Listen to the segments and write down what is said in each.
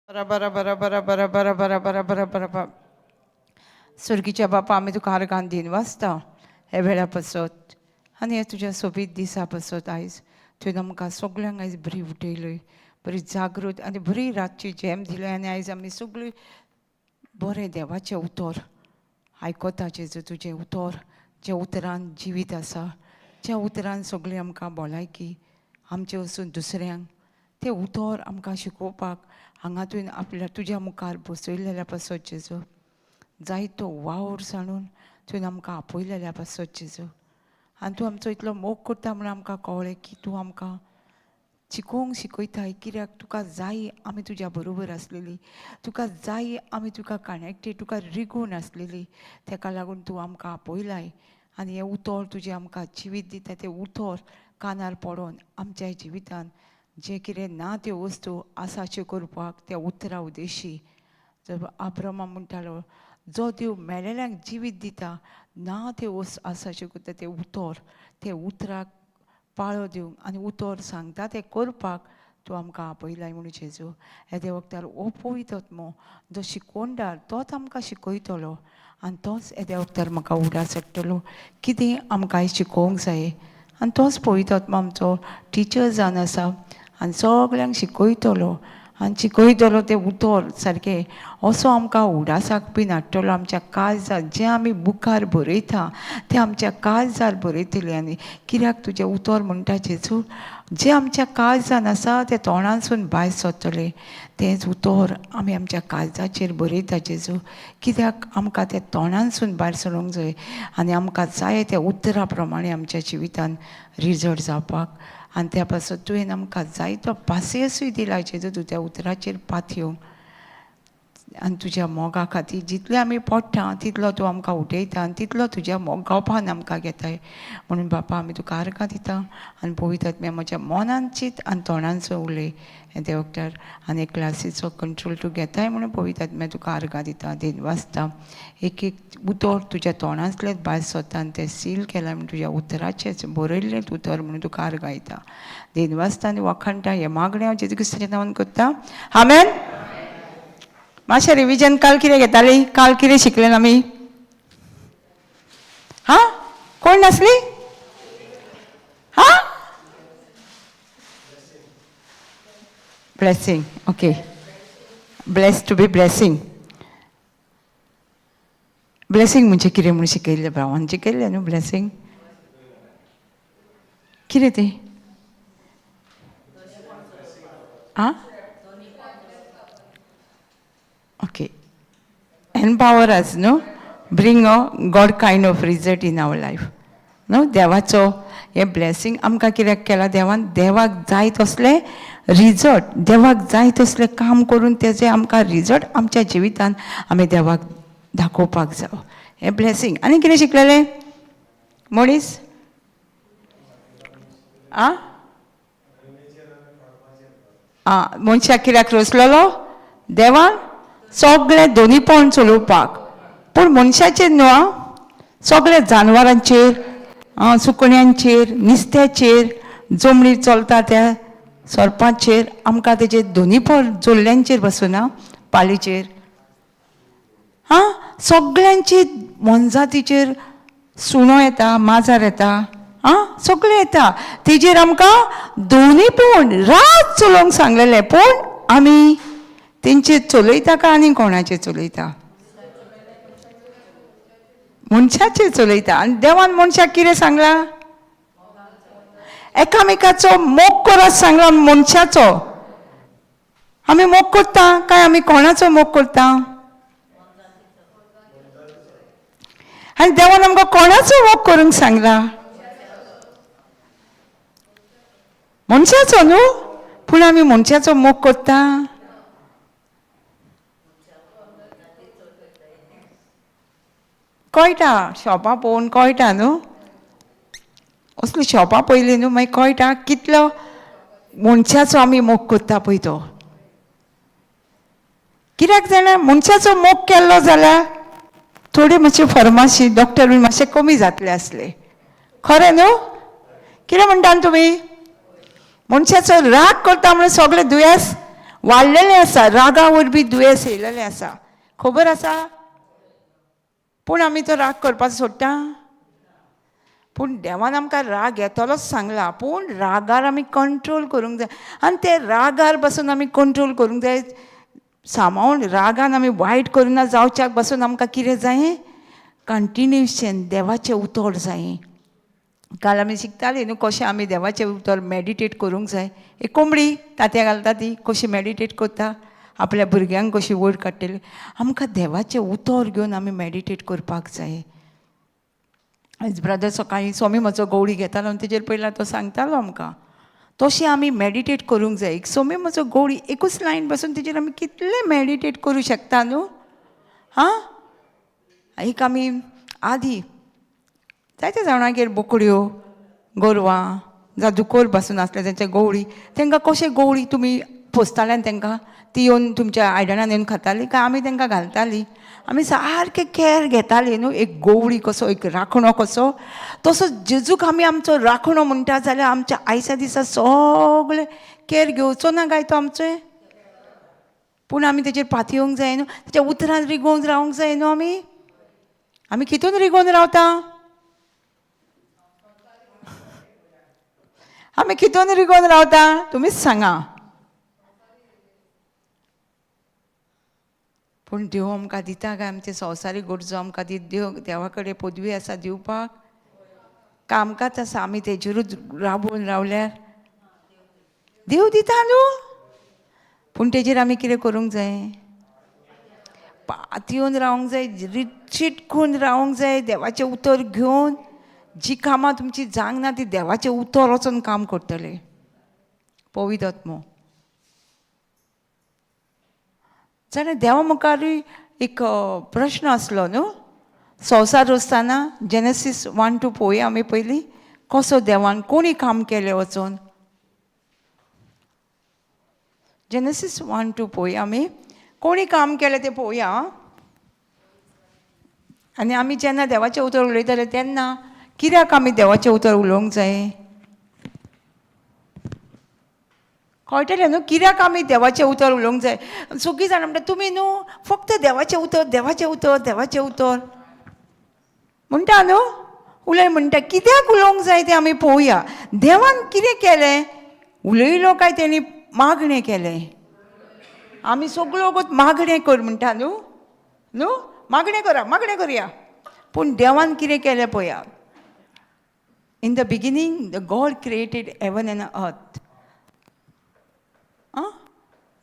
बरा बरा बरा बरा बरा बरा बरा बरा बरा बरा. सुर्गीच्या बापा, आमी तुका आर्गान दिन वाचता हे वेळा पासत आनी हे तुज्या सोबीत दिसा पासत. आयज तुवें आमकां सगल्यांक आयज बरी उठयली, बरी जागृत आनी बरी रातची जेम दिली आनी आयज आमी सगळीं बरें देवाचें उतर आयकता. जेजू, तुजें उतर ज्या उतरान जिवीत आसा, ज्या उतरान सगळीं आमकां भलायकी आमचें वचून दुसऱ्यांक, तें उतर आमकां शिकोवपाक हांगा तुवें आपल्या तुज्या मुखार बसयलेल्या पासत जेजू, जायतो वावर सांडून तुवें आमकां आपयलेल्या पासत जेजू, आनी तूं आमचो इतलो मोग करता म्हणून आमकां कळ्ळें की तूं आमकां शिकोवंक शिकयताय. कित्याक तुका जाय आमी तुज्या बरोबर आसलेली, तुका जाय आमी तुका कनेक्टेड, तुका रिगून आसलेली. तेका लागून तूं आमकां आपयलाय आनी हें उतर तुजें आमकां जिवीत दिता. तें उतर कानार पडोन आमच्या जिवितान जें कितें ना त्यो वस्तू आसा करपाक त्या उतरा उद्देशी. जर आब्रमा म्हणटालो, जो देव मेलेल्यांक जिवीत दिता, ना त्यो वस्तू आसा करता, तें उतर, तें उतराक पाळो दिवंक आनी उतर सांगता तें करपाक तूं आमकां आपयलाय म्हणून जेजू, येद्या वखदार हो पवित्र आत्मो जो शिकोवणदार तोच आमकां शिकयतलो आनी तोच येद्या वखदार म्हाका उडास हाडटलो कितें आमकां शिकोवंक जाय. आनी तोच पवित्र आत्मो आमचो टिचर जावन आसा आनी सगल्यांक शिकयतलो आनी शिकयतलो तें उतर सारकें असो आमकां उडासाक बीन हाडटलो. आमच्या काळजार जें आमी बुकार बरयता तें आमच्या काळजार बरयतलें. आनी कित्याक तुजें उतर म्हणटा जेजू, जें आमच्या काळजान आसा तें तोंडांसून भायर सरतलें. तेंच उतर आमी आमच्या काळजाचेर बरयता जेजू, कित्याक आमकां तें तोंडांसून भायर सरूंक जाय आनी आमकां जाय त्या उतरा प्रमाणे आमच्या जिवितान रिजल्ट जावपाक. आनी त्या पासत तुवें आमकां जायतो पासियेंसूय दिला जेजू, तूं त्या उतराचेर पातयेवंक आनी तुज्या मोगा खातीर जितलें आमी पडटा तितलो तूं आमकां उठयता आनी तितलो तुज्या मोगापान आमकां घेताय. म्हणून बापा, आमी तुका आर्गां दिता आनी पवित्र आत्म्या म्हज्या मनान चीत आनी तोंडांचो उलय हें त्या वखदार आनी क्लासीचो कंट्रोल तूं घेताय म्हणून पवित्र आत्म्या तुका आर्गां दिता, दिन वाचता. एक एक उतर तुज्या तोंडांतलें भायर सरता आनी तें सील केलां म्हणून तुज्या उतराचेंच बरयल्लें उतर म्हणून तुका आर्गां दिता, दिन वाचता आनी वाखाणटा. हें मागणें हांव जेजू क्रिस्ताच्या नांवान करता, आमेन. मातशें रिविजन. काल कितें घेताली? काल कितें शिकलें आमी? हां, कोण नासली? हां, blessing. Okay, bless to be blessing. Blessing म्हणजे कितें म्हणून शिकयल्लें भावान? शिकयल्लें न्हू ब्लेसींग कितें तें? आं, okay. Empower us, no? Bring a God kind of result in our life, न्हू? देवाचो हें ब्लेसींग आमकां कित्याक केलां देवान? देवाक जाय तसलें रिजल्ट, देवाक जाय तसलें काम करून तेजें आमकां रिजल्ट आमच्या जिवितान आमी देवाक दाखोवपाक जावो, हें ब्लेसींग. आनी कितें शिकलेलें मनीस? आं आं, मनशाक कित्याक रचलेलो देवान? सगळें दोनीपण चलोवपाक. पूण मनशाचेर न्हू आं, सगळे जानवरांचेर, सुकण्यांचेर, नुस्त्याचेर, जमनीर चलता त्या सोरपाचेर आमकां तेजेर दोनीपण जोल्ल्यांचेर बसून आं, पालीचेर, आं, सगळ्यांची मोनजातीचेर. सुणो येता, माजर येता, आं, सगळें येता, तेजेर आमकां दोनी पण रात चलोवंक सांगलेलें. पूण आमी तेंचेर चलयता काय आनी कोणाचेर चलयता? मनशाचेर चलयता. आनी देवान मनशाक कितें सांगलां? एकामेकाचो मोग करात सांगला मनशाचो. आमी मोग करता काय आमी कोणाचो मोग करता? आनी देवान आमकां कोणाचो मोग करूंक सांगला? मनशाचो न्हू. पूण आमी मनशाचो मोग करता? कळटा, शॉपां पळोवन कळटा न्हू. असली शॉपां पळयली न्हू, मागीर कळटा कितलो मनशाचो आमी मोग करता पळय तो. कित्याक जाणा, मनशाचो मोग केल्लो जाल्यार थोडे मातशे फर्माशी डॉक्टर बीन मातशे कमी जातले आसले, खरें न्हू? कितें म्हणटा तुमी? मनशाचो राग करता म्हणून सगळे दुयेंस वाडलेलें आसा. रागा वरवीं दुयेंस येयलेलें आसा, खबर आसा. पूण आमी तो राग करपाचो सोडटा. पूण देवान आमकां राग येतलोच सांगला, पूण रागार आमी कंट्रोल करूंक जाय. आनी ते रागार बसून आमी कंट्रोल करूंक जाय. सांबाळून रागान आमी वायट करिना जावच्याक बसून आमकां कितें जाय? कंटिन्युएशन देवाचें उतर जाय. काल आमी शिकतालीं न्हू कशें आमी देवाचें उतर मॅडिटेट करूंक जाय. एक कोंबडी तांतयां घालता ती कशी मॅडिटेट करता, आपल्या भुरग्यांक कशी वयर काडटली. आमकां देवाचें उतर घेवन आमी मॅडिटेट करपाक जाय. आयज ब्रदर सकाळीं स्वामी म्हजो गवळी घेतालो आनी तेजेर पयला तो सांगतालो आमकां, तशें आमी मॅडिटेट करूंक जाय. एक स्वामी म्हजो गवळी एकूच लायन बसून तेजेर आमी कितलें मॅडिटेट करूं शकता न्हू. हां, एक आमी आदी जायते जाणागेर बोकड्यो, गोरवां जावं दुकोर बसून आसले तेंचे गवळी, तांकां कशें गवळी तुमी पोसताले आनी तांकां ती येवन तुमच्या आयदनान येवन खाताली काय आमी तांकां घालताली? आमी सारकें कॅर घेताली न्हू. एक गवळी कसो, एक राखणो कसो, तसो जेजूक आमी आमचो राखणो म्हणटा जाल्यार आमच्या आयच्या दिसा सगळें कॅर घेवचो ना काय तो आमचें? पूण आमी तेजेर पातयेवंक जाय न्हू, तेच्या उतरान रिगोवन रावंक जाय न्हू. आमी आमी कितून रिगोवन रावता? आमी कितून रिगोवन रावता तुमीच सांगा. पूण देव आमकां दिता काय आमचे संवसारीक गरजो आमकां दित? देव देवा कडेन पदवी आसा दिवपाक काय आमकांच आसा? आमी तेजेरूच राबून रावल्यार देव दिता न्हू. पूण तेजेर आमी कितें करूंक जाय? पातयेवन रावंक जाय, चिटकून रावंक जाय, देवाचें उतर घेवन. जी कामां तुमची जावंक ना ती देवाचें उतर वचून काम करतले पवित्र आत्मो. जाल्यार देवा मुखारूय एक प्रश्न आसलो न्हू. संवसार रचतना जेनेसीस 1-2 पळोवया आमी पयलीं, कसो देवान कोणी काम केलें वचोन. जेनेसीस 1-2 पळोवया आमी, कोणी काम केलें तें पळोवया. आनी आमी जेन्ना देवाचें उतर उलयताले तेन्ना कित्याक आमी देवाचें उतर उलोवंक जाय? कळटलें न्हू कित्याक आमी देवाचें उतर उलोवंक जाय. सगळीं जाणां म्हणटा तुमी न्हू फक्त देवाचें उतर, देवाचें उतर, देवाचें उतर म्हणटा न्हू, उलय म्हणटा. कित्याक उलोवंक जाय तें आमी पळोवया. देवान कितें केलें? उलयलो काय तेणी मागणें केलें? आमी सगळ्यो मागणें कर म्हणटा न्हू, न्हू मागणें करा, मागणें करया. पूण देवान कितें केलें पळया. In the beginning the God created heaven and earth.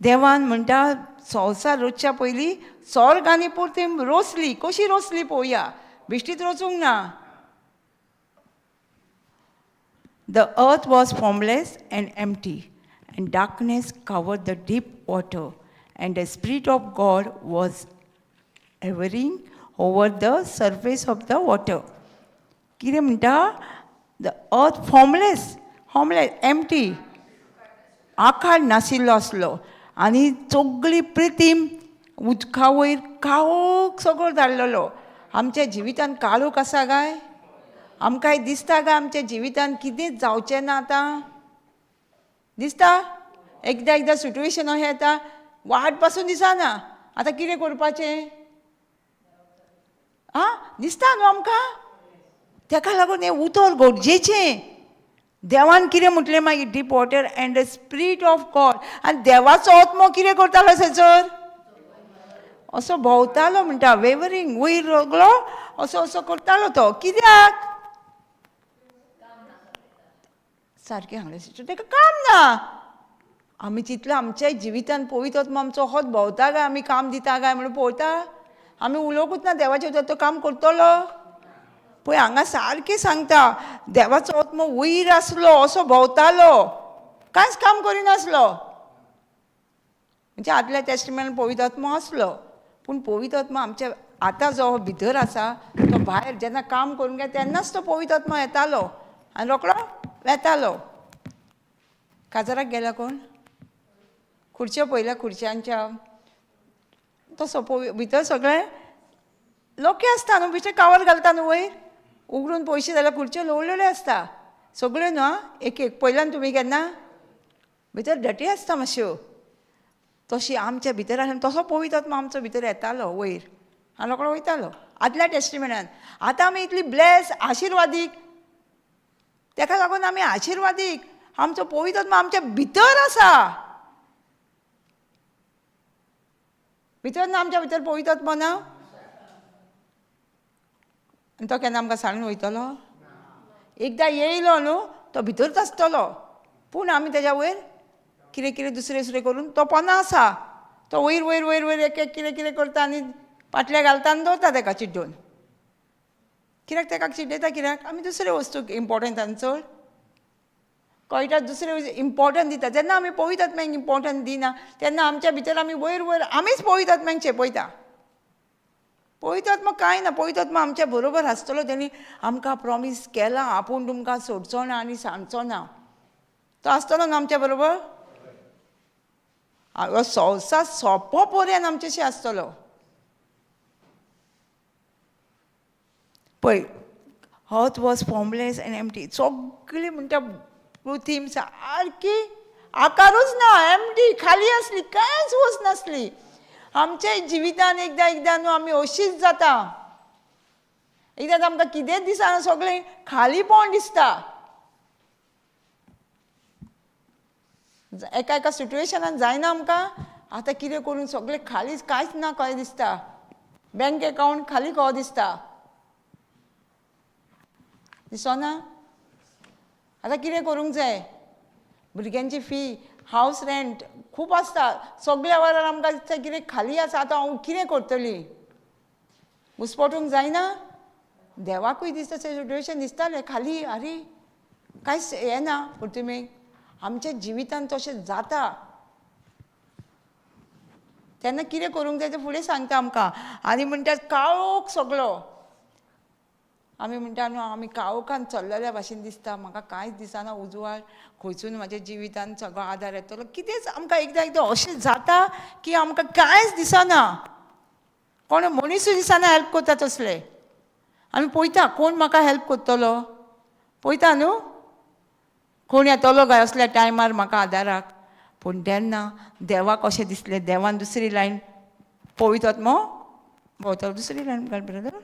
देवान म्हणटा संवसार रोचच्या पयलीं स्वर्ग आनी पृथ्वी रोसली. कशी रोसली पळोवया, बेश्टीच रोचूंक ना. The earth was formless and empty and darkness covered the deep water and the spirit of God was hovering over the surface of the water. कितें म्हणटा? The earth formless, formless, empty, आकार नाशिल्लो आसलो आनी सगळी प्रितीम उदका वयर काळोख सगळो जाल्लेलो. आमच्या जिवितान काळोख आसा काय? आमकांय दिसता काय आमच्या जिवितान कितेंच जावचें ना आतां? दिसता एकदां एकदां सिट्युएशन अशें येता, वाट पासून दिसना आतां कितें करपाचें. आं, दिसता न्हू आमकां? तेका लागून हें उतर गरजेचें. देवान कितें म्हटलें मागीर? Deep water and the spirit of God. आनी देवाचो आत्मो कितें करतालो थंयसर? असो भोंवतालो म्हणटा, वेवरींग वयर सगळो असो असो करतालो तो. कित्याक? सारकें सांगलें सिस्टर, ताका काम ना. आमी चिंतलां आमच्या जिवितान पवित्र आत्मो आमचो होच भोंवता काय, आमी काम दिता काय म्हणून पळयता. आमी उलोवंकूच ना देवाचें उतर, तो काम करतलो. पळय हांगा सारकें सांगता, देवाचो आत्मो वयर आसलो, असो भोंवतालो, कांयच काम करिनासलो. म्हणजे आदल्या टेस्टमेंट पवित्र आत्मो आसलो, पूण पवित्र आत्मो आमच्या आतां जो भितर आसा तो भायर जेन्ना काम करूंक गेलो तेन्नाच तो पवित्र आत्मो येतालो आनी रोकडो वेतालो. काजाराक गेला कोण? खुर्च्यो पळयल्या खुर्च्यांच्या तसो भितर सगळें लोके आसता न्हू, भितर कावर घालता न्हू वयर उगडून पयशे जाल्यार खुर्च्यो लोवलेल्यो आसता सगळ्यो न्हू. एक एक पळयल्यान तुमी केन्ना भितर डटी आसता मातश्यो. तशी आमच्या भितर आसली, तसो पवित्र आत्मो आमचो भितर येतालो वयर आनी रोकडो वयतालो. आदल्या टेस्टिमेंटान. आतां आमी इतली ब्लेस, आशिर्वादीक, तेका लागून आमी आशिर्वादीक. आमचो पवित्र आत्मो आमच्या भितर आसा. भितर ना आमच्या भितर पवित्र आत्मो ना? आनी तो केन्ना आमकां सांडून वयतलो? एकदां येयलो न्हू तो भितरच आसतलो, पूण आमी तेज्या वयर कितें कितें दुसरें दुसरें करून तो पोना आसा, तो वयर वयर वयर वयर एक एक कितें कितें करता आनी पाटले घालता आनी दवरता तेका चिड्डून. कित्याक तेका चिड्डयता? कित्याक आमी दुसरे वस्तूक इम्पोर्टंट आनी चड कळटा, दुसरे इम्पोर्टंट दिता. जेन्ना आमी पवित्र आत्म्याक इम्पोर्टंट दिना तेन्ना आमच्या भितर आमी वयर वयर आमीच पवित्र आत्म्याक चेपयता. पवित्र आत्मो कांय ना, पवित्र आत्मो आमच्या बरोबर आसतलो. तेणी आमकां प्रॉमीस केलां, आपूण तुमकां सोडचो ना आनी सांगचो ना. तो आसतलो न्हू आमच्या बरोबर? हो संवसार सोंपो पर्यंत आमच्याशी आसतलो. पळय, earth was formless and empty. सगळी म्हणटा पृथ्वी सारकी आकारूच ना, एमटी, खाली आसली, कांयच वस्त नासली. आमच्या जिवितान एकदां एकदां न्हू आमी अशीच जाता. एकदां आमकां कितेंच दिसना, सगळें खालीपण दिसता. एका एका सिट्युएशनान जायना आमकां, आतां कितें करूं, सगळें खालीच, कांयच ना कशें दिसता. बँक एकावंट खाली कहो दिसता, दिसना. आतां कितें करूंक जाय? भुरग्यांची फी, हावस रेंट खूब आसता. सगल्या वेळार आमकां दिसता कितें खाली आसा, आतां हांव कितें करतली, घुस्पटूंक जायना. देवाकूय दिसता सिट्युएशन दिसतालें खाली, आरे कांयच येना. पूण तुमी आमच्या जिवितान तशें जाता तेन्ना कितें करूंक जाय तें फुडें सांगता आमकां. आनी म्हणटा काळोख सगलो, आमी म्हणटा न्हू आमी काळोखान चल्लेल्या भाशेन दिसता, म्हाका कांयच दिसना उजवाड, खंयसून म्हाज्या जिवितान सगळो आदार येतलो. कितेंच आमकां एकदां एकदां अशें जाता की आमकां कांयच दिसना, कोण मनीसूय दिसना हेल्प करता तसले. आमी पळयता कोण म्हाका हेल्प करतलो, पळयता न्हू कोण येतलो काय असल्या टायमार म्हाका आदाराक. पूण तेन्ना देवाक अशें दिसलें, देवान दुसरी लायन पवित्र आत्मो भोंवतलो, दुसरी लायन घाल brother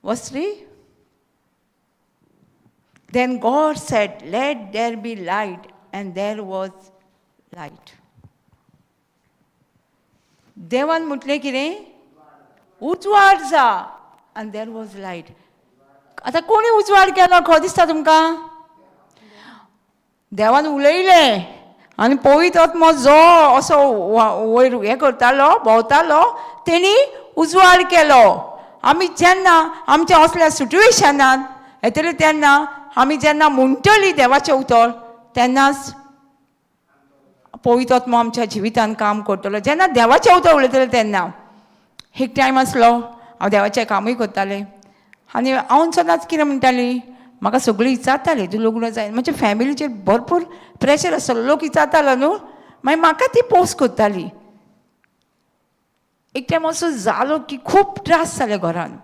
वस्त्री. Then God said, let there be light, and there was light. देवान म्हटलें कितें? उजवाड जा, and there was light. आतां कोणी उजवाड केलो खो दिसता तुमकां? देवान उलयलें आनी पवित्र आत्मो जो असो वयर हें करतालो, भोंवतालो, तेणी उजवाड केलो. आमी जेन्ना आमच्या असल्या सिट्युएशनान येतले तेन्ना आमी जेन्ना म्हणटली देवाचें उतर तेन्नाच पवित्र आत्मो आमच्या जिवितान काम करतलो. जेन्ना देवाचें उतर उलयतलें तेन्ना. एक टायम आसलो हांव देवाचें कामूय करतालें आनी हांव सदांच कितें म्हणटाली, म्हाका सगळीं विचारतालीं तूं लग्न जाय. म्हज्या फॅमिलीचेर भरपूर प्रेशर आसलो, लोक विचारतालो न्हू, मागीर म्हाका ती पोस्ट करताली. एक टायम असो जालो की खूब त्रास जाले घरान,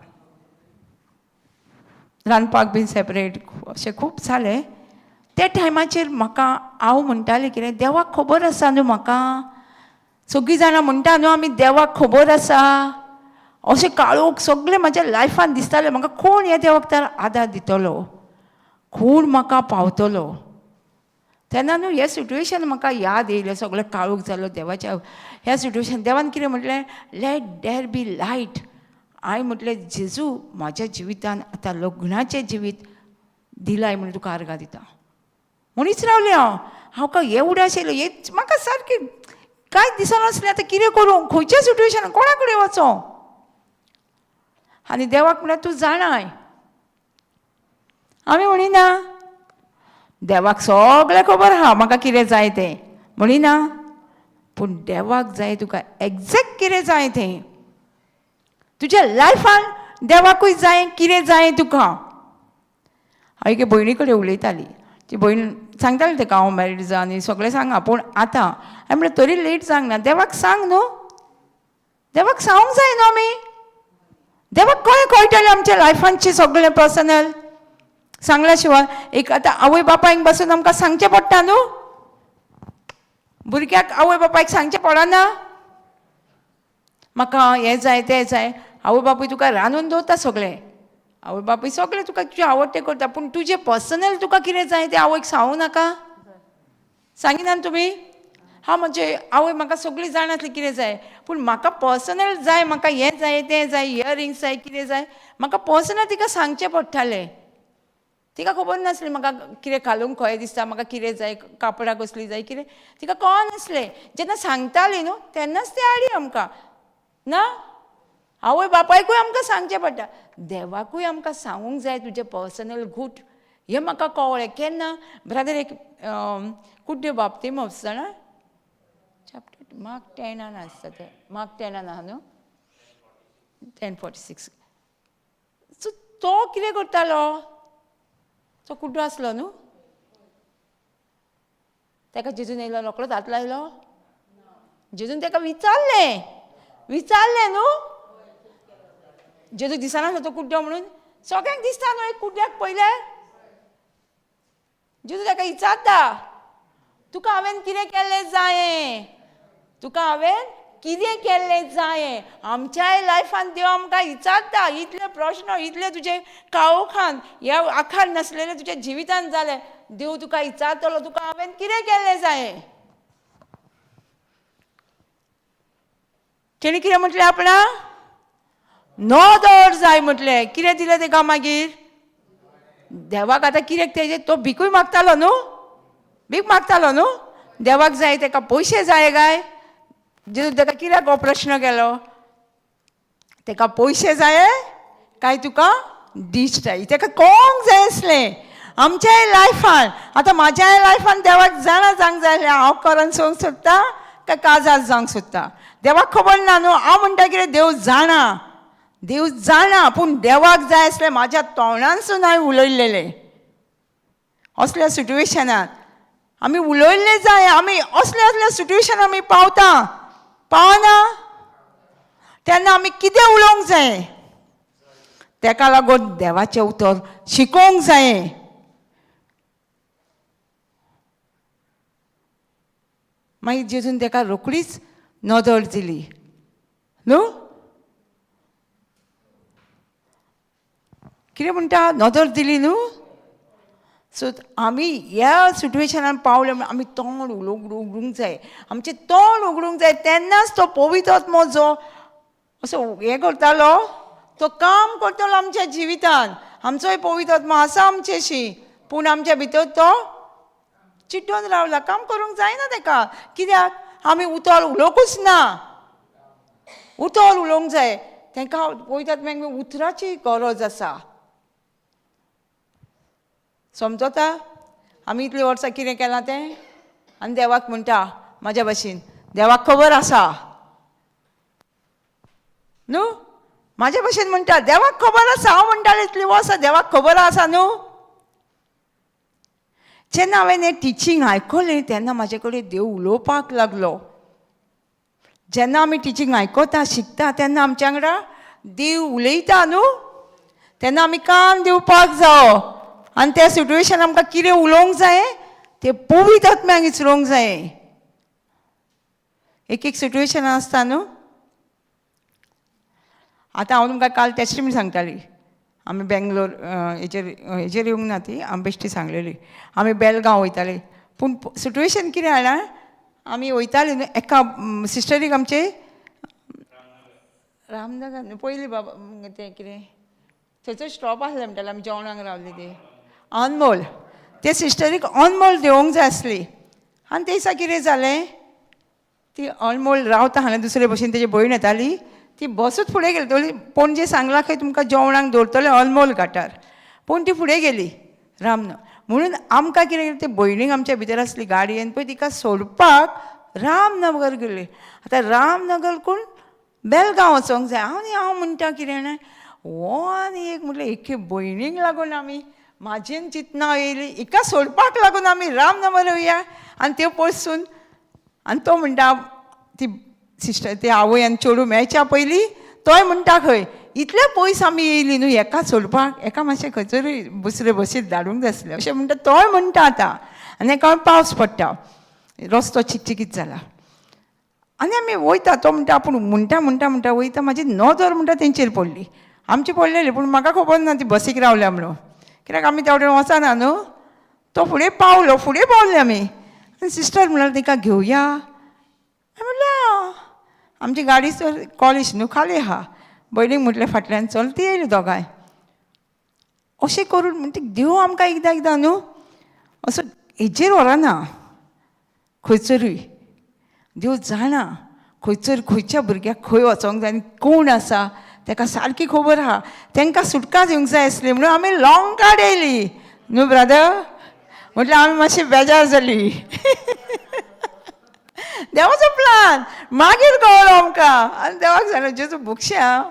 रांदपाक बीन सेपरेट अशें खूब जालें. त्या टायमाचेर म्हाका हांव म्हणटालें कितें, देवाक खबर आसा न्हू म्हाका, सगळीं जाणां म्हणटा न्हू आमी देवाक खबर आसा, अशें काळोख सगळें म्हाज्या लायफान दिसतालें. म्हाका कोण ह्या देवाक तर आदार दितलो, कोण म्हाका पावतलो. तेन्ना न्हू हें सिट्युएशन म्हाका याद येयलें, सगळें काळोख जालो देवाच्या ह्या सिट्युएशन. देवान कितें म्हटलें, लेट there be light. हांवें म्हटलें जेजू म्हाज्या जिवितान आतां लग्नाचें जिवीत दिलाय म्हणून तुका आर्गां दिता म्हणीच रावलें हांव. हांव काय एवढें आशिल्लें, म्हाका सारकें कांयच दिसनासलें आतां कितें करूं, खंयच्या सिट्युएशनान कोणा कडेन वचों. आनी देवाक म्हळ्यार तूं जाणाय, आमी म्हणिना देवाक सगळें खबर आहा म्हाका कितें जाय तें म्हणिना, पूण देवाक जाय तुका एग्जॅक्ट कितें जाय तें. तुज्या लायफान देवाकूय जाय कितें जाय तुका. हांव एके भयणी कडेन उलयताली, ती भयण सांगताली तेका हांव मॅरीड जा आनी सगळें सांगा, पूण आतां हांवें म्हणलें तरी लेट सांगना, देवाक सांग न्हू, देवाक सांगूंक जाय न्हू. आमी देवाक कळें कळटलें आमच्या लायफांचें सगळें पर्सनल सांगल्या शिवाय. एक आतां आवय बापायक बसून आमकां सांगचें पडटा न्हू, भुरग्याक आवय बापायक सांगचें पडना. म्हाका हें जाय तें जाय. आवय बापूय तुका रांदून दवरता सगळें, आवय बापूय सगळें तुका तुजें आवडटें करता, पूण तुजें पर्सनल तुका कितें जाय तें आवयक सांगू नाका. सांगिना तुमी? हांव म्हणजे आवय म्हाका सगळीं जाण आसली कितें जाय, पूण म्हाका पर्सनल जाय, म्हाका हें जाय तें जाय, इयरिंग्स जाय, कितें जाय, म्हाका पर्सनल तिका सांगचें पडटालें. तिका खबर नासलें म्हाका कितें घालूंक खंय दिसता, म्हाका कितें जाय, कापडां कसलीं जाय, कितें तिका कळनासलें. जेन्ना सांगताली न्हू तेन्नाच ती हाडी आमकां. ना आवय बापायकूय आमकां सांगचें पडटा, देवाकूय आमकां सांगूंक जाय तुजें पर्सनल घूट. हें म्हाका कळ्ळें केन्ना ब्रदर एक कुड्ड्यो बाप्तीमोस जाणा, चॅप्टर मार्क 10 आसता तें, मार्क 10 आहा न्हू, 10:46. सो तो कितें करतालो, तो कुड्डो आसलो न्हू, ताका जेजून येयलो रोकडोच हात लायलो, जेजून ताका विचारलें, विचारलें न्हू, जेजू दिसना तो कुड्डो म्हणून सगळ्यांक दिसता न्हू एक कुड्ड्याक पयलें. जेजू ताका विचारता, तुका हांवें कितें केल्लें जायें, तुका हांवें कितें केल्लें जायें. आमच्याय लायफान देव आमकां विचारता इतले प्रश्न, इतले तुजे काळोखान ह्या आखार नासलेले तुज्या जिवितान जालें, देव तुका विचारतलो तुका हांवें कितें केल्लें जायें. तेणी कितें म्हटलें, आपणा नदर जाय म्हटलें. कितें दिलें तेका मागीर देवाक? आतां कित्याक तेजे तो भिकूय मागतालो न्हू, भीक मागतालो न्हू, देवाक जाय तेका पयशे जाय काय? जेजू तेका कित्याक हो प्रश्न केलो, तेका पयशे जाय काय तुका दिश्ट जाय? तेका कोंक जाय आसलें. आमच्याय लायफान आतां म्हाज्याय लायफान देवाक जाणा जावंक जाय आसलें, हांव करून सोंक सोदता काय काजार जावंक सोदता, देवाक खबर ना न्हू. हांव म्हणटा कितें, देव जाणा, देव जाणा, पूण देवाक जाय आसलें म्हाज्या तोंडानसून हांवें उलयलेलें. असल्या सिट्युएशनान आमी उलयल्लें जाय, आमी असल्या असल्या सिट्युएशन आमी पावता पावना तेन्ना आमी कितें उलोवंक जाय, तेका लागून देवाचें उतर शिकोवंक जाय. मागीर जेजून तेका रोखडीच नदर दिली न्हू, कितें म्हणटा, नदर दिली न्हू. सो आमी ह्या सिट्युएशनान पावले म्हणून आमी तोंड उगडूंक जाय, आमचें तोंड उगडूंक जाय, तेन्नाच तो पवित्र आत्मो जो असो हें करतालो तो काम करतलो आमच्या जिवितान. आमचोय पवित्र आत्मो आसा आमचेशी, पूण आमच्या भितर तो चिटून रावला, काम करूंक जायना तेका. कित्याक आमी उतर उलोवंकूच ना, उतर उलोवंक जाय तेंकां पवित्र आत्म्याक उतराची गरज आसा. समजता आमी इतलीं वर्सां कितें केलां तें? आनी देवाक म्हणटा म्हाज्या भाशेन, देवाक खबर आसा न्हू, म्हाज्या भाशेन म्हणटा देवाक खबर आसा. हांव म्हणटालें इतलीं वर्सां देवाक खबर आसा न्हू. जेन्ना हांवें हें टिचींग आयकलें तेन्ना म्हाजे कडेन देव उलोवपाक लागलो. जेन्ना आमी टिचींग आयकता शिकता तेन्ना आमच्या वांगडा देव उलयता न्हू, तेन्ना आमी कान दिवपाक जावो आनी त्या सिट्युएशन आमकां कितें उलोवंक जाय तें पवित्र आत्म्याक विचारूंक जाय. एक एक सिट्युएशन आसता न्हू. आतां हांव तुमकां काल टेस्टिमनी सांगताली, आमी बेंगलोर हेजेर हेजेर येवंक ना ती, आमी बेश्टी सांगलेली, आमी बेलगांव वयताली. पूण सिट्युएशन कितें जालां, आमी वयताली न्हू एका सिस्टरीक आमचे रामनगर न्हू पयलीं बाबा तें कितें थंयसर स्टॉप आसलें म्हणटालें, आमी जेवणाक रावली ती अनमोल, ते सिस्टरीक अनमोल देवोंक जाय आसली. आनी ते दिसा कितें जालें, ती अनमोल रावता हांगा दुसरे भशेन तेजी भयण येताली, ती बसूच फुडें गेली. पणजे सांगलां खंय तुमकां जेवणाक दवरतले अनमोल घाटार, पूण ती फुडें गेली रामनगर. म्हणून आमकां कितें केलें, ते भयणीक आमच्या भितर आसली गाडयेन पळय तिका सोडपाक रामनगर गेली. आतां रामनगर कोण बेलगांव वचोंक जाय. आनी हांव म्हणटा कितें जाणा, हो आनी एक म्हटलें एके भयणीक लागून आमी म्हाजेन चिंतना येयली, हिका सोडपाक लागून आमी रामनगर वया. आनी त्यो पसून आनी तो म्हणटा ती सिस्टर ती आवय आनी चेडूं मेळच्या पयलीं तोय म्हणटा खंय इतले पयस आमी येयली न्हू एका सोडपाक, एका मातशें खंयसरूय दुसरे बसीत धाडूंक जाय आसलें अशें म्हणटा तोय म्हणटा आतां. आनी एका पावस पडटा, रस्तो चिकचिकीत जाला. आनी आमी वयता, तो म्हणटा आपूण म्हणटा म्हणटा म्हणटा वयता, म्हाजी नदर म्हणटा तेंचेर पडली. आमची पडलेली, पूण म्हाका खबर ना ती बसीक रावल्या म्हणून, कित्याक आमी त्या वटेन वचना न्हू. तो फुडें पावलो, फुडें पावले आमी. आनी सिस्टर म्हणल्यार, तिका घेवया. हांवें म्हणलें, आमची गाडी तर कॉलेज न्हू, खाली आहा. भयणीक म्हटलें, फाटल्यान चल. ती येयली दोगांय. अशें करून म्हणटा, देव आमकां एकदां एकदां न्हू असो हेजेर व्हरना खंयसरूय. देव जाणा खंयसर खंयच्या भुरग्याक खंय वचोंक जाय आनी कोण आसा ताका सारकी खबर आहा. तांकां सुटका दिवंक जाय आसली म्हणून आमी लाँग काड येयली न्हू ब्रदर. म्हटल्यार आमी मातशी बेजार जाली. देवाचो प्लान मागीर कळ्ळो आमकां. आनी देवाक सांगलें, जेजू, भोगशें आं,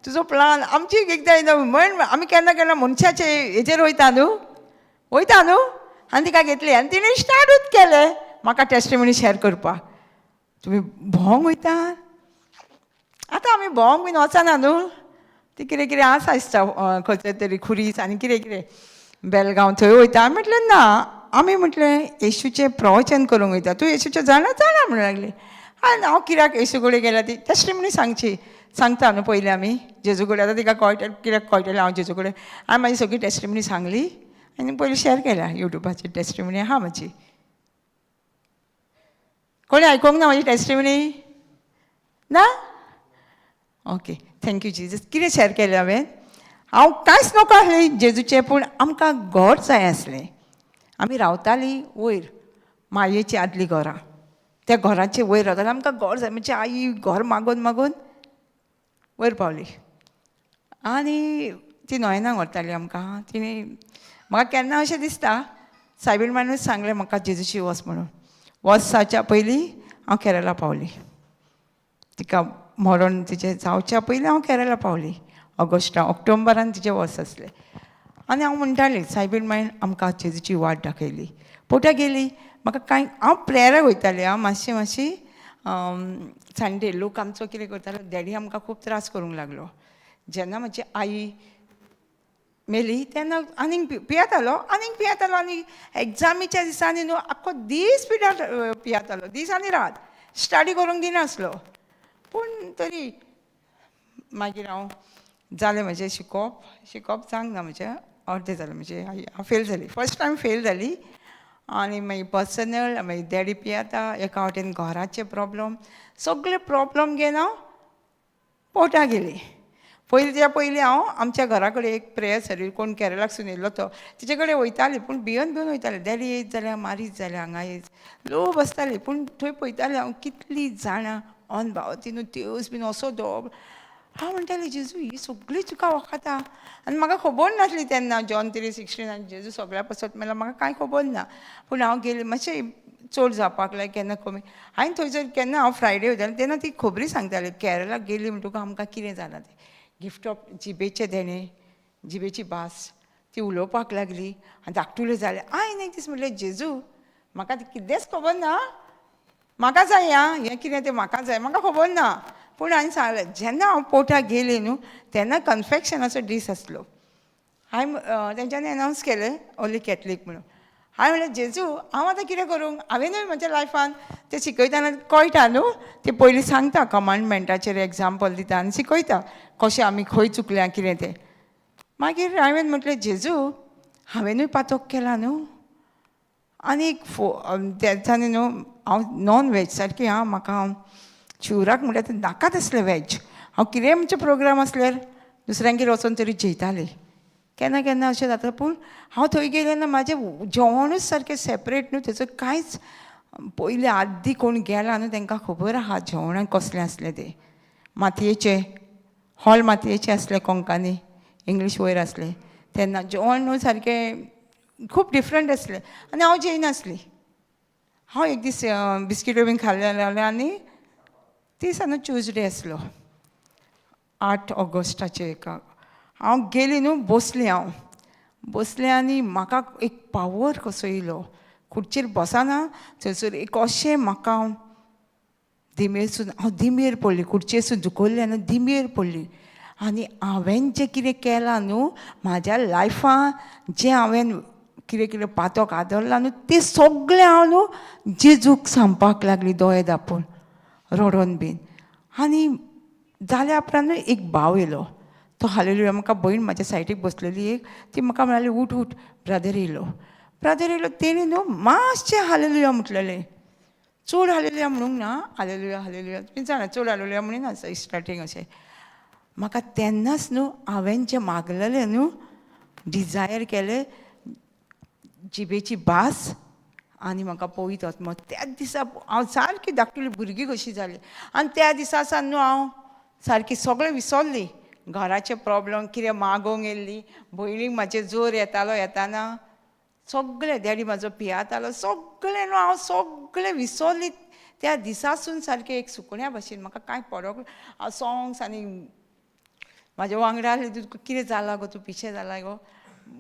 तुजो प्लान. आमची एकदां एकदां म्हण आमी केन्ना केन्ना मनशाचे हेजेर वयता न्हू, वयता न्हू. आनी तिका घेतली आनी तिणें स्टार्टूच केलें म्हाका टेस्टिमनी शेअर करपाक. तुमी भोंवंक वयता? आतां आमी भोंवंक बीन वचना न्हू. ती कितें कितें आसा दिसता, खंयसर तरी खुरीस आनी कितें कितें बेलगांव, थंय वयता. हांवें म्हटलें, ना, आमी म्हटलें येशूचें प्रवचन करूंक वयता. तूं येशूचें जाणा जाणा म्हणूंक लागली. आनी हांव कित्याक येशू कडेन गेल्या ती टेस्टिमनी सांगची सांगता न्हू पयलीं आमी जेजू कडेन. आतां तिका कळटलें, कित्याक कळटलें हांव जेजू कडेन. हांवें म्हाजी सगळी टेस्टिमनी सांगली आनी पयलीं शेअर केल्या. युट्यूबाचेर टेस्टिमनी आहा म्हाजी. कोणी आयकूंक ना म्हाजी टेस्टिमनी? ना? Okay, thank you Jesus. कितें शेअर केलें हांवें? हांव कांयच नको आसलें जेजूचें, पूण आमकां घर जाय आसलें. आमी रावतालीं वयर माळयेची आदलीं घरां, त्या घराचे वयर रावतालीं. आमकां घर जाय. म्हणजे आई घर मागून मागून वयर पावली आनी ती नोयेनाक व्हरताली आमकां. तिणें म्हाका केन्ना अशें दिसता, सायबीण मायनूच सांगलें म्हाका जेजूशी वच म्हणून. वर्साच्या पयलीं हांव केरला पावली. तिका मरण तिचें जावच्या पयलीं हांव केरला पावली. ऑगस्टा ऑक्टोबरान तिचें वर्स आसलें. आनी हांव म्हणटालें, सायबीण मायन आमकां जेजूची वाट दाखयली. पोट्या गेली. म्हाका कांय, हांव प्रेयराक वयतालें. हांव मातशें मातशी संडे. लोक आमचो कितें करतालो, डॅडी आमकां खूब त्रास करूंक लागलो. जेन्ना म्हजी आई मेली तेन्ना आनीक पियेतालो, आनीक पियेतालो. आनी एग्जामीच्या दिसांनी न्हू आख्खो दीस पियेतालो, दीस आनी रात. स्टडी करूंक दिनासलो. पूण तरी मागीर हांव जालें म्हजें शिकोवप. शिकोवप जावंक ना म्हजें, अर्दें जालें म्हजें. हांव फेल जाली, फर्स्ट टायम फेल जाली. आनी मागीर पर्सनल, मागीर डॅडी पियेता, एका वटेन घराचे प्रॉब्लम, सगळे प्रॉब्लम घेवन हांव पोटा गेली. पयलीं त्या पयलीं हांव आमच्या घरा कडेन एक प्रेयर सर्वीस, कोण केरळाकसून येयल्लो तो, तिचे कडेन वयताली, पूण भियोन भियोन वयताली. डॅडी येयत जाल्यार मारीत जाल्यार, हांगा येयत लोक बसताली. पूण थंय पळयतालें हांव कितलीं जाणां ऑन भावती न्हू, तेवस बीन असो धोप. हांव म्हणटालें, जेजू, ही सगळी तुका वळखता. आनी म्हाका खबर नासली तेन्ना जॉन 3:16 आनी जेजू सगळ्या पासत मेला, म्हाका कांय खबर ना. पूण हांव गेलें, मातशें चड जावपाक लायक केन्ना कमी. हांवें थंयसर केन्ना हांव फ्रायडे वयतालें तेन्ना ती खबरी सांगताली, केरळाक गेली म्हणटकूच आमकां कितें जालां तें. गिफ्ट ऑफ जिबेचें देणें, जिबेची भास ती उलोवपाक लागली आनी धाकटुलें जालें. हांवें एक दीस म्हणलें, जेजू, म्हाका तें कितेंच खबर ना, म्हाका जाय आं, हें कितें तें म्हाका जाय, म्हाका खबर ना. पूण हांवें सांगलें, जेन्ना हांव पोटाक गेलें न्हू तेन्ना कन्फेशनाचो दीस आसलो. हांवें तेंच्यांनी एनावन्स केलें ओन्ली कॅथलीक म्हणून. हांवें म्हणलें, जेजू, हांव आतां कितें करूंक? हांवेनूय म्हज्या लायफान तें शिकयतना कळटा न्हू, ते पयलीं सांगता, कमांडमेंटाचेर एग्जाम्पल दिता आनी शिकयता कशें आमी खंय चुकल्या कितें तें. मागीर हांवें म्हटलें, जेजू, हांवेनूय पातोक केला न्हू. आनी एक फो त्या दिसांनी न्हू हांव नॉन व्हेज सारकी. हांव म्हाका शिवराक म्हणल्यार तें नाकाच आसलें व्हेज. हांव कितेंय आमचे प्रोग्राम आसल्यार दुसऱ्यांगेर वचोन तरी जेयतालें. केन्ना केन्ना अशें जाता. पूण हांव थंय गेलें तेन्ना म्हाजें जेवणूच सारकें सेपरेट न्हू. थंयसर कांयच, पयलीं आद्दी कोण गेला न्हू तांकां खबर आहा जेवणाक कसलें आसलें तें. मातयेचें हॉल, मातयेचें आसलें कोंकानी, इंग्लीश वयर आसलें. तेन्ना जेवण न्हू सारकें खूब डिफरंट आसलें आनी हांव जेयनासलीं. हांव एक दीस बिस्किट्यो बीन खाल्लें जाल्यार, आनी ती दिसा न्हू ट्युजडे आसलो, 8 ऑगस्टाचे एका हांव गेली न्हू, बसलें. हांव बसलें आनी म्हाका एक पावर कसो येयलो. खुर्चेर बसना थंयसर एक अशें म्हाका दिमेरसून हांव दिमेर पडली. खुर्चेरसून धुकल्लें आनी दिमेर पडली. आनी हांवें जें कितें केलां न्हू म्हाज्या लायफान, जें हांवें कितें कितें पातोक आदरलां न्हू, तें सगळें हांव न्हू जेजूक सांगपाक लागली दोळे धांपून. रडोन बीन. आनी जाल्या उपरांतूय एक भाव येयलो, तो हालेलुया. म्हाका भयण म्हाज्या सायडीक बसलेली एक, ती म्हाका म्हणाली, उठ उठ, ब्रदर येयलो, ब्रदर येयलो. तेणी न्हू मातशें हालेलुया म्हटलेलें, चड हालेलुया म्हणूंक ना. हालेलुया हालेलुया, तुमी जाणा, चड हालेलुया म्हणिना स्टार्टींग अशें. म्हाका तेन्नाच न्हू हांवें जें मागलेलें न्हू, डिजायर केलें, जिबेची भास आनी म्हाका पवित्र आत्मो, त्याच दिसा हांव सारकी धाकटुली भुरगीं कशी जाली. आनी त्या दिसा सावन न्हू हांव सारकी सगळें विसरली, घराचे प्रॉब्लम कितें मागोवंक येयल्ली, भयणीक म्हाजेर जोर येतालो येताना, सगळें, डॅडी म्हाजो पियातालो, सगळें न्हू हांव सगळें विसरली त्या दिसासून. सारकें एक सुकण्या भशेन, म्हाका कांय पडोंक. हांव सोंग्स आनी म्हाज्या वांगडा आसलें, तुका कितें जालां गो, तूं पिशें जालां गो?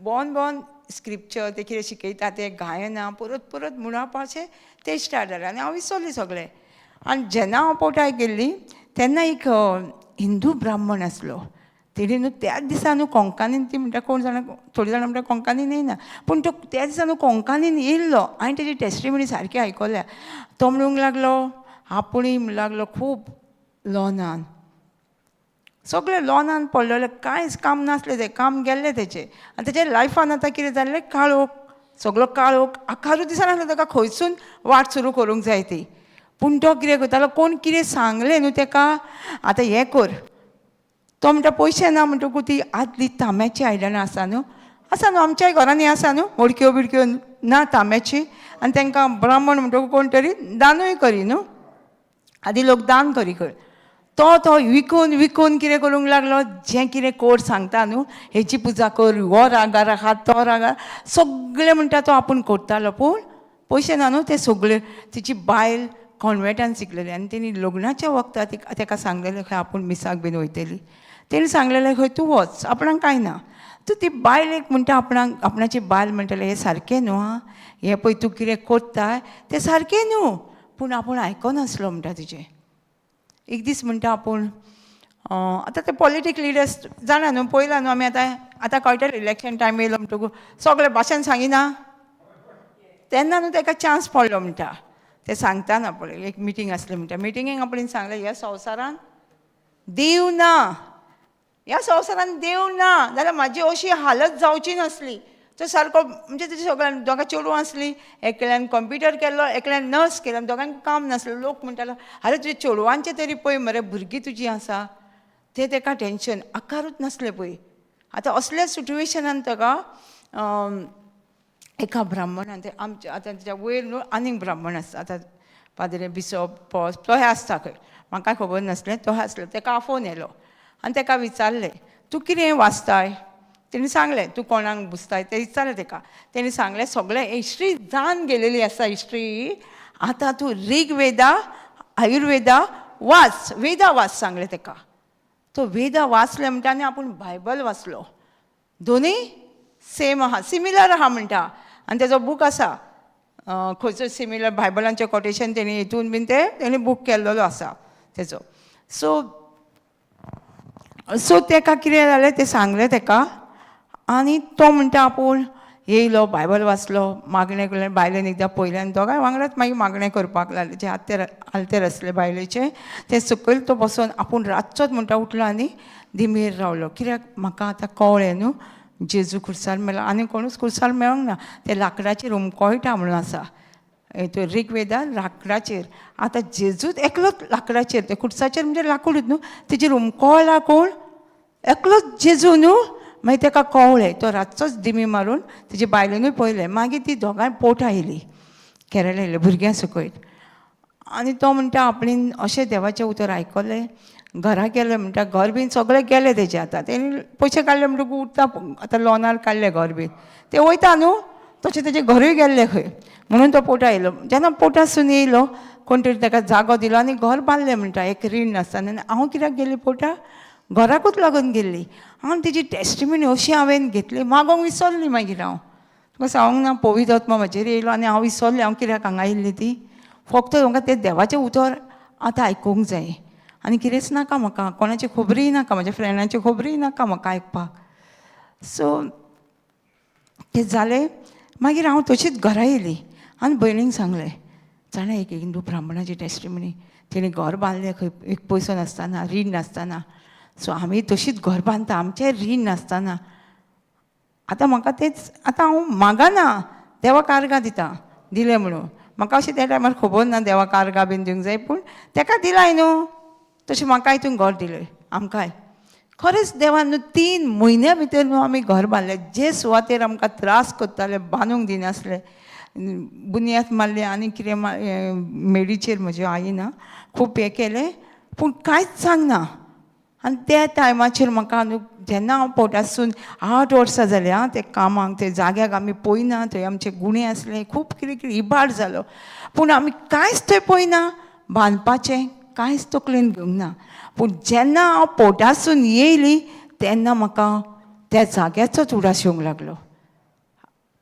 बोन बोन स्क्रिप्चर ते कितें शिकयता तें गायना परत परत म्हणपाचें तें स्टार्ट जालें आनी हांव विसरलें सगळें. आनी जेन्ना हांव पोटाक गेल्ली तेन्ना एक हिंदू ब्राह्मण आसलो. तेणी न्हू त्याच दिसा न्हू कोंकानीन, ती म्हणटा कोण जाणा, थोडीं जाणां म्हणटा कोंकानीन येयना, पूण तो त्याच दिसा न्हू कोंकानीन येयल्लो. हांवें तेजी टेस्टिमनी सारकी आयकल्या. तो म्हणूंक लागलो, आपुणूय म्हणूंक लागलो खूब लॉनान, सगळे लॉनान पडलेले, कांयच काम नासलें, तें काम गेल्लें तेचें. आनी तेच्या लायफान आतां कितें जाल्लें, काळोख, सगळो काळोख, आकारूच दिसनासलो ताका खंयसून वाट सुरू करूंक जाय ती. पूण तो कितें करतालो, कोण कितें सांगलें न्हू तेका, आतां हें कर, तो म्हणटा पयशे ना म्हणटकूच ती आदली तांब्याची आयदनां आसा न्हू, आसा न्हू आमच्याय घरांनी आसा न्हू, मडक्यो बिडक्यो ना तांब्याची. आनी तांकां ब्राह्मण म्हणटकूच कोण तरी दानूय करी न्हू, आदी लोक दान करी खंय. तो तो विकून विकून कितें करूंक लागलो, जें कितें कोर सांगता न्हू, हेची पुजा कर, हो रागार आहा, तो रागार, सगळें म्हणटा तो आपूण करतालो. पूण पयशे ना न्हू ते सगळे. तिची बायल कॉन्वेंटान शिकलेली आनी तेणी लग्नाच्या वखदां तेका सांगलेलें खंय आपूण मिसाक बीन वयतली. तेणी सांगलेलें खंय तूं वच, आपणाक कांय ना. तूं ती बायलेक म्हणटा, आपणाक आपणाची बायल म्हणटलें, हें सारकें न्हू आं, हें पळय तूं कितें कोत्ताय तें सारकें न्हू. पूण आपूण आयकनासलो म्हणटा तिचें. एक दीस म्हणटा आपूण, आतां ते पॉलिटीक लिडर्स जाणा न्हू, पळयला न्हू आमी, आतां आतां कळटलें, इलेक्शन टायम येयलो म्हणटकूच सगळे भाशण सांगिना. तेन्ना न्हू ताका चान्स पडलो म्हणटा, ते सांगतना पळय एक मिटींग आसली म्हणटा, मिटिंगेक आपणें सांगलें, ह्या संवसारान देव ना, ह्या संवसारान देव ना जाल्यार म्हाजी अशी हालत जावची नासली. तो सारको म्हणजे तेजे सगळ्यान दोगां चेडवां आसलीं, एकल्यान कंप्युटर केल्लो, एकल्यान नर्स केलो, दोगांक काम नासलें. लोक म्हणटालो, आरे तुजे चेडवांचें तरी पळय मरे, भुरगीं तुजीं आसा. तें तेका टेंशन आकारूच नासलें पळय. आतां असल्या सिट्युएशनान ताका एका ब्राह्मणान, ते आमच्या आतां तेच्या वयर न्हू आनीक ब्राह्मण आसता, आतां पाद्रे बिशप पॉस तो हे आसता खंय, म्हाका खबर नासलें, तो आसलो. तेका आफोवन येयलो आनी तेका विचारलें, तूं कितें वाचताय? तेणी सांगलें, तूं कोणाक पुजताय तें विचारलें तेका. तेणी सांगलें, सगळें हिस्ट्री जावन गेलेली आसा हिस्ट्री, आतां तूं ऋग्वेदा आयुर्वेदा वाच, वेदा वाच सांगलें तेका. तो वेदा वाचले म्हणटा आनी आपूण बायबल वाचलो, दोनूय सेम आहा, सिमिलर आहा म्हणटा. आनी तेजो बूक आसा खंयचो सिमिलर बायबलांचें कोटेशन तेणी हितून बीन ते तेणी बूक केल्लेलो आसा तेजो. सो सो तेका कितें जालें, तें सांगलें तेका आनी तो म्हणटा आपूण येयलो, बायबल वाचलो, मागणें केलें, बायलेन एकदां पळयलें आनी दोगांय वांगडाच मागीर मागणें करपाक लागलें. जें आत्तेर आल्तेर आसलें बायलेचें तें सकयल तो बसोन आपूण रातचोच म्हणटा उठलो आनी दिमेर रावलो, कित्याक म्हाका आतां कळ्ळें न्हू जेजू खुर्सार मेलो, आनी कोणूच खुर्सार मेळोंक ना. ते लांकडाचेर हुमकोळटा म्हणून आसा तो ऋग्वेदान, लांकडाचेर. आतां जेजूच एकलोच लांकडाचेर, ते खुर्साचेर म्हणजे लांकूडच न्हू, तेजेर हुमकोळ्ळा कोण, एकलोच जेजू न्हू. मागीर तेका कवळें, तो रातचोच दिमी मारून तेजे बायलेनूय पळयलें. मागीर ती दोगांय पोटा येयली, केरळा येयले भुरग्यां सकयल. आनी तो म्हणटा आपणें अशें देवाचें उतर आयकलें, घरा गेलें म्हणटा, घर बीन सगळें गेलें तेजें. आतां तेणी पयशे काडले म्हणटकूच उरता, आतां लोनार काडलें घर बीन, तें वयता न्हू, तशें तेजें घरूय गेल्लें खंय. म्हणून तो पोटा येयलो. जेन्ना पोटासून येयलो, कोण तरी ताका जागो दिलो आनी घर बांदलें म्हणटा, एक रीण नासतना. आनी हांव कित्याक गेली पोटा, घराकूच लागून गेल्ली. हांव तेजी टेस्टिमनी अशी हांवें घेतली, मागोंक विसरली. मागीर हांव तुका सांगूंक ना, पवित्र आत्मा म्हजेर येयलो आनी हांव विसरलें हांव कित्याक हांगा येयल्ली ती. फक्त म्हाका तें देवाचें उतर आतां आयकूंक जाय आनी कितेंच नाका म्हाका, कोणाची खबरीय नाका, म्हज्या फ्रेंडांची खबरीय नाका म्हाका आयकपाक. सो तें जालें. मागीर हांव तशीच घरा येयली आनी भयणीक सांगलें, जाणा एक हिंदू ब्राह्मणाची टेस्टिमनी, तेणी घर बांदलें खंय एक पयसो नासतना, रीण नासतना. सो आमी तशीच घर बांदता, आमचें रीण नासतना. आतां म्हाका तेंच, आतां हांव मागना, देवाक आर्गां दिता दिलें म्हणून. म्हाका अशें त्या टायमार खबर ना देवाक आर्गां बीन दिवंक जाय, पूण तेका दिलाय न्हू, तशें म्हाका हितून घर दिलें आमकांय. खरेंच देवान न्हू 3 म्हयन्या भितर न्हू आमी घर बांदलें. जे सुवातेर आमकां त्रास करताले, बांदूंक दिनासले, बुन्याद मारली आनी कितें मेडीचेर म्हज्या आईन खूब हें केलें, पूण कांयच सांगना. आनी त्या टायमाचेर म्हाका न्हू जेन्ना हांव पोटासून 8 वर्सां जालीं आं ते कामाक, ते जाग्याक आमी पळयना, थंय आमचे गुणे आसले, खूब कितें कितें इबाड जालो, पूण आमी कांयच थंय पळयना, बांदपाचें कांयच तकलेन घेवंक ना. पूण जेन्ना हांव पोटासून येयली तेन्ना म्हाका त्या जाग्याचोच उडास येवंक लागलो.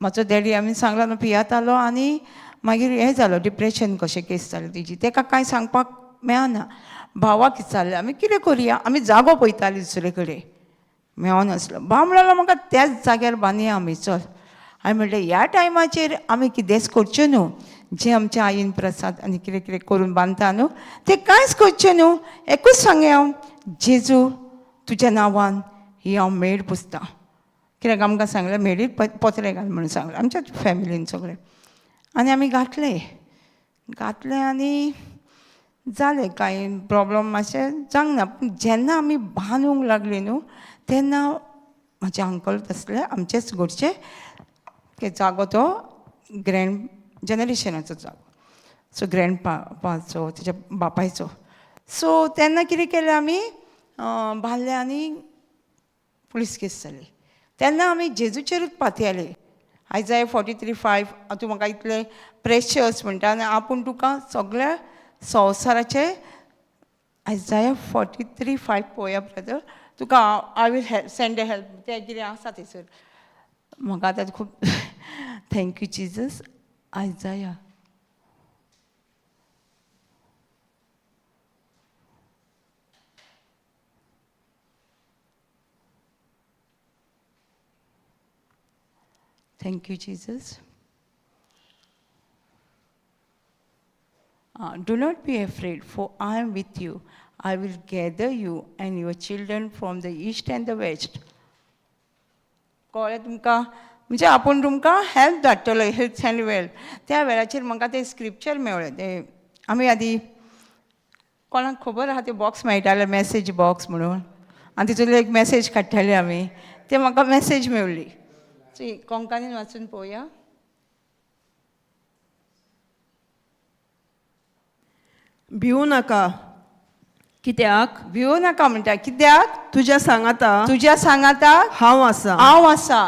म्हाजो डॅडी आमी सांगला न्हू पियातालो आनी मागीर हें जालो, डिप्रेशन कशें केस जालें तेजी, तेका कांय सांगपाक मेळना. भावाक विचारलें आमी कितें करुया, आमी जागो पळयतालीं दुसरे कडेन, मेळनासलो. भाव म्हणलो म्हाका त्याच जाग्यार बांदया आमी, चल. हांवें म्हणलें ह्या टायमाचेर आमी कितेंच करचें न्हू, जें आमच्या आईन प्रसाद आनी कितें कितें करून बांदता न्हू तें कांयच करचें न्हू. एकूच सांगे हांव, जेजू तुज्या नांवान ही हांव मेड पुसतां. कित्याक आमकां सांगलें मेडीर पोत्रे घाल म्हणून सांगलें आमच्या फॅमिलीन सगळें, आनी आमी घातलें घातलें आनी जालें, कांय प्रोब्लम मातशें जावंक ना. पूण जेन्ना आमी बांदूंक लागली न्हू तेन्ना म्हाजे अंकल तसले आमचेच घरचे, ते जागो तो ग्रँड जनरेशनाचो जागो, सो ग्रँड पाचो तेच्या बापायचो. सो तेन्ना कितें केलें आमी बांदलें आनी पुलीस केस जाली. तेन्ना आमी जेजूचेरूच पातयेले. आयजाय 43:5, तूं म्हाका इतलें प्रेशस म्हणटा आनी आपूण तुका सगळ्या संवसाराचे, आयजाय 43:5 पळोवया ब्रदर, तुका I will help send a help, तें कितें आसा थंयसर. म्हाका आतां खूब thank you Jesus. Isaiah Thank you, Jesus. Do not be afraid, for I am with you. I will gather you and your children from the east and the west. कळ्ळें तुमकां? म्हणजे आपूण तुमकां हेल्प धाडटलो, हेल्थ अँड वेल्थ. त्या वेळाचेर म्हाका तें scripture मेळ्ळें. तें आमी आदी कोणाक खबर आहा ते बॉक्स मेळटाले, मॅसेज बॉक्स म्हणून, आनी तितूंतले एक मॅसेज काडटाले आमी, ते म्हाका मॅसेज मेवली. कोंकणीन वाचून पळोवया. भिवू नाका, कित्याक भिवू नाका म्हणटा, कित्याक तुज्या सांगाता, तुज्या सांगाता हांव आसा. हांव आसा.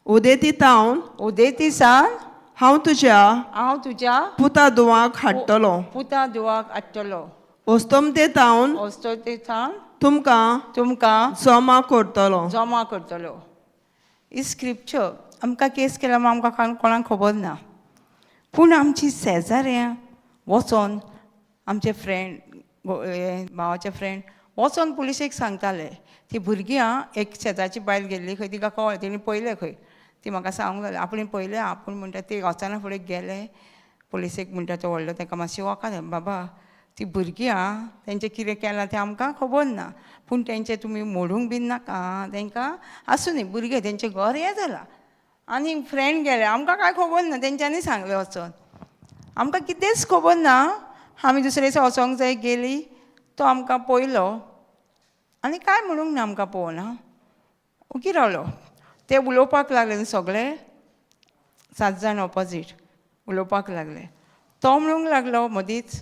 उदेती तावन, उदेती सान हांव तुज्या, हांव तुज्या पुता दुवाक हाडटलो, पुता दुवाक हाडटलो. ओस्तोमते तावन, ओस्तोमते तावन तुमकां, तुमकां जमा करतलो, जमा करतलो. ही स्क्रिप्चर आमकां केस केल्या आमकां कोणाक खबर ना, पूण आमची शेजाऱ्यां वचोन, आमचे फ्रेंड, भावाचे फ्रेंड वचोन पुलिशेक सांगताले. ती भुरगीं आं, एक शेजारची बायल गेल्ली खंय, तिका कळ्ळें, तिणें पळयलें खंय, ती म्हाका सांगूंक लागली आपणें पळयलें. आपूण म्हणटा ती वचना फुडें गेले पुलिसेक, म्हणटा तो व्हडलो ताका मातशी वखद, बाबा ती भुरगीं आं, तेंचें कितें केलां तें आमकां खबर ना, पूण तेंचें तुमी मोडूंक बीन नाका, तेंकां आसूं न्ही, भुरगें तेंचें घर हें जालां. आनी फ्रेंड गेले, आमकां कांय खबर ना, तेंच्यांनी सांगलें वचोन, आमकां कितेंच खबर ना. आमी दुसरे दिसा वचोंक जाय गेली, तो आमकां पळयलो आनी कांय म्हणूंक ना, आमकां पळोवना, ओगी रावलो. ते उलोवपाक लागले न्हू सगळे 7 जाण ऑपोजीट उलोवपाक लागले. तो म्हणूंक लागलो मदींच,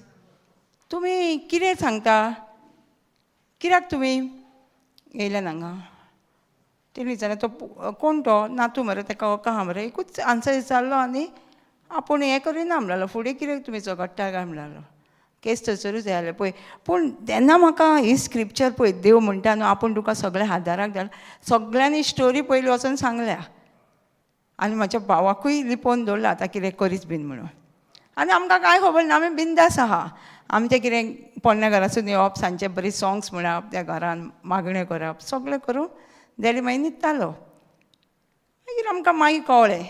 तुमी कितें सांगता, कित्याक तुमी येयले हांगा? तेणी विचारलें, तो कोण तो नातू मरे, ताका वखद आहा मरे, एकूच आन्सर विचारलो आनी आपूण हें करिना म्हणलो, फुडें कितें तुमी झगडटा काय म्हणलो. केस थंयसरूच जालें पळय. पूण तेन्ना म्हाका ही स्क्रिप्चर पळय, देव म्हणटा न्हू आपूण तुका सगळें आदाराक धाड, सगळ्यांनी स्टोरी पयली वचोन सांगल्या आनी म्हाज्या भावाकूय लिपोवन दवरला आतां कितें करीच बीन म्हणून. आनी आमकां कांय खबर ना, आमी बिंदास आहा. आमचें कितें पोरण्या घरासून येवप, सांजचे बरी सोंग्स म्हणप, त्या घरान मागणें करप, सगळें करून डॅडी मागीर न्हिदतालो. मागीर आमकां मागीर कळ्ळें.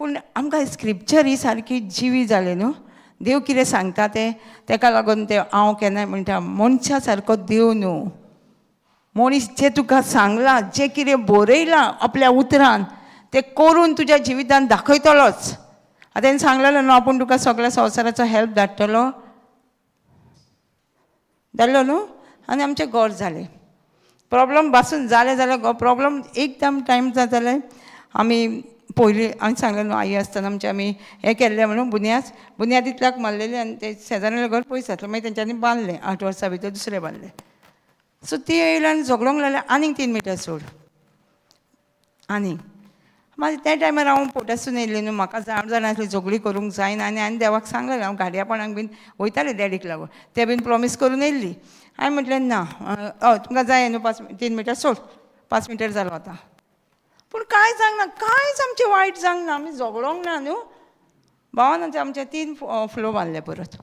पूण आमकां स्क्रिप्चर ही सारकी जिवी जाली न्हू, देव कितें सांगता तें तेका लागून तें हांव केन्नाय म्हणटा मनशा सारको देव न्हू. मनीस जें तुका सांगलां, जें कितें बरयलां आपल्या उतरान तें करून तुज्या जिवितान दाखयतलोच. आतां तेणें सांगलेलें न्हू आपूण तुका सगळ्या संवसाराचो हेल्प धाडटलो, धाडलो न्हू. आनी आमचें घर जालें. प्रॉब्लम बासून जालें जाल्यार प्रॉब्लम एकदम टायम जाताले. आमी पयलीं आमी सांगलें न्हू आई आसतना आमचें आमी हें केल्लें म्हणून बुन्याद इतल्याक मारलेली आनी ते शेजाऱ्यालें घर पयस आसलें, मागीर तेंच्यांनी बांदलें 8 वर्सां भितर दुसरें बांदलें. सो ती येयली आनी झगडोंक लागले आनीक 3 मिटर सोड आनीक. मागीर त्या टायमार हांव पोटासून येयल्लें न्हू, म्हाका जाण जाणां आसली झगडी करूंक जायना. आनी हांवें देवाक सांगलेलें, हांव घाडयापणाक बीन वयतालें डॅडीक लागून, ते बीन प्रोमीस करून येयल्ली. हांवें म्हटलें ना, हय तुमकां जाय न्हू 5-3 मिटर सोड, 5 मिटर जालो आतां. पूण कांय जावंक ना, कांयच आमचें वायट जावंक ना, आमी झगडोंक ना न्हू. भावान आमचे 3 फ्लो बांदले परत.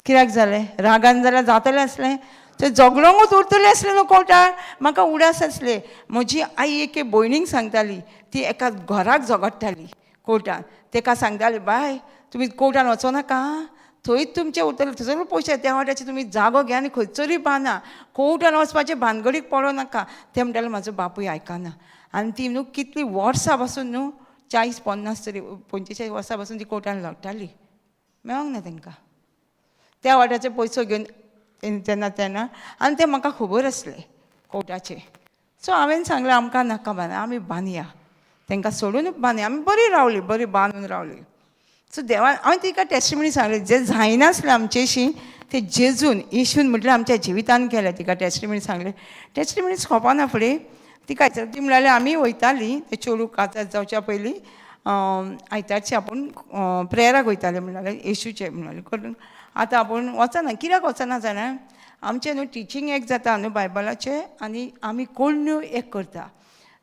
कित्याक जालें, रागान जाल्यार जातलें आसलें, ते झगडोंकूच उरतलें आसलें न्हू कोर्टार. म्हाका उडास आसले, म्हजी आई एके भयणीक सांगताली, ती एका घराक झगडटाली कोर्टान, तेका सांगताली बाय तुमी कोर्टान वचो नाका, थंयच तुमचें उरतलें, थंयसर पयशे त्या वाट्याचे तुमी जागो घे आनी खंयसरूय बांदा, कोर्टान वचपाचें भानगडीक पडो नाका. तें म्हणटालें म्हाजो बापूय आयकना. आनी ती न्हू कितली वर्सां पासून न्हू 40-50 तरी 45 वर्सां पासून ती कोर्टान लडटाली, मेळोंक ना तेंकां. त्या वाट्याचे पयसो घेवन तेन्ना तेन्ना आनी तें म्हाका खबर आसलें कोर्टाचें. सो हांवें सांगलें आमकां नाका बांद, आमी बांदया, तेंकां सोडून बांदया. आमी बरी रावली, बरी बांदून रावली. सो देवान हांवें तिका टेस्टिमनी सांगली, जें जायनासलें आमचेशी तें जेजून येशून म्हटल्यार आमच्या जिवितान केलें. तिका टेस्टिमनी सांगलें, टेस्टिमनी सोंपना फुडें तिका ती म्हणल्यार आमी वयतालीं ते चेडूं काजार जावच्या पयलीं आयतारची आपूण प्रेयराक वयताले म्हणल्यार येशूचें म्हणल्यार करून. आतां आपूण वचना, कित्याक वचना जाणा, आमचें न्हू टिचींग एक जाता न्हू बायबलाचें आनी आमी कोण्ण्यो एक करता.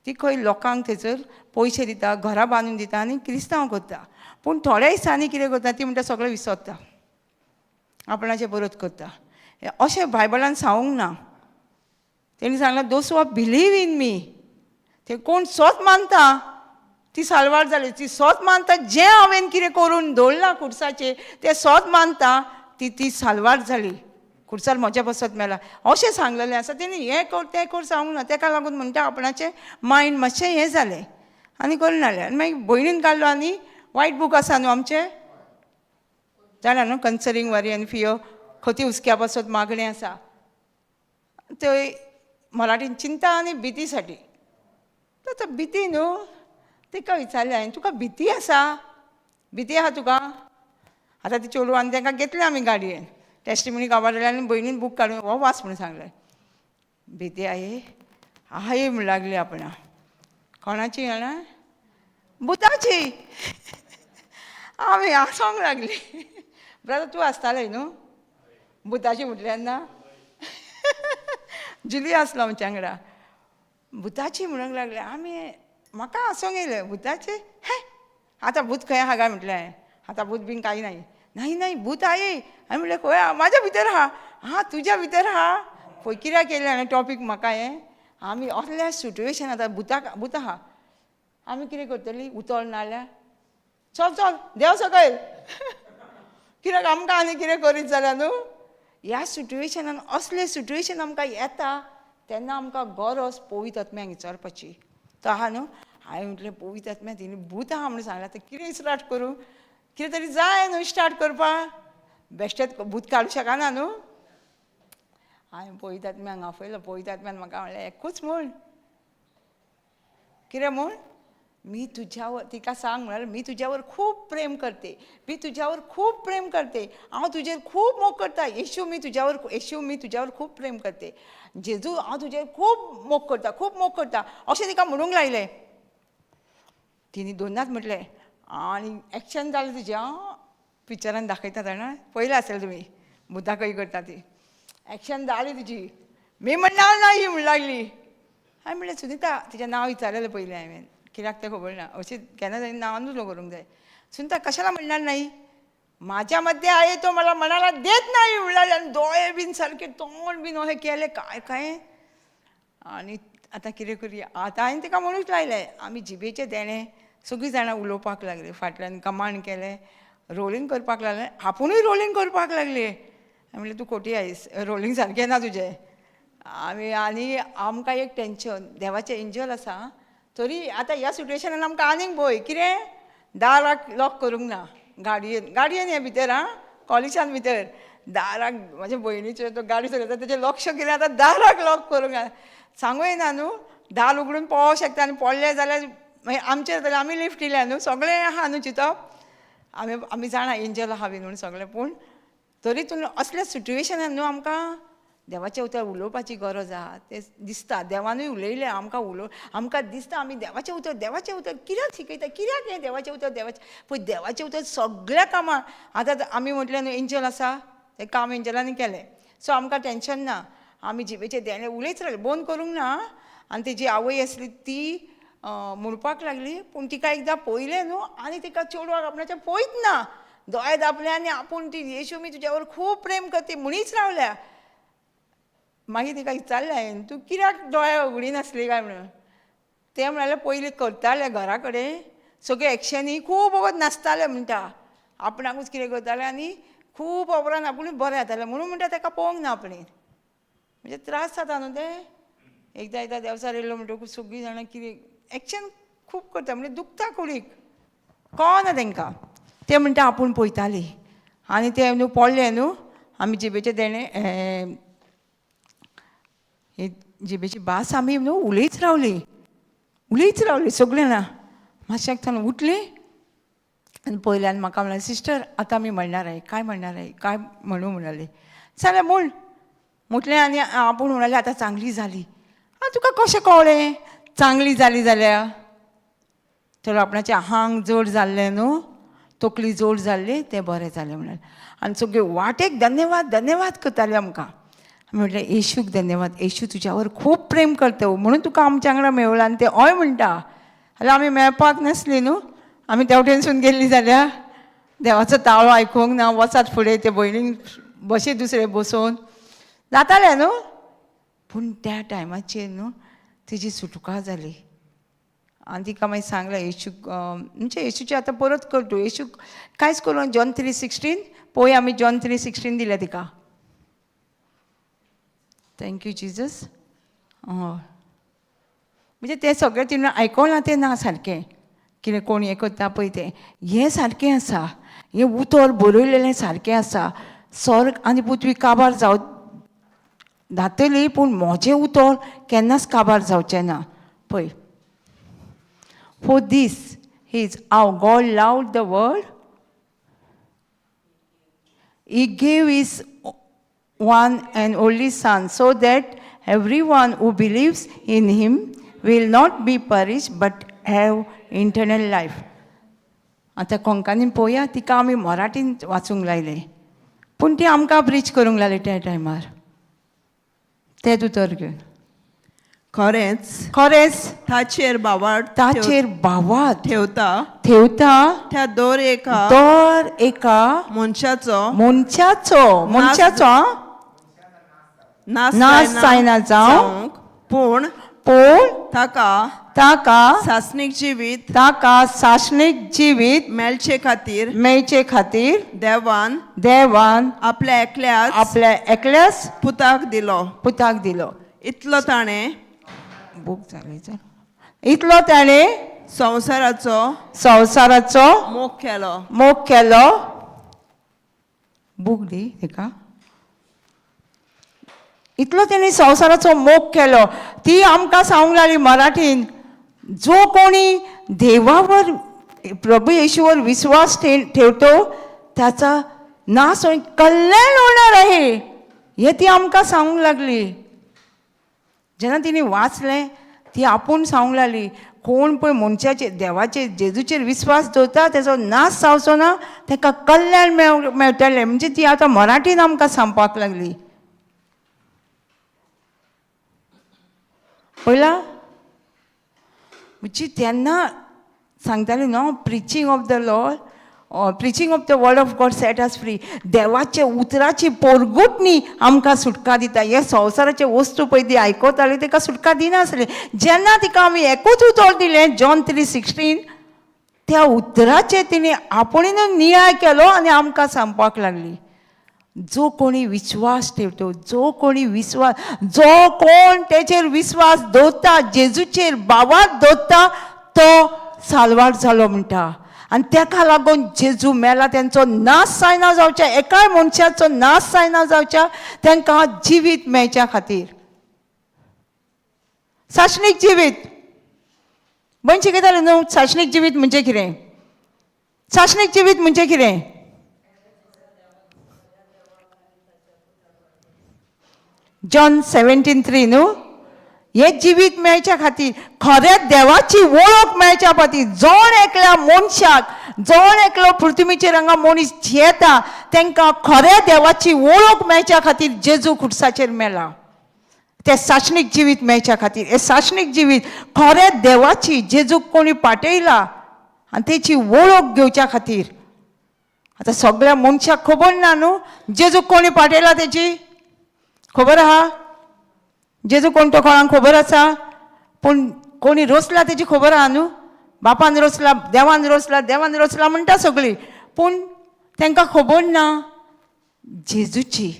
ती खंय लोकांक थंयसर पयशे दिता, घरां बांदून दिता आनी क्रिस्तांव करता. पूण थोड्या दिसांनी कितें करता ती म्हणटा सगळें विसरता, आपणाचें परत करता. अशें बायबलान सांगूंक ना. तेणी सांगलां those who believe in me, ते कोण सोत मानता ती साल्वार जाली, ती सोत मानता जें हांवें कितें करून दवरलां खुर्साचेर तें सोत मानता ती ती साल्वार जाली, खुर्सार म्हज्या बसत मेला अशें सांगलेलें आसा. तेणी हें कर तें कर सांगूंक ना. तेका लागून म्हणटा आपणाचें मायंड मातशें हें जालें आनी करून जालें. आनी मागीर भयणीन काडलो आनी वायट बूक आसा न्हू आमचें, जाणा न्हू, कन्सरिंग वरी आनी फियो खती हुसक्या पासत मागणें आसा, थंय मराठीन चिंता आनी भितीसाठी. आतां भिती न्हू, तिका विचारलें हांवें, तुका भिती आसा, भिती आहा तुका? आतां ती चेडूं आनी तांकां घेतलें आमी गाडयेन, टेस्टिमनी काबार आनी भयणीन बूक काडून हो वाच म्हणून सांगलें. भिती आहे आहे म्हण लागली आपणा, कोणाची जाणा, भुताची. आमी हांसोंक लागली. ब्रदर तूं आसतालें न्हू भुताची म्हटलें तेन्ना, जुली आसलो आमच्या वांगडा. भुताची म्हणूंक लागले आमी, म्हाका हांसोंक येयलें, भुताची हे आतां भूत खंय आहा काय म्हटलें हांवें, आतां भूत बीन कांय नाही. नाही नाही भूत आहे. हांवें म्हटलें खंय आहा, म्हाज्या भितर आहा. आं तुज्या भितर आहा, पळय कित्याक येयलें हांवें टॉपीक म्हाका हें. आमी असल्या सिट्युएशन आतां भुताक भूत आहा, आमी कितें करतलीं, उतळ नाल्यार चल चल देव सकयल, कित्याक आमकां आनी कितें करीत जाल्यार न्हू. ह्या सिट्युएशनान असलें सिट्युएशन आमकां येता तेन्ना आमकां गरज पवित्र आत्म्याक विचारपाची. तो आहा न्हू, हांवें म्हटलें पवित्र आत्म्या तिणी भूत आहा म्हणून सांगलां, आतां कितें स्टार्ट करूं, कितें तरी जाय न्हू स्टार्ट करपाक, बेश्टेच भूत काडूं शकना न्हू. हांवें पवित्र आत्म्याक आपयलो, पवित्र आत्म्यान म्हाका म्हणलें एकूच म्हूण, कितें म्हूण, मी तुझ्यावर, तिका सांग म्हळ्यार मी तुझ्यावर खूब प्रेम करते, मी तुझ्यावर खूब प्रेम करते, हांव तुजेर खूब मोग करता, येशू मी तुझ्यावर, येशू मी तुझ्यावर खूब प्रेम करते, जेजू हांव तुजेर खूब मोग करता, खूब मोग करता, अशें तिका म्हणूंक लायलें. तिणी दोनाच म्हटलें आनी एक्शन जालें तिजें. आं पिक्चरान दाखयता जाणा, पयलें आसतलें तुमी भुतां खंय करता ती, एक्शन जाली तिजी. मी म्हणणार नाही म्हण लागली. हांवें म्हणलें सुनिता, तिचें नांव विचारलेलें पयलें हांवें, कित्याक तें खबर ना, अशें केन्ना तरी नांवानूच करूंक जाय. सुनिता कशाला म्हणणार नाही, माझ्या मध्ये आहे तो मला मनाला देत नाही म्हणला. आनी दोळे बीन सारके तोंड बीन अशें केलें काय काय. आनी आतां कितें करुया, आतां हांवें तिका म्हणूच लायलें, आमी जिबेचें देणें सगळीं जाणां उलोवपाक लागलीं, फाटल्यान कमांड केलें, रोलिंग करपाक लागलें, आपुणूय रोलिंग करपाक लागली. हांवें म्हणलें, तूं खोटी आयस, रोलिंग सारकें ना तुजें. आमी आनी आमकां एक टेंशन, देवाचें एंजल आसा तरी आतां ह्या सिट्युएशनान आमकां आनीक भंय. कितें, दाराक लॉक करूंक ना, गाडयेन गाडयेन हें भितर आं, कॉलेजान भितर दाराक म्हजे भयणीचें तो गाडी चलयता तेजें लक्ष कितें आतां दाराक लॉक करूंक ना, सांगू येना न्हू, दार उगडून पळोवंक शकता आनी पडलें जाल्यार मागीर आमचेर जाल्यार आमी लिफ्ट दिल्या न्हू, सगळें आहा न्हू चिंतप. आमी आमी जाणा एंजल आहा बी म्हूण सगळें, पूण तरी तूं असल्या सिट्युएशनान न्हू आमकां देवाचें उतर उलोवपाची गरज आहा. तें दिसता देवानूय उलयलें आमकां, आमकां दिसता आमी देवाचें उतर देवाचें उतर कित्याक शिकयता, कित्याक हें देवाचें उतर देवाचें, पळय देवाचें उतर सगळ्या कामां. आतां आमी म्हटलें न्हू एंजल आसा, तें काम एंजलांनी केलें, सो आमकां टेंशन ना. आमी जिबेचें देणें उलयत रावलीं, बंद करूंक ना. आनी तेजी आवय आसली ती म्हणपाक लागली, पूण तिका एकदां पळयलें न्हू आनी तिका चेडवाक आपणाच्या पळयत ना, दोळे दापले आनी आपूण ती येशू मी तुज्यावर खूब प्रेम करते म्हणीच रावल्या. मागीर तिका विचारलें हांवें, तूं कित्याक दोळे उगडिनासली काय म्हणून. तें म्हळ्यार पयलीं करतालें घरा कडेन सगळे एक्शनी खूब वगत नाचतालें म्हणटा, आपणाकूच कितें करतालें आनी खूब उपरांत आपूण बरें जातालें म्हणून म्हणटा तेका पळोवंक ना आपणें. म्हणजे त्रास जाता न्हू तें, एकदां एकदां देवचार येयलो म्हणटकूच सगळीं जाणां कितें एक्शन खूब करता, म्हणजे दुखता कुडीक, कळना तेंकां. ते म्हणटा आपूण पळयताली आनी तें न्हू पडलें न्हू, आमी जिबेचें देणें हे जिबेची भास आमी न्हू उलयत रावली, उलयत रावली सगळीं जाणां. मातशें थंय उठलीं आनी पळयलें आनी म्हाका म्हणलें, सिस्टर आतां आमी म्हणणार आहे, काय म्हणणार आहे, काय म्हणू म्हणाली. चला म्हूण म्हटलें आनी आपूण म्हणालें आतां चांगली जाली. आं तुका कशें कळ्ळें चांगली जाली जाल्यार? तर आपणाचें आंग जड जाल्लें न्हू, तकली जड जाल्ली, तें बरें जालें म्हणालें. आनी सगळे वाटेक धन्यवाद धन्यवाद करताले आमकां. आमी म्हटलें येशूक धन्यवाद, येशू तुज्यावर खूब प्रेम करता म्हणून तुका आमच्या वांगडा मेळ्ळा. आनी ते हय म्हणटा जाल्यार आमी मेळपाक नासली न्हू, आमी तेवटेनसून गेल्ली जाल्यार देवाचो ताळो आयकूंक ना, वचात फुडें ते भयणीक बशी दुसरे बसोवन जातालें न्हू. पूण त्या टायमाचेर न्हू तिजी सुटका जाली. आनी तिका मागीर सांगलें येशूक, म्हणजे येशूचें आतां परत कर तूं, येशूक कांयच करूं. जॉन 3:16 पळोवया आमी, जॉन 3:16 दिल्या तिका. Thank you Jesus. हय म्हणजे तें सगळें तिणें आयकलां तें ना सारकें, कितें कोण हें करता पळय तें, हें सारकें आसा, हें उतर बरयलेलें सारकें आसा. स्वर्ग आनी पृथ्वी काबार जाव जातली, पूण म्हजें उतर केन्नाच काबार जावचें ना. पळय, for this is how God loved the world, He gave His one and only Son, so that everyone who believes in Him will not be perished but have eternal life. आतां कोंकणीन पळोवया, तिका आमी मराठीन वाचूंक लायलें, पूण ती आमकां प्रीच करूंक लागली त्या टायमार तें उतर घेवन. खरेंच खरेंच ताचेर भावार्थ ताचेर भावार्थ ठेवता ठेवता त्या दर एका दर एका मनशाचो मनशाचो मनशाचो आं, नाश नाश जायना जावंक, पूण पूण ताका ताका सासणीक जिवीत ताका सासणीक जिवीत मेळचे खातीर मेळचे खातीर देवान देवान आपल्या एकल्याच आपल्या एकल्याच पुताक दिलो. पुताक दिलो. इतलो ताणें बूक जालें, इतलो ताणें संवसाराचो संवसाराचो मोग केलो. मोग केलो. बूक दी तिका. इतलो तेणी संवसाराचो मोग केलो. ती आमकां सांगूंक लागली मराठीन, जो कोणी देवावर प्रभू येशूवर विश्वास ठेवतो त्याचा नाश होऊन कल्याण होणार आहे, हे ती आमकां सांगूंक लागली. जेन्ना तिणें वाचलें ती आपूण सांगूंक लागली, कोण पळय मनशाचेर देवाचेर जेजूचेर विस्वास दवरता तेजो नाश जावचो ना, ताका कल्याण मेळटलें. म्हणजे ती आतां मराठीन आमकां सांगपाक लागली. पळयला, म्हणजे तेन्ना सांगताली न्हू, preaching of the Lord, preaching of the word of God set us free. देवाचे उतराची पोरगुटणी आमकां सुटका दिता. हे संवसाराचे वस्तू पळय ती आयकताली, ताका सुटका दिनासली. जेन्ना तिका आमी एकूच उतर दिलें, जॉन 3:16, त्या उतराचेर तिणें आपणेनूच नियाळ केलो आनी आमकां सांगपाक लागली, जो कोणी विश्वास ठेवतो, जो कोणी विश्वास, जो कोण तेचेर विश्वास दवरता, जेजूचेर बाबाक दवरता, तो साल्वार जालो म्हणटा. आनी तेका लागून जेजू मेला, तेंचो नाश जायना जावच्या, एकाय मनशाचो नाश जायना जावच्या, तांकां जिवीत मेळच्या खातीर, सासणीक जिवीत. भयण शिकयताले न्हू सासणीक जिवीत म्हणजे कितें? सासणीक जिवीत म्हणजे कितें? जॉन 17:3 न्हू? हें जिवीत मेळच्या खातीर, खऱ्या देवाची वळख मेळच्या खातीर, जण एकल्या मनशाक, जण एकलो पृथ्वीचेर हांगा मनीस जियेता तांकां खऱ्या देवाची वळख मेळच्या खातीर जेजू खुर्साचेर मेला. तें सासणीक जिवीत मेळच्या खातीर. हें सासणीक जिवीत खऱ्या देवाची, जेजूक कोणी पाटयला आनी तेची वळख घेवच्या खातीर. आतां सगळ्या मनशाक खबर ना न्हू जेजूक कोणी पाटयला तेची खबर आहा? जेजू कोण तो कोणाक खबर आसा? पूण कोणी रोसला तेजी खबर आहा न्हू? बापान रोसला, देवान रोसला, देवान रोसला म्हणटा सगळीं, पूण तांकां खबर ना जेजूची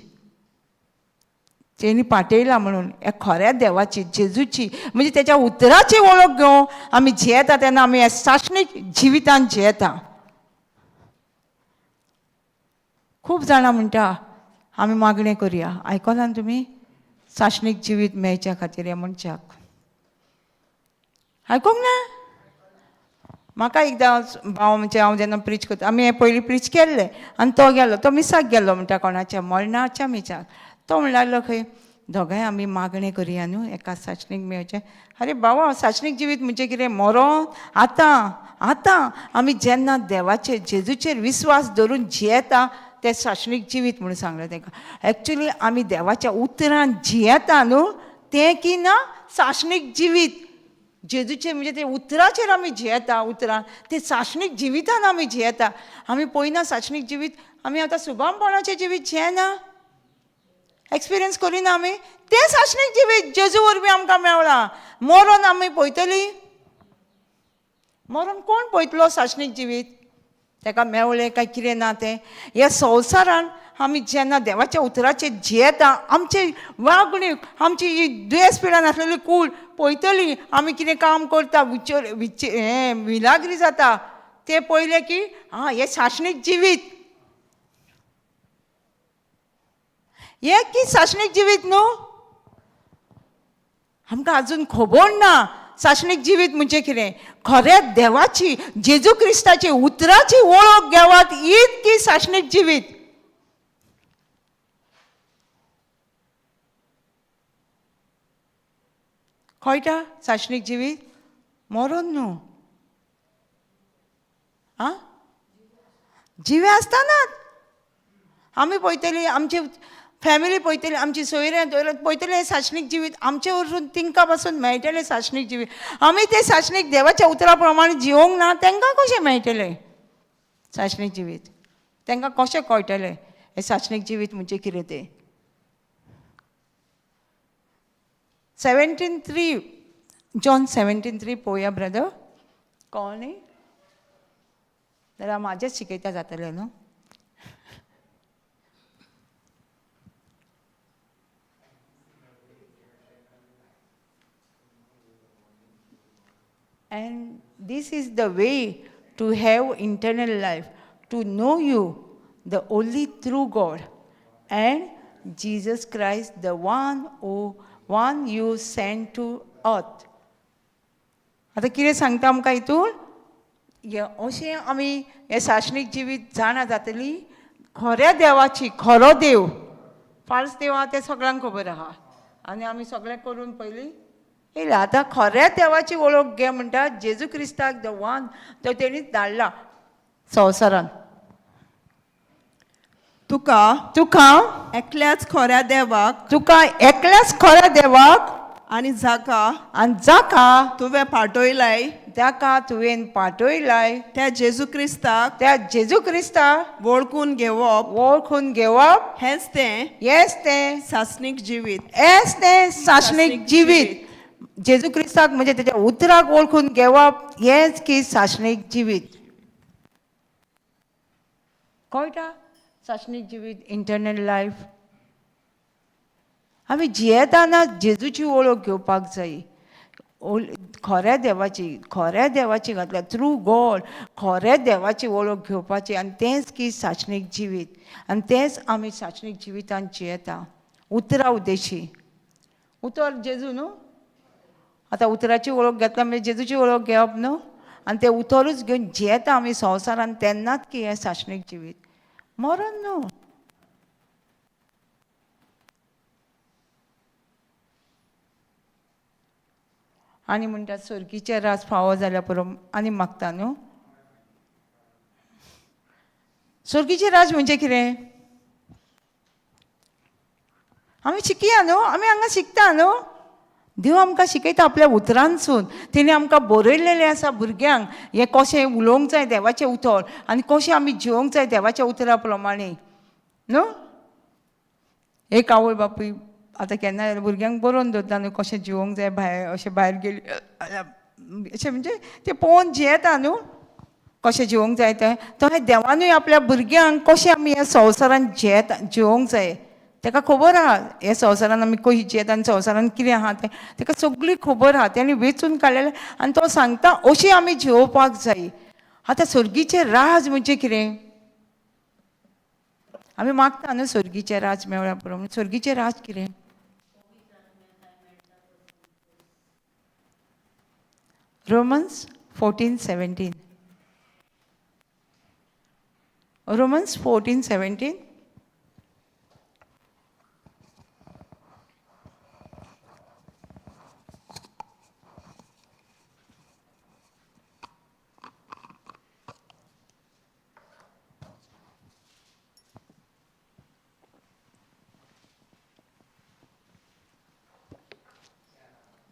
तेणी पाटयला म्हणून. ह्या खऱ्या देवाची, जेजूची, म्हणजे तेच्या उतराची वळख घेवन आमी जियेता तेन्ना आमी ह्या सासणीक जिवितान जियेता. खूब जाणां म्हणटा आमी मागणें करुया. आयकलां न्हू तुमी? सासणीक जिवीत मेळच्या खातीर ह्या मनशाक. आयकूंक ना? म्हाका एकदां भाव, म्हणजे हांव जेन्ना प्रीच करता, आमी हें पयलीं प्रीच केल्लें आनी तो गेलो, तो मिसाक गेलो म्हणटा, कोणाच्या मरणाच्या मिसाक. तो म्हणूंक लागलो खंय, दोगांय आमी मागणें करुया न्हू एका सासणीक मेळचें. आरे बाबा, सासणीक जिवीत म्हणजे कितें? मरोन आतां आतां आमी जेन्ना देवाचेर, जेजूचेर विस्वास धरून जियेता तें सासणीक जिवीत म्हणून सांगलें तांकां. एक्चुली आमी देवाच्या उतरान जियेता न्हू तें की ना सासणीक जिवीत. जेजूचेर म्हणजे ते उतराचेर आमी जियेता, उतरान ते सासणीक जिवितान आमी जियेता. आमी पळयना सासणीक जिवीत. आमी आतां सुभामपणाचें जिवीत जियेना, एक्सपिरियन्स करिना आमी तें सासणीक जिवीत. जेजू वरवीं आमकां मेवलां. मरोन आमी पळयतलीं? मरोन कोण पळयतलो सासणीक जिवीत? ताका मेवलें काय कितें ना तें. ह्या संवसारान आमी जेन्ना देवाच्या उतराचेर जियेता, आमचे वागणूक, आमची ही दुयेंस पिडा नासलेली कूड पळयतली आमी कितें काम करता, विचर which हें मिलाग्री जाता तें पळयलें की आं, हें सासणीक जिवीत. हें की सासणीक जिवीत न्हू? आमकां आजून खबर ना सासणीक जिवीत म्हणजे कितें. खऱ्या देवाची, जेजू क्रिस्ताची उतराची वळख घेवात इतकी सासणीक जिवीत. कळटा सासणीक जिवीत? मरोन न्हू, आं, जिवे आसतनाच आमी पळयतली, आमची फॅमिली पळयतली, आमची सोयऱ्यां दोयऱ्यां पळयतली हें सासणीक जिवीत. आमचे वरसून तिंकां पासून मेळटलें सासणीक जिवीत. आमी तें सासणीक देवाच्या उतरा प्रमाणे जिवोंक ना, तांकां कशें मेळटलें सासणीक जिवीत? तांकां कशें कळटलें हें सासणीक जिवीत म्हणजे कितें तें? 17:3, जॉन 17:3 पळोवया ब्रदर, कळ्ळें न्ही? जाल्यार म्हाजेंच शिकयता जातलें न्हू? And this is the way to have eternal life, to know you, the only true God, and Jesus Christ, the one you sent to earth. आतां कितें सांगता आमकां हितून? अशें आमी हें सासणीक जिवीत जाणा जातली खऱ्या देवाची. खरो देव, फाल्स देव आहा तें सगळ्यांक खबर आहा आनी आमी सगळें करून पयलीं येयला. आतां खऱ्या देवाची वळख घे म्हणटा, जेजू क्रिस्ताक, the one तो तेणीच धाडला संवसारान. तुका तुका एकल्याच खऱ्या देवाक तुका एकल्याच खऱ्या देवाक आनी जाका आनी जाका तुवें पाटयलाय ताका तुवें पाटयलाय त्या जेजू क्रिस्ताक त्या जेजू क्रिस्ताक वळखून घेवप वळखून घेवप हेंच तें हेंच तें सासणीक जिवीत. हेंच तें सासणीक जिवीत. जेजू क्रिस्ताक म्हणजे तेच्या उतराक वळखून घेवप हेंच की सासणीक जिवीत. कळटा? सासणीक जिवीत, इंटरनल लायफ. आमी जियेताना जेजूची वळख घेवपाक जाय, खऱ्या देवाची, खऱ्या देवाची घातल्या थ्रू गॉड, खऱ्या देवाची वळख घेवपाची. आनी तेंच की सासणीक जिवीत. आनी तेंच आमी सासणीक जिवितान जियेता उतरा उद्देशी. उतर जेजू न्हू, आतां उतराची वळख घेतला म्हणजे जेजूची वळख घेवप न्हू. आनी तें उतरूच घेवन जियेता आमी संवसारान, तेन्नाच की हें सासणीक जिवीत, मरण न्हू. आनी म्हणटा सर्गीचें राज फावो जाल्यार पुरो आनी मागता न्हू. सर्गीचें राज म्हणजे कितें? आमी शिकया न्हू, आमी हांगा शिकता न्हू. देव आमकां शिकयता आपल्या उतरांसून. तेणी आमकां बरयलेलें आसा भुरग्यांक हें कशें उलोवंक जाय देवाचें उतर आनी कशें आमी जिवंक जाय देवाच्या उतरा प्रमाणे न्हू. एक आवय बापूय आतां केन्ना भुरग्यांक बरोवन दवरता न्हू कशें जिवंक जाय भायर, अशें भायर गेली अशें म्हणजे तें पळोवन जियेता न्हू कशें जिवंक जाय तें. तशें देवानूय आपल्या भुरग्यांक कशें आमी ह्या संवसारान जियेता जिवंक जाय तेका खबर आहा. ह्या संवसारान आमी कशी जियेता आनी संवसारान कितें आहा तें तेका सगळी खबर आहा. तेणी वेंचून काडलेलें आनी तो सांगता अशी आमी जिवोवपाक जाय. आतां सर्गीचें राज म्हणजे कितें? आमी मागता न्हू सर्गीचें राज मेळ्ळ्या पुरो. सर्गीचें राज कितें? Romans 14:17. Romans 14:17.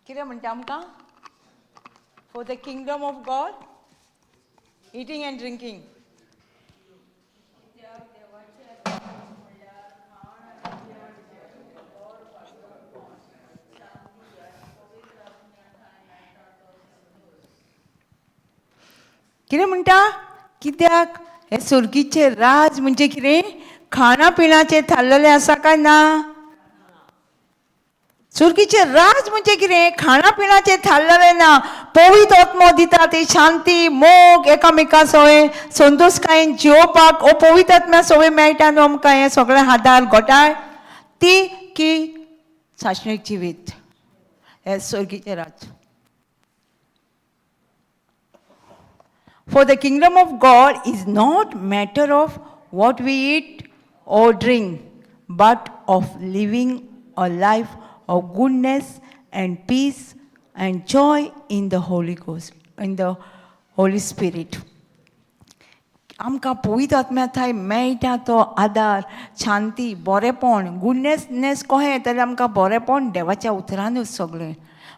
कितें म्हणटा आमकां? For the kingdom of God, eating and drinking. कितें म्हणटा? कित्याक हें सर्गीचें राज म्हणजे कितें? खाणा पिण्याचें थारलेलें आसा काय ना? सर्गीचें राज म्हणजे कितें? खाणा पिण्याचें थारलेलें ना. पवित्र आत्मो दिता ती शांती, मोग, एकामेका सवय संतोशकायेन जिवोवपाक ओ पवित्र आत्म्या सवय मेळटा न्हू आमकां. हें सगळें आदार घोटाय ती की सासणीक जिवीत हें सर्गीचें राज. For the kingdom of God is not matter of what we eat or drink, but of living a life of goodness and peace and joy in the Holy Ghost, in the Holy Spirit. आमकां पवित्र आत्म्या थंय मेळटा तो आदार, शांती, बरेपण, गुडनेसनेस कशें येतलें आमकां बरेपण देवाच्या उतरानूच सगळें.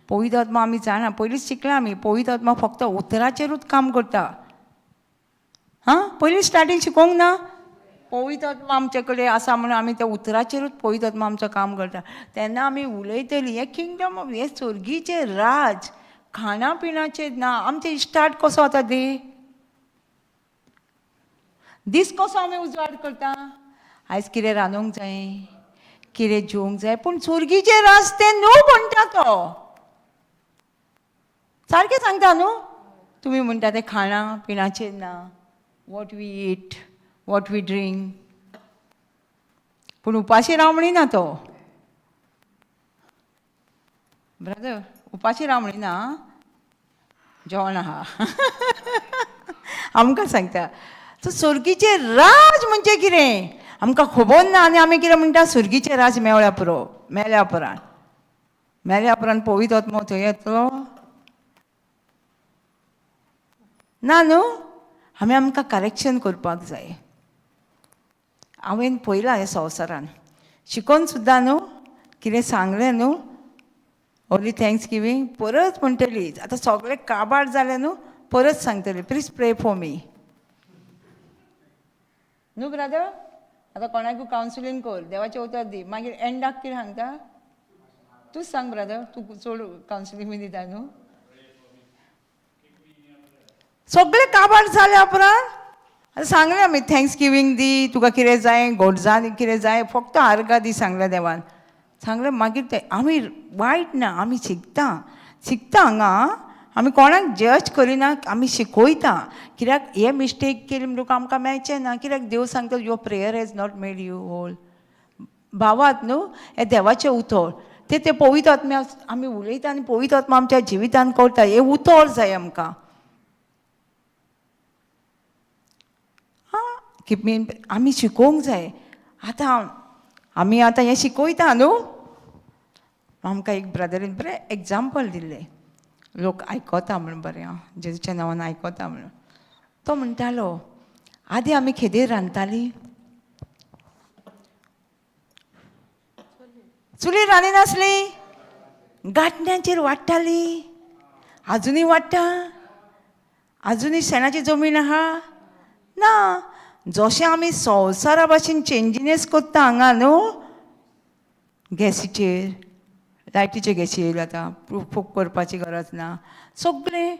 पवित्र आत्मा आमी जाणा, पयलींच शिकला आमी, पवित्र आत्मा फक्त उतराचेरूच काम करता. हां, पयलीं स्टार्टींग शिकोवंक ना. पवित्र आत्मा आमचे कडेन आसा म्हणून आमी त्या उतराचेरूच पवित्र आत्मा आमचो काम करता. तेन्ना आमी उलयतलीं हें किंगडम ऑफ हें सर्गीचें राज खाणा पिण्याचें ना. आमचें स्टार्ट कसो जाता दी दीस कसो आमी उजवाड करता? आयज कितें रांदूंक जाय, कितें जेवंक जाय, पूण सर्गीचें राज तें न्हू म्हणटा तो. सारकें सांगता न्हू तुमी म्हणटा तें खाणा पिण्याचेर ना, what we eat, what we drink, पूण उपाशी राव म्हणिना तो ब्रदर, उपाशी राव म्हणिना, जेवण आहा आमकां सांगता. सो सर्गीचें राज म्हणजे कितें आमकां खबर ना. आनी आमी कितें म्हणटा? सर्गीचें राज मेळ्ळ्या पुरो, मेल्या उपरांत, मेल्या उपरांत पवित्र आत्मो थंय येतलो ना न्हू. आमी आमकां करेक्शन करपाक जाय. हांवें पळयलां हें संवसारान शिकोन सुद्दां न्हू, कितें सांगलें न्हू होली thanks giving परत म्हणटली. आतां सगळें काबार जालें न्हू, परत सांगतली प्लीज प्रे फॉर मी न्हू ब्रदर. आतां कोणाकूय कावन्सिलींग कर, देवाचें उतर दी, मागीर एंडाक कितें सांगता? तूं सांग ब्रदर, तूं चड कावन्सिलींग बी दिता न्हू. सगळें काबार जाल्या उपरांत आतां सांगलें आमी, thanks giving दी, तुका कितें जाय, गोडजान कितें जाय, फक्त आर्गां दी सांगलें देवान. सांगलें मागीर तें आमी वायट ना, आमी शिकता, शिकता हांगा. आमी कोणाक जज करिना, आमी शिकयता. कित्याक हे मिस्टेक केली म्हणटकूच आमकां मेळचें ना. कित्याक देव सांगता, your prayer has not made you whole. भावात न्हू, हें देवाचें उतर, तें तें पवित्र आत्म्या आमी उलयता आनी पवित्र आत्मा आमच्या जिवितान करता. हें उतर जाय आमकां. आं, की आमी शिकोवंक जाय. आतां आमी आतां हें शिकयता न्हू. आमकां एक ब्रदरीन बरें एग्जाम्पल दिल्लें, लोक आयकता म्हूण बरें आं, जेजूच्या नांवान आयकता म्हणून. तो म्हणटालो, आदीं आमी खेदेर रांदतालीं, चुलीर रांदिनासली, गांठण्याचेर वाडटाली. आजुनूय वाडटा? आजुनूय शेणाची जमीन आहा ना? जशें आमी संवसारा भाशेन चेंजीनेस करता हांगा न्हू, गॅसीचेर, लायटीचे गॅसी येयले आतां, प्रूफ करपाची गरज ना. सगळें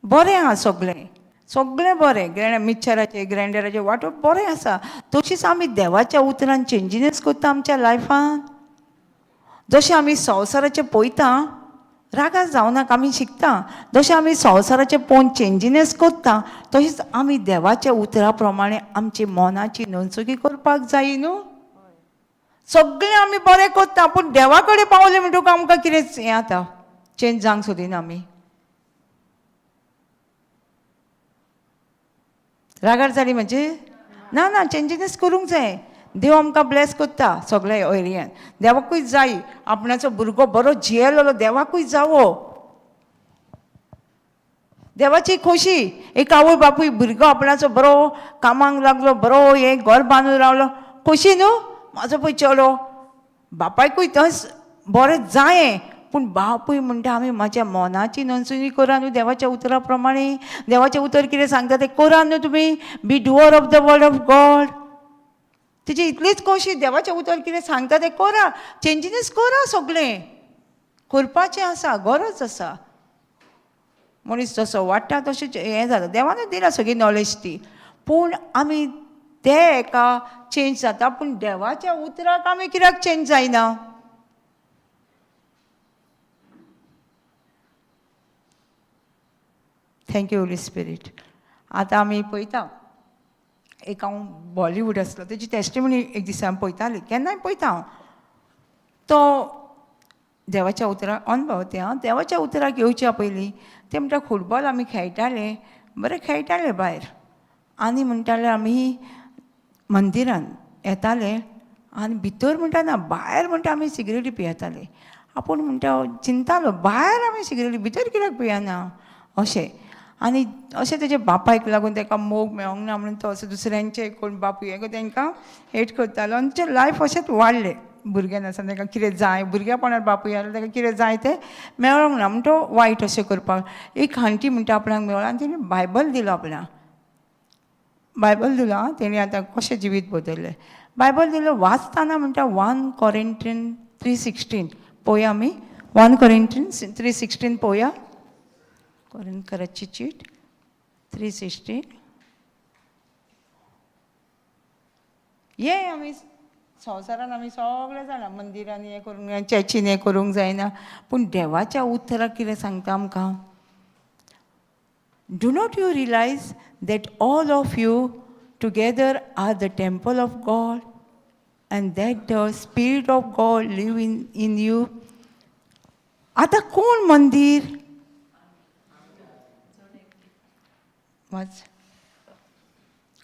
बरें आहा, सगळें सगळें बरें. ग्रायंडर, मिक्सराचेर, ग्रायंडराचेर वांटप बरें आसा. तशीच आमी देवाच्या उतरान चेंजीनेस करता आमच्या लायफान. जशें आमी संवसाराचें पळयता, रागार जावनाका, आमी शिकता. जशें आमी संवसाराचें पळोवन चेंजीनेस करता, तशीच आमी देवाच्या उतरा प्रमाणे आमची मनाची नंचुकी करपाक जाय न्हू. सगळें आमी बरें करता, पूण देवा कडेन पावलें म्हणटकूच आमकां कितें हें जाता, चेंज जावंक सोदिना आमी. रागार जाली म्हणजे ना ना, चेंजीनेस करूंक जाय. देव आमकां ब्लेस करता सगळ्या एरियान. देवाकूय जाय आपणाचो भुरगो बरो जियेलेलो, देवाकूय जावो, देवाची खोशी. एक आवय बापूय भुरगो आपणाचो बरो कामाक लागलो, बरो हें घर बांदून रावलो, खोशी न्हू. म्हाजो पळय चलो, बापायकूय थंयच बरें जायें, पूण बापूय म्हणटा, आमी म्हाज्या मनाची नंचुनी करा न्हू देवाच्या उतरा प्रमाणे. देवाचें उतर कितें सांगता तें करा न्हू तुमी. Be doer of the word of God. तेजी इतलीच खोशी, देवाचें उतर कितें सांगता तें करा, चेंजीस करा. सगळें करपाचें आसा, गरज आसा. मनीस जसो वाडटा तशें हें जाता. देवानूच दिला सगळी नॉलेज ती, पूण आमी ते एका चेंज जाता, पूण देवाच्या उतराक आमी कित्याक चेंज जायना? Thank you, Holy Spirit. आतां आमी पळयता, एक हांव बॉलिवूड आसलो, तेजी टेस्टिमनी एक दीस हांव पळयताली, केन्नाय पळयता हांव. तो देवाच्या उतराक अनभव तें आं. देवाच्या उतराक येवच्या पयलीं ते म्हणटा, फुटबॉल आमी खेळटाले, बरें खेळटाले भायर, आनी म्हणटाले आमी मंदिरान येताले आनी भितर म्हणटा ना, भायर म्हणटा आमी सिगरेटी पियेताले. आपूण म्हणटा चिंतालो, भायर आमी सिगरेटी, भितर कित्याक पियेना अशें. आनी अशें तेजे बापायक लागून ताका मोग मेळोंक ना म्हणून तो असो दुसऱ्यांचे कोण बापूय हें तांकां हेट करतालो. आनी तेजें लायफ अशेंच वाडलें. भुरगें नासतना ताका कितें जाय, भुरगेपणार बापूय आसलो, ताका कितें जाय तें मेळोंक ना म्हण तो वायट अशें करपाक. एक आंटी म्हणटा आपणाक मेळ्ळो आनी तेणी बायबल दिलो आपणाक. बायबल दिलो आं, तेणी आतां कशें जिवीत बदललें. बायबल दिलो, वाचतना म्हणटा 1 Corinthian 3:16 पळोवया आमी. 1 Corinthian 3:16 पळोवया. कोरिंथकराची चीट 3:16. हे आमी संवसारान आमी सगळे जाणा, मंदिरांनी हें करूंक जायना, चर्चीन हें करूंक जायना, पूण देवाच्या उतराक कितें सांगता आमकां? Do not you realize that all of you together are the temple of God and that the Spirit of God live in you? आतां कोण मंदीर? वाच,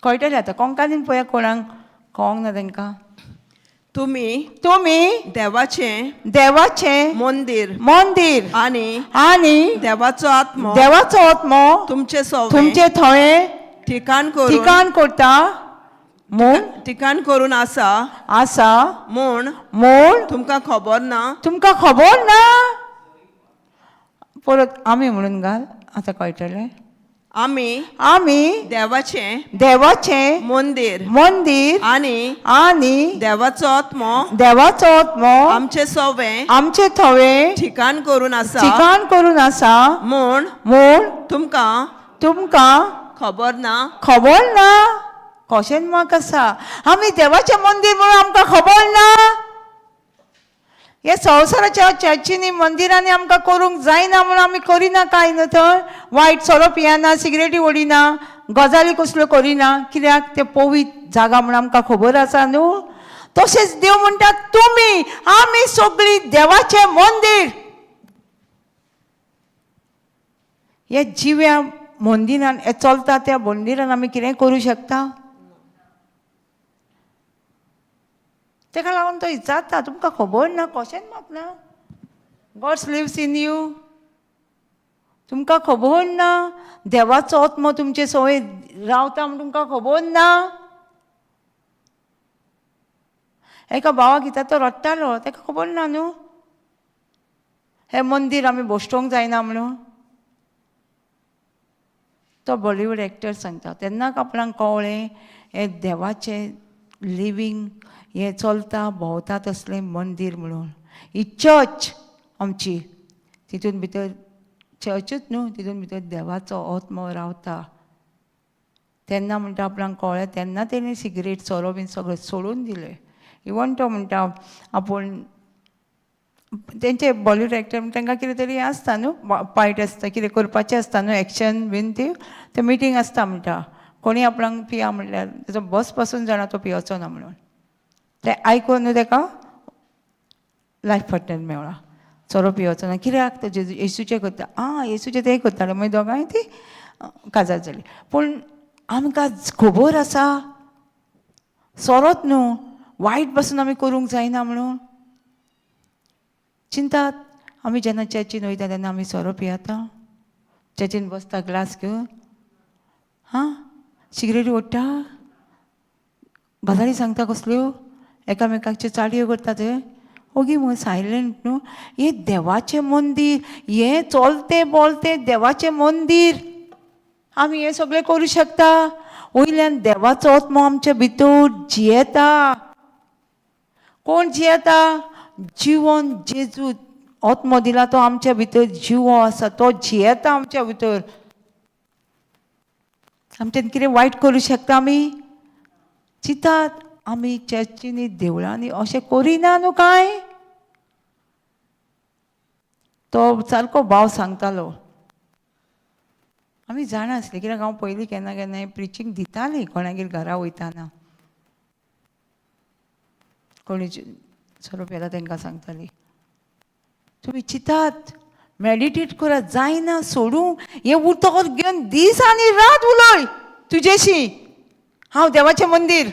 कळटलें आतां. कोंकणीन पळया, कोणाक कळोंक ना तांकां. तुमी तुमी देवाचें देवाचें मंदीर मंदीर आनी आनी देवाचो आत्मो देवाचो आत्मो तुमचे सवे तुमचे थंय ठिकाण करून ठिकाण करता म्हूण ठिकाण करून आसा आसा म्हूण म्हूण तुमकां खबर ना? तुमकां खबर ना? परत आमी म्हणून घाल, आतां कळटलें. आमी आमी देवाचें देवाचें मंदीर मंदीर आनी आनी देवाचो आत्मो देवाचो आत्मो आमचे सोवे आमचे थवे ठिकाण करून आसा ठिकाण करून आसा म्हूण म्हूण तुमकां तुमकां खबर ना. खबर ना. कशें म्हाका आसा आमी देवाचें मंदीर म्हणून आमकां खबर ना. हे संवसाराच्या चर्चींनी मंदिरांनी आमकां करूंक जायना म्हणून आमी करिना कांय न्हू. थंय वायट सोरो पियना, सिगरेटी ओडिना, गजाली कसल्यो करिना, कित्याक ते पवित्र जागा म्हणून आमकां खबर आसा न्हू. तशेंच देव म्हणटा तुमी आमी सगळीं देवाचें मंदीर. हे जिव्या मंदिरान हे चलता त्या मंदिरान आमी कितेंय करूं शकता. तेका लागून तो विचारता तुमकां खबर ना, कशेंच म्हाका ना. गॉड्स लिव्स इन you, तुमकां खबर ना. देवाचो आत्मो तुमचे संवय रावता म्हूण तुमकां खबर ना. एका भावाक दिता तो रडटालो, ताका खबर ना न्हू हें मंदीर आमी भश्टोवंक जायना म्हणून. तो बॉलिवूड एक्टर सांगता तेन्ना आपणाक कळ्ळें हें देवाचें लिवींग हें चलता भोंवता तसलें मंदीर म्हणून. ही चर्च आमची तितून भितर चर्चूच न्हू, तितून भितर देवाचो आत्मो रावता. तेन्ना म्हणटा आपणाक कळ्ळें तेन्ना तेणी सिगरेट सोरो बीन सगळें सोडून दिलें. इवन तो म्हणटा आपूण तेंचे बॉलिवूड एक्टर तांकां कितें तरी आसता न्हू, पायट आसता, कितें करपाचें आसता न्हू, एक्शन बीन ती ते मिटींग आसता म्हणटा. कोणी आपणाक पिया म्हणल्यार तेजो बस पासून जाणा तो पियोचो ना म्हणून. तें आयकून न्हू ताका लायफ पार्टनर मेवळा. सोरो पियोचो ना कित्याक तो जेजू येसूचें करता, आं येसूचें तें करताले. मागीर दोगांय ती काजार जाली. पूण आमकां खबर आसा सोरोच न्हू, वायट पासून आमी करूंक जायना म्हणून चिंतात. आमी जेन्ना चर्चीन वयता तेन्ना आमी सोरो पियेता, चर्चीन बसता ग्लास घेवन, हां सिगरेटी ओडटा, गजाली सांगता कसल्यो, एकामेकाच्यो चाडयो करता. ते ओगी म्हूण सायलंट न्हू. हें देवाचें मंदीर, हें चलतें बोलतें देवाचें मंदीर, आमी हें सगळें करूं शकता. वयल्यान देवाचो आत्मो आमचे भितर जियेता. कोण जियेता? जिवन जेजू आत्मो दिला तो आमच्या भितर जिवो आसा, तो जियेता आमच्या भितर. आमच्यान कितें वायट करूं शकता आमी? चिंतात आमी चर्चींनी देवळांनी अशें करिना न्हू कांय. तो सारको भाव सांगतालो. आमी जाणा आसली कित्याक हांव पयलीं केन्ना केन्नाय प्रिचींग दितालीं कोणागेर घरा वयताना, कोणी सोरो पिता तांकां सांगताली तुमी चिंतात, मेडिटेट करात, जायना सोडूं हें उतर घेवन दीस आनी रात उलय तुजेशी. हांव देवाचें मंदीर,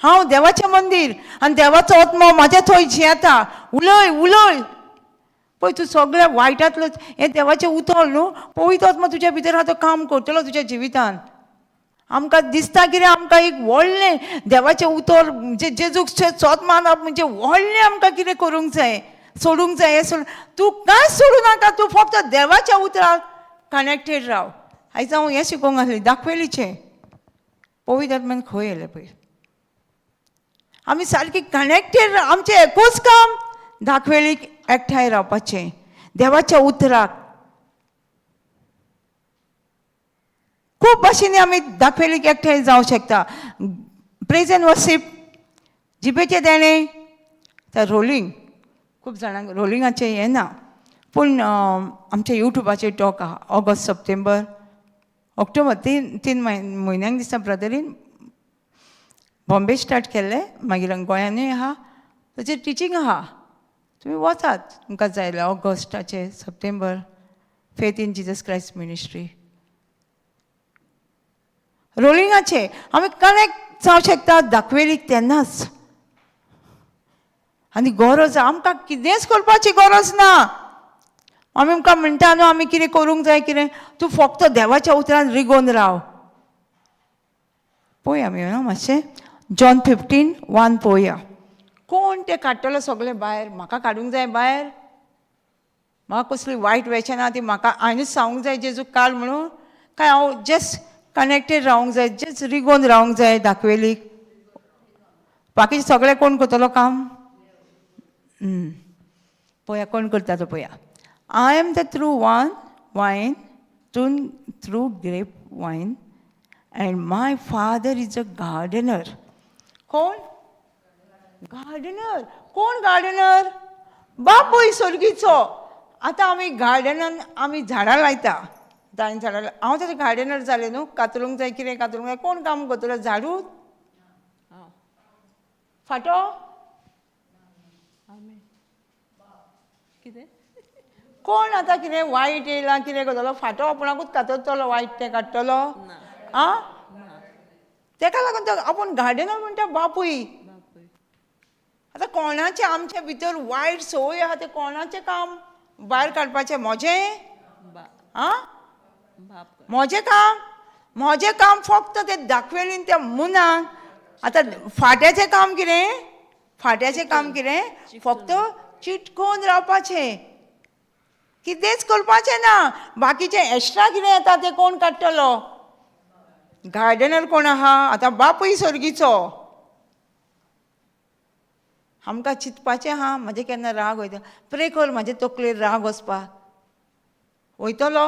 हांव देवाचें मंदीर आनी देवाचो आत्मो म्हाज्या थंय जियेता. उलय उलय पळय तूं सगळ्या वायटांतलो हें देवाचें उतर न्हू, पवित्र आत्मो तुज्या भितर आहा तो काम करतलो तुज्या जिवितान. आमकां दिसता कितें आमकां एक व्हडलें देवाचें उतर म्हणजे जेजूक सोत मानप म्हणजे व्हडलें आमकां कितें करूंक जाय, सोडूंक जाय. हें सोड, तूं कांयच सोडूं नाका, तूं फक्त देवाच्या उतराक कनेक्टेड राव. आयज हांव हें शिकोवंक आसलें दाखवेलीचें पवित्र आत्म्यान खंय येयलें पळय. आमी सारकी कनेक्टेड, आमचें एकूच काम दाखवेलीक एकठांय रावपाचें देवाच्या उतराक. खूब भाशेनी आमी दाखवेलीक एकठांय जावं शकता. प्रेज एंड वर्शीप, जिबेचें देणें, तर रोलिंग खूब जाणांक रोलिंगाचें हें ना, पूण आमच्या युट्यूबाचेर टॉक आहा. ऑगस्ट, सप्टेंबर, ऑक्टोबर तीन म्हयन्यांक दिसता ब्रदरीन बॉम्बे स्टार्ट केल्लें, मागीर गोंयानूय आहा, ताचेर टिचींग आहा. तुमी वचात तुमकां जाय जाल्यार. ऑगस्टाचे September faith in Jesus Christ ministry रोलिंगाचे आमी कनेक्ट जावं शकता दाखवेलीक तेन्नाच. आनी गरज आमकां कितेंच करपाची गरज ना. आमी आमकां म्हणटा न्हू आमी कितें करूंक जाय कितें, तूं फक्त देवाच्या उतरान रिगोवन राव. पळोवया आमी न्हू मातशें जॉन 15:1 पळोवया. कोण तें काडटलो सगळें भायर? म्हाका काडूंक जाय भायर? म्हाका कसली वायट व्यसनां ती म्हाका हांवेंच सांगूंक जाय जेजूक काड म्हणून? काय हांव जस्ट कनेक्टेड रावंक जाय, जस्ट रिगोवन रावंक जाय दाखवेलीक? बाकीचे सगळें कोण करतलो काम? पळया कोण करता तो पळया. I am the true one vine, true grape vine, and my father is a gardener. कोण गार्डनर? कोण गार्डनर? बापूय स्वर्गीचो. आतां आमी गार्डनान आमी झाडां लायता. आतां झाडां, हांव ताचें गार्डनर जालें न्हू. कातरूंक जाय, कितें कातरूंक जाय, कोण काम करतलो? झाडू फाटो कितें कोण आतां कितें वायट येयलां कितें करतलो? फाटो आपणाकूच कातरतलो, वायट तें काडटलो. आं, तेका लागून तो आपूण गार्डनर म्हणटा बापूय. आतां कोणाचें आमच्या भितर वायट संवय आहा तें कोणाचें काम भायर काडपाचें? म्हजें? आं, म्हजें काम? म्हजें काम फक्त तें दाखयलीं त्या मुनाक. आतां फाट्याचें काम कितें? फाट्याचें काम कितें? फक्त चिटकोवन रावपाचें, कितेंच करपाचें ना. बाकीचें एक्स्ट्रा कितें येता तें कोण काडटलो? गार्डनर कोण आहा आतां? बापूय सर्गीचो. आमकां चिंतपाचें आहा, म्हजें केन्ना राग वयता, प्रे कर म्हाजे तकलेर राग वचपाक वयतलो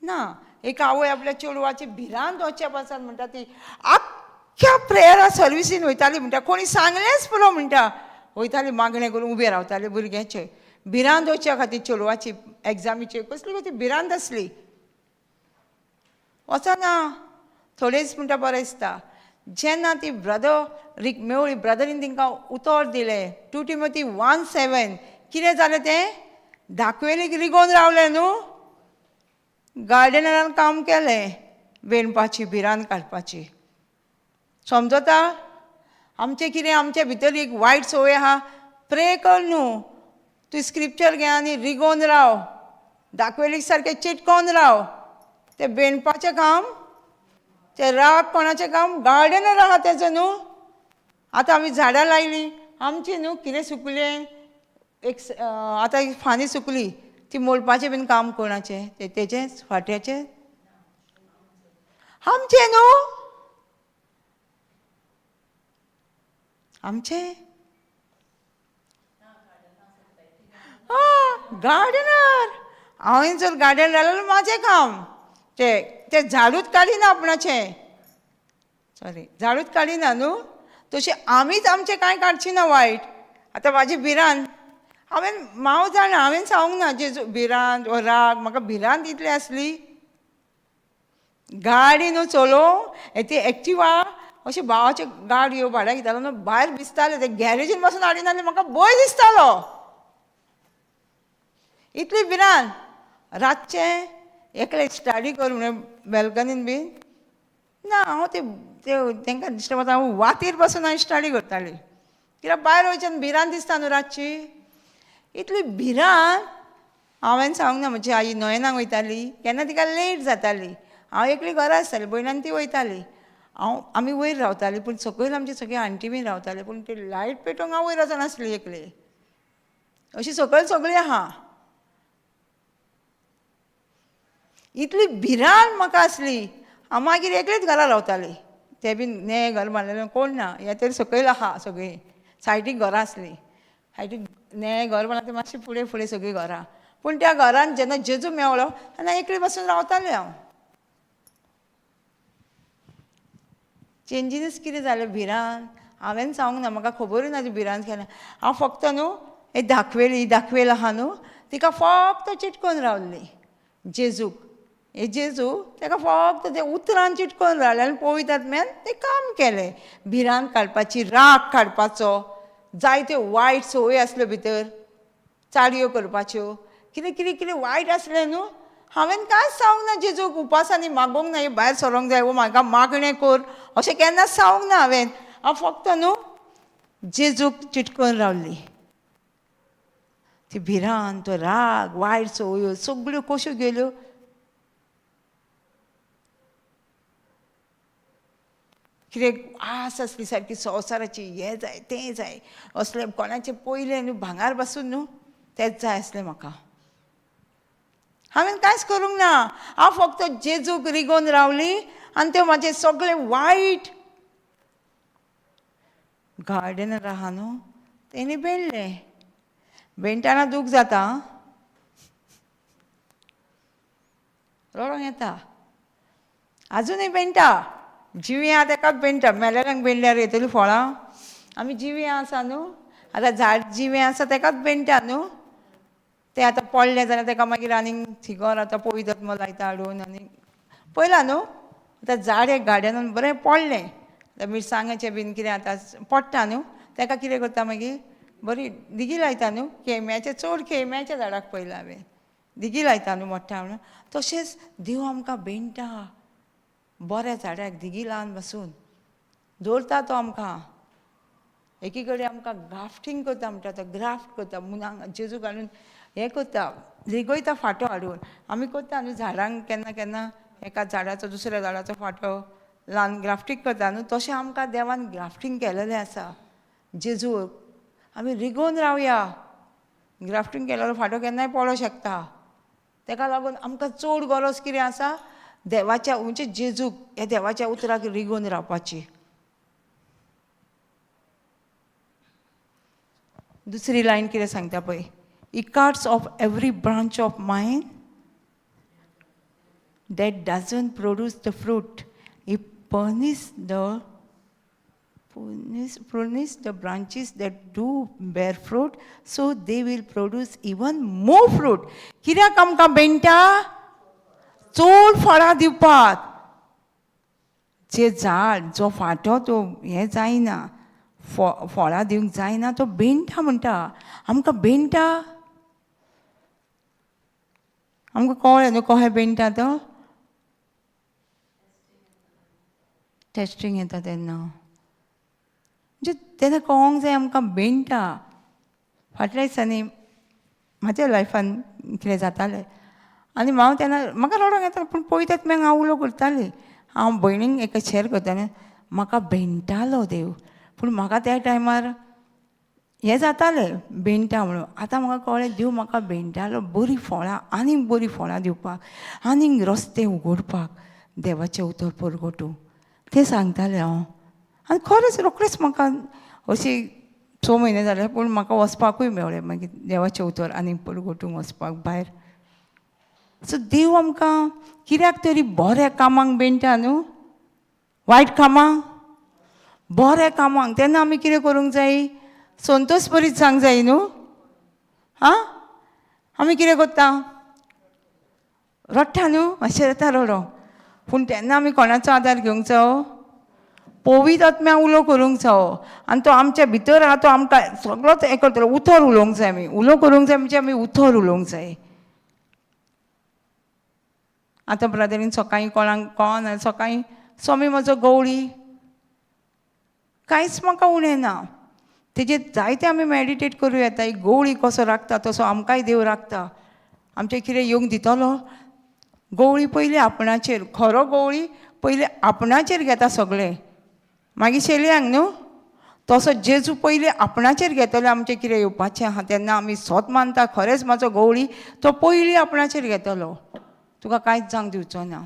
ना. एक आवय आपल्या चेडवाची भिरांत वचच्या पासून म्हणटा ती आख्ख्या प्रेयरा सर्विसीन वयताली म्हणटा. कोणी सांगलेंच पुरो म्हणटा, वयताली मागणें करून उबें रावतालें भुरग्याचे भिरांत वचच्या खातीर. चेडवाची एग्जामीची कसली कसली भिरांत आसली. वचना थोडेच म्हणटा बरें दिसता. जेन्ना ती ब्रदर रिक मेवळी, ब्रदरीन तांकां उतर दिलें 2 Timothy 1:7, कितें जालें तें? दाखवेलीक रिगोवन रावलें न्हू. गार्डनरान काम केलें वेणपाची, भिरांत काडपाची. समजता आमचें कितें? आमचे भितर एक वायट संवय आहा, प्रे कर न्हू. तूं स्क्रिप्चर घे आनी रिगोवन राव, दाखवेलीक सारकें चिटकोवन राव. तें बेणपाचें काम, तें राग कोणाचें काम? गार्डनर आहा तेजो न्हू. आतां आमी झाडां लायलीं आमची न्हू, कितें सुकलें एक, आतां एक फांदी सुकली, ती मोडपाचें बीन काम कोणाचें? तें तेजेंच फाट्याचें आमचें न्हू, आमचें. आं, गार्डनर. हांवें जर गार्डन जाल्यार म्हाजें काम तें, तें झाडूच काडिना आपणाचें, सॉरी झाडूच काडिना न्हू. तशें आमीच आमचें कांय काडची ना वायट. आतां म्हाजी भिरांत हांवें माव जाणा, हांवें सांगूंक ना जेजू भिरांत वो राग. म्हाका भिरांत इतली आसली, गाडी न्हू चलोवंक ती एक्टिवा अशी भावाच्यो गाडयो भाड्याक घेतालो न्हू, भायर दिसताले ते गॅरेजीन बसून हाडिनासले, म्हाका भंय दिसतालो, इतली भिरांत. रातचें एकलें स्टडी कर म्हणून बॅल्कनीन बीन ना, हांव ते तांकां दिश्टी पडटा, हांव वातीर बसून हांवें स्टडी करताली. कित्याक भायर वयच्यान भिरांत दिसता न्हू रातची, इतली भिरांत. हांवें सांगूंक ना. म्हजी आई नयनाक वयताली, केन्ना तिका लेट जाताली, हांव एकली घरा आसताली, भयणान ती वयताली. हांव आमी वयर रावताली, पूण सकयल आमची सगळी आण्टी बीन रावताली, पूण ती लायट पेटोवंक हांव वयर वचनासली एकली. अशी सकयल सगळी आहा. इतली भिरांत म्हाका आसली. हांव मागीर एकलीच घरा रावताली, ते बीन ने घर बांदलेलें कोण ना, हे तरी सकयल आहा सगळीं सायडीक घरां आसलीं, सायडीक ने घर बांदला ते मातशें फुडें फुडें सगळीं घरां. पूण त्या घरान जेन्ना जेजू मेवलो तेन्ना एकली बसून रावतालें हांव. चेंजीनच कितें जालें भिरांत हांवें सांगूंक ना, म्हाका खबरूय ना ती भिरांत केन्ना. हांव फक्त न्हू हे दाखवेली दाखवेल आहा न्हू तिका फक्त चिटकोवन रावली जेजूक, हे जेजू ताका फक्त ते उतरान चिटकोवन रावलें आनी पवित्र आत्म्यान तें काम केलें. भिरांत काडपाची, राग काडपाचो, जायत्यो वायट संवय आसल्यो भितर, चाडयो करपाच्यो, कितें कितें कितें वायट आसलें न्हू. हांवें कांयच सांगूंक ना जेजूक, उपासांनी मागोवंक ना, हे भायर सरोंक जाय वो म्हाका मागणें कर अशें केन्नाच सांगूंक ना हांवें. हांव फक्त न्हू जेजूक चिटकोवन रावली. ती भिरांत, तो राग, वायट संवयो सगळ्यो कश्यो गेल्यो. कितें आस आसली सारकी संवसाराची, हें जाय तें जाय असलें कोणाचें पयलें न्हू भांगार बसून न्हू तेंच जाय आसलें म्हाका. हांवें कांयच करूंक ना. हांव फक्त जेजूक रिगोवन रावली आनी त्यो म्हाजें सगळें वायट गार्डनर आहा न्हू तेणी बेणलें. बेणटाना दूख जाता, रडोंक येता. आजुनूय बेणटा, जिवीं आहा तेकाच बेणटा. मेलेल्यांक बेणल्यार येतलीं फळां. आमी जिवीं आसा न्हू, आतां झाड जिवें आसा तेकाच बेणटा न्हू. तें आतां पडलें जाल्यार तेका मागीर आनीक थिगोर आतां पवित्र लायता हाडून आनी पळयलां न्हू. आतां झाड एक गार्डनान बरें पडलें, आतां मिरसांगाचें बीन कितें आतां पडटा न्हू, तेका कितें करता मागीर बरी दिगी लायता न्हू. खेम्याचें, चड खेम्याच्या झाडाक पळयलां हांवें, दिगी लायता न्हू मोठ्ठा म्हणून. तशेंच देव आमकां बेणटा, बऱ्या झाडाक दिगी लावन बसून दवरता तो आमकां. एकी कडेन आमकां ग्राफ्टींग करता म्हणटा तो, ग्राफ्ट करता, मुनांक जेजू घालून हें करता, रिगयता फांटो हाडून. आमी करता न्हू झाडांक केन्ना केन्ना एका झाडाचो दुसऱ्या झाडाचो फांटो ल्हान ग्राफ्टींग करता न्हू, तशें आमकां देवान ग्राफ्टींग केलेलें आसा. जेजूक आमी रिगोवन रावया. ग्राफ्टींग केलेलो फांटो केन्नाय पडोंक शकता. तेका लागून आमकां चड गरज कितें आसा, देवाच्या म्हणजे जेजूक ह्या देवाच्या उतराक रिगोवन रावपाची. दुसरी लायन कितें सांगता पळय, He cuts off every branch of mine that doesn't produce the fruit. He prunes the branches that do bear fruit, so they will produce even more fruit. कित्याक आमकां बेणटा? चड फळां दिवपाक. जे झाड जो फांटो तो हें जायना, फळां दिवंक जायना, तो बेणटा म्हणटा. आमकां बेणटा, आमकां कळ्ळें न्हू कशें बेणटा तो. टेस्टींग येता तेन्ना, म्हणजे तेन्ना कळोंक जाय आमकां बेणटा. फाटल्या दिसांनी म्हाज्या लायफान कितें जातालें आनी हांव तेन्ना म्हाका रडोंक येता, पूण पळयतात मागीर हांव उलो करतालें. हांव भयणीक एका शेर करतालें, म्हाका बेणटालो देव, पूण म्हाका त्या टायमार हें जातालें बेणटा म्हणून. आतां म्हाका कळ्ळें देव म्हाका बेणटालो बरीं फळां, आनीक बरीं फळां दिवपाक, आनीक रस्ते उगडपाक, देवाचें उतर परगटूंक. तें सांगतालें हांव. आनी खरेंच रोखडेंच म्हाका अशी 6 म्हयने जाले, पूण म्हाका वचपाकूय मेवळें मागीर देवाचें उतर आनीक परगटूंक वचपाक भायर. सो देव आमकां कित्याक तरी बऱ्या कामांक बेणटा न्हू, वायट कामांक, बऱ्या कामांक. तेन्ना आमी कितें करूंक जाय, संतोष बरीच जावंक जाय न्हू. आं, आमी कितें करता, रडटा न्हू, मातशें येता रडो, पूण तेन्ना आमी कोणाचो आदार घेवंक जावो, पवित्र आत्म्या उलो करूंक जावो. आनी तो आमच्या भितर आहा, तो आमकां सगळोच हें करतलो. उतर उलोवंक जाय आमी, उलो करूंक जाय म्हणजे आमी उतर उलोवंक जाय. आतां ब्रदरीन सकाळीं कोणाक कळना, सकाळीं स्वामी म्हजो गवळी, कांयच म्हाका उणें ना. तेजेर जायते आमी मॅडिटेट करूं येता. एक गवळी कसो राखता तसो आमकांय देव राखता. आमचें कितें येवंक दितलो. गवळी पयलीं आपणाचेर, खरो गवळी पयलीं आपणाचेर घेता सगळें, मागीर शेलयांक न्हू. तसो जेजू पयलीं आपणाचेर घेतलो आमचें कितें येवपाचें आहा तेन्ना आमी सोत मानता खरेंच म्हाजो गवळी तो पयलीं आपणाचेर घेतलो, तुका कांयच जावंक दिवचो ना.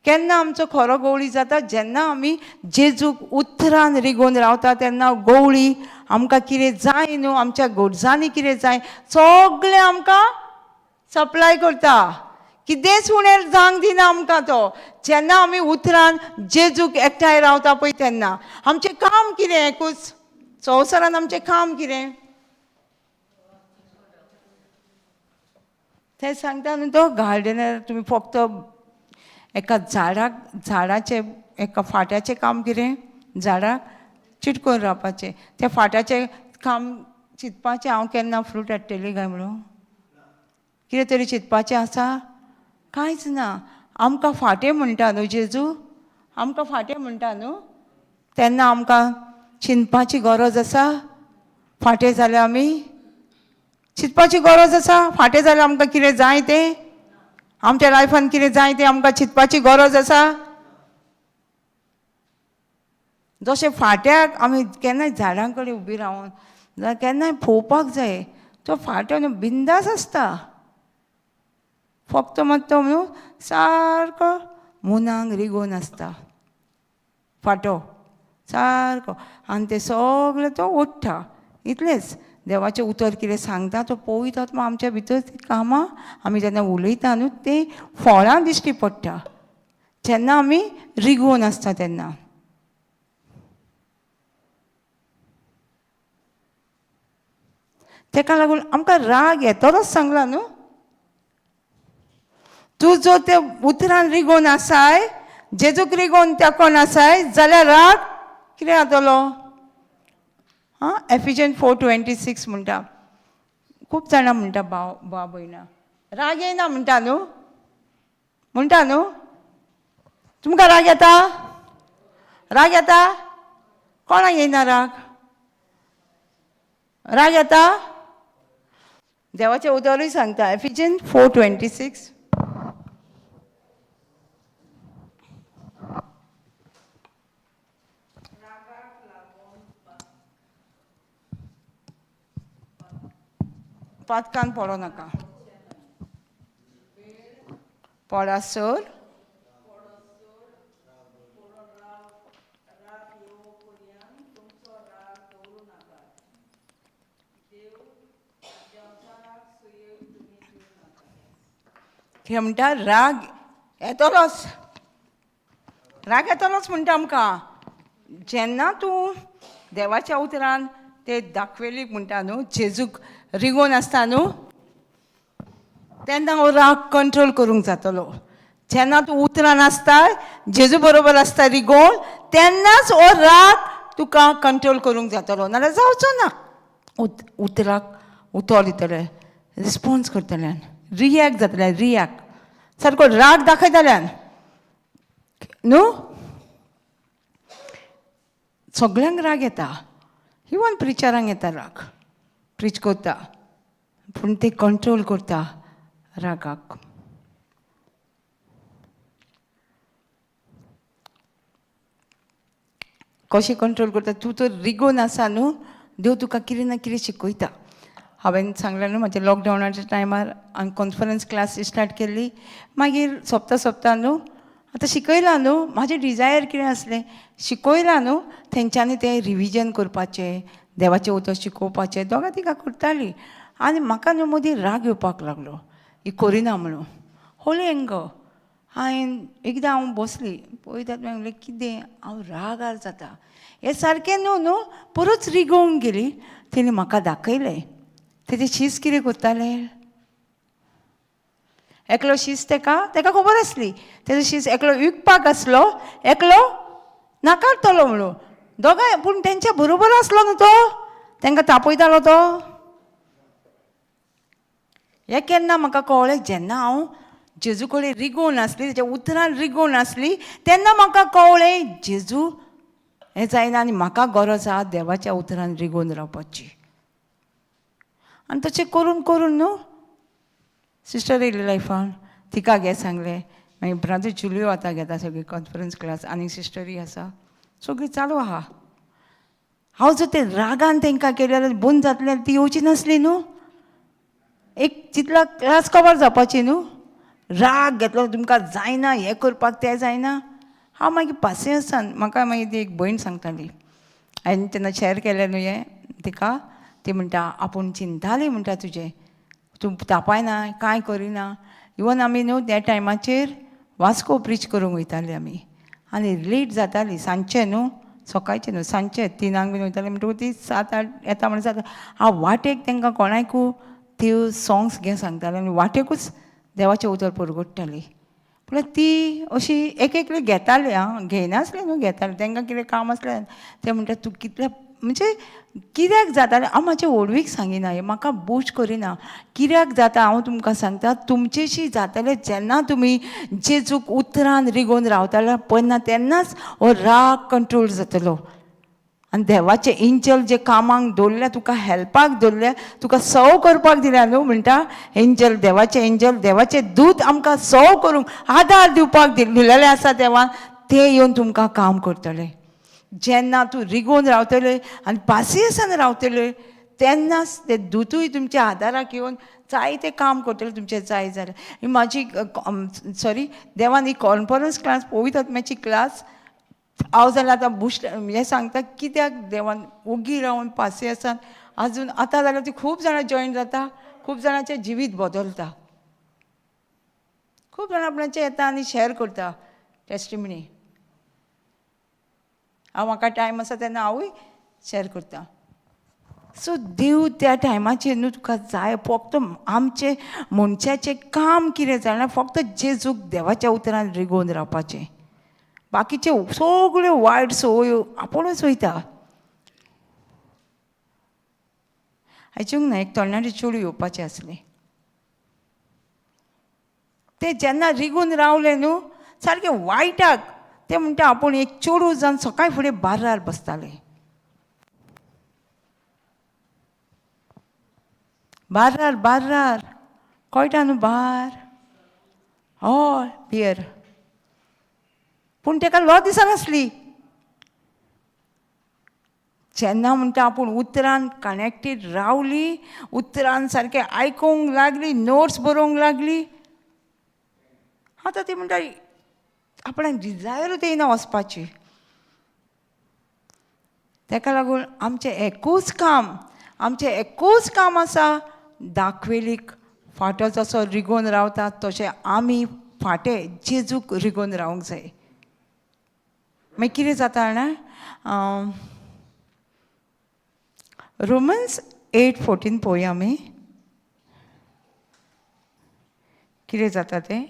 केन्ना आमचो खरो गवळी जाता, जेन्ना आमी जेजूक उतरान रिगोवन रावता तेन्ना गवळी आमकां कितें जाय न्हू, आमच्या गरजांनी कितें जाय सगळें आमकां सप्लाय करता. कितेंच उणें जावंक दिना आमकां तो. जेन्ना आमी उतरान जेजूक एकठांय रावता पळय तेन्ना आमचें काम कितें, एकूच संवसारान आमचें काम कितें तें सांगता न्हू तो गार्डनर. तुमी फक्त एका झाडाक, झाडाचें एका फाट्याचें काम कितें, झाडाक चिटकोवन रावपाचें, त्या फाट्याचें काम चिंतपाचें हांव केन्ना फ्रूट हाडटली काय म्हणून कितें तरी चिंतपाचें आसा, कांयच ना. आमकां फाटें म्हणटा न्हू जेजू, आमकां फाटें म्हणटा न्हू, तेन्ना आमकां चिंतपाची गरज आसा. फाटें जाल्यार आमी चिंतपाची गरज आसा. फाटें जाल्यार आमकां कितें जाय तें, आमच्या लायफान कितें जाय तें आमकां चिंतपाची गरज आसा. जशें फाट्याक आमी केन्नाय झाडां कडेन उबी रावन जाल्यार केन्नाय पळोवपाक जाय, तो फाटो न्हू बिंदास आसता, फक्त मात तो न्हू सारको मुनांक रिगोवन आसता फाटो सारको, आनी ते सगळे तो ओडटा. इतलेंच देवाचें उतर कितें सांगता तो पळयता, मागीर आमच्या भितर ती कामां आमी जेन्ना उलयता न्हू तें फळां दिश्टी पडटा जेन्ना आमी रिगोवन आसता तेन्ना. तेका लागून आमकां राग येतलोच सांगला न्हू. तूं जर त्या उतरान रिगोवन आसाय, जेजूक रिगोवन तेकोन आसाय जाल्यार राग कितें जातलो? आं, एफिजन 4:26 म्हणटा. खूब जाणां म्हणटा भाव भाव भयणां राग येयना म्हणटा न्हू, म्हणटा न्हू. तुमकां राग येता? राग येता? कोणाक येयना राग? राग येता? देवाचें उतरूय सांगता एफिजन 4:26. पातकान पडो नाका, पडासर कितें म्हणटा? राग येतलोच, राग येतलोच म्हणटा आमकां. जेन्ना तूं देवाच्या उतरान ते दाखवेली म्हणटा न्हू, जेजूक रिगोवन आसता न्हू, तेन्ना हो राग कंट्रोल करूंक जातलो. जेन्ना तूं उतरान आसता, जेजू बरोबर आसता रिगोवन, तेन्नाच हो राग तुका कंट्रोल करूंक जातलो, नाल्यार जावचो ना. उतराक उतर दितले, रिस्पोन्स करतल्यान, रियॅक्ट जातल्यान, रियॅक्ट सारको राग दाखयतल्यान न्हू. सगळ्यांक राग येता, इवन प्रिचरांक येता राग, प्रिच करता, पूण ते कंट्रोल करता रागाक. कशें कंट्रोल करता? तूं तर रिगोवन आसा न्हू, देव तुका कितें ना कितें शिकयता. हांवें सांगलें न्हू म्हाज्या लॉकडावनाच्या टायमार हांवें कॉन्फरन्स क्लास स्टार्ट केल्ली. मागीर सोंपता सोंपता न्हू आतां शिकयलां न्हू, म्हाजें डिजायर कितें आसलें, शिकयलां न्हू तेंच्यांनी तें रिविजन करपाचें, देवाचें उतर शिकोवपाचें, दोगां तिगां करतालीं. आनी म्हाका न्हू मदीं राग येवपाक लागलो, ही करिना म्हणून, होली एंगर. हांवें एकदां हांव बसली पळयतात, म्हणलें कितें हांव रागार जाता हें सारकें न्हू न्हू. परत रिगोवंक गेली, तेणी म्हाका दाखयलें तेजे शीस कितें करताले. एकलो शीस तेका तेका खबर आसली, तेजो शीस एकलो विकपाक आसलो, एकलो नाकारतलो म्हणून, दोगांय पूण तेंच्या बरोबर आसलो न्हू तो, तेंकां तापयतालो तो. हें केन्ना म्हाका कळ्ळें, जेन्ना हांव जेजू कडेन रिगोवन आसली, तेच्या उतरान रिगोवन आसली, तेन्ना म्हाका कळ्ळें जेजू हें जायना आनी म्हाका गरज आहा देवाच्या उतरान रिगोवन रावपाची. आनी तशें करून करून न्हू सिस्टर येयली लायफान, तिका घे सांगलें. मागीर ब्रादर जुलियो आतां घेता सगळी कॉन्फरन्स क्लास, आनी सिस्टरी आसा, सगळी चालू आहा. हांव जर ते रागान तेंकां केलें जाल्यार बंद जातलें, जाल्यार ती येवची नासली न्हू, एक तितला क्लास कवर जावपाची न्हू. राग घेतलो तुमकां जायना हें करपाक तें जायना. हांव मागीर पासियेंसान, म्हाका मागीर ती एक भयण सांगताली, हांवें तेन्ना शेअर केलें न्हू हें तिका, ती म्हणटा आपूण चिंताली म्हणटा तुजें, तूं तापायना कांय करिना. इवन आमी न्हू त्या टायमाचेर वास्को प्रीच करूंक वयताली आमी, आनी लेट जाताली सांजचें न्हू, सकाळचें न्हू, सांजचें 3 बीन वयताली, म्हणटकूच ती 7-8 येता म्हणून जाता. हांव वाटेक तांकां कोणाकू त्यो सोंग्स घे सांगतालें आनी वाटेकूच देवाचें उतर परगट्टाली. पूण ती अशी एक एकली घेताली, आं घेयनासली न्हू, घेताली, तांकां कितें काम आसलें ते म्हणटा तूं कितलें म्हणजे कित्याक जातालें. हांव म्हाजे व्हडवीक सांगिना, हें म्हाका बोश करिना, कित्याक जाता हांव तुमकां सांगता, तुमचेशी जातलें जेन्ना तुमी जेजूक उतरान रिगोवन रावताले पळयना तेन्नाच हो राग कंट्रोल जातलो. आनी देवाचें एंजल जे कामाक दवरल्या, तुका हेल्पाक दवरल्या, तुका सव करपाक दिल्या न्हू, म्हणटा एंजल, देवाचें एंजल, देवाचें दूत आमकां सव करूंक आदार दिवपाक दिलेलें आसा देवान, ते येवन तुमकां काम करतले. जेन्ना तूं रिगोवन रावतले आनी पासियेसान रावतले तेन्नाच ते दुतूय तुमच्या आदाराक येवन जायते काम करतले तुमचें जाय जाल्यार. ही म्हाजी सॉरी देवान ही कॉन्फरन्स क्लास पवित्र आत्म्याची क्लास हांव जाल्यार आतां बुश्ट हें सांगता कित्याक देवान ओगी रावन पासियेसान आजून आतां जाल्यार ती खूब जाणां जॉयन जाता, खूब जाणांचें जिवीत बदलता, खूब जाणां आपणाचें येता आनी शॅर करता टेस्टिमनी. हांव म्हाका टायम आसा तेन्ना हांवूय शॅर करता. सो देव त्या टायमाचेर न्हू तुका जाय फक्त आमचें मनशाचें काम कितें जाणा, फक्त जेजूक देवाच्या उतरान रिगोवन रावपाचें, बाकीच्यो सगल्यो वायट संवयो आपुणूच वयता. आयचूंक ना एक तरणाटी चेडूं येवपाचें आसलें, तें जेन्ना रिगून रावलें न्हू सारकें वायटाक, तें म्हणटा आपूण एक चेडूं जावन सकाळ फुडें बार्रार बसतालें, बार्रार बार्रार कळटा न्हू बार, हय बियर, पूण तेका लॉ दिसनासली. जेन्ना म्हणटा आपूण उतरान कनेक्टेड रावली, उतरान सारकें आयकूंक लागली, नोट्स बरोवंक लागली, आतां ती म्हणटा आपणाक डिजायरूच येयना वचपाची. तेका लागून आमचें एकूच काम, आमचें एकूच काम आसा, दाखवेलीक फाटो जसो रिगोवन रावता तशें आमी फाटे जेजूक रिगोवन रावंक जाय. मागीर कितें जाता जाणा, रोमन्स 8:14 पळोवया आमी कितें जाता तें.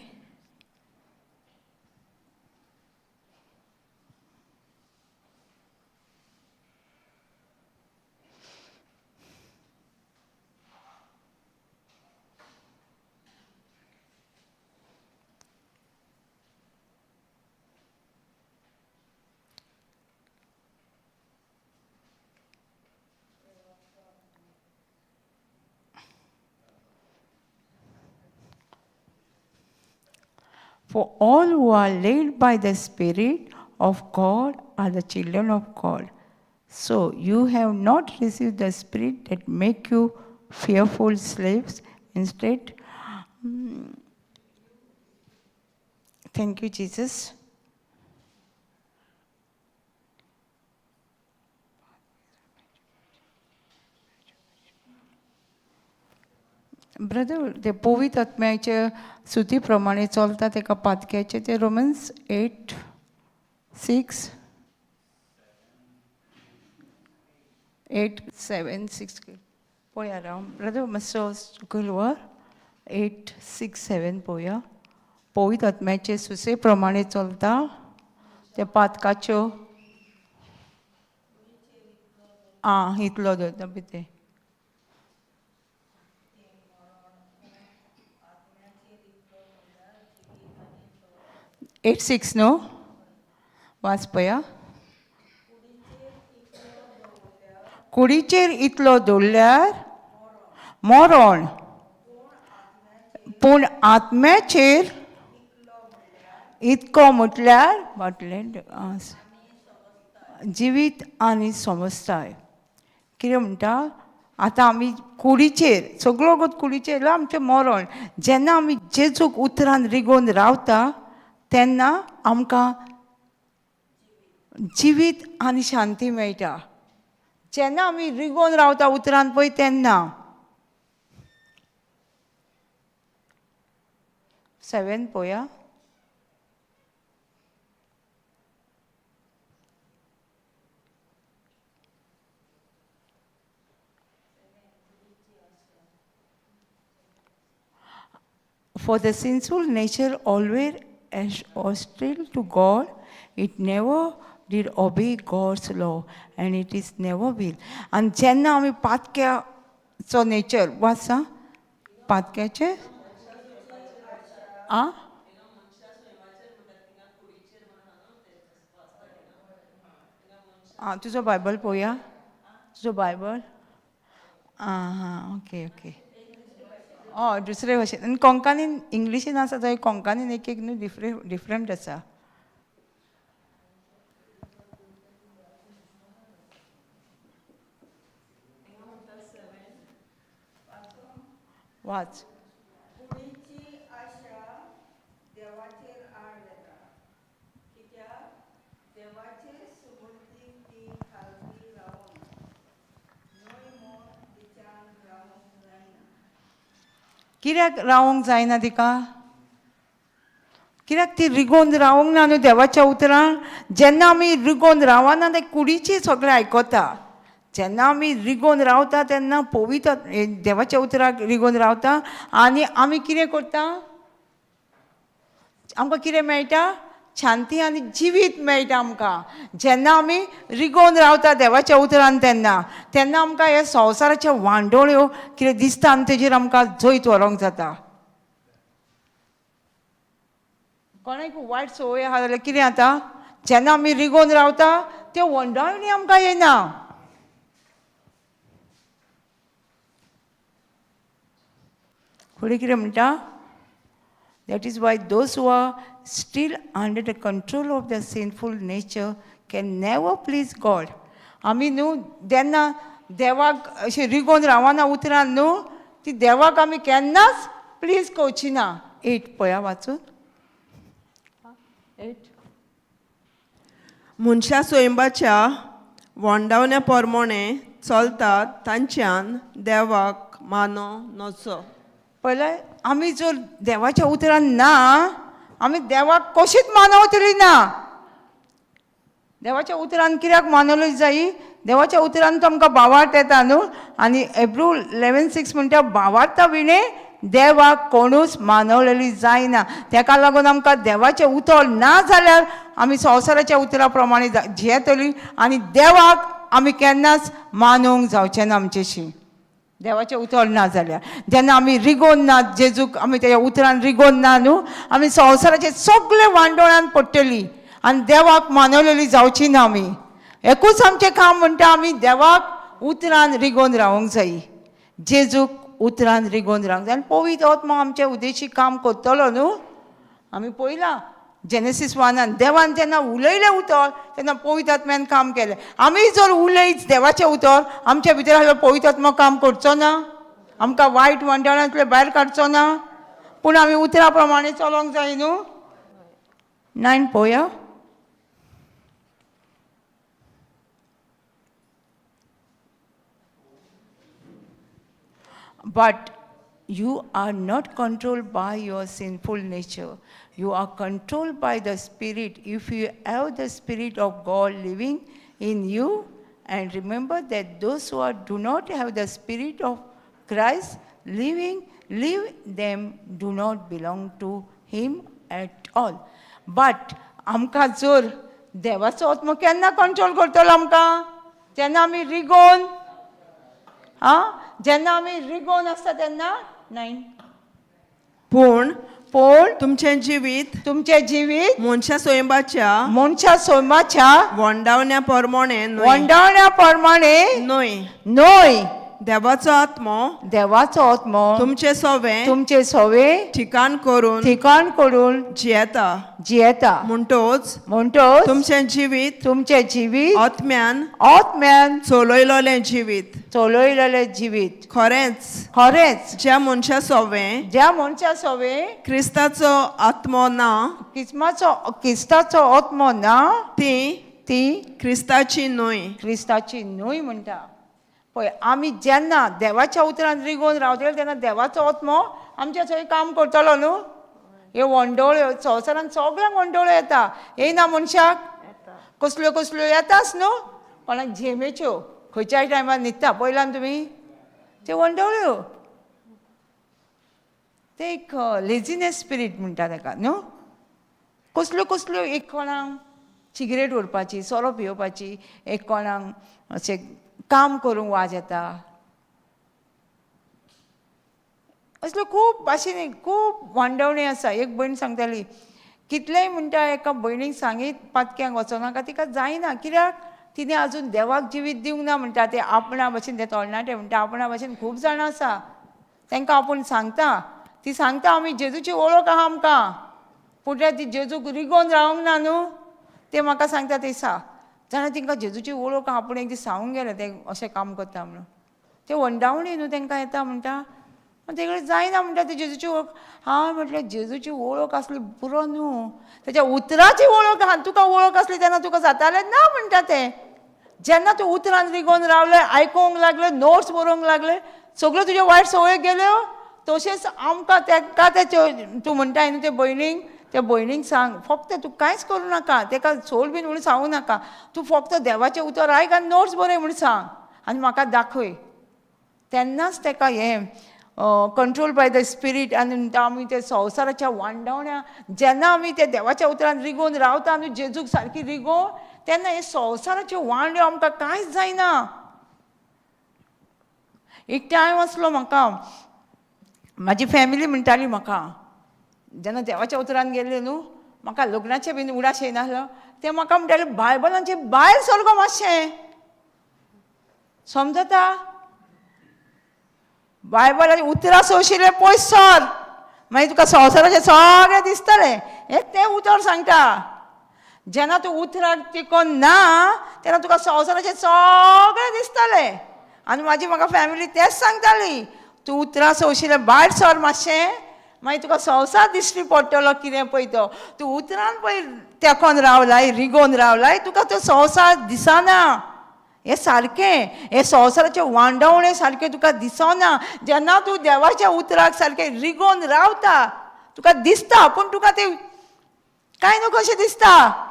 For all who are led by the Spirit of God are the children of God. So you have not received the spirit that make you fearful slaves. Instead, thank you, Jesus. Brother, ते पवित्र आत्म्याचे सुती प्रमाणे चलता तेका पातक्याचे ते Romans 8:6 8, 7, 6 पळया राव brother मातसो सकयल व्हर. 8, 6, 7 पळोवया. पवित्र आत्म्याचे सुसे प्रमाणे चलता ते पातकाच्यो आं इतलो दवरता पळय ते. 8, 6 न्हू वाच पळया. कुडीचेर इतलो दवरल्यार मरण, पूण आत्म्याचेर इतको म्हटल्यार म्हटलें जिवीत आनी समजताय. कितें म्हणटा आतां आमी कुडीचेर सगळो गत कुडीचेर आमचें मरण. जेन्ना आमी जेजूक उतरान रिगोवन रावता तेन्ना आमकां जिवीत आनी शांती मेळटा. जेन्ना आमी रिगोवन रावता उतरान पळय तेन्ना. 7 पळोवया. For the sinful nature always as hostile to God, it never did obey God's law and it is never will. आनी जेन्ना आमी पातक्याचो नेचर वाचा पातक्याचें आं आं तुजो बायबल पळोवया, तुजो बायबल आं हां ओके ओके. हय दुसरे भाशेन आनी कोंकणीन इंग्लिशीन आसा थंय कोंकणीन एक एक न्हू डिफरंट आसा. वाच. कुडीची आशा देवाचेर आड येता, कित्याक देवाचे सुबुर्दीक ती खालती रावना, न्हय म्हूण तिच्यान रावंक जायना. कित्याक रावंक जायना तिका? कित्याक ती रिगोवन रावंक ना न्हू देवाच्या उतरान. जेन्ना आमी रिगोवन रावना ते कुडीची सगळें आयकता. जेन्ना आमी रिगोवन रावता तेन्ना पवित्र देवाच्या उतराक रिगोवन रावता आनी आमी कितें करता, आमकां कितें मेळटा? शांती आनी जिवीत मेळटा आमकां. जेन्ना आमी रिगोवन रावता देवाच्या उतरान तेन्ना तेन्ना आमकां हे संवसाराच्यो वांडोळ्यो कितें दिसता आनी तेजेर आमकां जैत व्हरोंक जाता. कोणाक वायट संवय आहा जाल्यार कितें जाता, जेन्ना आमी रिगोवन रावता त्यो वंडावणी आमकां येना. फुडें कितें म्हणटा? That is why those who are still under the control of the sinful nature can never please God. आमी न्हू जेन्ना देवाक अशें रिगोवन रावना उतरान न्हू, ती देवाक आमी केन्नाच प्लीज करची ना. 8 पळया वाचून. 8. मनशा स्वयंबाच्या वोंडावण्या पोरमोणे चलतात तांच्यान देवाक मानो नचो. पळय, आमी जर देवाच्या उतरान ना, आमी देवाक कशीच मानवतली ना. देवाच्या उतरान कित्याक मानवली जायी? देवाच्या उतरान तो आमकां भावार्थ येता न्हू. आनी एब्रू 11:6 म्हणटा, भावार्था विणे देवाक कोणूच मानवलेली जायना. तेका लागून आमकां देवाचें उतर ना जाल्यार आमी संवसाराच्या उतरा प्रमाणे जियेतली आनी देवाक आमी केन्नाच मानूंक जावचें ना आमचेशी, देवाचें उतर ना जाल्यार. जेन्ना आमी रिगोवन ना जेजूक, आमी तेज्या उतरान रिगोवन ना न्हू, आमी संवसाराचे सगळे वांडोळान पडटली आनी देवाक मानवलेली जावची ना आमी. एकूच आमचें काम म्हणटा, आमी देवाक उतरान रिगोवन रावंक जायी, जेजूक उतरान रिगोवन रावंक जाय. आनी पवित्र आत्मा आमचे उद्देशी काम करतलो न्हू. आमी पळयलां जेनेसीस 1 देवान जेन्ना उलयलें उतर तेन्ना पवित्र आत्म्यान काम केलें. आमी जर उलयत देवाचें उतर आमच्या भितर आसल्यार पवित्र आत्मा काम करचो ना, आमकां वायट वंडळांतले भायर काडचो ना. पूण आमी उतरा प्रमाणे चलोंक जाय न्हू. 9 पळोवया. But you are not controlled by your sinful nature. You are controlled by the Spirit. If you have the Spirit of God living in you, and remember that those who do not have the Spirit of Christ living, live them do not belong to Him at all. But आमकां जर देवाचो आत्मो केन्ना control करतलो आमकां? जेन्ना आमी रिगोवन, आं, जेन्ना आमी रिगोवन आसता तेन्ना. 9. पूण पूण तुमचें जिवीत तुमचें जिवीत मनशा स्वयंबाच्या मनशा सोमाच्या वोंडावण्या पोरमोणे न्हय, वंडावण्या प्रमाणे न्हय, न्हय, देवाचो आत्मो देवाचो आत्मो तुमचे सोवे तुमचे सोवे ठिकाण करून ठिकाण करून जियेता. जियेता. म्हणटोच म्हणटोच तुमचें जिवीत तुमचें जिवीत आत्म्यान आत्म्यान चलयलोलें जिवीत चलयलेलें जिवीत खरेंच खरेंच ज्या मनशा सोवे ज्या मनशा सोवे क्रिस्ताचो आत्मो ना किस्माचो क्रिस्ताचो आत्मो ना ती ती क्रिस्ताची न्हय. क्रिस्ताची न्हय म्हणटा. पळय, आमी जेन्ना देवाच्या उतरान रिगोवन रावतले तेन्ना देवाचो आत्मो आमच्या थंय काम करतलो न्हू. हे वंडोळ्यो संवसारान सगळ्यांक वंडोळ्यो येता, येयना मनशाक? कसल्यो कसल्यो येताच न्हू. कोणाक झेमेच्यो खंयच्याय टायमार न्हिदता, पळयला न्हू तुमी त्यो वंडोळ्यो. ते एक लेजिनेस स्पिरीट म्हणटा ताका न्हू. कसल्यो कसल्यो, एक कोणाक सिगरेट ओडपाची, सोरो पियोवपाची, एक कोणाक अशें काम करूंक वाज येता, असल्यो खूब भाशेनी खूब वांडवणी आसा. एक भयण सांगताली, कितलेंय म्हणटा एका भयणीक सांगीत पातक्यांक वचोनाका, तिका जायना. कित्याक? तिणें आजून देवाक जिवीत दिवंक ना म्हणटा. ते आपणा भशेन, ते तरणाटे म्हणटा आपणा भशेन खूब जाणां आसा, तांकां आपूण सांगता, ती सांगता आमी जेजूची वळख आहा आमकां, पूण ती जेजूक रिगोवन रावंक ना न्हू. ते म्हाका सांगता ते सा जाणा तांकां जेजूची वळख आहा, आपूण एक दीस सांगूंक गेलें ते अशें काम करता म्हणून, ते वंडावणी न्हू तांकां येता म्हणटा. तेगेले जायना म्हणटा ते जेजूची वळख. हांव म्हटलें जेजूची वळख आसली पुरो न्हू, तेच्या उतराची वळख आहा, तुका वळख आसली तेन्ना तुका जातालें ना म्हणटा तें. जेन्ना तूं उतरान रिगोवन रावलें, आयकोंक लागलें, नोट्स बरोवंक लागलें, सगळ्यो तुज्यो वायट संवय गेल्यो. तशेंच आमकां तेका ते तूं म्हणटाय न्हू ते भयणीक, त्या भयणीक सांग फक्त तूं कांयच करूं नाका, तेका सोड बीन म्हणून सांगू नाका, तूं फक्त देवाचें उतर आयक आनी नोट्स बरय म्हूण सांग आनी म्हाका दाखय. तेन्नाच तेका हें कंट्रोल बाय the spirit. आनी आमी ते संवसाराच्या वांडवण्या जेन्ना आमी ते देवाच्या उतरान रिगोवन रावता न्हू, जेजूक सारकी रिगोवन, तेन्ना हे संवसाराच्यो वांड्यो आमकां कांयच जायना. एक टायम आसलो म्हाका, म्हाजी फॅमिली म्हणटाली म्हाका, जेन्ना देवाच्या उतरान गेल्ले न्हू, म्हाका लग्नाचें बीन उडास येयनासलो, ते म्हाका म्हणटाले बायबलांचे भायर सर गो मातशें, समजता? बायबलाचें उतरां सोंशिल्लें पयस सर, मागीर तुका संवसाराचें सगळें दिसतलें. हें तें उतर सांगता. जेन्ना तूं उतराक टिकोन ना तेन्ना तुका संवसाराचें सगळें दिसतलें. आनी म्हाजी म्हाका फॅमिली तेंच सांगताली, तूं उतरां सोंशिल्लें भायर सर मातशें, मागीर तुका संवसार दिश्टी पडटलो कितें पळय तो. तूं उतरान पळय तेकोन रावलाय, रिगोवन रावलाय, तुका तो संवसार दिसना. हें सारकें, हें संवसाराचें वांडवणें सारकें तुका दिसना. जेन्ना तूं देवाच्या उतराक सारकें रिगोवन रावता तुका दिसता, पूण तुका तें कांय न्हू कशें दिसता.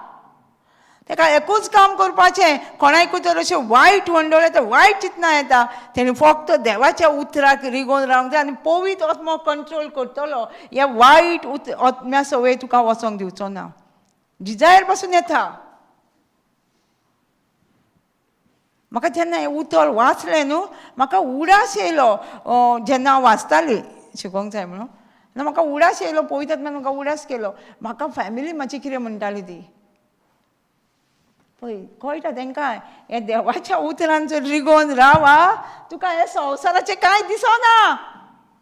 तेका एकूच काम करपाचें, कोणाकूय तर अशें वायट वंडवलें तर वायट चिंतना येता, तेणी फक्त देवाच्या उतराक रिगोवन रावंक जाय आनी पवित्र आत्मो कंट्रोल करतलो. ह्या वायट आत्म्या संवय तुका वचोंक दिवचो ना, डिजायर पासून येता. म्हाका जेन्ना हें उतर वाचलें न्हू, म्हाका उडास येयलो. जेन्ना हांव वाचताली शिकोंक जाय म्हणून, तेन्ना म्हाका उडास येयलो, पवित्र आत्म्यान म्हाका उडास केलो. म्हाका फॅमिली म्हाजी कितें म्हणटाली ती पळय कळटा तेंकां, हे देवाच्या उतरान जर रिगोवन राव तुका हे संवसाराचें कांय दिसना.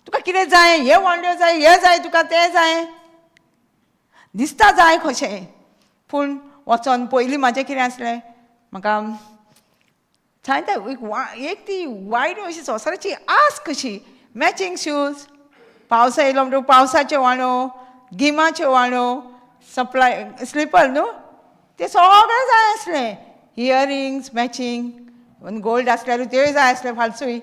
तुका कितें जाय, हे वांड्यो जाय, हें जाय तुका, तें जाय, दिसता जाय कशें. पूण वचोन पयलीं म्हाजें कितें आसलें, म्हाका सांगता एक ती वायट अशी संवसाराची आस कशी, मॅचिंग शूज, पावसा येयलो म्हणटकूच पावसाच्यो वाणो, गिमाच्यो वाणो, सप्लाय स्लिपर न्हू, ते सगळें जाय आसलें. इयरिंग्स मॅचिंग, गोल्ड आसल्यार त्योय जाय आसलें, फालसूय.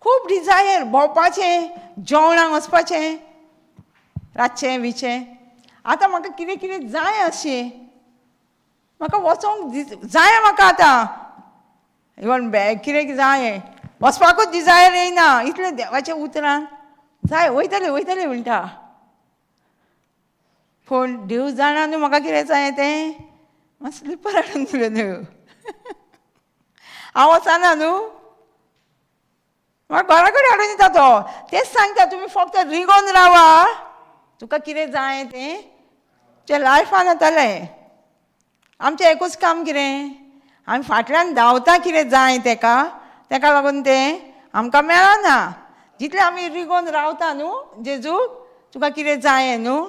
खूब डिजायर भोंवपाचें, जेवणाक वचपाचें, रातचें विचें. आतां म्हाका कितें कितें जाय अशें, म्हाका वचोंक जाय म्हाका आतां, इवन बॅग कितें जाय, वचपाकूच डिजायर येयना. इतलें देवाच्या उतरान जाय, वयतलें वयतलें म्हणटा, पूण देव जाणा न्हू म्हाका कितें जाय तें. म्हाका स्लिपर हाडून दिल्यो न्हू, हांव वचना न्हू, म्हाका घरा कडेन हाडून दिता तो. तेंच सांगता, तुमी फक्त रिगोवन रावा, तुका कितें जाय तें तुज्या लायफान येतलें. आमचें एकूच काम कितें, आमी फाटल्यान धांवता कितें जाय तेका, तेका लागून तें आमकां मेळना. जितलें आमी रिगोवन रावता न्हू जेजूक, तुका कितें जाय न्हू.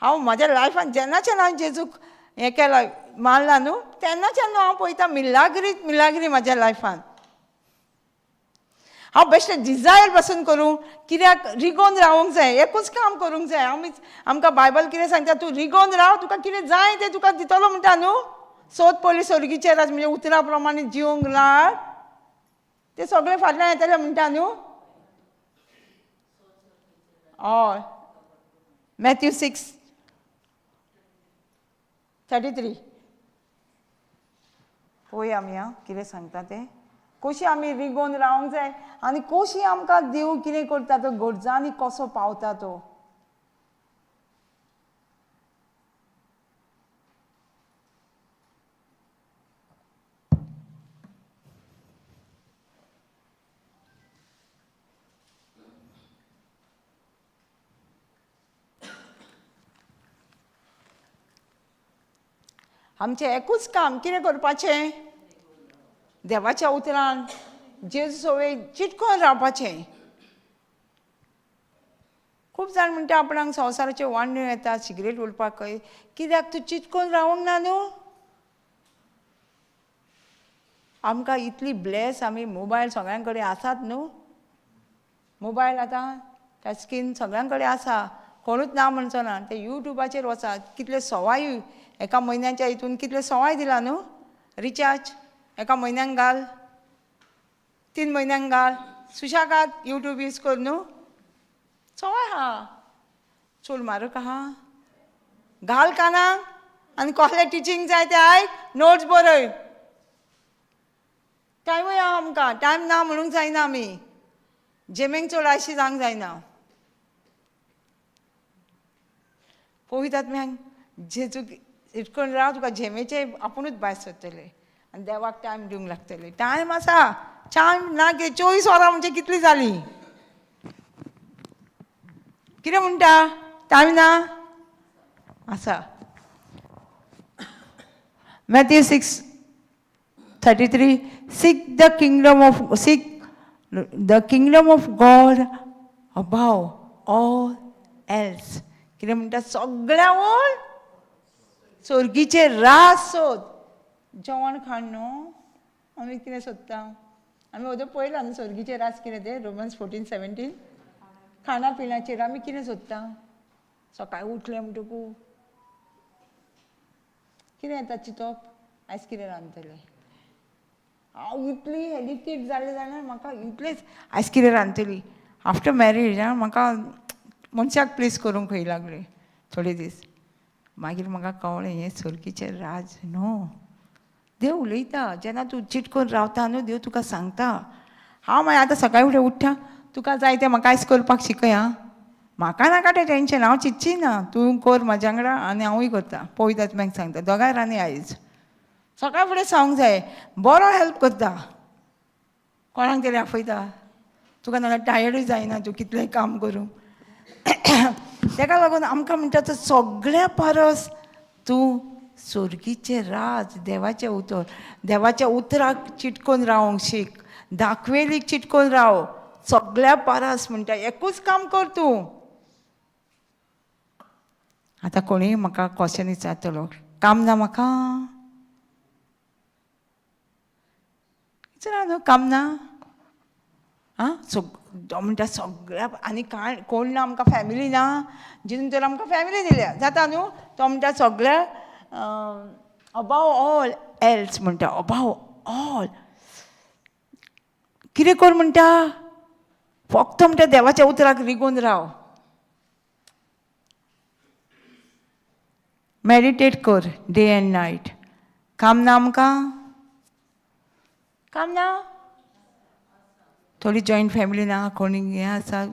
हांव म्हाज्या लायफान जेन्नाच्यान हांवें जेजूक हें केलां, मारला न्हू, तेन्नाच्यान हांव पळयता मिलाग्रीत मिलाग्री म्हाज्या लायफान. हांव बेश्टें डिजायर पासून करूं, कित्याक रिगोवन रावूंक जाय, एकूच काम करूंक जाय. आमी आमकां बायबल कितें सांगता, तूं रिगोवन राव, तुका कितें जाय तें तुका दितलो म्हणटा न्हू. सोद पयलीं स्वर्गीचें राज, म्हणजे उतरा प्रमाणे जिवंक लाग, तें सगळें फाटल्यान येतलें म्हणटा न्हू. हय, मॅथ्यू 6:33 पळोवया आमी आं कितें सांगता तें, कशी आमी रिगोवन रावंक जाय आनी कशी आमकां देव कितें करता तो, गरजांनी कसो पावता तो. आमचें एकूच काम कितें करपाचें, देवाच्या उतरान जेजू सवय चिटकोन रावपाचें. खूब जाण म्हणटा आपणाक संवसाराच्यो वांण्यो येता, सिगरेट ओडपाक, कित्याक तूं चिटकोन रावंक ना न्हू. आमकां इतली ब्लेस, आमी मोबायल सगळ्यां कडेन आसात न्हू. मोबायल आतां टच स्क्रीन सगळ्यां कडेन आसा, कोणूच ना म्हणचो ना. ते युट्यूबाचेर वचात, कितले सवाय एका म्हयन्याच्या हितून कितले सवाय दिला न्हू रिचार्ज. एका म्हयन्यांक घाल, 3 म्हयन्यांक घाल, सुशेगाद युट्यूब यूज कर न्हू, सवाय आहा. चोल म्हारग आहा, घाल कानाक आनी कसलें टिचींग जाय तें आयक, नोट्स बरय. टायमूय आहा आमकां, टायम ना म्हणूंक जायना. आमी जेमेंक चड आयशी जावंक जायना. पवित्र आत्म्यान जेजू इतकून राव, तुका झेमेचे आपुणूच भायर सरतले आनी देवाक टायम दिवंक लागतले. टायम आसा, टायम ना की 24 वरां म्हणजे कितली जाली? कितें म्हणटा? टायम ना आसा. Matthew 6:33, seek the kingdom of God above all else. कितें म्हणटा? सगळ्यांवून सोर्गीचे राज सोद. जेवण खाण न्हू, आमी कितें सोदता? आमी वोदोळ पळयलां न्हू सोर्गीचे राज कितें तें, रोमन्स 14:17. खाणा पिण्याचेर आमी कितें सोदता? सकाळीं उठलें म्हणटकू कितें येता चिंतप? आयज कितें रांदतलें? हांव इतली एडिक्टेड जालें जाणां, म्हाका इतलेंच आयज कितें रांदतली. आफ्टर मॅरेज आं, म्हाका मनशाक प्लीज करूंक खंय लागलें थोडे दीस. मागीर म्हाका कळ्ळें हें सोर्गीचें राज न्हू. देव उलयता जेन्ना तूं चिटकून रावता न्हू, देव तुका सांगता. हांव मागीर आतां सकाळीं फुडें उठ्ठा, तुका जाय तें म्हाका आयज करपाक शिकय आं, म्हाका नाका तें टेंशन, हांव चिंतची ना, तूं कर म्हाज्या वांगडा आनी हांवूय करता. पवित्र आत्म्याक सांगता, दोगांय रांदया आयज. सकाळ फुडें सांगूंक जाय, बरो हेल्प करता, कोणाक तरी आपयता तुका, नाल्यार टायर्डूय जायना तूं कितलेंय काम करूं. तेका लागून आमकां म्हणटा तो सगळ्या परस तूं सोर्गीचें राज, देवाचें उतर, देवाच्या उतराक चिटकोन रावंक शीक, दाखवेलीक चिटकोन राव. सगळ्या परस म्हणटा एकूच काम कर तूं. आतां कोणीय म्हाका क्वेश्चन विचारतलो, काम ना म्हाका? विचारा न्हू, काम ना? आं, तो म्हणटा सगळ्या आनी कांय कोण ना आमकां, फॅमिली ना, जितून तर आमकां फॅमिली दिल्या जाता न्हू. तो म्हणटा सगळ्या अबाव ऑल एल्स म्हणटा, अबाव ऑल कितें कर म्हणटा? फक्त म्हणटा देवाच्या उतराक रिगून राव, मेडिटेट कर डे एंड नायट. काम ना आमकां? काम ना? थोडी जॉयंट फॅमिली ना, कोणी हें आसा,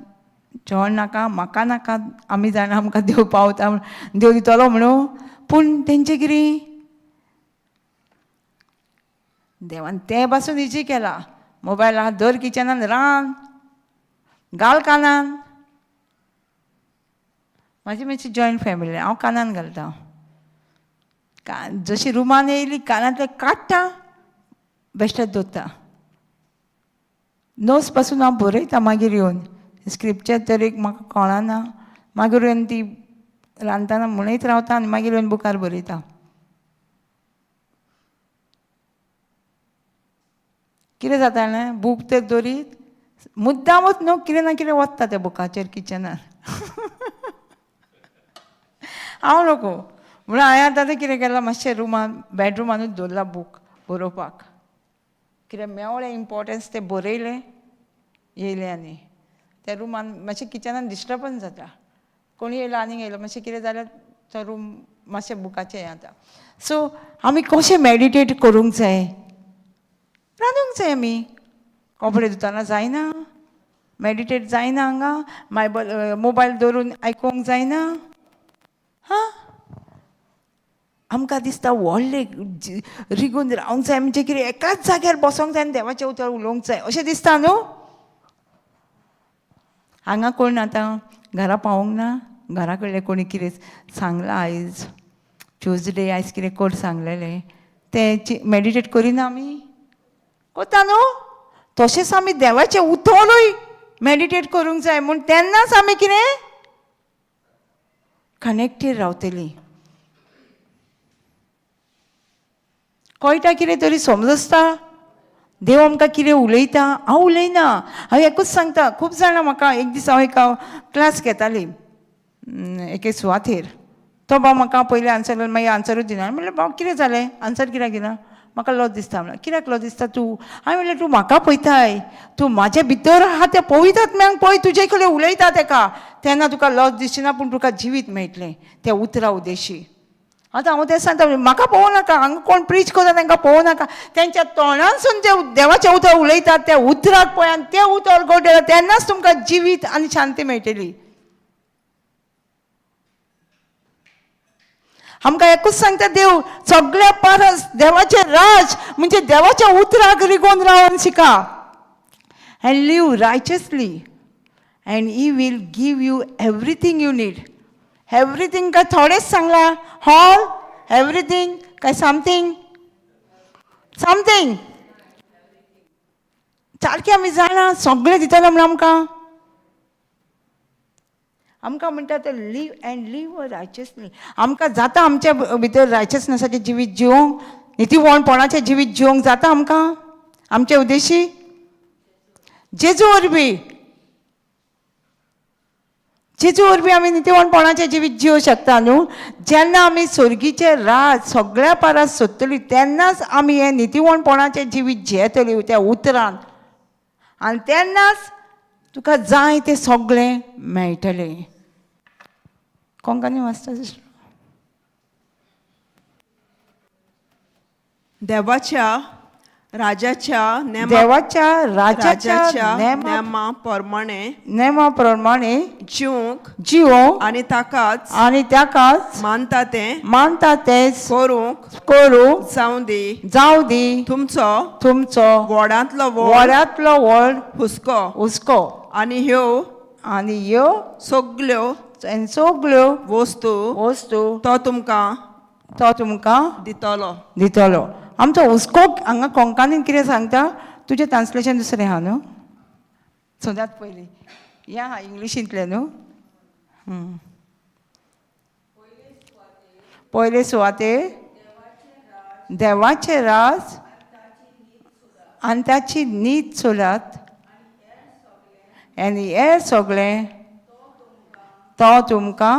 जेवण नाका, म्हाका नाका, आमी जाणा आमकां देव पावता, देव दितलो म्हणून. पूण तेंचें कितें? देवान तें पासून इजी केलां. मोबायल आहा, दर किचनान रांद, घाल कानान. म्हाजी मातशी जॉयंट फॅमिली, हांव कानान घालता. जशी रुमान येयली कानांतलें काडटा, बेश्टेच दवरता. नोट्स पासून हांव बरयता मागीर येवन, स्क्रिप्चर तर एक म्हाका कळना, मागीर येवन ती रांदतना म्हणीत रावता आनी मागीर येवन बुकार बरयता. कितें जाता जाणा, बूक तर दवरीत मुद्दामूच न्हू, कितें ना कितें वता त्या बुकाचेर किचनार. हांव नको म्हणून हांवें आतां कितें केलां, मातशें रुमान बेडरुमानूच दवरला बूक बरोवपाक. कितें मेवळें इम्पोर्टन्स तें बरयलें येयलें आनी त्या रुमान मातशें किचनान डिस्टर्बन्स जाता, कोणी येयलो आनीक येयलो, मातशें कितें जाल्यार तो रूम मातशें बुकाचें हें जाता. सो आमी कशें मेडिटेट करूंक जाय, रांदूंक जाय. आमी कपडे धुतना जायना, मेडिटेट जायना, हांगा मायबल मोबायल दवरून आयकूंक जायना. हां, आमकां दिसता व्हडलें रिगून रावंक जाय म्हणजे कितें एकाच जाग्यार बसोंक जाय आनी देवाचें उतर उलोवंक जाय अशें दिसता न्हू. हांगा कोण आतां घरा पावोंक ना, घरा कडले कोणी कितें सांगलां आयज ट्युजडे, आयज कितें कोर सांगलेलें तें मेडिटेट करिना आमी, कोता न्हू. तशेंच आमी देवाचें उतरूय मेडिटेट करूंक जाय म्हूण तेन्नाच आमी कितें कनेक्टेड रावतलीं. कळटा कितें तरी समजता. देव आमकां कितें उलयता? हांव उलयना, हांव एकूच सांगता. खूब जाणां म्हाका एक दीस हांव एका क्लास घेताली एके सुवातेर, तो भाव म्हाका पयलीं आन्सर, मागीर आन्सरूच दिना. म्हणलें भाव कितें जालें, आन्सर कित्याक दिना? म्हाका लज दिसता. म्हणल्यार कित्याक लज दिसता तूं? हांवें म्हणलें तूं म्हाका पळयताय, तूं म्हाजे भितर आहा तें पवित्र आत्म्याक पळय, तुजे कडेन उलयता तेका, तेन्ना तुका लज दिसची ना, पूण तुका जिवीत मेळटलें त्या उतरा उदेशी. आतां हांव तें सांगता, म्हाका पळोवं नाका, हांगा कोण प्रीच करता तांकां पळोवं नाका, तेंच्या तोंडांसून जे देवाचें उतर उलयतात त्या उतराक पळय आनी तें उतर गोड तेन्नाच तुमकां जिवीत आनी शांती मेळटली. आमकां एकूच सांगता देव, सगळ्या परस देवाचें राज म्हणजे देवाच्या उतराक रिगोवन रावन शिका. And live righteously and he will give you everything you need. Everything काय थोडेंच सांगलां, ऑल एवरीथींग काय समथींग समथींग सारकें आमी जाणा सगळें दितलो म्हणून आमकां आमकां म्हणटा ते लीव अँड लीव रायचसली. आमकां जाता आमच्या भितर रायचसनसाचें जिवीत जिवंक, नितीवणपणाचें जिवीत जिवंक जाता आमकां आमचे उद्देशी जेजू वरवीं, जेजू वरवीं आमी नितीवणपणाचें जिवीत जिवंक शकता न्हू. जेन्ना आमी स्वर्गीचें राज सगळ्या पारास सोदतली तेन्नाच आमी हें नितीवणपणाचें जिवीत जियेतली त्या उतरान, आनी तेन्नाच तुका जाय तें सगळें मेळटलें. कोंकणी वाचता सिस्टर? देवाच्या राजाच्या नेमा देवाच्या राजाच्या राजाच्या नेमा नेमा प्रमाणे नेमा प्रमाणे जिवंक जिवोंक आनी ताकाच आनी ताकाच मानता तें मानता तेंच करूंक करूंक जावं दी जावं दी तुमचो तुमचो व्हडांतलो व्हड व्हडांतलो व्हड हुस्को हुस्को आनी ह्यो आनी ह्यो सगल्यो आनी सगल्यो वस्तू वस्तू तो तुमकां तो तुमकां दितलो. दितलो. आमचो हुस्को हांगा कोंकणीन कितें सांगता, तुजें ट्रान्सलेशन दुसरें आहा न्हू, सोदात पयलीं हें आहा इंग्लिशींतलें न्हू. पयले सुवातेर देवाचें राज आनी ताची नीत सोदात आनी हें सगळें तो तुमकां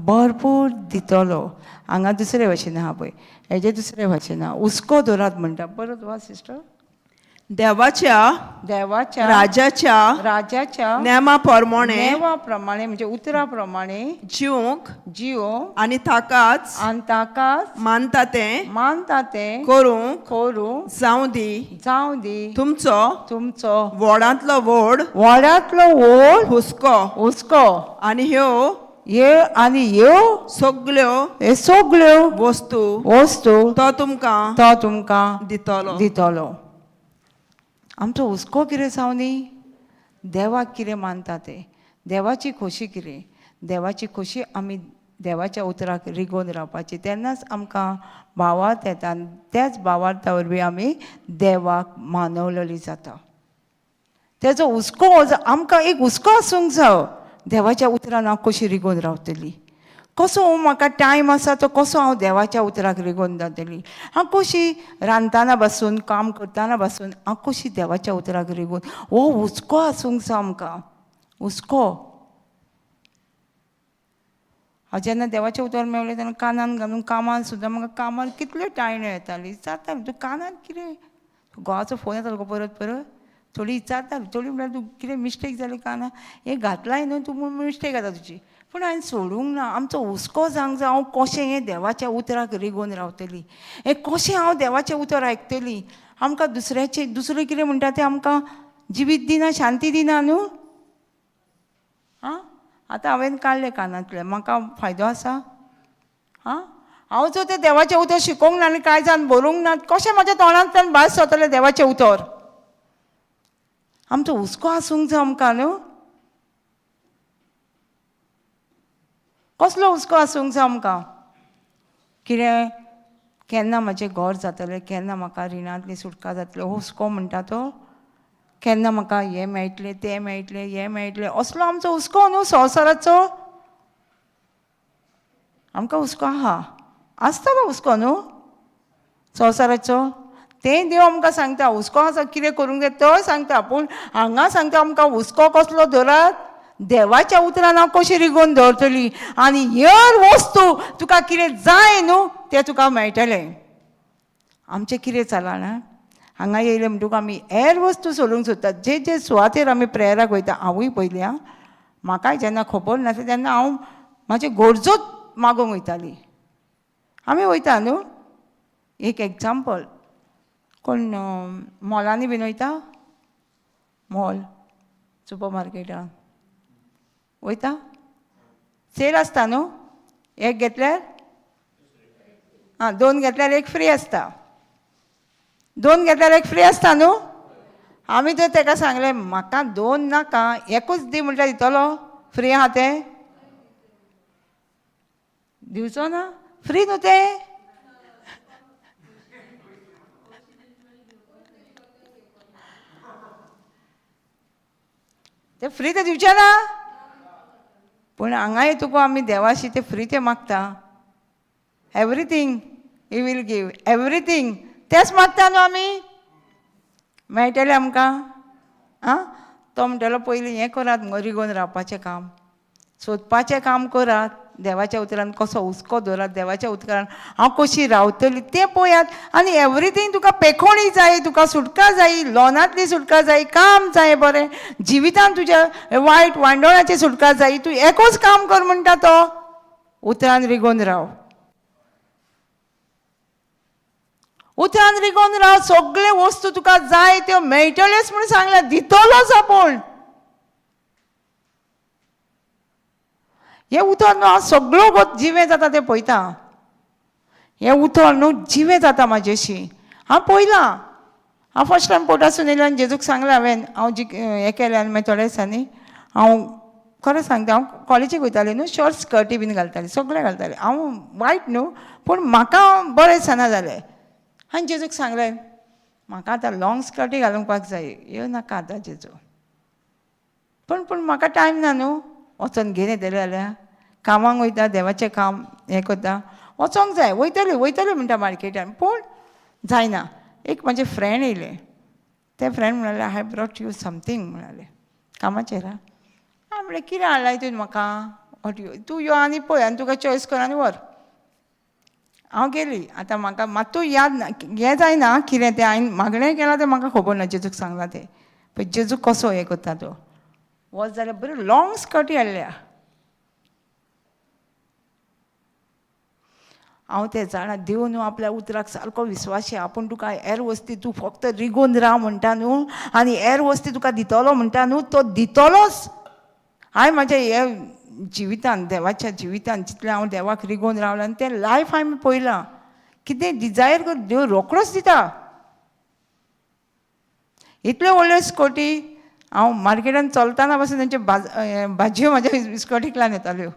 भरपूर दितलो. हांगा दुसरे भाशेन आहा पळय, हेजे दुसरे भाशेन आहा, हुस्को दवरात म्हणटा. परत वाच सिस्टर. देवाच्या देवाच्या राजाच्या राजाच्या नेमा प्रमाणे नेमा प्रमाणे म्हणजे उतरा प्रमाणे जिवंक जिवोंक आनी ताकाच आनी ताकाच मानता तें मानता तें करूंक करूंक जावं दी जावं दी तुमचो तुमचो व्हडांतलो व्हड व्हडांतलो व्हड हुस्को हुस्को आनी ह्यो ह्यो आनी ह्यो सगल्यो हे सगल्यो वस्तू वस्तू तो तुमकां तो तुमकां दितलो. दितलो. आमचो हुस्को कितें जावं न्ही, देवाक कितें मानता तें, देवाची खोशी कितें, देवाची खोशी आमी देवाच्या उतराक रिगोवन रावपाची, तेन्नाच आमकां भावार्थ येता आनी त्याच भावार्था वरवीं आमी देवाक मानवलेली जाता. तेजो हुस्को आमकां एक हुस्को आसूंक जायो, देवाच्या उतरान हांव कशी रिगोवन रावतली, कसो म्हाका टायम आसा तो कसो हांव देवाच्या उतराक रिगोवन रावतली, हांव कशी रांदतना बसून काम करतना बसून हांव कशी देवाच्या उतराक रिगोवन, हो हुस्को आसूंक जाय आमकां. हुस्को हांव जेन्ना देवाचें उतर मेळ्ळें तेन्ना कानान घालून कामान सुद्दां म्हाका कामान कितल्यो टायण्यो येताली, विचारताली तूं कानान कितें, घोवाचो फोन येतालो गो परत परत, थोडी विचारताली, थोडी म्हणल्यार तूं कितें मिस्टेक जाली कानान हें घातलाय न्हू तूं म्हूण मिस्टेक जाता तुजी, पूण हांवें सोडूंक ना. आमचो हुस्को जावंक जाय, हांव कशें हें देवाच्या उतराक रिगोवन रावतली, हें कशें हांव देवाचें उतर आयकतली. आमकां दुसऱ्याचें दुसरें कितें म्हणटा तें आमकां जिवीत दिना, शांती दिना न्हू. आं आतां हांवें काडलें कानांतलें, म्हाका फायदो आसा? आं हांव जर तें देवाचें उतर शिकोवंक ना आनी कांय जाण बरोवंक ना, कशें म्हाज्या तोंडांतल्यान भायर सरतलें देवाचें उतर? आमचो हुस्को आसूंक जाय आमकां न्हू. कसलो हुस्को आसूंक जाय आमकां? कितें केन्ना म्हाजें घर जातलें, केन्ना म्हाका रिणांतली सुटका जातली, हो हुस्को म्हणटा तो, केन्ना म्हाका हें मेळटलें तें मेळटलें हें मेळटलें, असलो आमचो हुस्को न्हू संवसाराचो. आमकां हुस्को आहा, आसता गो हुस्को न्हू संवसाराचो. तें देव आमकां सांगता हुस्को आसा कितें करूंक जाय तोय सांगता. पूण हांगा सांगता आमकां हुस्को कसलो दवरात, देवाच्या उतरान हांव कशी रिगोवन दवरतली आनी हेर वस्तू तुका कितें जाय न्हू तें तुका मेळटलें. आमचें कितें चला ना हांगा येयलें म्हणटकूच आमी हेर वस्तू सोडूंक सोदतात. जे जे सुवातेर आमी प्रेयराक वयता, हांवूय पयलीं आं, म्हाकाय जेन्ना खबर नासलें तेन्ना हांव म्हाज्यो गरजोच मागूंक वयताली. आमी वयता न्हू, एक एग्जाम्पल, कोण मॉलांनी बीन वयता, मॉल सुपर मार्केटान वयता, सेल आसता न्हू, एक घेतल्यार आं दोन घेतल्यार एक फ्री आसता, दोन घेतल्यार एक फ्री आसता न्हू. आमी तर ताका सांगलें म्हाका दोन नाका एकूच दी म्हटल्यार दितलो, फ्री आहा तें दिवचो ना, फ्री न्हू तें. तें फ्री तें दिवचें ना. पूण हांगा तुका आमी देवाशी तें फ्री तें मागता, everything he will give everything, तेंच मागता न्हू आमी, मेळटलें आमकां. आं तो म्हणटलो पयलीं हें करात मुगो, रिगोवन रावपाचें काम, सोदपाचें काम करात, देवाच्या उतरान कसो हुस्को दवरात, देवाच्या उतरान हांव कशी रावतली तें पळयात. आनी एवरीथींग तुका पेखोणी जाय, तुका सुटका जाय, लोनांतली सुटका जाय, काम जाय बरें, जिवितान तुज्या वायट वांडोळाची सुटका जाय, तूं एकूच काम कर म्हणटा तो, उतरान रिगोवन राव, उतरान रिगोवन राव, सगळे वस्तू तुका जाय त्यो मेळटल्योच म्हूण सांगल्या, दितलोच आपूण. हें उतर न्हू हांव सगळो गोत जिवें जाता तें पळयता, हें उतर न्हू जिवें जाता म्हाजेशी, हांव पळयलां. हांव फर्स्ट टायम पोर्टासून येयलें आनी जेजूक सांगलें हांवें, हांव जी हें केलें आनी मागीर थोड्या दिसांनी हांव खरें सांगता, हांव कॉलेजीक वयतालें न्हू, शॉर्ट स्कर्टी बीन घालतालें, सगळें घालतालें, हांव वायट न्हू पूण म्हाका बरें दिसना जालें. आनी जेजूक सांगलें म्हाका आतां लॉंग स्कर्टी घालूंक जाय, यो नाका आतां जेजू, पूण पूण म्हाका टायम ना न्हू, वचोन घेवन येतलें जाल्यार कामाक वयता, देवाचें काम हें करता, वचोंक जाय, वयतली वयतली म्हणटा मार्केटान, पूण जायना. एक म्हाजें फ्रेंड येयलें, तें फ्रेंड म्हणालें I have brought you something म्हणालें, कामाचेर आं. हांवें म्हणलें कितें हाडलां तुवें म्हाका, what you, तूं यो आनी पळय आनी तुका चॉयस कर आनी व्हर. हांव गेली. आतां म्हाका मात्तूय याद ना, हें जायना कितें तें हांवें मागणें केलां तें म्हाका खबर ना, जेजूक सांगलां तें, पळय जेजू कसो हें करता तो. वच जाल्यार बऱ्यो लॉंग स्कर्टी हाडल्या. हांव तें जाणा, देव न्हू आपल्या उतराक सारको विस्वाशी, आपूण तुका हेर वस्ती तूं फक्त रिगोवन राव म्हणटा न्हू, आनी हेर वस्ती तुका दितलो म्हणटा न्हू, तो दितलोच. हांवें म्हाज्या हे जिवितान, देवाच्या जिवितान जितलें हांव देवाक रिगोवन रावलां आनी तें लायफ हांवें पळयलां, कितें डिजायर कर देव रोकडोच दिता. इतल्यो व्हडल्यो स्कर्टी हांव मार्केटान चलतना पासून तेंच्यो भाजयो म्हाज्या स्कर्टीक लावन येताल्यो,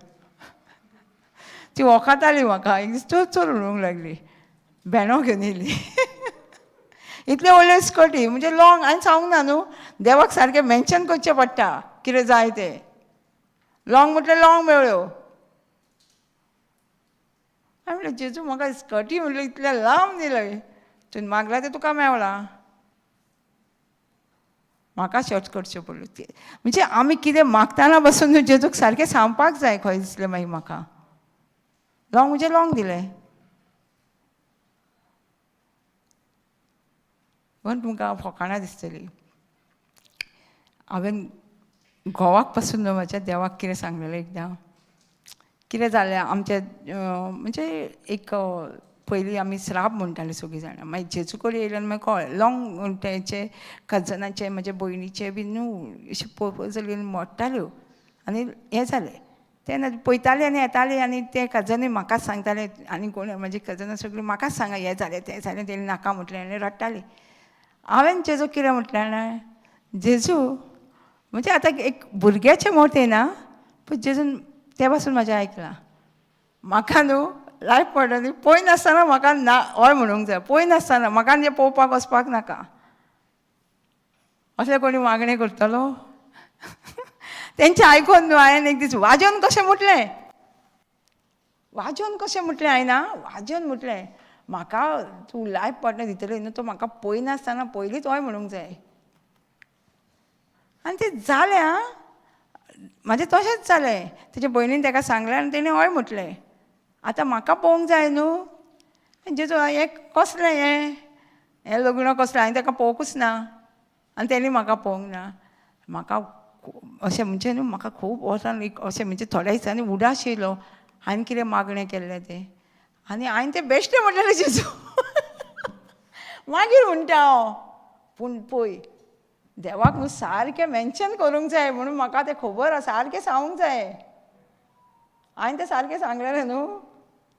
ती वखाताली म्हाका. एक दीस चोर चोर उलोवंक लागली, भेंडो घेवन येयली. इतल्यो व्हडल्यो स्कर्टी म्हणजे लॉंग, हांवें सांगूंक ना न्हू, देवाक सारकें मेन्शन करचें पडटा कितें जाय तें. लॉंग म्हटल्यार लॉंग मेळ्ळ्यो. हांवें म्हणलें जेजू म्हाका स्कर्टी म्हणलें इतलें लांब दिलें, तुवें मागलां तें तुका मेवलां, म्हाका शॉर्ट करच्यो पडल्यो. म्हणजे आमी कितें मागतना बसून न्हू जेजूक सारकें सांगपाक जाय. खंय दिसलें मागीर म्हाका लॉंग म्हणजे लॉंग दिलें. म्हण तुमकां फकाणां दिसतली. हांवें घोवाक पासून न्हू म्हाज्या देवाक कितें सांगलेलें एकदां, कितें जालें आमचें म्हणजे एक पयलीं आमी श्राप म्हणटालीं सगळीं जाणां, मागीर जेजू कडेन येयलें आनी मागीर कळ्ळें लॉंग तेंचे कजनाचे म्हज्या भयणीचे बी न्हू अशें पळोवपाक मोडटाल्यो आनी हें जालें तेन्ना पळयतालें आनी येतालें आनी ते कजनूय म्हाकाच सांगताले, आनी कोण म्हजी कजनां सगळीं म्हाकाच सांगा हें जालें तें जालें, तेणी नाका म्हटलें आनी रडटालीं. हांवें जेजू कितें म्हटलें जाणा, जेजू म्हणजे आतां एक भुरग्याचें मत येना, पूण जेजून ते पासून म्हाजें आयकलां, म्हाका न्हू लायफ पडलो न्ही पळय नासतना म्हाका ना हय म्हणूंक जाय, पळय नासतना म्हाका न्ही पळोवपाक वचपाक नाका, असलें कोणी मागणें करतलो. तेंचें आयकून न्हू हांवें एक दीस वाजोवन कशें म्हटलें, वाजोवन कशें म्हटलें हांवें ना, वाजोवन म्हटलें म्हाका तूं लायफ पार्टनर दितलें न्हू, तो म्हाका पळयनासतना पयलींच हय म्हणूंक जाय. आनी तें जालें. आं, म्हाजें तशेंच जालें. तेजे भयणीन ताका सांगलें आनी तेणें हय म्हटलें. आतां म्हाका पळोवंक जाय न्हू, जेजू हें कसलें, हें हें लग्न कसलें, हांवें ताका पळोवंकूच ना आनी तेणी म्हाका पळोवंक ना. म्हाका अशें म्हणजे न्हू, म्हाका खूब वर्सां अशें म्हणजे थोड्या दिसांनी उडास येयलो हांवें कितें मागणें केल्लें तें, आनी हांवें तें बेश्टें म्हटलें जेजू. मागीर म्हणटा हांव, पूण पळय देवाक न्हू सारकें मेन्शन करूंक जाय म्हणून म्हाका तें खबर आसा, सारकें सांगूंक जाय. हांवें तें सारकें सांगलेलें न्हू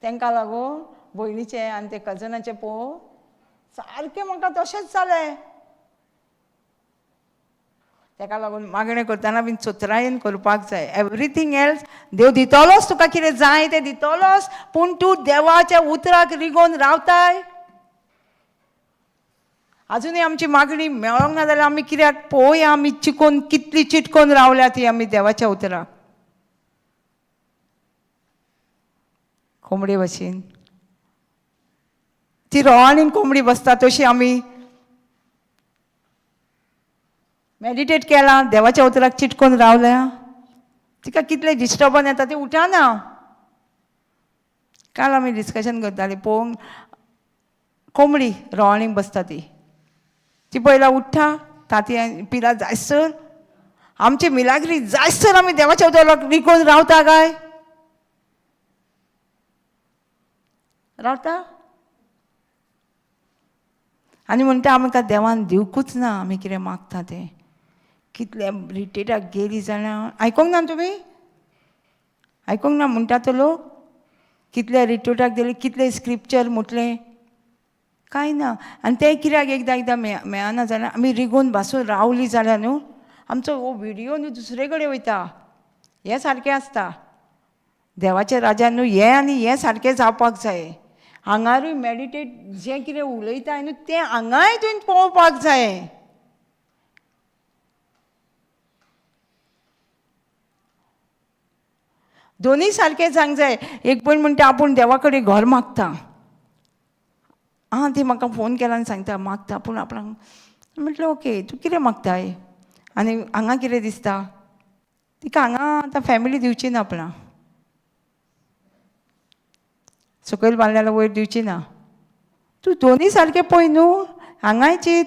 तांकां लागून, भयणीचें आनी ते कजनाचें पळोवन सारकें म्हाका तशेंच जालें. ताका लागून मागणें करतना बीन चतुरायेन करपाक जाय. एवरीथींग एल्स देव दितलोच, तुका कितें जाय तें दितलोच, पूण तूं देवाच्या उतराक रिगोवन रावताय. आजुनूय आमची मागणी मेळोंक ना जाल्यार आमी कित्याक पळोवया, आमी चिकोन कितली चिटकोन रावल्या ती आमी देवाच्या उतराक. कोंबडे भशेन ती रोवांनी कोंबडी बसता तशी आमी मेडिटेट केलां, देवाच्या उतराक चिटकोन रावल्या. तिका कितलें डिस्टर्बन येता ती उठाना. काल आमी डिस्कशन करतालीं, पळोवंक कोंबडी रोवाणीक बसता ती, ती पयला उठ्ठा, तांतयां पिलां जायसर आमची मिलाग्री जायसर आमी देवाच्या उतराक रिगोवन रावता काय रावता. आनी म्हणटा आमकां देवान दिवकूच ना, आमी कितें मागता तें. कितले रिटेटाक गेली जाणां, आयकोंक ना तुमी, आयकोंक ना म्हणटा तो लोक, कितले रिट्रीटाक गेली, कितले स्क्रिप्चर म्हटलें, कांय ना. आनी तें कित्याक एकदां एकदां मेळना जाल्यार आमी रिगोवन बसून रावली जाल्यार न्हू आमचो हो विडियो न्हू दुसरे कडेन वयता. हें सारकें आसता देवाच्या राजान न्हू, हें आनी हें सारकें जावपाक जाय. हांगारूय मेडिटेट जें कितें उलयता न्हू तें हांगाय तुवें पळोवपाक जाय. दोनूय सारकें जावंक जाय. एक पयन म्हणटा आपूण देवा कडेन घर मागता, आं ती म्हाका फोन केला आनी सांगता मागता, पूण आपणाक म्हटलें ओके तूं कितें मागताय आनी हांगा कितें दिसता तिका, हांगा आतां फॅमिली दिवची ना आपणाक, सकयल बांदल्यार वयर दिवची ना. तूं दोनूय सारकें पळय न्हू, हांगाय चीत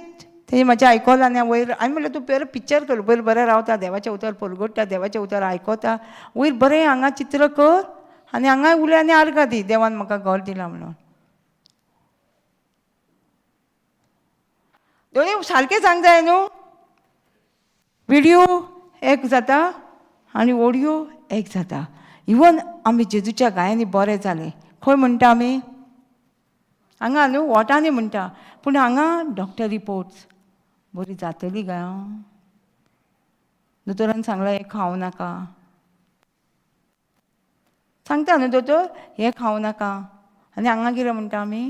तें म्हाजें आयकलां आनी वयर. हांवें म्हणलें तूं पयर पिक्चर कर, वयर बरें रावता, देवाचें उतर परगट्टा, देवाचें उतर आयकता, वयर बरें हांगा चित्र कर आनी हांगाय उलय आनी आर्गां दी, देवान म्हाका घर दिलां म्हणून. दोनूय सारकें जावंक जाय न्हू. विडियो एक जाता आनी ऑडियो एक जाता. इवन आमी जेजूच्या गायांनी बरें जालें खंय म्हणटा आमी, हांगा न्हू वोटांनी म्हणटा, पूण हांगा डॉक्टर रिपोर्ट्स बरी जातली काय. दोतोरान सांगलां हें खावं नाका, सांगता न्हू दोतोर हें खावं नाका, आनी हांगा कितें म्हणटा आमी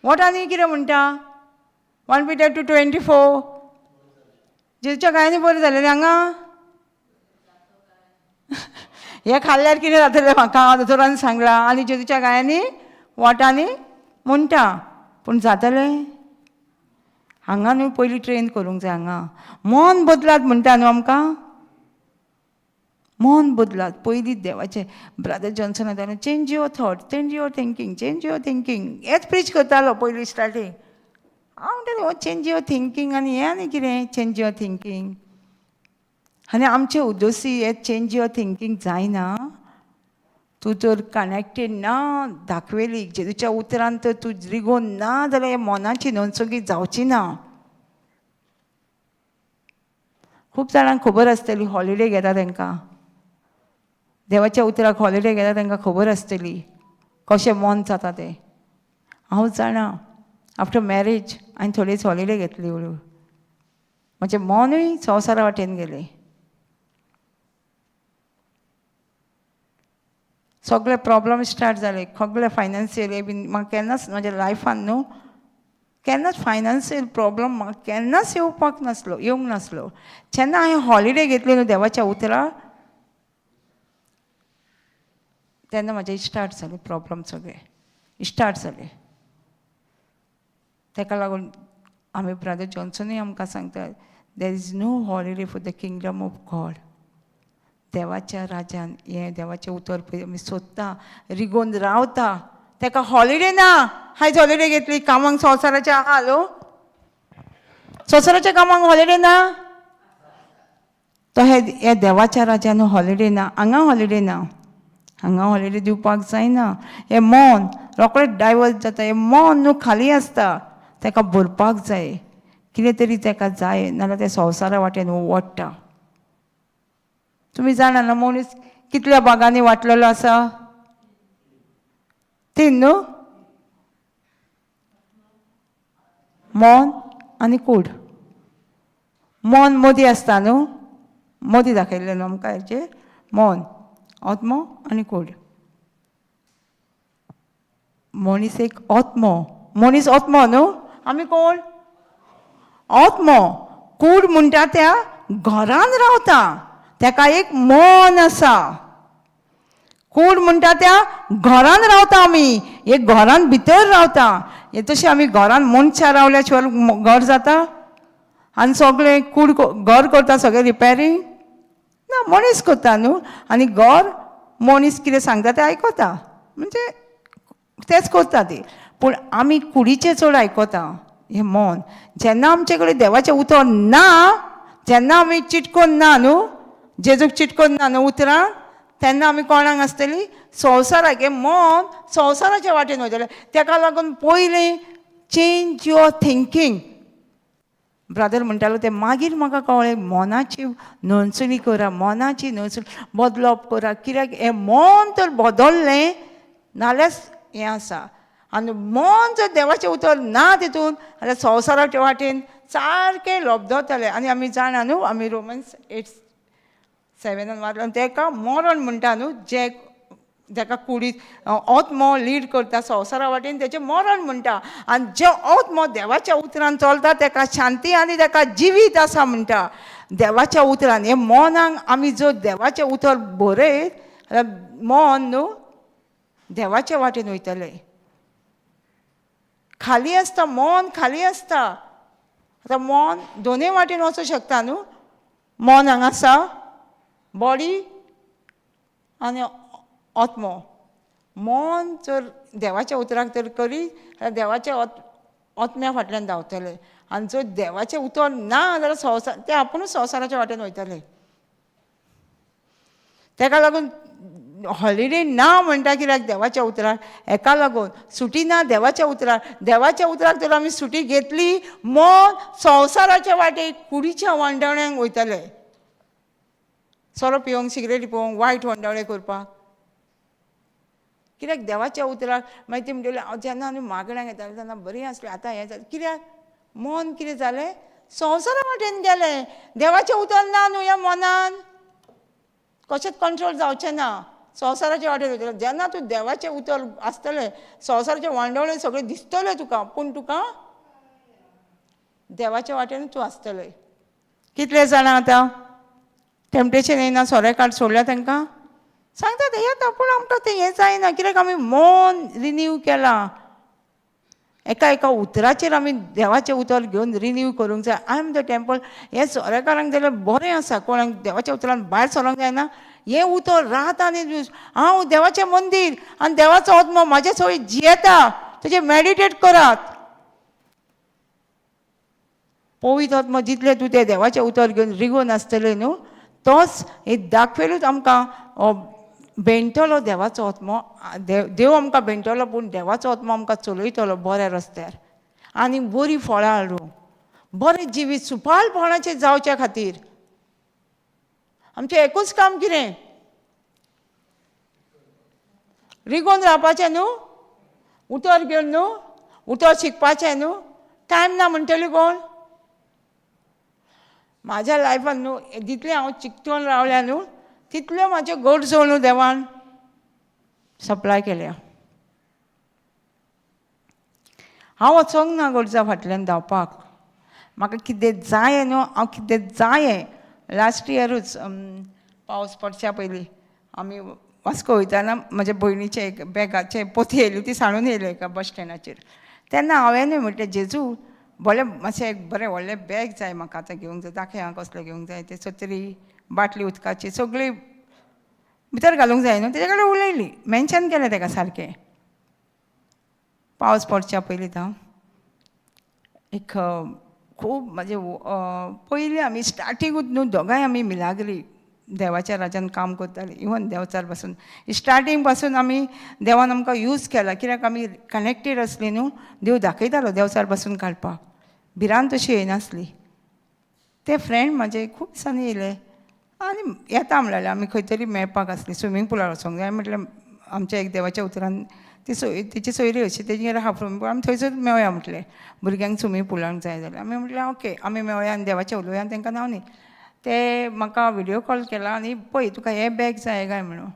वोटांनी कितें म्हणटा, 1 Peter 2:24 जेजूच्या गायांनी बरें जालें हांगा हें खाल्ल्यार कितें जातलें म्हाका दोतोरान सांगलां, आनी जेजूच्या गायांनी वोटांनी म्हणटा, पूण जातलें हांगा न्हू पयलीं ट्रेन करूंक जाय. हांगा मन बदलात म्हणटा न्हू आमकां, मन बदलात पयलीं देवाचें. ब्रदर जॉन्सन येतालो, change your thought, change your thinking, change your thinking, हेंच प्रीच करतालो पयलीं स्टार्टींग. हांव म्हणटालें हो चेंज your thinking आनी हें आनी कितें चेंज your thinking. आनी आमचे उद्देशी हें चेंज your thinking जायना. तूं जर कनेक्टेड ना दाखवेली जेजूच्या उतरान तर तूं रिगोवन ना जाल्यार मनाची नोंदसगी जावची ना. खूब जाणांक खबर आसतली हॉलिडे घेता तांकां, देवाच्या उतराक हॉलिडे घेता तांकां खबर आसतली कशें मन जाता तें. हांव जाणा आफ्टर मॅरेज हांवें थोडीच हॉलिडे घेतली, हळू म्हजें मनूय संवसारा वाटेन गेलें. सगळे प्रॉब्लम स्टार्ट जाले, सगळे फायनान्शियल बीन म्हाका केन्नाच म्हज्या लायफान न्हू केन्नाच फायनान्शियल प्रॉब्लम म्हाका केन्नाच येवपाक नासलो, येवंक नासलो. जेन्ना हांवें हॉलिडे घेतली न्हू देवाच्या उतराक तेन्ना म्हाजे स्टार्ट जाले प्रॉब्लम सगळे. स्टार्ट जालें. ताका लागून आमी ब्रदर जॉन्सनूय आमकां सांगता, there is no holiday for the kingdom of God. देवाच्या राज्यान हें देवाचें उतर पळय आमी सोदता, रिगोवन रावता, ताका हॉलिडे ना. हायज हॉलिडे घेतली कामांक संवसाराच्या, हालो संवसाराच्या कामांक हॉलिडे ना. तो हे देवाच्या राज्यान हॉलिडे ना, हांगा हॉलिडे ना, हांगा हॉलिडे दिवपाक जायना. हें मन रोखडें डायवर्ट जाता, हें मन न्हू खाली आसता, ताका भरपाक जाय कितें तरी, ताका जाय, नाजाल्यार तें संवसारा वाटेन ओडटा. तुमी जाणा न्हू मनीस कितल्या भागांनी वांटलेलो आसा? तीन न्हू, मन आनी कूड. मन मदीं आसता न्हू, मदीं दाखयल्लें न्हू आमकां हेचेर, मन, आत्मो आनी कूड. मनीस एक आत्मो, मनीस आत्मो न्हू, आमी कोण? आत्मो. कूड म्हणटा त्या घरान रावता, ताका एक मन आसा. कूड म्हणटा त्या घरान रावता आमी, एक घरान भितर रावता. हे तशें आमी घरान मनशां रावल्या शिवाय घर जाता? आनी सगळें कूड घर करता सगळें रिपेरींग ना, मनीस करता न्हू. आनी घर मनीस कितें सांगता तें आयकता, म्हणजे तेंच करता ती. पूण आमी कुडीचें चड आयकता. हें मन जेन्ना आमचे कडेन देवाचें उतर ना, जेन्ना आमी चिटकोन ना न्हू, जेजूक चिटकोन ना न्हू उतरां, तेन्ना आमी कोणाक आसतली? संवसाराक. हें मन संवसाराच्या वाटेन वयतलें. तेका लागून पयलीं चेंज your thinking. Brother म्हणटालो तें मागीर म्हाका कळ्ळें, मनाची नोंदणी करा, मनाची नोंदणी बदलप करा. कित्याक हें मन तर बदल्लें नाल्यार हें आसा. आनी मन जर देवाचें उतर ना तितून जाल्यार संवसाराच्या वाटेन सारकें लबदवतलें. आनी आमी जाणा न्हू, आमी रोमन्स 8:7 वाचलो, तेका मरण म्हणटा न्हू, जे जाका कुडीत आत्मो लीड करता संवसारा वाटेन तेचें मरण म्हणटा. आनी जे आत्मो देवाच्या उतरान चलता तेका शांती आनी तेका जिवीत आसा म्हणटा देवाच्या उतरान. हे मनाक आमी जर देवाचें उतर बरयत जाल्यार मन न्हू देवाच्या वाटेन वयतलें. खाली आसता मन, खाली आसता. आतां मन दोनूय वाटेन वचूंक शकता न्हू. मन हांगा आसा, बॉडी आनी आत्मो. मन जर देवाच्या उतराक तर करीत जाल्यार देवाच्या आत्म्या फाटल्यान धांवतलें. आनी जर देवाचें उतर ना जाल्यार संवसार ते आपुणूच संवसाराच्या वाटेन वयतले. तेका लागून हॉलिडे ना म्हणटा कित्याक देवाच्या उतराक, हेका लागून सुटी ना देवाच्या उतराक. देवाच्या उतराक जर आमी सुटी घेतली, मन संवसाराच्या वाटेक कुडीच्या वांटवण्यांक वयतले, सोरो पिवंक, सिगरेट पिवंक, वायट वंडावळे करपाक. कित्याक देवाच्या उतराक मागीर ती म्हणटली, हांव जेन्ना आमी मागण्यांक येतालें तेन्ना बरी आसली, आतां हें जालें. कित्याक मन कितें जालें? संवसारा वाटेन गेलें. देवाचें उतर ना न्हू ह्या मनान, कशेंच कंट्रोल जावचें ना, संवसाराच्या वाटेन वयतलें. जेन्ना तूं देवाचें उतर आसतलें, संवसाराचें वांडवळें सगळें दिसतलें तुका, पूण तुका देवाच्या वाटेन तूं आसतलें. कितले जाणां आतां टेम्पटेशन येयना, सोरे कार्ड सोडल्या तांकां सांगता ते येता, पूण आमकां तें हें जायना. कित्याक आमी मन रिन्यू केलां. एका एका उतराचेर आमी देवाचें उतर घेवन रिन्यू करूंक जाय. I am the temple. हें सोरेकारांक जाल्यार बरें आसा, कोणाक देवाच्या उतरान भायर सरोंक जायना, हें उतर रात आनी दीस, हांव देवाचें मंदीर आनी देवाचो आत्मो म्हाजे सगळें जियेता, तेजेर मॅडिटेट करात. पवित्र आत्मो जितलें तूं तें देवाचें उतर घेवन रिगोवन आसतलें न्हू, तोच एक दाखयलूच आमकां बेणटलो देवाचो आत्मो. देव आमकां बेणटलो, पूण देवाचो आत्मो आमकां चलयतलो बऱ्या रस्त्यार आनी बरीं फळां हाडूं, बरें जिवीत सुपालपणाचें जावच्या खातीर. आमचें एकूच काम कितें? रिगोवन रावपाचें न्हू, उतर घेवन न्हू, उतर शिकपाचें न्हू. टायम ना म्हणटली कोण? म्हाज्या लायफान न्हू जितलें हांव चिकटून रावल्या न्हू, तितल्यो म्हाज्यो गरजो न्हू देवान सप्लाय केल्या. हांव वचोंक ना गरजा फाटल्यान धांवपाक. म्हाका कितें जाय न्हू, हांव कितें जाय. लास्ट इयरूच पावस पडच्या पयलीं आमी वास्को वयताना म्हज्या भयणीचें एक बॅगाचें पोती येयली, ती सांडून येयली एका बस स्टँडाचेर. तेन्ना हांवेंनूय म्हटलें, जेजू बोलें मातशें एक बरें व्हडलें बॅग जाय म्हाका, आतां घेवंक जाय, दाखय आं कसलें घेवंक जाय तें, सत्री, बाटली उदकाची सगळी भितर घालूंक जाय न्हू. तेजे कडेन उलयली, मेन्शन केलें तेका सारकें. पावस पडच्या पयलींच हांव एक खूब म्हणजे पयलीं आमी स्टार्टिंगूच न्हू दोगांय आमी मिलाग्री देवाच्या राजान काम करतालीं. इवन देंवचार पासून स्टार्टींग पासून आमी देवान आमकां यूज केला, कित्याक आमी कनेक्टेड आसली न्हू. देव दाखयतालो देंवचार पासून काडपाक, भिरांत तशी येयनासली. ते फ्रेंड म्हाजे खूब दिसांनी येयले आनी येता म्हणलें, आमी खंय तरी मेळपाक आसली, स्विमींग पुलार वचोंक जाय म्हटलें. आमच्या एक देवाच्या उतरान ती सोय तिची सोयरी अशी तेजेर आहा स्विमींग पूल, आमी थंयसर मेळया म्हटलें. भुरग्यांक स्विमींग पुलांक जाय जाल्यार आमी म्हटलें ओके, आमी मेळया आनी देवाचें उलोवया. आनी तांकां नांव न्ही ते म्हाका विडियो कॉल केला आनी पळय तुका हें बॅग जाय काय म्हणून,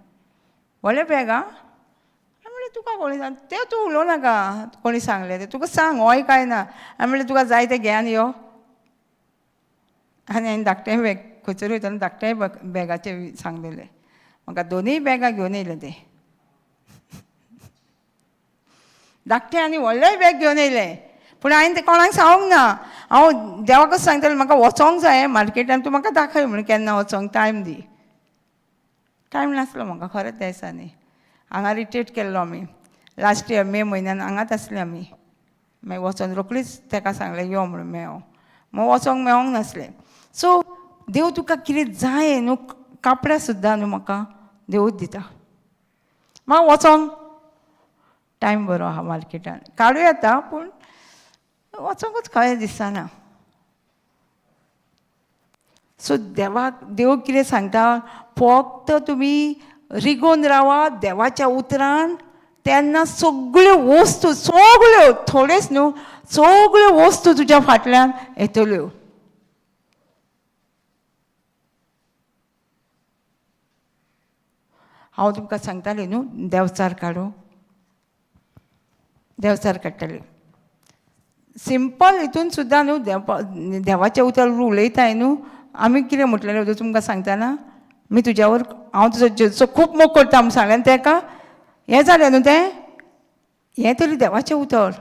व्हडलें बॅग आं. हांवें म्हणलें तुका कोणी सांग तें, तूं उलोवं नाका, कोणी सांगलें तें तुका सांग हय काय ना. हांवें म्हणलें तुका जाय तें घे आनी यो. आनी हांवें धाकटें बॅग खंयसर वयताना धाकटें बॅगाचें सांगलेलें, म्हाका दोनूय बॅगां घेवन येयलें तें, धाकटें आनी व्हडलेंय बॅग घेवन येयलें. पूण हांवें तें कोणाक सांगूंक ना. हांव देवाकच सांगतालें म्हाका वचोंक जाय मार्केटान, तूं म्हाका दाखय म्हणून केन्ना वचोंक टायम दी. टायम नासलो म्हाका खरेंच त्या दिसांनी. हांगा रिट्रीट केल्लो आमी लास्ट इयर मे म्हयन्यान, हांगाच आसले आमी. मागीर वचोन रोखडीच तेका सांगलें यो म्हणून मेळोंक, मागीर वचोंक मेळोंक नासलें. सो देव तुका कितें जाय न्हू, कापडां सुद्दां न्हू म्हाका देवूच दिता. म्हाका वचोंक टायम बरो आहा मार्केटान काडूं येता, पूण वचोंकूच खंय दिसना. सो देवाक देव कितें सांगता, फक्त तुमी रिगोवन रावा देवाच्या उतरान, तेन्ना सगळ्यो वस्तू, सगळ्यो थोड्योच न्हू, सगळ्यो वस्तू तुज्या फाटल्यान येतल्यो. हांव तुमकां सांगतालें न्हू देंवचार काडूं, देंवचार काडटाली सिंपल. हितून सुद्दां न्हू देवाचें उतर उलयताय न्हू. आमी कितें म्हटलेलें तुमकां सांगतना, मी तुज्यावर हांव तुजो खूब मोग करता म्हूण सांगलें तेका, हें जालें न्हू तें, हें तरी देवाचें उतर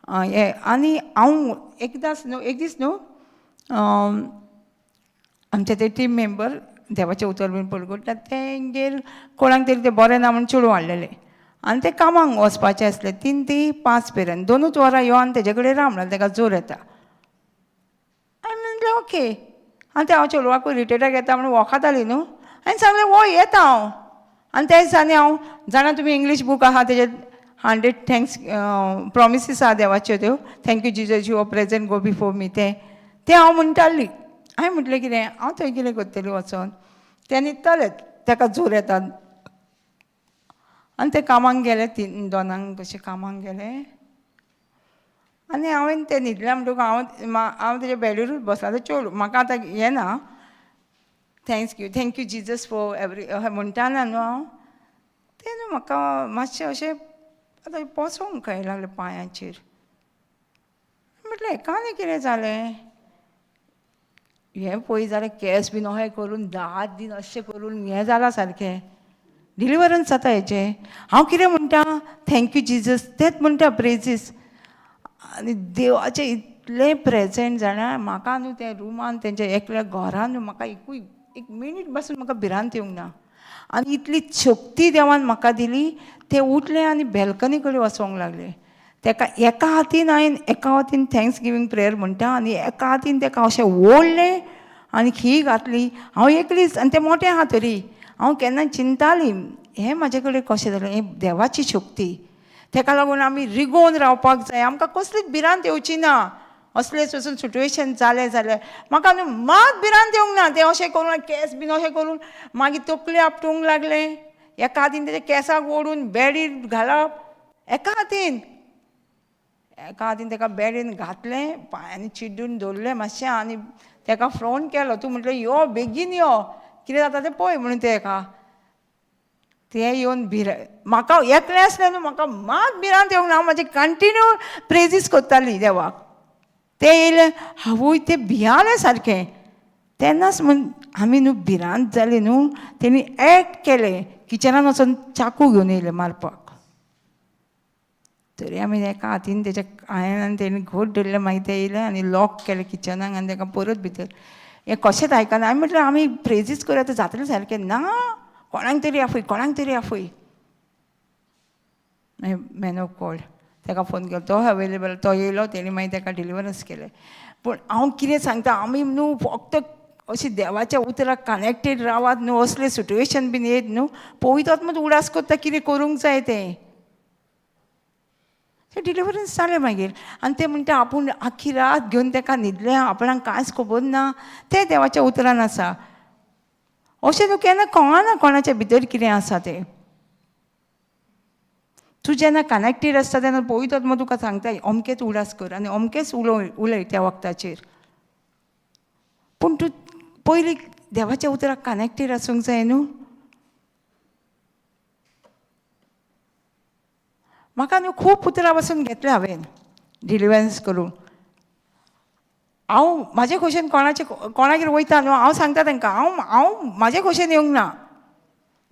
हें. आनी हांव एकदांच न्हू, एक दीस न्हू आमचे ते टीम मेंबर देवाचें उतर बीन पडटा तेंगेर कोणाक तरी तें बरें ना म्हूण चेडूं हाडलेलें आनी ते कामाक वचपाचें आसलें 3 ते 5 मेरेन, 2 वरां यो आनी तेजे कडेन राव म्हणलें, तेका जोर येता. हांवें म्हणलें ओके. आनी तें हांव चेडवाकूय रिटेटाक येता म्हणून वखदाली न्हू, हांवें सांगलें वो येता हांव. आनी त्या दिसांनी हांव जाणा तुमी इंग्लीश बूक आहा तेजेर 100 thanks promises आहा देवाच्यो त्यो, thank you Jesus you are present go before me, तें तें हांव म्हणटाली. हांवें म्हटलें कितें हांव थंय कितें करतलें वचोन, तें न्हिदतालें तेका जोर येता. आनी ते कामाक गेले 3 2 कशें कामाक गेले आनी हांवें तें न्हिदलें म्हणटकूच हांव तेज्या बेडीरूच बसलां. आतां चेडूं म्हाका आतां हें ना, thank you Jesus for every अशें म्हणटाना न्हू हांव, तें न्हू म्हाका मातशें अशें आतां पोसोंक खंय लागलें पांयांचेर. म्हटलें हेका आनी कितें जालें, हें पळय जाल्यार केंस बीन अशें करून दांत बीन अशें करून हें जालां सारकें, डिलिवरन्स जाता हेचें. हांव कितें म्हणटा thank you Jesus तेंच म्हणटा प्रेजीस. आनी देवाचें इतलें प्रेजेंट जाणा म्हाका न्हू त्या रुमान तेंच्या एकल्या घरान न्हू म्हाका एकूय एक मिनीट पासून म्हाका भिरांत येवंक ना. आनी इतली शक्ती देवान म्हाका दिली, ते उठले आनी बॅल्कनी कडेन वचोंक लागले. तेका एका हातीन हांवें एका हातीन thanks giving prayer म्हणटा आनी एका हातीन तेका अशें ओडलें आनी खी घातली. हांव एकलीच आनी तें मोटें आहा तरी हांव केन्ना चिंताली हें म्हाजे कडेन कशें जालें, हें देवाची शक्ती. तेका लागून आमी रिगोवन रावपाक जाय, आमकां कसलीच भिरांत येवची ना. असलें वचून सिट्युएशन जालें जाल्यार म्हाका न्हू मात भिरांत येवंक ना. तें अशें करून केंस बीन अशें करून मागीर तकली आपटूंक लागलें, एका हातीन तेच्या केंसाक ओडून बेडीर घालप, एका हातीन तेका बेडीन घातलें, पांयांनी चिड्डून दवरलें मातशें आनी तेका फोन केलो, तूं म्हटलें यो बेगीन यो कितें जाता तें पळय म्हणून. तेका तें येवन म्हाका एकलें आसलें न्हू म्हाका मात भिरांत येवंक ना, हांव म्हाजें कंटिन्यू प्रेजीस करताली देवाक. तें येयलें हांवूय तें भियालें सारकें. तेन्नाच म्हण आमी न्हू भिरांत जाली न्हू, तेणी एक्ट केलें किचनान वचोन चाकू घेवन येयले मारपाक. तरी आमी एका हातीन तेच्या हांवें आनी तेणी घट धरलें. मागीर ते येयले आनी लॉक केलें किचनाक आनी ताका परत भितर. हें कशेंच आयकना. आमी म्हटलें आमी प्रेजीस करूया आतां जातलें सारकें. ना, कोणाक तरी आफय, कोणाक तरी आफय. मागीर मॅन ऑफ गॉड ताका फोन केलो, तो अवेलेबल, तो येयलो. तेणी मागीर ताका डिलिवरन्स केलें. पूण हांव कितें सांगता, आमी न्हू फक्त अशी देवाच्या उतराक कनेक्टेड रावात न्हू. असलें सिट्युएशन बीन येत न्हू, पळयतात मात उडास करता कितें करूंक जाय तें. तें डिलिवरन्स जालें मागीर. आनी ते म्हणटा आपूण आख्खी रात घेवन ताका न्हिदलें, आपणाक कांयच खबर ना. तें देवाच्या उतरान आसा. अशें न्हू केन्ना कळना कोणाच्या भितर कितें आसा तें. तूं जेन्ना कनेक्टेड आसता तेन्ना पळयतात मग तुका सांगता अमकेच उडास कर आनी अमकेच उलोय उलय त्या वखदाचेर. पूण तूं पयलीं देवाच्या उतराक कनेक्टेड आसूंक जाय न्हू. म्हाका न्हू खूब उतरां पासून घेतलें हांवें डिलिवरन्स करूंक. हांव म्हाजे खोशेन कोणाचे कोणागेर वयता न्हू, हांव सांगता तांकां हांव हांव म्हाजे खोशेन येवंक ना,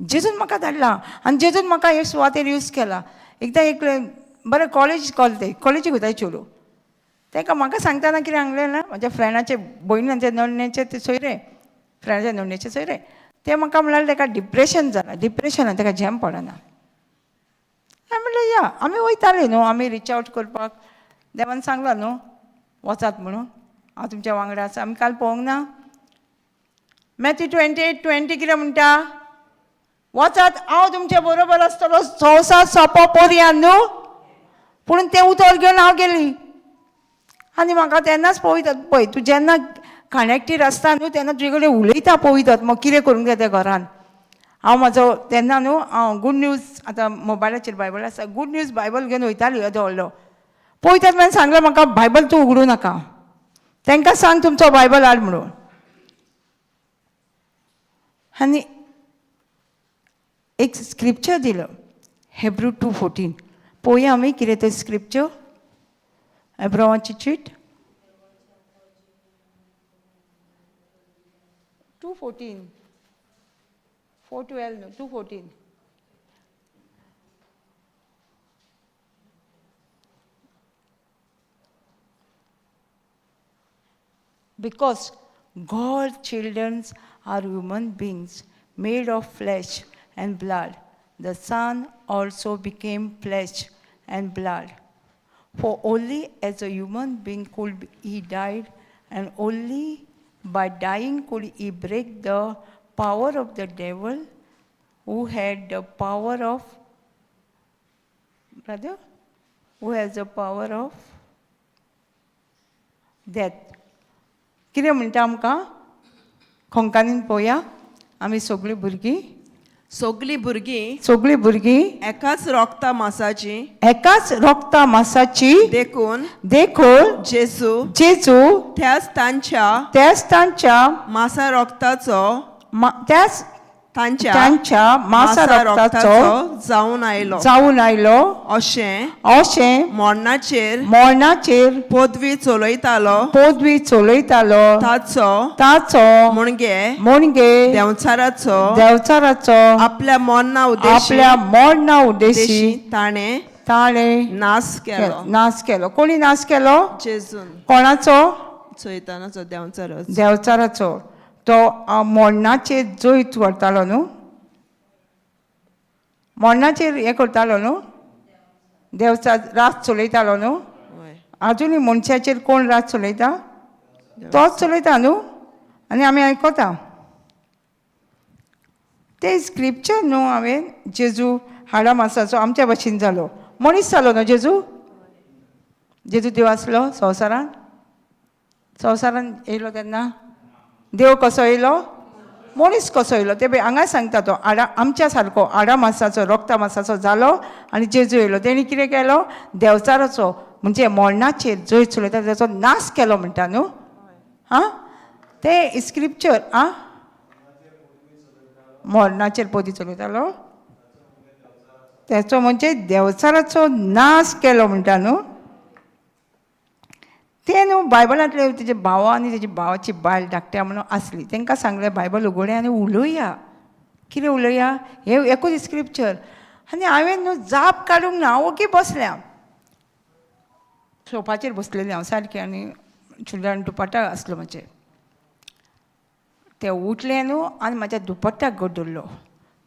जेजून म्हाका धाडला आनी जेजून म्हाका हे सुवातेर यूज केला. एकदां एक बरें कॉलेज कॉल ते कॉलेजीक वयताले चेडूं, तांकां म्हाका सांगतना कितें सांगलें ना, म्हज्या फ्रेंडाचे भयणीचे नण्णेचे ते सोयरे, फ्रेंडाचे नण्णेचे सोयरे, ते म्हाका म्हळ्यार ताका डिप्रेशन जालां, डिप्रेशनान ताका झेम पडना. हांवें म्हणलें या आमी वयताले न्हू, आमी रिच आवट करपाक देवान सांगलां न्हू वचात म्हणून, हांव तुमच्या वांगडा आसा. आमी काल पळोवंक ना मॅथ्यू 28:20 कितें म्हणटा, वचात हांव तुमचे बरोबर आसतलो संवसार सोंपो पर्यंत न्हू. पूण तें उतर घेवन हांव गेली आनी म्हाका तेन्नाच पळयतात. पळय तूं जेन्ना कनेक्टेड आसता न्हू तेन्ना तुजे कडेन उलयता पळयतात मग कितें करूंक जाय तें घरान. हांव म्हाजो तेन्ना न्हू हांव गूड न्यूज आतां मोबायलाचेर बायबल आसा, गूड न्यूज बायबल घेवन वयताली येदो व्हडलो. पळयतात मागीर सांगलें म्हाका बायबल तूं उगडूं नाका, तांकां सांग तुमचो बायबल हाड म्हणून. आनी एक स्क्रिप्चर दिलो हेब्रू 2:14. पळोवया आमी कितें तें स्क्रिप्चर, एब्रावाची चीट 2:14, 4:12 न्हू, 2:14. Because God's children are human beings made of flesh and blood, the Son also became flesh and blood. For only as a human being could he died, and only by dying could he break the power of the devil, who had the power of, brother, who has the power of death. कितें म्हणटा आमकां खोंकानीन पळोवया. आमी सगळीं भुरगीं, सगलीं भुरगीं सगळीं भुरगीं एकाच रोगता मासाची, एकाच रोगता मासाची, देखून देखून जेजू जेजू त्याच तांच्या त्याच तांच्या मासा रोगताचो त्याच तांच्या तांच्या मासा रोगताचो जावन आयलो, जावन आयलो, अशें अशें मरणाचेर मरणाचेर पदवी चलयतालो, पदवी चलयतालो, ताचो ताचो मुणगे मुणगे देंवचाराचो देंवचाराचो आपल्या मरणा उद्देशी आपल्या मरणा उद्देशी ताणें ताणें नाश केलो. नाश केलो. कोणी नाश केलो? जेजून. कोणाचो? चैतनाचो, देंवचाराचो. देंवचाराचो. तो मरणाचेर जैत व्हरतालो न्हू, मरणाचेर हें करतालो न्हू, देंवचार रात चलयतालो न्हू. आजुनूय मनशाचेर कोण रात चलयता? तोच चलयता न्हू, आनी आमी आयकता तें स्क्रिप्चर न्हू. हांवें जेजू हाडा मासाचो आमच्या भशेन जालो, मनीस जालो न्हू जेजू. जेजू देव आसलो संवसारान, संवसारान येयलो तेन्ना देव कसो येयलो, मनीस कसो येयलो ते हांगा सांगता तो आडा आमच्या सारको आडा मासाचो रोगता मासाचो जालो आनी जेजू येयलो. तेणी कितें केलो? देंवचाराचो म्हणजे मरणाचेर जंय चलयता तेचो नाश केलो म्हणटा न्हू. आं, तें स्क्रिप्चर. आं, मरणाचेर पदी चलयतालो तेचो म्हणजे देंवचाराचो नाश केलो म्हणटा न्हू. तें न्हू बायबलांतले तेजे भाव आनी तेजी भावाची बायल धाकट्या म्हणून आसली, तांकां सांगलें बायबल उगडया आनी उलोवया कितें उलया हें एकूच स्क्रिप्चर. आनी हांवें न्हू जाप काडूंक ना, हांव ओगी बसलें. हांव सोफाचेर बसलेलें हांव सारकें आनी चुडदार दुपट्टा आसलो म्हजेर. तें उठलें न्हू आनी म्हाज्या दुपट्ट्याक घट धरलो.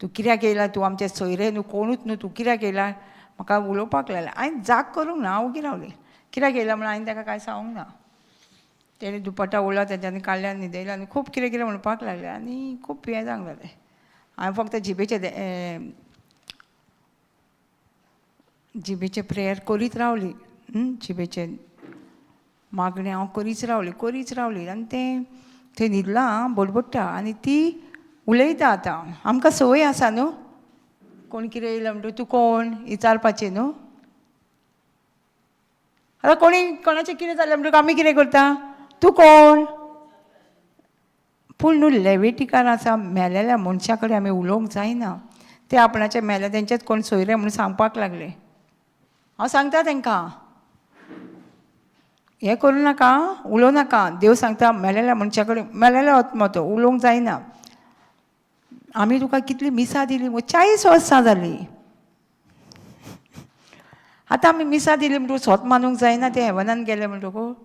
तूं कित्याक येयला, तूं आमचें सोयरे न्हू, कोणूच न्हू, तूं कित्याक येयला, म्हाका उलोवपाक लागलें. हांवें जाग करूंक ना, हांव ओगी रावलें. कित्याक येयला म्हणून हांवें ताका कांय सांगूंक ना. तेणें दुपट्टा ओडलो तेंच्यांनी काडलें आनी न्हिदयलें आनी खूब कितें कितें म्हणपाक लागलें आनी खूब हें जावंक लागलें. हांवें फक्त जिबेचें प्रेयर करीत रावली, जिबेचें मागणें हांव करीत रावली, करीत रावली. आनी तें थंय न्हिदलां बडबडटा आनी ती उलयता. आतां आमकां संवय आसा न्हू, कोण कितें येयलो म्हणटकूच तूं कोण विचारपाचें न्हू. आतां कोणी कोणाचें कितें जालें म्हणटकूच आमी कितें करता, तूं कोण. पूण न्हू लेविटिकार आसा, मेलेल्या मनशा कडेन आमी उलोवंक जायना. ते आपणाचे मेले तेंचेच कोण सोयरे म्हणून सांगपाक लागले. हांव सांगता तांकां हें करूं नाका, उलोवं नाका. देव सांगता मेलेल्या मनशा कडेन, मेलेल्या आत्मो तो, उलोवंक जायना. आमी तुका कितली मिसां दिली, 40 वर्सां जालीं. आतां आमी मिसां दिली म्हणटकूच सोत मानूंक जायना, तें हेवनान गेलें म्हणटकूच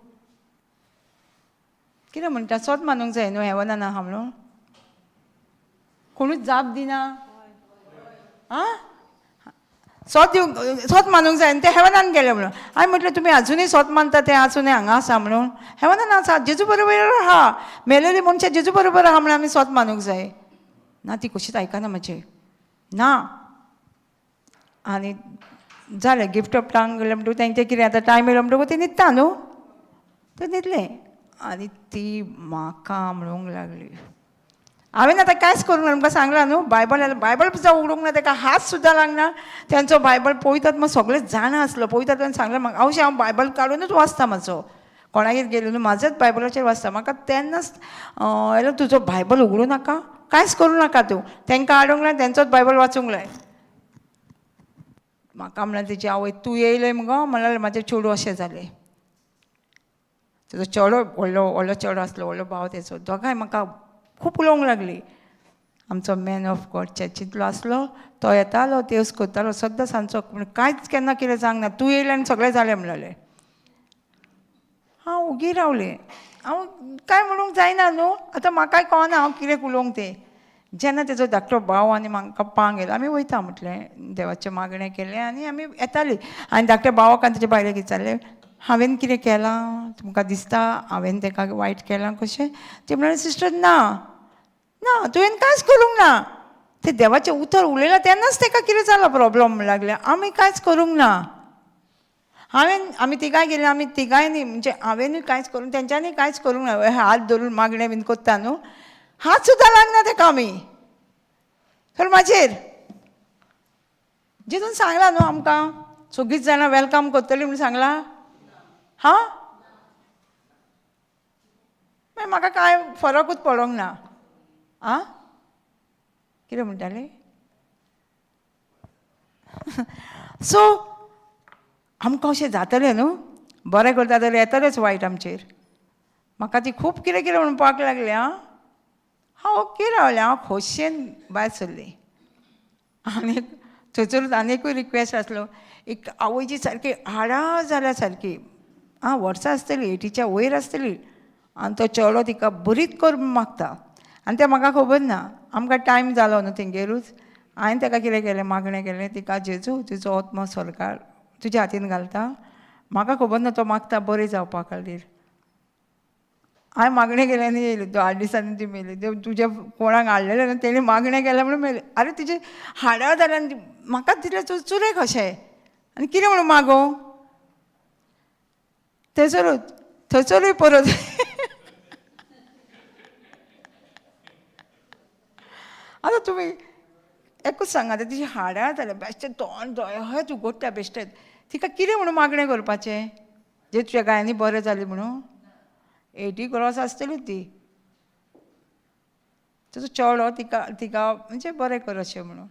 कितें म्हणटा, सोत मानूंक जाय न्हू हेवनान आहा म्हणून. कोणूच जाप दिना. आं, सोत दिवंक, सोत मानूंक जाय आनी तें हेवनान गेलें म्हणून. हांवें म्हटलें तुमी आजुनूय सोत मानता, तें आजुनूय हांगा आसा म्हणून. हेवनान आसा, जेजू बरोबर आहा, मेलेली मनशां जेजू बरोबर आहा म्हणून आमी सोत मानूंक जाय. ना, ती कशीच आयकना म्हजें ना. आनी जालें, गिफ्ट ऑफ टांग गेलें म्हणटकूच तेंचें कितें आतां टायम येयलो म्हणटकूच ती न्हिदता न्हू, तें न्हिदलें. आनी ती म्हाका म्हणूंक लागली, हांवें आतां कांयच करूंक ना, तुमकां सांगलां न्हू, बायबल बायबल सुद्दां उगडूंक ना, ताका हात सुद्दां लागना. तेंचो बायबल पळयतात मग सगळें जाणा आसलो, पळयतात सांगलें म्हाका, हरशीं हांव बायबल काडुनूच वाचता म्हाजो, कोणागेर गेलो न्हू म्हाजोच बायबलाचेर वाचता. म्हाका तेन्नाच येयलो, तुजो बायबल उगडूं नाका, कांयच करूं नाका तूं, तांकां हाडूंक लाय, तेंचोच बायबल वाचूंक लाय. म्हाका म्हणल्यार तेजी आवय, तूं येयलें मुगो, म्हणल्यार म्हाजें चेडूं अशें जालें. तेजो चेडो व्हडलो व्हडलो चेडो आसलो, व्हडलो भाव तेचो, दोगांय म्हाका खूब उलोवंक लागली. आमचो मॅन ऑफ गॉड चर्चींतलो आसलो, तो येतालो, देवस करतालो सद्दां सांजचो, पूण कांयच केन्ना कितें जावंक ना, तूं येयलें आनी सगळें जालें म्हणलें. हांव ओगी रावलें, हांव कांय म्हणूंक जायना न्हू, आतां म्हाकाय कळना हांव कितें उलोवंक तें. जेन्ना तेजो धाकटो भाव आनी म्हाका पांग येयलो, आमी वयता म्हटलें, देवाचें मागणें केलें आनी आमी येतालीं. आनी धाकट्या भावाक आनी तेजे बायलेक विचारलें, हांवें कितें केलां तुमकां दिसता, हांवें ताका वायट केलां कशें? ती म्हणलें, सिस्टर ना ना, तुवें कांयच करूंक ना, तें देवाचें उतर उलयलां तेन्नाच ताका कितें जालां प्रोब्लम म्हणूंक लागलें, आमी कांयच करूंक ना. हांवें आमी तिगांय गेलीं, आमी तिगांय न्ही म्हणजे हांवेंनूय कांयच करूंक, तेंच्यांनी कांयच करूंक ना. हात धरून मागणें बीन करता न्हू, हात सुद्दां लागना ताका आमी, तर म्हाजेर जितून सांगलां न्हू आमकां सगळींच जाणां welcome करतलीं म्हणून सांगलां. हां, मागीर म्हाका कांय फरकूच पडोंक ना. आं, कितें म्हणटालें? सो आमकां अशें जातलें न्हू, बरें करता जाल्यार येतलेंच वायट आमचेर. म्हाका ती खूब कितें कितें म्हणपाक लागली. आं, हांव ओके रावलें, हांव खोशयेन भायर सरलें. आनी थंयसरूच आनी एकूय रिक्वेस्ट आसलो, एक आवयची सारकी हाडां जाल्या सारकी, आं वर्सां आसतली, 80च्या वयर आसतली, आनी तो चेडो तिका बरीच कर मागता. आनी तें म्हाका खबर ना, आमकां टायम जालो न्हू तेंगेरूच. हांवें ताका कितें केलें, मागणें केलें, तिका जेजू तुजो आत्मो स्वर्गार तुज्या हातीन घालता, म्हाका खबर ना तो मागता बरें जावपा खातीर. हांवें मागणें केलें आनी येयलें, 8 दिसांनी ती मेली. देव तुज्या कोणाक हाडलेलें न्हू तेणी मागणें केलें म्हणून मेलें. आरे तिजे हाडां जाल्यार आनी म्हाका तितलें चुरे कशें आनी कितें म्हणून मागो. थंयसरूच थंयसरूय परत आतां तुमी एकूच सांगा, आतां तिजी हाडां जाल्यार बेश्टें तोंड दोळे हयच उगडटा बेश्टेंच, तिका कितें म्हणून मागणें करपाचें, जे तुज्या गायांनी बरें जालें म्हणून? 80 क्रॉस आसतली ती. तेजो चेडो तिका तिका म्हणजे बरें कर अशें म्हणून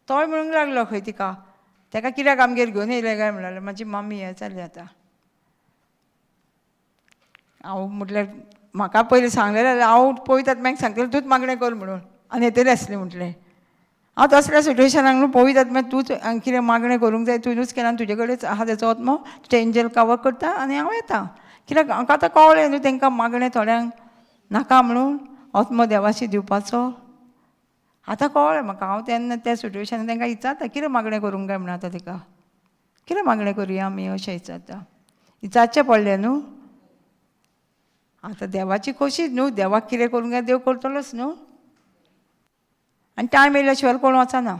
तोय म्हणूंक लागलो खंय तिका, ताका कित्याक आमगेर घेवन येयलें काय म्हणलें, म्हाजी मामी हें जाली आतां. हांव म्हटल्यार म्हाका पयलीं सांगलें जाल्यार हांव पळयतात मागीर सांगतलें तूंच मागणें कर म्हणून, आनी येतलें आसलें म्हटलें. हांव तसल्या सिट्युएशनाक न्हू पळयतात, मागीर तूंच कितें मागणें करूंक जाय तुवेंच केलां आनी तुजे कडेच आहा तेचो आत्मो, तुजें एंजल कवर करता आनी हांव येता. कित्याक म्हाका आतां कळ्ळें न्हू तांकां मागणें थोड्यांक नाका म्हणून आत्मो देवाशी दिवपाचो. आतां कळ्ळें म्हाका. हांव तेन्ना त्या सिट्युएशनान तांकां विचारता कितें मागणें करूंक काय म्हणून. आतां तिका कितें मागणें करुया आमी अशें विचारता. विचारचें पडलें न्हू. आतां देवाची खोशी न्हू, देवाक कितें करूंक जाय देव करतलोच न्हू. आनी टायम येयल्या शिवाय कोण वचना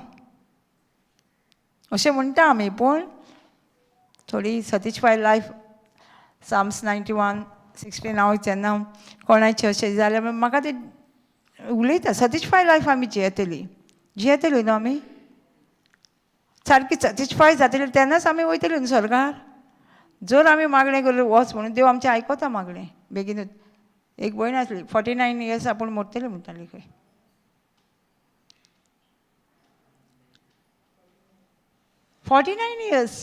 अशें म्हणटा आमी. पूण थोडी सॅटिस्फाय लायफ Psalms 91:16 हांव जेन्ना कोणाचें अशें जाल्यार म्हाका ते उलयता सॅटिस्फाय लायफ आमी जियेतली, जियेतली न्हू आमी सारकी सॅटिस्फाय जातली तेन्नाच आमी वयतली न्हू स्वर्गार. जर आमी मागणें करून वच म्हणून देव आमचें आयकता मागणें बेगीनूच. एक भयण आसली 49 इयर्स आपूण मरतली म्हणटाली खंय. 49 इयर्स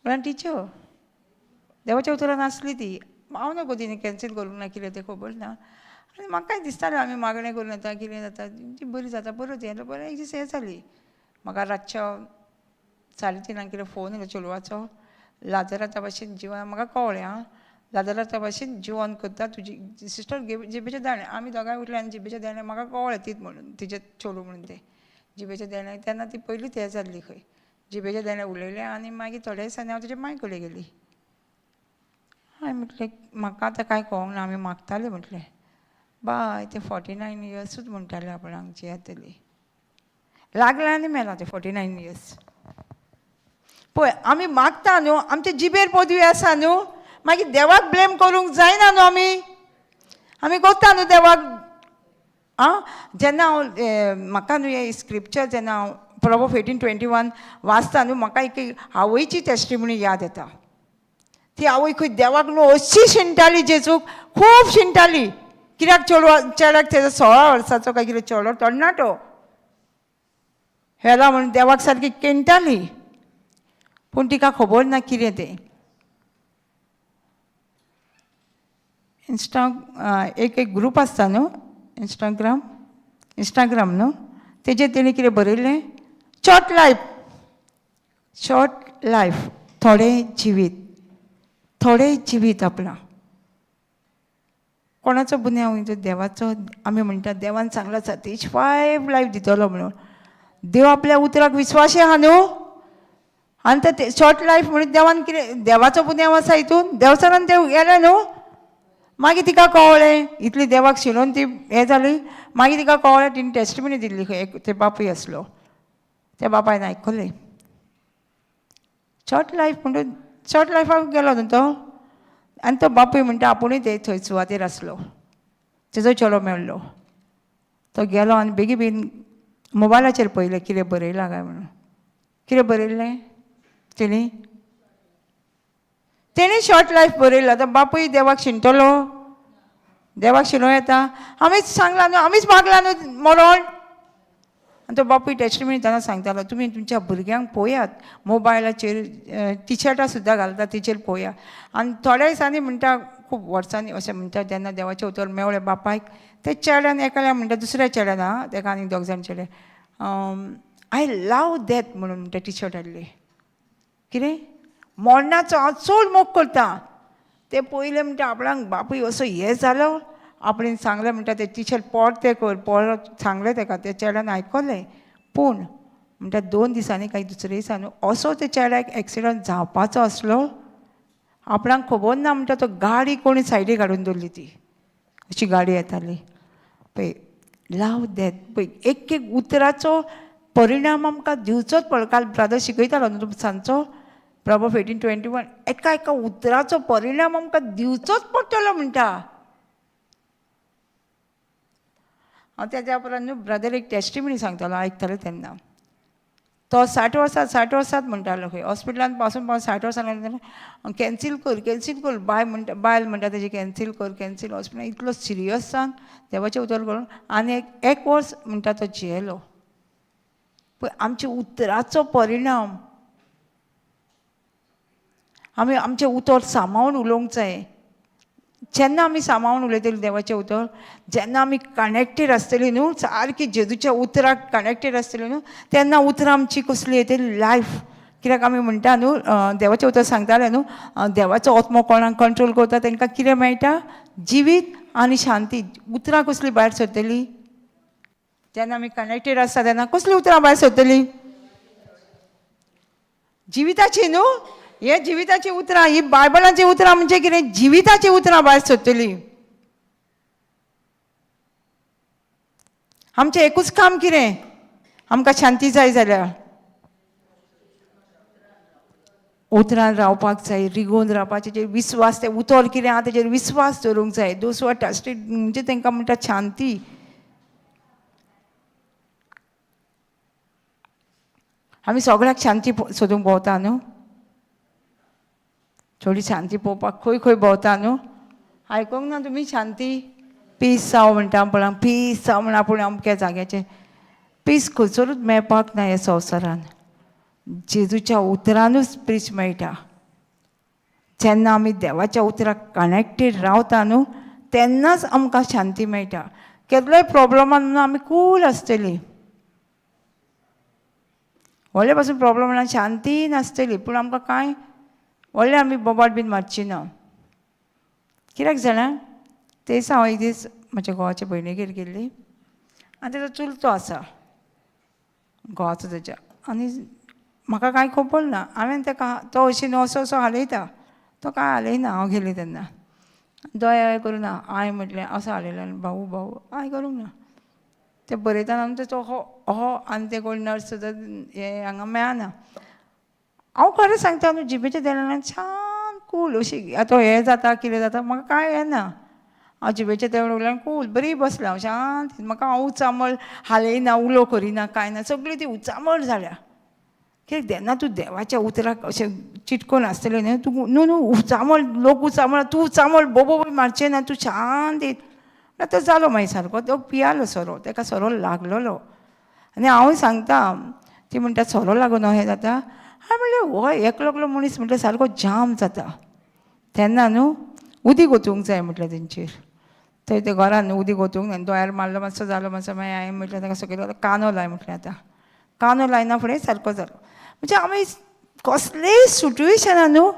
म्हळ्यार टिचर देवाच्या उतरान आसली ती. हांव नको तिणें कॅन्सील करूंक ना कितें तें खबर ना. आनी म्हाकाय दिसतालें आमी मागणें करून येता कितें जाता ती बरी जाता बरोच हें बरें. एक दीस हें जाली म्हाका रातच्या 3:30 कितें फोन येयलो चेडवाचो, लाजराच्या भाशेन जिवन म्हाका कळ्ळें आं, लाजराच्या भाशेन जिवन करता तुजी सिस्टर जिबेचें दाणें. आमी दोगांय उठले आनी जिबेचें दाणें म्हाका कळ्ळें तीच म्हणून तिचें चेडूं म्हणून तें जिबेचें देणें. तेन्ना ती पयलींच हें जाल्ली खंय जिबेचें देणें उलयलें आनी मागीर थोड्या दिसांनी हांव तिच्या मांय कडेन गेली. हांवें म्हटलें म्हाका आतां कांय कळोंक ना, आमी मागताले म्हटलें बाय ते 49 इयर्सूच म्हणटाले आपणाक जियेतली, लागलें आनी मेलां ते 49 इयर्स. पळय आमी मागता न्हू, आमचे जिबेर पदवी आसा न्हू, मागीर देवाक ब्लेम करूंक जायना न्हू. आमी आमी करता न्हू देवाक. आं जेन्ना हांव म्हाका न्हू हें स्क्रिप्चर जेन्ना हांव प्रोवर्ब 18:21 वाचता न्हू, म्हाका एक आवयची टेस्टिमनी याद येता. ती आवय खंय देवाक न्हू अशी शिणटाली, जेजूक खूब शिणटाली. कित्याक चेडवा चेड्याक तेजो 16 वर्साचो काय कितें चेडो तरणाटो हेला म्हणून देवाक सारकी केणटाली. पूण तिका खबर ना कितें तें. इन्स्टा एक एक ग्रूप आसता न्हू इंस्टाग्राम, इंस्टाग्राम न्हू, तेजेर तेणी कितें बरयल्लें, शॉर्ट लायफ, शॉर्ट लायफ, थोडें जिवीत, थोडें जिवीत आपणां. कोणाचो गुन्यांव देवाचो. आमी म्हणटा देवान सांगलां सॅटिस्फाय लायफ दितलो म्हणून. देव आपल्या उतराक विस्वासी आहा न्हू. आनी ते शॉर्ट लायफ म्हणून देवान कितें देवाचो गुन्यांव आसा हितून, देवसरान देव गेलें न्हू. मागीर तिका कळ्ळें, इतली देवाक शिणून ती हें जाली. मागीर तिका कळ्ळें, तिणें टेस्टिमनी दिल्ली खंय एक ते बापूय आसलो, त्या बापायन आयकलें. शॉर्ट लायफ म्हणून शॉर्ट लायफाक गेलो न्हू तो. आनी तो बापूय म्हणटा आपुणूय ते थंय सुवातेर आसलो, तेजो चेडो मेळ्ळो, तो गेलो आनी बेगी बेगीन मोबायलाचेर पळयलें कितें बरयलां काय म्हणून. कितें बरयल्लें तेणी, तेणी शॉर्ट लायफ बरयलां. आतां बापूय देवाक शिणटलो, देवाक शिणोवं येता. आमीच सांगलां न्हू, आमीच मागलां न्हू मरण. आनी तो बापूय टेस्टिमनी तेन्ना सांगतालो, तुमी तुमच्या भुरग्यांक पळयात मोबायलाचेर टिशर्टां सुद्दां घालता तेचेर पळयात. आनी थोड्या दिसांनी म्हणटा खूब वर्सांनी अशें म्हणटा जेन्ना देवाचें उतर मेवळें बापायक, ते चेड्यान एकाल्या म्हणटा दुसऱ्या चेड्यान आं, तेका आनी दोग जाण चेडे, I love death म्हणून म्हणटा टिशर्ट हाडली. कितें मरणाचो हांव चड मोग करता. ते पयलें म्हणटा आपणाक बापूय असो हें जालो, आपणें सांगलें म्हणटा ते टिचर परतें कर, परत सांगलें तेका, त्या चेड्यान आयकलें. पूण म्हणटा 2 दिसांनी काय दुसरे दिसा न्हू असो त्या चेड्याक एक्सिडंट जावपाचो आसलो, आपणाक खबर ना म्हणटा तो गाडी कोणी सायडीक हाडून दवरली, ती अशी गाडी येताली. पळय लव डेथ, पळय एक एक उतराचो परिणाम आमकां दिवचोच पडलो. काल ब्रदर शिकयतालो न्हू तुमकां सांजचो प्रोवर्ब 18:21, एका एका उतराचो परिणाम आमकां दिवचोच पडटलो म्हणटा. हांव तेज्या उपरांत न्हू ब्रदर एक टेस्टिमनी सांगतालो, आयकतालें तेन्ना. तो 60 वर्सां 60 वर्सांत म्हणटालो खंय हॉस्पिटलान पासून पासून 60 वर्सां म्हणटालो, कॅन्सील कर, कॅन्सील कर, बाय म्हणटा, बायल म्हणटा तेजी कॅन्सील कर, कॅन्सील. हॉस्पिटलान इतलो सिरियस जावन देवाचें उतर करून आनी एक वर्स म्हणटा तो जियेलो. पळय आमच्या उतराचो परिणाम, आमी आमचें उतर सांबाळून उलोवंक जाय. जेन्ना आमी सांबाळून उलयतली देवाचें उतर, जेन्ना आमी कनेक्टेड आसतली न्हू, सारकी जेजूच्या उतराक कनेक्टेड आसतली न्हू, तेन्ना उतरां आमची कसली येतली लायफ. कित्याक आमी म्हणटा न्हू, देवाचें उतर सांगतालें न्हू, देवाचो आत्मो कोणाक कंट्रोल करता तांकां कितें मेळटा? जिवीत आनी शांती. उतरां कसली भायर सरतली? जेन्ना आमी कनेक्टेड आसता तेन्ना कसलीं उतरां भायर सरतली? जिविताची न्हू. हे जिविताची उतरां, ही बायबलाची उतरां म्हणजे कितें? जिविताची उतरां भायर सरतली. आमचें एकूच काम कितें? आमकां शांती जाय जाल्यार उतरान रावपाक जाय, रिगोवन रावपाचें जें विस्वास, तें उतर कितें आहा तेजेर विस्वास दवरूंक जाय. Those who are trusted म्हणजे तांकां म्हणटा शांती. आमी सगळ्याक शांती सोदूंक भोंवता न्हू, थोडी शांती पळोवपाक खंय खंय भोंवता न्हू. आयकोंक ना तुमी? शांती पीस जावं म्हणटा पळय, पीस जावं म्हण आपूण अमक्या जाग्याचेर पीस खंयसरूच मेळपाक ना ह्या संवसारान. जेजूच्या उतरानूच पीस मेळटा. जेन्ना आमी देवाच्या उतराक कनेक्टेड रावता न्हू तेन्नाच आमकां शांती मेळटा. केदलोय प्रोब्लमान आमी कूल आसतली, व्हडले पासून प्रोब्लम ना, शांती नासतली, पूण आमकां कांय व्हडले आमी बोबाट बीन मारची ना. कित्याक जाणा, तेच हांव एक दीस म्हज्या घोवाच्या भयणीगेर गेल्ली आनी तेजो चुलतो आसा घोवाचो तेज्या, आनी म्हाका कांय खबर ना. हांवें तेका तो अशी न्हू असो असो हालयता, तो कांय हालयना. हांव गेली तेन्ना दोळे करूं ना, I म्हटलें असो हालयलो आनी भाऊ भाऊ I करूंक ना. ते बरयतना आमचो तो हो हो आनी ते कोण नर्स सुद्दां हें हांगा मेळना. हांव खरें सांगता न्हू, जिबेच्या देंवल्यान छान कूल अशी आतां हें जाता कितें जाता म्हाका कांय येना. हांव जिबेच्या देंवल्या वयल्यान कूल बरी बसलें हांव शांत. म्हाका हांव उचांबळ हालयना, उलो करिना, कांय ना, सगळी ती उचांबळ जाल्या. कित्याक जेन्ना तूं देवाच्या उतराक अशें चिटकोन आसतलें न्हू, तूं न्हू न्हू उचांबळ, लोक उचांबळ, तूं उचांबळ बोबो मारचें ना, तूं शांत येत. तो जालो मागीर सारको, तो पियालो सोरो, तेका सोरो लागलोलो. आनी हांवूय सांगता, ती म्हणटा सोरो लागून अहें जाता. हांवें म्हणलें हय, एकलो एकलो मनीस म्हटल्यार सारको जाम जाता तेन्ना न्हू उदीक ओतूंक जाय म्हटलें तेंचेर. थंय ते घरान न्हू उदीक ओतूंक जाय, दोळ्यार मारलो मातसो जालो मातसो. मागीर हांवें म्हटलें ताका सकयल कानो लाय म्हटलें. आतां कानो लायना फुडें सारको जालो. म्हणजे आमी कसलेय सिट्युएशनान न्हू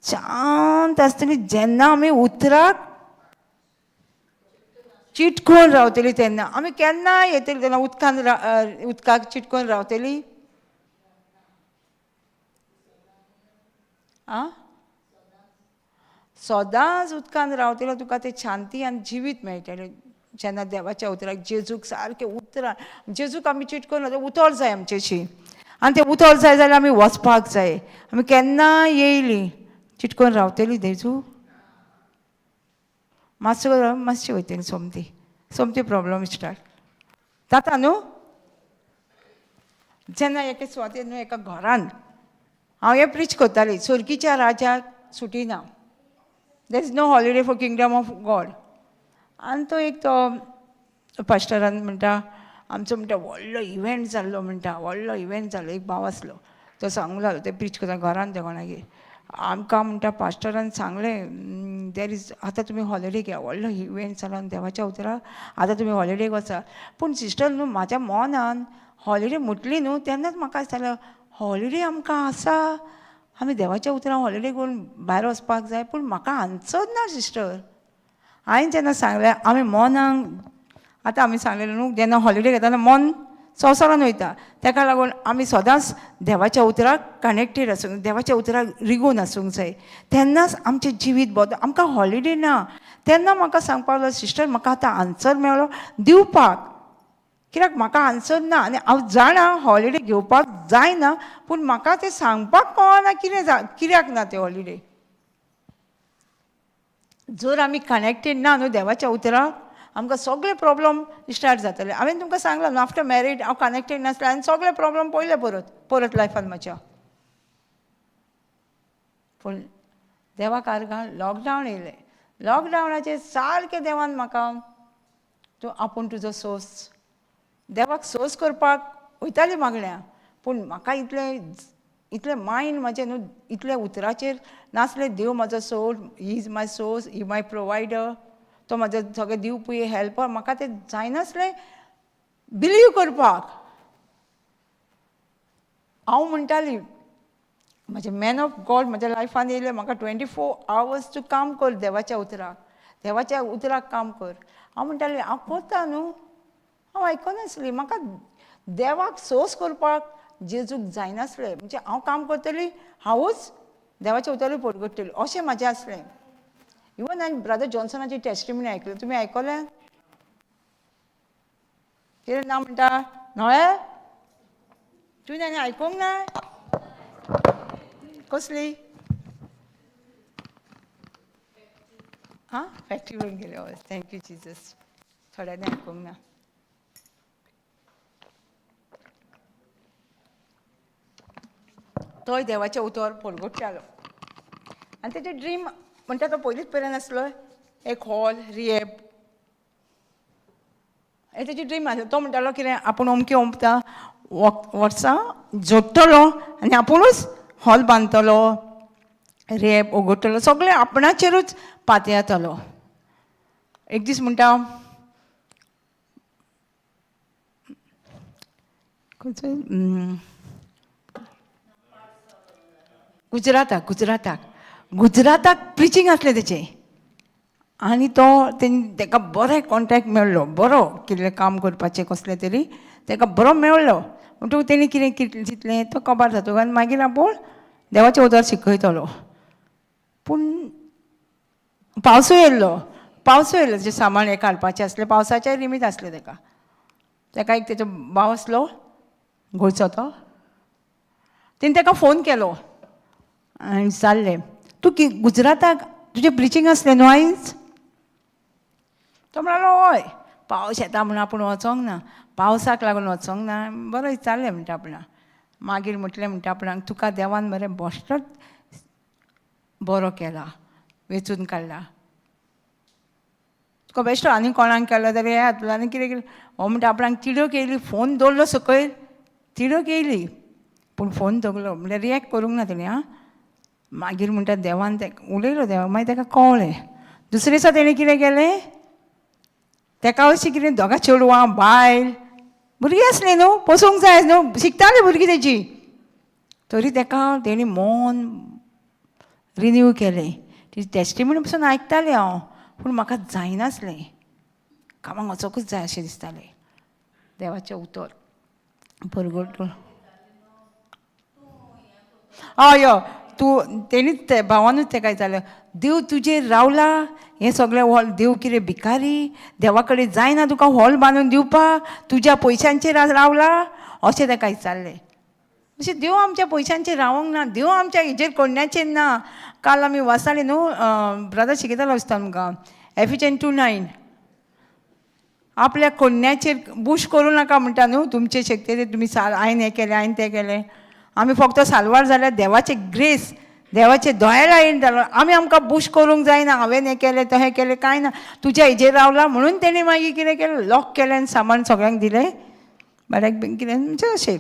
शांत आसतली जेन्ना आमी उतराक चिटकोन रावतली तेन्ना. आमी केन्ना येतली तेन्ना उदकान उदकाक चिटकोन रावतली? आं, सदांच उदकान रावतलो, तुका तें शांती आनी जिवीत मेळटलें. जेन्ना देवाच्या उतराक जेजूक सारकें उतरां जेजूक आमी चिटकोन रावता, उतर जाय आमचेशी, आनी तें उतर जाय जाल्यार आमी वचपाक जाय. आमी केन्ना येयली चिटकोन रावतली जेजू? मातसो मातशी वयतली सोमती सोमती प्रोब्लम स्टार्ट जाता न्हू. जेन्ना एके सुवातेर न्हू एका घरान हांव हें प्रिच करताली, सोर्गीच्या राजाक सुटी ना, there is no holiday for kingdom of God. आनी तो एक तो पास्टरान म्हणटा, आमचो म्हणटा व्हडलो इव्हेंट जाल्लो, म्हणटा व्हडलो इव्हेंट जाल्लो. एक भाव आसलो तो सांगूंक लागलो, ते प्रिच करता घरान ते कोणागेर. आमकां म्हणटा पास्टरान सांगलें, there is आतां तुमी हॉलिडे घ्या, व्हडलो इव्हेंट जालो आनी देवाच्या उतराक आतां तुमी हॉलिडेक वचा. पूण सिस्टर न्हू म्हाज्या मनान हॉलिडे म्हटली न्हू तेन्नाच म्हाका दिसतालें हॉलिडे आमकां आसा, आमी देवाच्या उतरां हॉलिडे करून भायर वचपाक जाय. पूण म्हाका आन्सर ना सिस्टर. हांवें जेन्ना सांगलें आमी मनाक आतां आमी सांगलें न्हू जेन्ना हॉलिडे घेता तेन्ना मन संवसारान वयता, तेका लागून आमी सदांच देवाच्या उतराक कनेक्टेड आसूंक, देवाच्या उतराक रिगोवन आसूंक जाय, तेन्नाच आमचें जिवीत बदल. आमकां हॉलिडे ना. तेन्ना म्हाका सांगपाक लागलो सिस्टर म्हाका आतां आन्सर मेळ्ळो दिवपाक, कित्याक म्हाका आन्सर ना आनी हांव जाणा हॉलिडे घेवपाक जायना, पूण म्हाका तें सांगपाक कळना कितें कित्याक ना तें हॉलिडे. जर आमी कनेक्टेड ना न्हू देवाच्या उतराक आमकां सगळे प्रोब्लम स्टार्ट जातले. हांवें तुमकां सांगलां न्हू आफ्टर मॅरीड हांव कनेक्टेड नासलें आनी सगळे प्रोब्लम पयले परत परत लायफान म्हज्या. पूण देवा कारणान लॉकडावन येयलें, लॉकडावनाचेर सारकें देवान म्हाका तूं आपूण तुजो सोस, देवाक सोस करपाक वयताली मागण्या, पूण म्हाका इतलें इतलें मायंड म्हाजें न्हू इतल्या उतराचेर नासलें. देव म्हाजो source, he is my source, he my provider, तो म्हाजो सगळें दिवपी हेल्पर. म्हाका तें जायनासलें बिलीव करपाक. हांव म्हणटाली म्हजें मॅन ऑफ गॉड म्हज्या लायफान येयलें, म्हाका 24 आवर्स तूं काम कर देवाच्या उतराक, देवाच्या उतराक काम कर. हांव म्हणटालें हांव करता न्हू, हांव आयकनासली. म्हाका देवाक सोर्स करपाक जेजूक जायनासलें. म्हणजे हांव काम करतली, हांवूच देवाच्या उतरूय परगट्टली अशें म्हाजें आसलें. इवन हांवें ब्रदर जॉन्सनाची टेस्टिमनी आयकली, तुमी आयकलें? कितें ना म्हणटा नोळे तुवें आनी आयकूंक ना? कसली? आं, फॅक्टरी करून गेले. हय, thank you Jesus. थोड्यांनी आयकूंक ना. तोय देवाचें उतर परगट्टालो आनी तेजें ड्रीम म्हणटा तो पयलींच पर्यंत आसलो एक हॉल रिएब हें तेजी ड्रीम आसलें. तो म्हणटालो कितें आपूण अमकें अमता वर्सां जोडटलो आनी आपुणूच हॉल बांदतलो, रेप उगडटलो, सगळें आपणाचेरूच पातयेतलो. एक दीस म्हणटा खंयचो गुजराताक, गुजराताक, गुजराताक प्रिचींग आसलें तेचें. आनी तो तेका बरें कॉन्ट्रेक्ट मेळ्ळो, बरो कितें काम करपाचें कसलें तरी तेका बरो मेळ्ळो. म्हणटकूच तेणी कितें कितें चिंतलें, तो कबार जातकच आनी मागीर आपूण देवाचें उतर शिकयतलो. पूण पावसूय येयल्लो, पावसूय येयल्लो, तेजें सामान हें काडपाचें आसलें, पावसाचें लिमीट आसलें तेका. तेका एक तेजो भाव आसलो गोंयचो, तो तेणी तेका फोन केलो आनी विचारलें, तूं गुजराताक तुजें प्रिचींग आसलें न्हू आयज? तो म्हणालो हय. पावस येता म्हणून आपूण वचोंक ना, पावसाक लागून वचोंक ना. बरो विचारलें म्हणटा आपणाक. मागीर म्हटलें म्हणटा आपणाक, तुका देवान बरें बश्टोच बरो केला, वेंचून काडला तुका बेश्टो. आनी कोणाक केलो जाल्यार हें जातलें आनी कितें कितें. हो म्हणटा आपणाक तिडक येयली, फोन दवरलो सकयल, तिडक येयली पूण फोन दवरलो, म्हणल्यार रिएक्ट करूंक ना तेणी. आं, मागीर म्हणटा देवान तेका उलयलो, देवा मागीर तेका कळ्ळें. दुसरे दिसा तेणें कितें केलें, तेका अशें कितें दोगां चेडवां बायल भुरगीं आसलीं न्हू, पोसूंक जाय न्हू, शिकतालीं भुरगीं तेजी. तरी तेका तेणी मन रिन्यू केलें. ती टेस्टिमनी पसून आयकतालें हांव, पूण म्हाका जायनासलें, कामाक वचोंकूच जाय अशें दिसतालें. देवाचें उतर परगटून. हय हय, तूं तेणीच ते भावानूच तेका विचारलें, देव तुजेर रावला हें सगळें हॉल, देव कितें भिकारी, देवा कडेन जायना तुका हॉल बांदून दिवपाक, तुज्या पयशांचेर रावला अशें तेका विचारलें. अशें देव आमच्या पयशांचेर रावंक ना, देव आमच्या हेजेर कोण्याचेर ना. काल आमी वाचतालीं न्हू, ब्रदर शिकयतालो दिसता आमकां एफिजन 2:9, आपल्या कोण्याचेर बूश करूं नाका म्हणटा न्हू, तुमचे शक्तेचेर तुमी हांवें हें केलें, हांवें तें केलें. आमी फक्त साल्वार जाल्यार देवाचे ग्रेस, देवाचे दया लायन जालो, आमी आमकां बूश करूंक जायना, हांवें हें केलें तहें केलें, कांय ना, तुज्या हेजेर रावला म्हणून तेणी मागीर कितें केलें, लॉक केलें आनी सामान सगळ्यांक दिलें बऱ्याक बीन कितें म्हणजे अशें.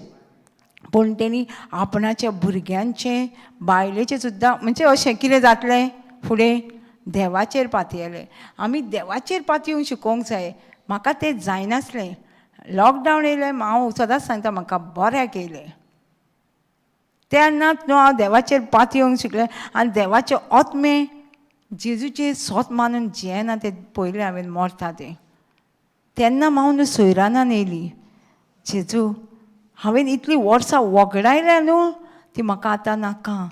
पूण तेणी आपणाच्या भुरग्यांचें बायलेचें सुद्दां म्हणजे अशें कितें जातलें फुडें देवाचेर पातयेलें. आमी देवाचेर पातयेवन शिकोवंक जाय. म्हाका तें जायनासलें. लॉकडावन येयलें, हांव सदांच सांगता म्हाका बऱ्याक येयलें तेन्नाच न्हू हांव देवाचेर पातयेवंक शिकलें आनी देवाचें आत्मे जेजूचें सोत मानून जियेना तें पयलें हांवें मरता तें. तेन्ना हांव न्हू सोयरानान येयली, जेजू हांवें इतलीं वर्सां वगडायल्या न्हू ती म्हाका आतां नाका,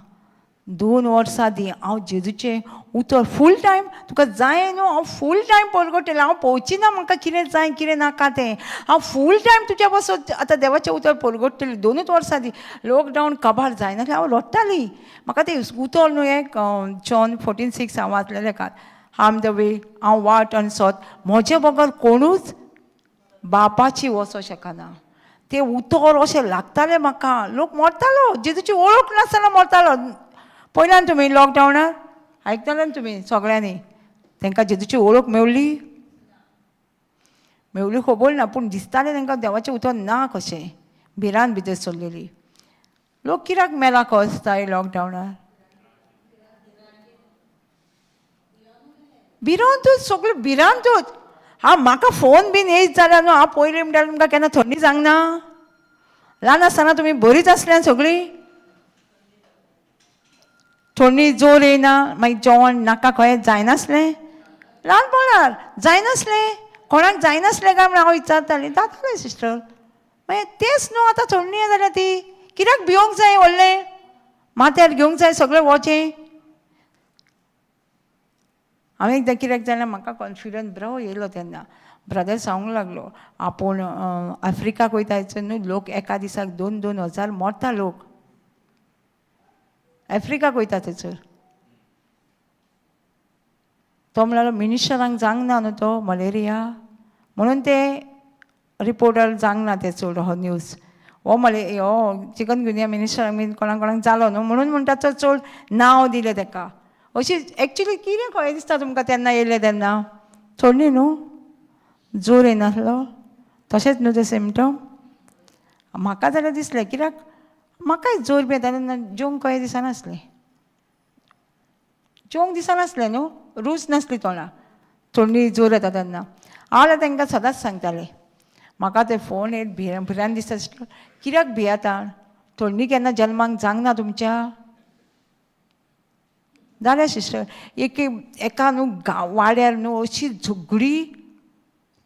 2 वर्सां दी, हांव जेजूचें उतर फूल टायम तुका जाय न्हू, हांव फूल टायम परगटलें, हांव पळोवची ना म्हाका कितें जाय कितें नाका तें, हांव फूल टायम तुज्या पासत आतां देवाचें उतर परगटतलें. 2 वर्सां दी. लॉकडावन काबार जायना हांव रडटाली. म्हाका तें उतर न्हू एक जॉन 14:6 हांव वाचलेलें काल, I am the way, हांव वाट आनी सत, म्हजे बगर कोणूच बापाची वचोंक शकना. तें उतर अशें लागतालें म्हाका. लोक मरतालो, जेजूची वळख नासतना मरतालो. पयल्यान तुमी लॉकडावनार आयकताले न्हू तुमी सगळ्यांनी, तांकां जेजूची वळख मेवली मेवली खबर ना, पूण दिसतालें तांकां देवाचें उतर ना कशें, भिरांत भितर सरलेली. लोक कित्याक मेला कसता लॉकडावनार? भिरांतूच, सगळें भिरांतूच. हांव म्हाका फोन बीन येयत जाल्यार न्हू हांव पयलीं म्हणटालें तुमकां केन्ना थंडी जावंक ना? ल्हान आसतना तुमी बरीच आसल्या सगळीं. थंडी जोर येयना, मागीर जेवण नाका खंय जायनासलें. ल्हानपणार जायनासलें, कोणाक जायनासलें काय म्हण हांव विचारतालें, जातालें सिस्टर. मागीर तेंच न्हू आतां थंडी जाल्या ती कित्याक भिवंक जाय? व्हडलें माथ्यार घेवंक जाय सगळें वचें. हांवें एकदां कित्याक जाल्यार म्हाका कॉन्फिडंस बरो येयलो तेन्ना. ब्रदर सांगूंक लागलो आपूण आफ्रिकाक वयता थंयसर न्हू लोक एका दिसाक 2-2 हजार मरता लोक. आफ्रिकाक वयता थंयसर. तो म्हणल्यार मिनिस्टरांक जावंक ना न्हू तो मलेरिया, म्हणून ते रिपोर्टर जावंक ना ते चड हो न्यूज. हो मले हो चिकन गुनिया मिनिस्टरांक बीन कोणाक कोणाक जालो न्हू म्हणून म्हणटा तो चड नांव दिलें तेका. अशी एक्चुली कितें खंय दिसता तुमकां तेन्ना येयलें तेन्ना थंडी न्हू, जोर येयनासलो, तशेंच न्हू तें सिमटम. म्हाका जाल्यार दिसलें कित्याक म्हाकाय जोर बी येता तेन्ना जेवंक खंय दिसनासलें, जेवंक दिसनासलें न्हू, रूच नासली तोंडाक, थंडी जोर येता तेन्ना. हांव जाल्यार तांकां सदांच सांगतालें, म्हाका ते फोन येत भिरांत दिसता कित्याक भियेता? थंडी केन्ना जल्माक जावंक ना तुमच्या? जालें सिस्टर. एक एका न्हू गांव वाड्यार न्हू अशी झगडी,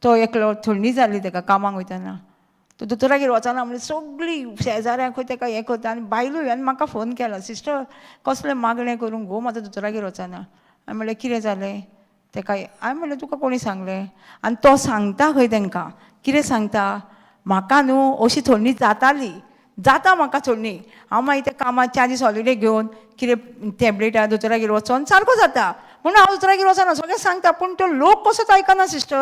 तो एकलो थंडी जाल्ली तेका कामाक वयतना, तो दोतोरागेर वचना म्हणून सगळीं शेजाऱ्यांक खंय तेका हें करता. आनी बायलूय आनी म्हाका फोन केलो, सिस्टर कसलें मागणें करूंक गो म्हाजो दोतोरागेर वचना. हांवें म्हणलें कितें जालें तेका? हांवें म्हणलें तुका कोणी सांगलें? आनी तो सांगता खंय तेंकां कितें सांगता, म्हाका न्हू अशी थंडी जाताली, जाता म्हाका थंडी, हांव मागीर ते कामाक 4 दीस हॉलिडे घेवन कितें टॅबलेटां दोतोरागेर वचोन सारको जाता म्हणून हांव दोतोरागेर वचना, सगळें सांगता. पूण तो लोक कसोच आयकना सिस्टर.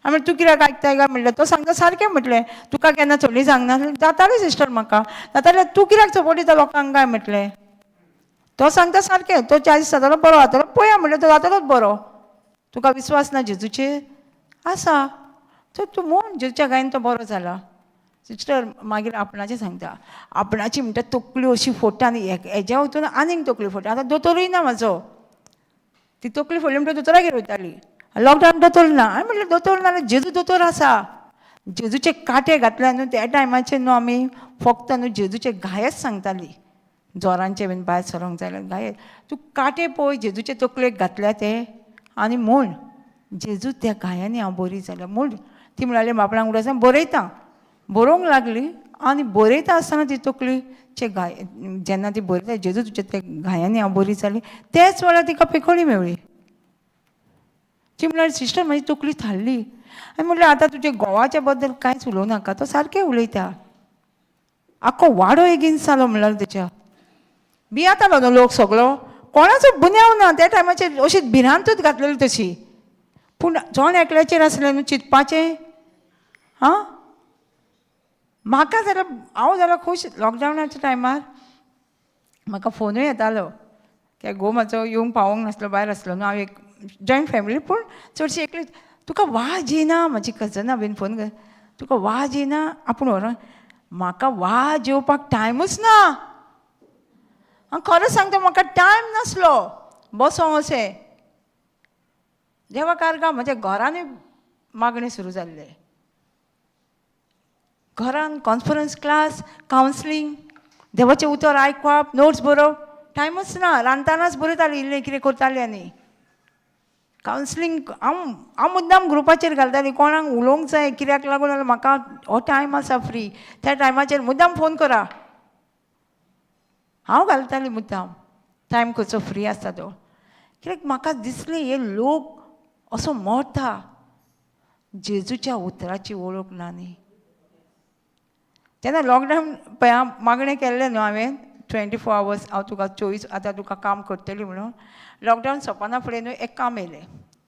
हांवें म्हणलें तूं कित्याक आयकताय काय म्हणलें, तो सांगता सारकें म्हटलें, तुका केन्ना थंडी जावंक ना? जाताली सिस्टर म्हाका जातालें, तूं कित्याक सपोर्ट दिता लोकांक काय म्हटलें. तो सांगता सारकें, तो 4 दीस जातालो बरो जातालो, पळया म्हटलें तो जातालोच बरो, तुका विस्वास ना जेजूचेर आसा तर तूं म्हूण जेजूच्या गायन तो बरो जाला. सिस्टर मागीर आपणाचें सांगता, आपणाची म्हणटा तकली अशी फोडटा आनी हेज्या वतून आनीक तकली फोडटा. आतां दोतोरूय ना म्हाजो, ती तकली फोडली म्हणटा दोतोरागेर वयताली, लॉकडावन दोतोर ना. हांवें म्हणलें दोतोर ना जाल्यार जेजू दोतोर आसा. जेजूचे कांटे घातले न्हू त्या टायमाचेर न्हू आमी फक्त न्हू जेजूचे घायेच सांगताली, जोरांचे बीन भायर सरोंक जाय जाल्यार घाये, तूं कांटे पळय जेजूचे तकलेक घातल्या ते आनी म्हूण जेजू त्या घायांनी हांव बरी जाल्या म्हूण. ती म्हणाली आपणाक उडोवप बरयता, बरोवंक लागली आनी बरयता आसतना ती तकलीचे घाय जेन्ना ती बरयता जेजू तुज्या त्या घायांनी हांव बरी जाली, त्याच वेळार तिका पेखोळी मेवळी. ती म्हळ्यार सिस्टर म्हजी तकली थारली. आनी म्हणलें आतां तुजे घोवाच्या बद्दल कांयच उलोवं नाका, तो सारकें उलयता, आख्खो वाडो एगेन्स्ट जालो म्हणल्यार तेच्या भियेतालो न्हू लोक सगळो, कोणाचो गुन्यांव ना त्या टायमाचेर, अशी भिरांतूच घातलेली तशी. पूण जण एकल्याचेर आसलें न्हू चिंतपाचें. हां म्हाका जाल्यार हांव जाल्यार खूश. लॉकडावनाच्या टायमार म्हाका फोनूय येतालो की घोव म्हाजो येवंक पावोंक नासलो, भायर आसलो न्हू. हांव एक जॉयंट फॅमिली पूण चडशी एकली. तुका वाज येयना? म्हाजी कजना बीन फोन कर, तुका वाज येयना आपूण व्हरोन? म्हाका वाज येवपाक टायमूच ना. हांव खरें सांगता म्हाका टायम नासलो बसोंक अशें. देवा कारगां म्हज्या घरानूय मागणें सुरू जाल्लें, घरान कॉन्फरन्स क्लास, कावन्सिलींग, देवाचें उतर आयकप, नोट्स बरोवप, टायमूच ना. रांदतानाच बरयताली इल्लें कितें करतालें. आनी कावन्सिलींग हांव हांव मुद्दाम ग्रुपाचेर घालतालीं, कोणाक उलोवंक जाय कित्याक लागून जाल्यार म्हाका हो टायम आसा फ्री, त्या टायमाचेर मुद्दाम फोन करा. हांव घालतालीं मुद्दाम टायम खंयचो फ्री आसता तो, कित्याक म्हाका दिसलें हे लोक असो मरता, जेजूच्या उतराची वळख ना न्ही. तेन्ना लॉकडावन पळय हांव मागणें केल्लें न्हू हांवें 24 आवर्स हांव तुका 24 आतां तुका काम करतली म्हणून. लॉकडावन सोंपना फुडें न्हू एक काम येयलें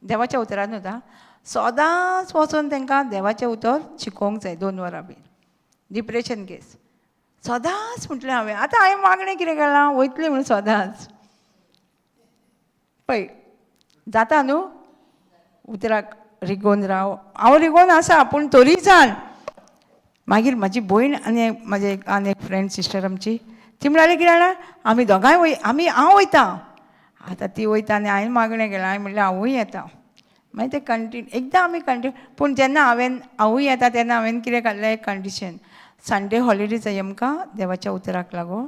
देवाच्या उतरानूच. आं सदांच वचोन तांकां देवाचें उतर शिकोवंक जाय 2 वरां बीन, डिप्रेशन केस सदांच म्हटलें हांवें. आतां हांवें मागणें कितें केलां वयतलें म्हणून सदांच पळय जाता न्हू उतराक रिगोवन राव. हांव रिगोवन आसा पूण तरी जाण. मागीर म्हाजी भयण आनी म्हाजे आनी एक फ्रेंड सिस्टर आमची ती म्हणाली कितें जाणा, आमी दोगांय वय, आमी हांव वयता. आतां ती वयता आनी हांवें मागणें केलें, हांवें म्हणलें हांवूय येता. मागीर ते कंटिन्यू एकदां आमी कंटिन्यू. पूण जेन्ना हांवें हांवूय येता तेन्ना हांवें कितें काडलें एक कंडिशन, संडे हॉलिडे जाय आमकां देवाच्या उतराक लागून.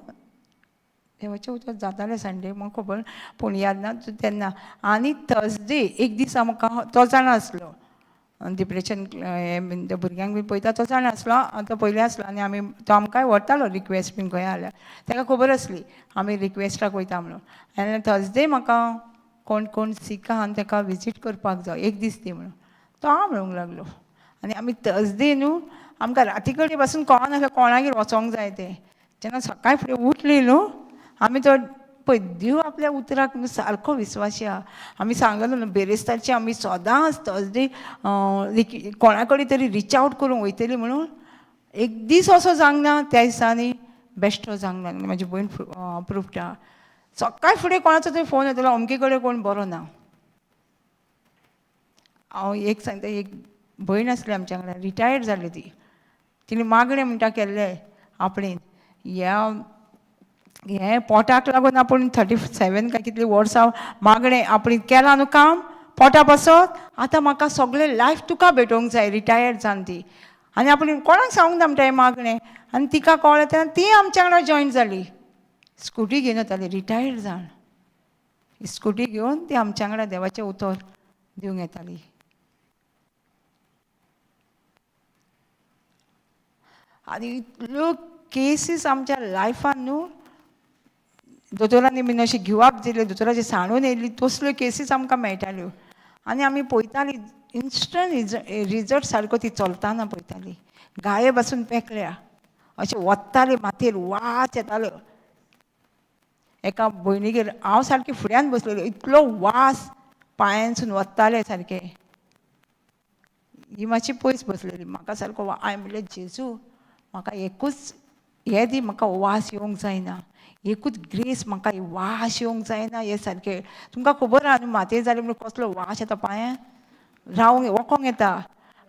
देवाचें उतर जातालें संडे म्हाका खबर पूण याद ना तेन्ना. आनी थर्सडे एक दीस आमकां तो जाणा आसलो डिप्रेशन हें बीन त्या भुरग्यांक बीन पळयता तो जाणा आसलो, तो पयलीं आसलो आनी आमी तो आमकांय व्हरतालो रिक्वेस्ट बीन खंय आसल्यार ताका खबर आसली आमी रिक्वेस्टाक वयता म्हणून. आनी थर्सडे म्हाका कोण कोण सीक आहा आनी ताका विजीट करपाक जाय एक दीस दी म्हणून तो हांव म्हणूंक लागलो. आनी आमी थर्सडे न्हू आमकां राती कडेन पासून कळनासलें कोणागेर वचोंक जाय तें. जेन्ना सकाळी फुडें उठली न्हू आमी तो पळय देव आपल्या उतराक न्हू सारको विस्वासी आहा. आमी सांगलेलो न्हू बेरेस्तारची आमी सदांच थर्सडे कोणा कडेन तरी रिच आवट करूंक वयतली म्हणून. एक दीस असो जावंक ना त्या दिसांनी बेश्टो जावंक ना. म्हाजी भयण प्रुफ्टा सकाळ फुडें कोणाचो तरी फोन येतलो अमके कडेन कोण बरो ना. हांव एक सांगता, एक भयण आसली आमच्या वांगडा, रिटायर्ड जाली ती. तिणें मागणें म्हणटा केल्लें आपणें ह्या हें पोटाक लागून आपूण 37 काय कितलीं वर्सां मागणें आपणें केलां न्हू काम पोटा पासत, आतां म्हाका सगळें लायफ तुका भेटोवंक जाय रिटायर्ड जावन ती. आनी आपणें कोणाक सांगूंक ना म्हणटा हें मागणें. आनी तिका कळ्ळें तेन्ना ती आमच्या वांगडा जॉयन जाली. स्कुटी घेवन येताली रिटायर्ड जावन, स्कुटी घेवन ती आमच्या वांगडा देवाचें उतर दिवंक येताली. आनी इतल्यो केसीस आमच्या लायफान न्हू दोतोरांनी बीन अशें घेवप दिलें, दोतोराचें सांडून येयली तसल्यो केसीस आमकां मेळटाल्यो. आनी आमी पळयतालीं इन्स्टंट रिजल्ट सारको ती चलतना पळयताली. गाये पासून पेकल्या अशें वत्ताले माथेर वास येतालो. एका भयणीगेर हांव सारकें फुड्यान बसलेलें, इतलो वास पांयांसून वत्ताले सारकें. ही मातशी पयस बसलेली, म्हाका सारको हांवें म्हणलें जेजू म्हाका एकूच हें दी, म्हाका वास येवंक जायना, एकूच ग्रेस म्हाका वास येवंक जायना हें सारकें. तुमकां खबर आहा न्हू मातये जाली म्हणून कसलो वास येता पांयां, रावंक वकोंक येता.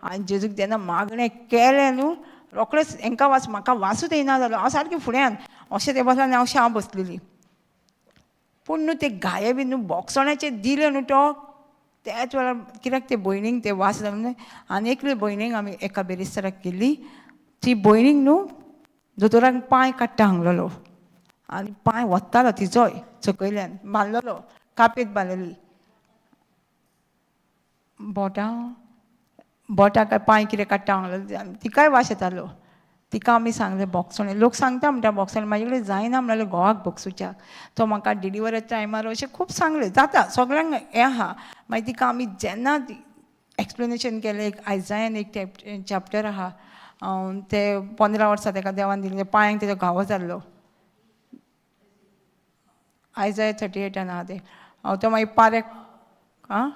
आनी जेजूक जेन्ना मागणें केलें न्हू रोखडेंच हेंकां वास म्हाका वासूच येना जालो. हांव सारकें फुड्यान अशें तें बसलें आनी अशें हांव बसलेली. पूण न्हू ते गाये बी न्हू बोगसण्याचेर दिलें न्हू टोक त्याच वेळार कित्याक ते भयणीक ते वास जालो न्हू. आनी एकले भयणीक आमी एका बेरेस्ताराक गेल्ली, ती भयणीक न्हू दोतोरान पांय काडटा हांगलेलो आनी पांय वत्तालो तिचोय सकयल्यान बांदलेलो कापेत बांदलेली बोटां बोटां काय पांय कितें काडटा हांगलेलो, तिकाय वास येतालो. तिका आमी सांगलें बोगसणें लोक सांगता म्हणटा बोगसणें म्हाजे कडेन जायना म्हणलें घोवाक बोगसुच्याक, तो म्हाका डिलिवरी टायमार अशें खूब सांगलें जाता सगळ्यांक हें आहा. मागीर तिका आमी जेन्ना एक्सप्लेनेशन केलें, एक आयजायन एक चॅप्टर आहा ते 15 वर्सां ताका देवान दिल्लें, पांयांक तेजो घावो जाल्लो, आयजाय 38 आहा तें. तो मागीर पारेक आं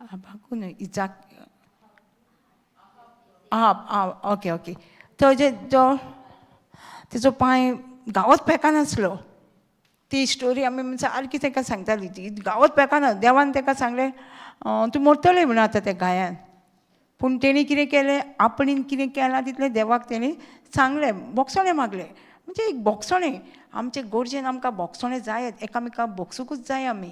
भागू न्हय इजाक आं आं ओके ओके. तो जे तो तेजो पांय गांवच पेकानासलो. ती स्टोरी आमी सारकी ताका सांगताली, ती गांवच पेकाना. देवान ताका सांगलें तूं मरतलें म्हणून आतां त्या गायान. पूण तेणी कितें केलें, आपणेन कितें केलां तितलें देवाक तेणी सांगलें, बोगसणें मागलें. म्हणजे एक बोगसणें आमचे गरजेन आमकां बोगसणें जायत, एकामेकाक बोगसुकूच जाय आमी.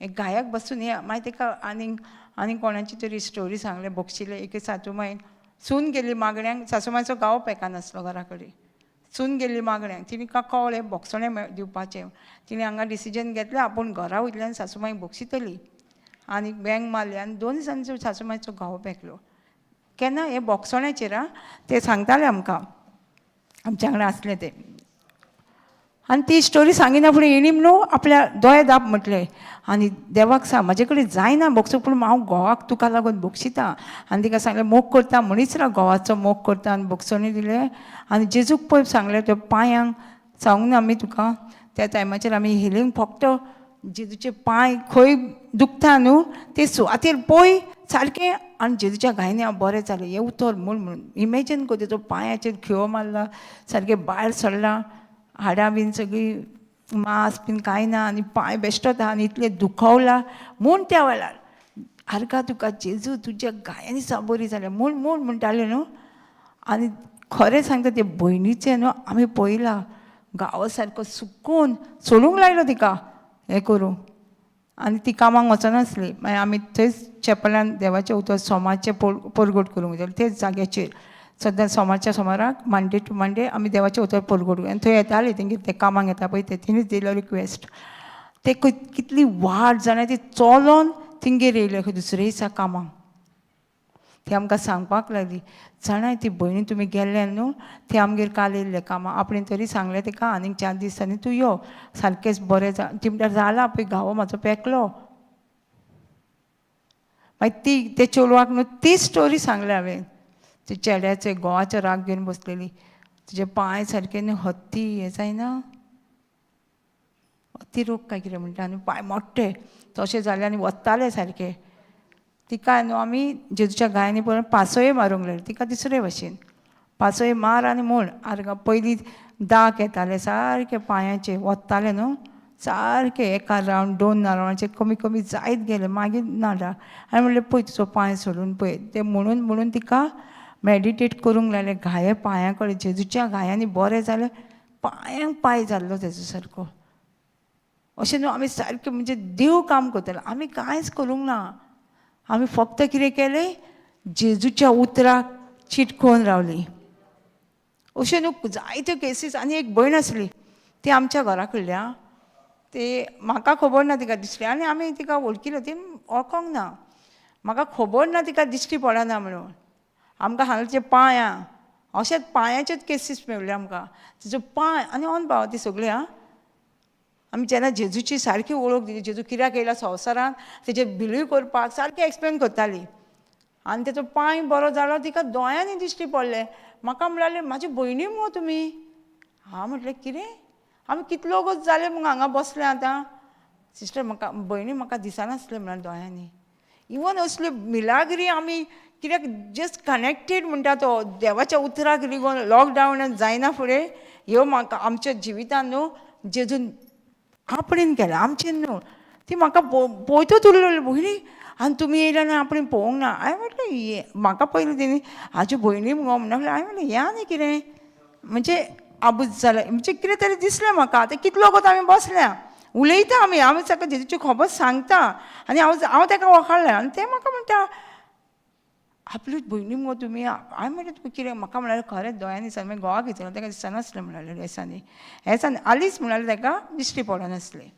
एक गायक बसून हे मागीर ताका आनीक आनी कोणाची तरी स्टोरी सांगलें बोगशिल्लें. एक सासूमायन सून गेली मागण्यांक, सासूमायचो गांव पेकानासलो घरा कडेन, सून गेली मागण्यांक, तिणें का कळ्ळें बोगसणें दिवपाचें, तिणें हांगा डिसिजन घेतलें आपूण घरा वयतल्यान सासूमायक बोगशितली. आनी बँक मारली आनी 2 दिसांनी सासूमायचो घावो पेकलो. केन्ना हें बोगसण्याचेर आं ते सांगताले आमकां, आमच्या वांगडा आसलें तें. आनी ती स्टोरी सांगिना फुडें हेणी न्हू आपल्या दोळे दाप म्हटलें आनी देवाक सांग म्हाजे कडेन जायना बोगसूंक, पूण हांव घोवाक तुका लागून बोगशिता. आनी तिका सांगलें मोग करता म्हणीच राव, घोवाचो मोग करता. आनी बोगसणी दिलें आनी जेजूक पळय सांगलें त्या पांयांक सांगूंक ना आमी तुका त्या टायमाचेर आमी हिलींग फक्त जेजूचे पांय खंय दुखता न्हू ते सुवातेर पळय सारकें आनी जेजूच्या गायनी हांव बरें जालें हें उतर म्हूण म्हणून इमेजीन कर तेजो पांयाचेर खेळ मारला सारकें भायर सरला, हाडां बीन सगळीं मांस बीन कांय ना आनी पांय बेश्टोच आहा आनी इतलें दुखवला म्हूण त्या वेळार आरका तुका जेजू तुज्या गायांनी सा बरी जाल्या म्हूण म्हूण म्हणटालें न्हू. आनी खरें सांगता ते भयणीचें न्हू आमी पळयलां गांवा सारको सुकून सोडूंक लायलो तिका हें करूंक. आनी ती कामाक वचनासली. मागीर आमी थंयच चॅपलान देवाचें उतर सोमारचें परगट करूंक वयताली तेच जाग्याचेर. सद्दां सोमारच्या सोमाराक मंडे टू मंडे आमी देवाचें उतर परगट आनी थंय येताली तेंगेर ते कामाक येता पळय ते तिणेच दिलो रिक्वेस्ट. ते कितली वाट जाणा ती चलोन तिंगेर येयले खंय दुसरे दिसा कामाक. ती आमकां सांगपाक लागली, जाणाय ती भयणी तुमी गेल्ले न्हू ती आमगेर काल येयल्ले कामाक, आपणें तरी सांगलें तिका आनीक 4 दिसांनी तूं यो सारकेंच बरें जा. ती म्हणटा जाला पळय घावो म्हाजो पेकलो. मागीर ती ते चेडवाक न्हू ती स्टोरी सांगल्या हांवें. ती चेड्याचे घोवाचो राग घेवन बसलेली, तुजे पांय सारके न्हू हत्ती हें जायना, हत्ती रोग काय कितें म्हणटा आनी पांय मोडटे तशें जालें आनी वत्ताले सारके. तिका न्हू आमी जेजूच्या गायांनी पळोवन पासोय मारूंक लागली तिका दुसरे भशेन पासोय मार आनी म्हूण आर्गां पयलीं दाग येताले सारके पांयाचे वत्ताले न्हू सारके एका रावंड 2 रावंडाचे कमी कमी जायत गेले. मागीर ना डाग हांवें म्हणलें पळय तुजो पांय सोडून पळय. तें म्हणून म्हणून तिका मेडिटेट करूंक लागलें. घाये पांया कडेन जेजूच्या घायांनी बरें जालें, पांयांक पांय जाल्लो तेजो सारको. अशें न्हू आमी सारकें म्हणजे देव काम करताले, आमी कांयच करूंक ना. आमी फक्त कितें केलें, जेजूच्या उतराक चिटकोवन रावली. अशें न्हू जायत्यो केसीस. आनी एक भयण आसली ती आमच्या घरा कडल्या, ती म्हाका खबर ना तिका दिसली आनी आमी तिका वळखिल्ली, ती वळखोंक ना, म्हाका खबर ना तिका दिश्टी पडना म्हणून. आमकां हांगाचे पांयां अशेंच पांयाचेच केसीस मेळ्ळ्यो आमकां, तिचो पांय आनी ऑन पाव ती सगळी. आं आमी जेन्ना जेजूची सारकी वळख दिली, जेजू कित्याक येयला संवसारांत तेजेर बिलीव करपाक सारकें एक्सप्लेन करताली. आनी तेचो पांय बरो जालो, तिका दोळ्यांनी दिश्टी पडलें. म्हाका म्हणलें म्हाजी भयणी मुगो तुमी. हांव म्हटलें कितें, आमी कितलो वगत जाले मुगो हांगा बसले आतां. सिस्टर म्हाका भयणी म्हाका दिसनासलें म्हणल्यार दोळ्यांनी. इवन असल्यो मिलाग्री आमी कित्याक जस्ट कनेक्टेड म्हणटा तो देवाच्या उतराक रिगोन लॉकडावनान जायना फुडें ह्यो म्हाका आमच्या जिवितान न्हू जेजून आपणेन केलें आमचें न्हू. ती म्हाका पळयतच उरलेली भयणी आनी तुमी येयल्या ना आपणें पळोवंक ना. हांवें म्हटलें ये म्हाका पयलीं तेणी हाज्यो भयणी मुगो म्हणून. हांवें म्हटलें हें आनी कितें म्हणजे आबूज जालें म्हणजे कितें तरी दिसलें म्हाका. आतां कितलो वगत आमी बसल्या उलयता, आमी हांव ताका जेजूची खबर सांगता आनी हांव ताका वखाडलें आनी तें म्हाका म्हणटा आपल्योच भयणी मुगो तुमी. हांवें म्हटलें तुका कितें म्हाका म्हळ्यार खरेंच दोळ्यांनी दिसना. मागीर घोवाक विचारलें ताका दिसनासलें म्हणालें हेसांनी हेसांनी आलीच म्हणालें ताका दिश्टी पडनासलें.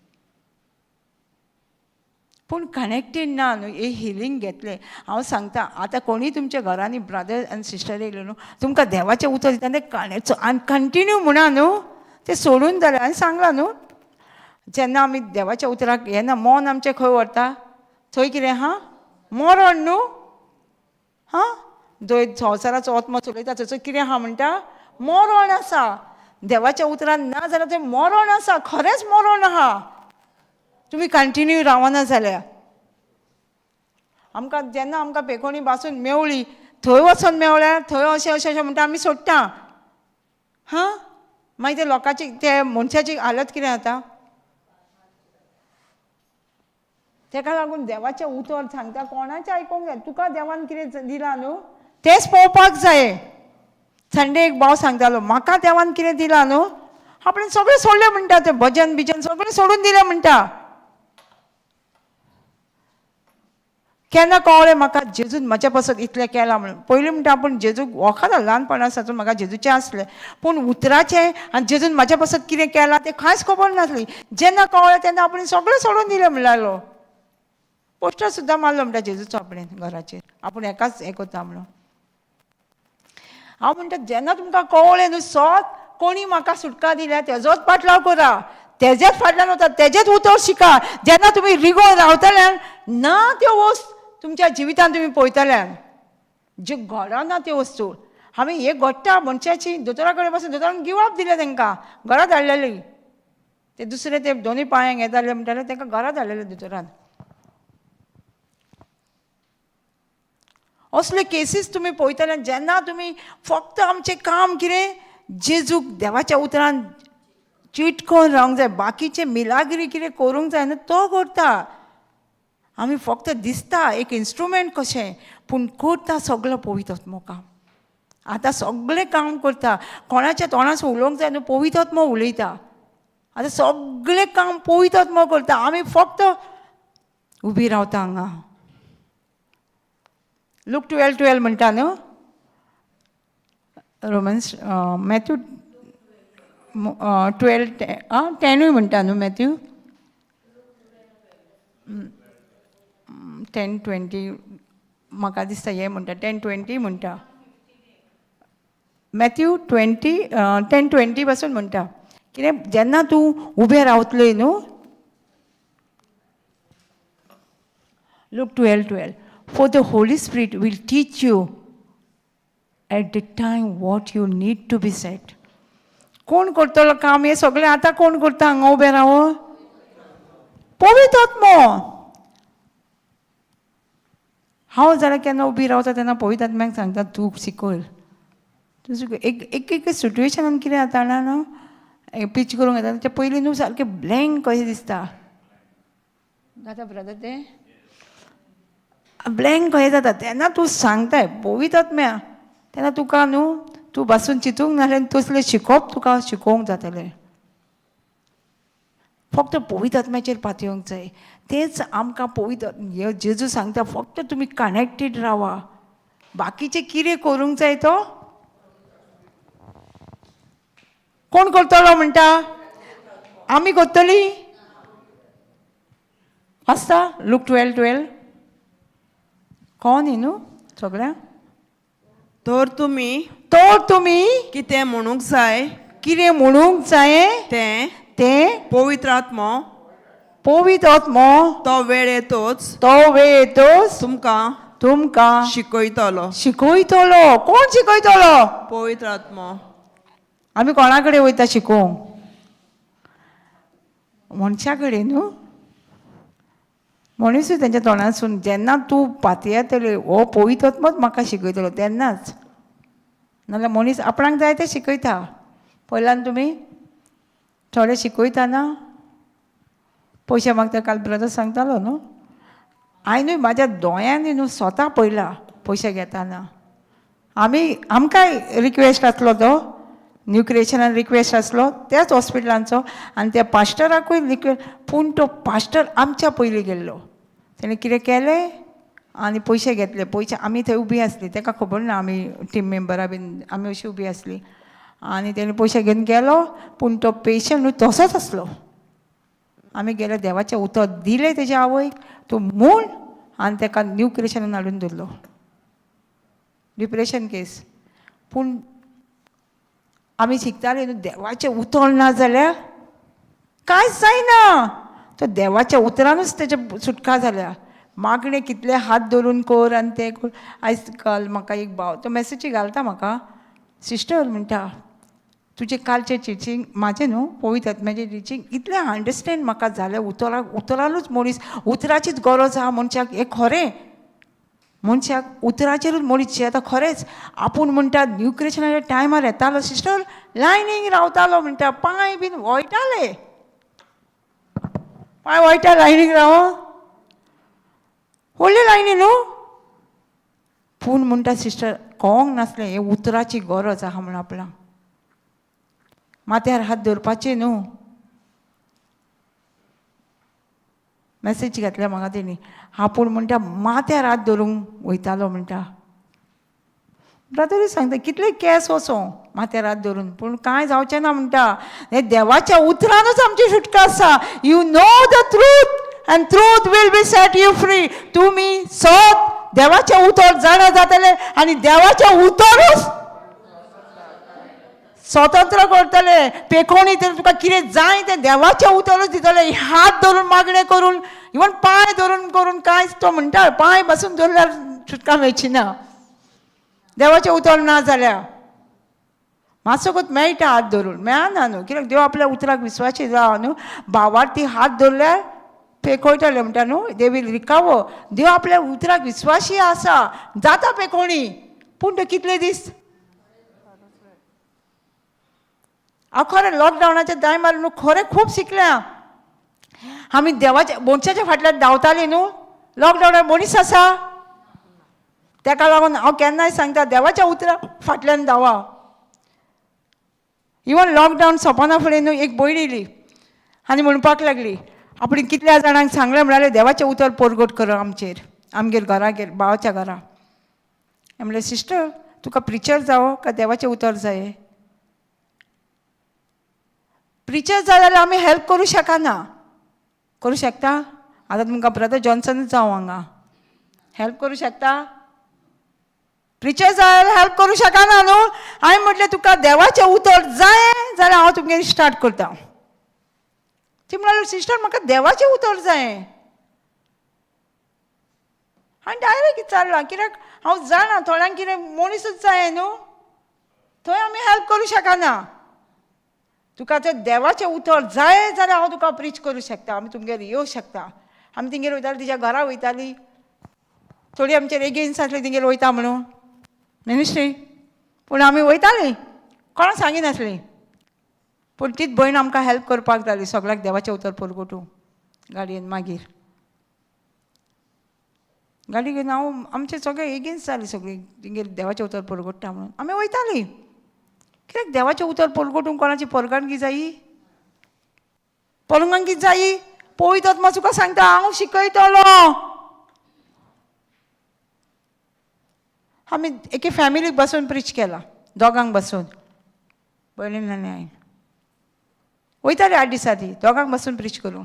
पूण कनेक्टेड ना न्हू हे हिलींग घेतलें. हांव सांगता आतां कोणीय तुमच्या घरांनी ब्रदर आनी सिस्टर येयले न्हू तुमकां देवाचें उतर दिता तें कनेक्ट आनी कंटिन्यू म्हणा न्हू तें सोडून जालें. आनी सांगलां न्हू जेन्ना आमी देवाच्या उतराक येना मन आमचें खंय व्हरता थंय कितें आहा मरण न्हू. हां जंय संवसाराचो आत्मो चलयता थंयसर कितें आहा म्हणटा मरण आसा. देवाच्या उतरान ना जाल्यार थंय मरण आसा, खरेंच मरण आहा. तुमी कंटिन्यू रावना जाल्यार आमकां जेन्ना आमकां पेकोणी बासून मेवळी थंय वचोन मेवल्यार थंय अशें अशें अशें म्हणटा आमी सोडटा. हां मागीर ते लोकांची ते मनशाची हालत कितें जाता. तेका लागून देवाचें उतर सांगता कोणाचें आयकूंक जाय. तुका देवान कितें दिलां न्हू तेंच पळोवपाक जाय. संडे एक भाव सांगतालो म्हाका देवान कितें दिलां न्हू आपणें सगळें सोडलें म्हणटा, तें भजन बिजन सगळें सोडून दिलें म्हणटा. केन्ना कळ्ळें म्हाका जेजून म्हज्या पासत इतलें केलां म्हणून. पयलीं म्हणटा आपूण जेजूक वखदां ल्हानपणा साकून म्हाका जेजूचें आसलें, पूण उतराचें आनी जेजून म्हज्या पासत कितें केलां तें कांयच खबर नासली. जेन्ना कळ्ळें तेन्ना आपणें सगळें सोडून दिलें म्हणलो. पोस्टर सुद्दां मारलो म्हणटा जेजूचो आपणें घराचेर, आपूण एकाच हें करता म्हणून. हांव म्हणटा जेन्ना तुमकां कळ्ळें न्हू सत कोणी म्हाका सुटका दिल्या तेजोच पाटलाव करा, तेजेच फाटल्यान वता, तेजेच उतर शिका. जेन्ना तुमी रिगोन रावतल्यान ना त्यो वस्तू तुमच्या जिवितान तुमी पळयतल्यान ज्यो घडना त्यो वस्तू. हांवें हें घडटा मनशाची दोतोरा कडेन बसून दोतोरान गिव अप दिलें तांकां, घरा धाडलेली. ते दुसरे ते दोनूय पांयांक हें जालें म्हणटाले तांकां घरा धाडलेले दोतोरान. असले केसीस तुमी पळयतले जेन्ना तुमी फक्त आमचें काम कितें जेजूक देवाच्या उतरान चिटकोवन रावंक जाय, बाकीचे मिलाग्री कितें करूंक जाय न्हू तो करता. आमी फक्त दिसता एक इन्स्ट्रुमेंट कशें, पूण करता सगलो पवित्र आत्मो काम. आतां सगळें काम करता. कोणाच्या तोंडासून उलोवंक जाय न्हू, पवित्र आत्मो उलयता. आतां सगळें काम पवित्र आत्मो करता. आमी फक्त उबी रावता हांगा. लूक 12:12 म्हणटा न्हू, रोमन्स मॅथ्यू 12 आं 10ूय म्हणटा न्हू, मॅथ्यू 10:20 म्हाका दिसता हें म्हणटा, 10:20 म्हणटा. मॅथ्यू 20 10:20 पासून म्हणटा कितें, जेन्ना तूं उबें रावतलें न्हू. Luke 12:12, for the Holy Spirit will teach you at the time what you need to be said. कोण करतलो काम हें सगळें आतां? कोण करता हांगा उबें राव? पवित्र आत्मो. हांव जाल्यार केन्ना उबी रावता तेन्ना पवित्र आत्म्याक सांगता, तूं शिकय, तूं शिकय. एक एक एक सिट्युएशनान कितें जाता जाणा न्हू, प्रीच करूंक येता तेच्या पयलीं न्हू सारकें ब्लँक कशें दिसता. जाता ब्रदर, तें ब्लँक कशें जाता तेन्ना तूं सांगताय पवित्र आत्म्या, तेन्ना तुका न्हू तूं बसून चिंतूंक नासलें तसलें शिकोवप तुका शिकोवंक जातलें. फक्त पवित्र आत्म्याचेर पातयेवंक जाय. तेंच आमकां पवित्र हे जेजू सांगता, फक्त तुमी कनेक्टेड रावा, बाकीचें कितें करूंक जाय तो कोण करतलो म्हणटा? आमी करतली आसता. लूक 12:12 कोण न्ही न्हू सगळ्यांक. तर तुमी तर तुमी कितें म्हणूंक जाय कितें म्हणूंक जाय तें तें पवित्र आत्मो पवित्र आत्मो तो वेळ येतोच तो वेळ येतोच तुमकां तुमकां शिकयतलो. शिकयतलो. कोण शिकयतलो? पवित्र आत्मो. आमी कोणा कडेन वयता शिकोवंक? मनशा कडेन न्हू. मनीसूय तेंच्या तोंडासून जेन्ना तूं पातयेतले हो पवित्र आत्मोच म्हाका शिकयतलो तेन्नाच, नाल्यार मनीस आपणाक जाय तें शिकयता. पयल्यान तुमी थोडे शिकयता ना, पयशे मागता. काल ब्रदर सांगतालो न्हू, हांवें न्हू म्हाज्या दोळ्यांनी न्हू स्वता पळयला पयशे घेताना. आमी आमकांय रिक्वेस्ट आसलो तो न्यू क्रिएशनान रिक्वेस्ट आसलो त्याच हॉस्पिटलांचो, आनी त्या पास्टराकूय रिक्वेस्ट, पूण तो पास्टर आमच्या पयलीं गेल्लो. तेणें कितें केलें आनी पयशे घेतले. पयशे आमी थंय उबी आसली, ताका खबर ना आमी टीम मेंबरां बीन, आमी अशी उबी आसली आनी तेणें पयशे घेवन गेलो. पूण तो पेशंट न्हू तसोच आसलो. आमी गेले, देवाचें उतर दिलें तेज्या आवयक, तूं म्हूण, आनी ताका न्यू क्रिएशनान हाडून दवरलो. डिप्रेशन केस. पूण आमी शिकताले न्हू, देवाचें उतर ना जाल्यार कांयच जायना. तो देवाच्या उतरानूच तेजे सुटका जाल्या. मागणें कितले हात धरून कर आनी तें कर. आयज काल म्हाका एक भाव तो मॅसेजी घालता म्हाका, सिस्टर म्हणटा, तुजें कालचें टिचींग म्हाजें न्हू पवित्र आत्म्याचें टिचींग इतलें अंडरस्टँड म्हाका जालें. उतराक उतरानूच मनीस, उतराचीच गरज आहा मनशाक. हें खरें, मनशाक उतराचेरूच मनीस जियेता. खरेंच आपूण म्हणटा न्यू क्रिएशनाच्या टायमार येतालो सिस्टर, लायनीक रावतालो म्हणटा, पांय बीन वळटाले, पांय वळटा लायनीक राव, व्हडली लायनी न्हू. पूण म्हणटा सिस्टर कळोंक नासलें हें उतराची गरज आहा म्हूण. आपणाक माथ्यार हात दवरपाचे न्हू. मॅसेज घातल्या म्हाका तेणी. आपूण म्हणटा माथ्यार हात धरूंक वयतालो म्हणटा. ब्रदरूय सांगता कितले केस वचों माथ्यार हात धरून, पूण कांय जावचें ना म्हणटा. हें देवाच्या उतरानूच आमची सुटका आसा. You know the truth and truth will be set you free. तुमी सत देवाचें उतर जाणा जातले आनी देवाचें उतरूच स्वतंत्र करतले. पेखोणी तर तुका कितें जाय तें देवाचें उतरूच दितले. हात धरून मागणें करून, इवन पांय धरून करून कांयच, तो म्हणटा पांय बसून धरल्यार सुटका मेळची ना देवाचें उतर ना जाल्यार. मातसोकूच मेळटा हात धरून, मेळना न्हू, कित्याक देव आपल्या उतराक विस्वासी राव न्हू. भावार्थी हात धरल्यार पेखोयतले म्हणटा न्हू, they will recover. देव आपल्या उतराक विस्वासी आसा, जाता पेखोणी, पूण तो कितले दीस. हांव खरें लॉकडावनाच्या टायमार न्हू खरें खूब शिकल्या. आमी देवाच्या मनशाच्या फाटल्यान धांवताली न्हू. लॉकडावनार मनीस आसा, ताका लागून हांव केन्नाय सांगता, देवाच्या उतरा फाटल्यान धांवा. इवन लॉकडावन सोंपना फुडें न्हू एक भयण येयली आनी म्हणपाक लागली, आपणे कितल्या जाणांक सांगलें म्हळ्यार देवाचें उतर परगट कर आमचेर, आमगेर घरागेर, भावाच्या घरा. म्हणलें, सिस्टर तुका प्रिचर जावो काय देवाचें उतर जाय? प्रिचर जाय जाल्यार आमी हेल्प करूं शकना. करूं शकता? आतां तुमकां ब्रदर जॉन्सनूच जावं हांगा, हेल्प करूं शकता? प्रिचर जाय जाल्यार हेल्प करूं शकना न्हू. हांवें म्हटलें तुका देवाचें उतर जाय जाल्यार हांव तुमगेर स्टार्ट करता. ती म्हणाली, सिस्टर म्हाका देवाचें उतर जाय. हांवें डायरेक्ट विचारलां, कित्याक हांव जाणा थोड्यांक कितें मनीसूच जाय न्हू, थंय आमी हेल्प करूं शकना. तुका जर देवाचें उतर जाय जाल्यार हांव तुका प्रीच करूं शकता, आमी तुमगेर येवं शकता. आमी तिंगेर वयताली, तिच्या घरा वयताली. थोडी आमचेर एगेन्स्ट आसली तिंगेर वयता म्हणून मिनिस्ट्री, पूण आमी वयतालीं, कोणाक सांगिनासलीं. पूण तीच भयण आमकां हेल्प करपाक जाली सगळ्याक देवाचें उतर परगटूं गाडयेन. मागीर गाडी घेवन हांव आमचे सगळे एगेन्स्ट जाली सगळीं तिंगेर देवाचें उतर परगट्टा म्हणून आमी वयतालीं. कित्याक देवाचें उतर परगटूंक कोणाची परगणगी जायी? परगणगी जायी? पवित्र आत्मा तुका सांगता हांव शिकयतलो. आमी एके फॅमिलीक बसून प्रीच केला, दोगांक बसून, भयणीन आनी हांवें. वयताली 8 दिसांनी दोगांक बसून प्रीच करूं.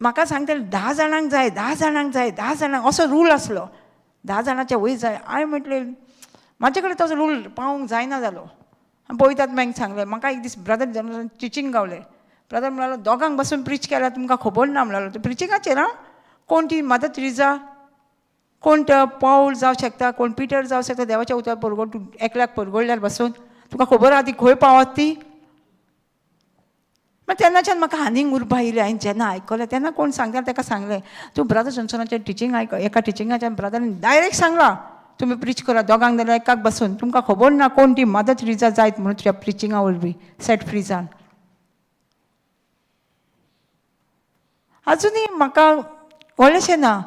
म्हाका सांगताले 10 जाणांक जाय, 10 जाणांक जाय, 10 जाणांक, असो रूल आसलो, 10 जाणांच्या वयर जाय. हांवें म्हटलें म्हाजे कडेन तसो रूल पावूंक जायना जालो. पवित्र आत्म्याक सांगलें. म्हाका एक दीस ब्रदर जनरल टिचींग गावलें. ब्रदर म्हणालो दोगांक बसून प्रीच केल्यार तुमकां खबर ना म्हणालो. ते प्रिचिंगाचेर आं, कोण ती मदर तेरेजा, कोण तो पावल जावं शकता, कोण पिटर जावं शकता, देवाच्या उतर परगट एकल्याक परगडल्यार बसून तुका खबर आहा ती खंय पावत ती. मागीर तेन्नाच्यान म्हाका आनीक उर्बा येयली. हांवें जेन्ना आयकलें तेन्ना कोण सांगता ताका सांगलें, तूं ब्रदर जॉन्सनाचें टिचींग आयक. एका टिचिंगाच्यान ब्रदरान डायरेक्ट सांगलां तुमी प्रीच करा दोगांक जाल्यार एकाक बसून, तुमकां खबर ना कोण ती मदर तेरेजा जायत म्हणून तुज्या प्रिचिंगा वरवीं सेट फ्री जावन. आजुनूय म्हाका व्हडलेंशें ना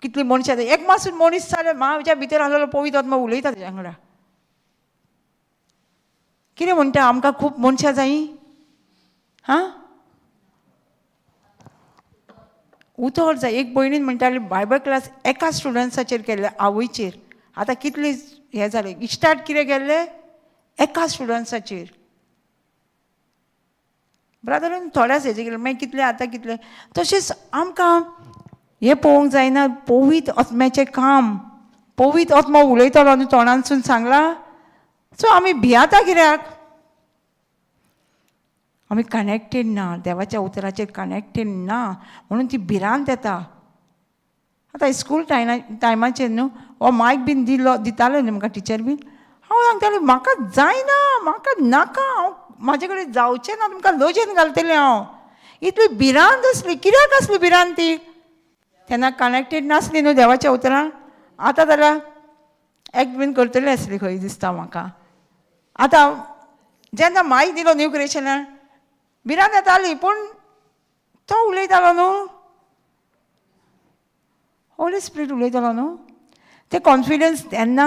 कितली मनशां, एक मासून मनीस जाल्यार म्हाज्या भितर आसलेलो पवित्र आत्मा उलयता तेज्या वांगडा. कितें म्हणटा, आमकां खूब मनशां जायी? हां, उतर जाय. एक भयणीन म्हणटाली बायबल क्लास एका स्टुडंट्साचेर केल्ले, आवयचेर. आतां कितली हें जालें, स्टार्ट कितें केल्लें एका स्टुडंट्साचेर. ब्रदरान थोड्याच हेजेर केलें, मागीर कितलें आतां कितलें. तशेंच आमकां हें पळोवंक जायना, पवित्र आत्म्याचें काम, पवित्र आत्मो उलयतलो न्हू तोंडानसून सांगलां. सो आमी भियाता कित्याक? आमी कनेक्टेड ना, देवाच्या उतराचेर कनेक्टेड ना, म्हणून ती भिरांत येता. आतां स्कूल टायमाचेर न्हू हो मायक बीन दिलो, दिताले न्हू म्हाका टिचर बीन, हांव सांगतालें म्हाका जायना, म्हाका नाका, हांव म्हाजे कडेन जावचें ना, तुमकां लजेन घालतलें हांव. इतली भिरांत आसली. कित्याक आसली भिरांत ती? तेन्ना कनेक्टेड नासली न्हू देवाच्या उतरान. आतां जाल्यार एक्ट बीन करतली आसली खंय दिसता म्हाका. आतां जेन्ना मायक दिलो न्यू क्रिएशनान भिरांत येताली, पूण तो उलयतालो न्हू, होली स्पिरीट उलयतालो न्हू. ते कॉन्फिडन्स तेन्ना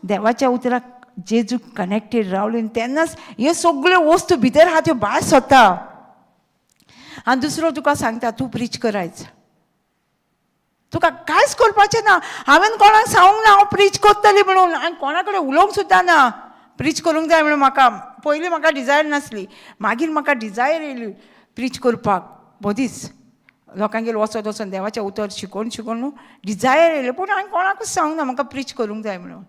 देवाच्या उतराक जेजू कनेक्टेड रावले तेन्नाच ह्यो सगल्यो वस्तू भितर आहा त्यो भायर सरता. आनी दुसरो तुका सांगता तूं प्रीच करायच, तुका कांयच करपाचें ना. हांवें कोणाक सांगूंक ना हांव प्रीच करतली म्हणून, आनी कोणा कडेन उलोवंक सुद्दां ना प्रीच करूंक जाय म्हणून. म्हाका पयलीं म्हाका डिजायर नासली, मागीर म्हाका डिजायर येयली प्रीच करपाक. मदींच लोकांगेर वचत वचोन देवाचें उतर शिकोवन शिकोवन न्हू डिजायर येयलें, पूण हांवें कोणाकूच सांगूंक ना म्हाका प्रीच करूंक जाय म्हणून.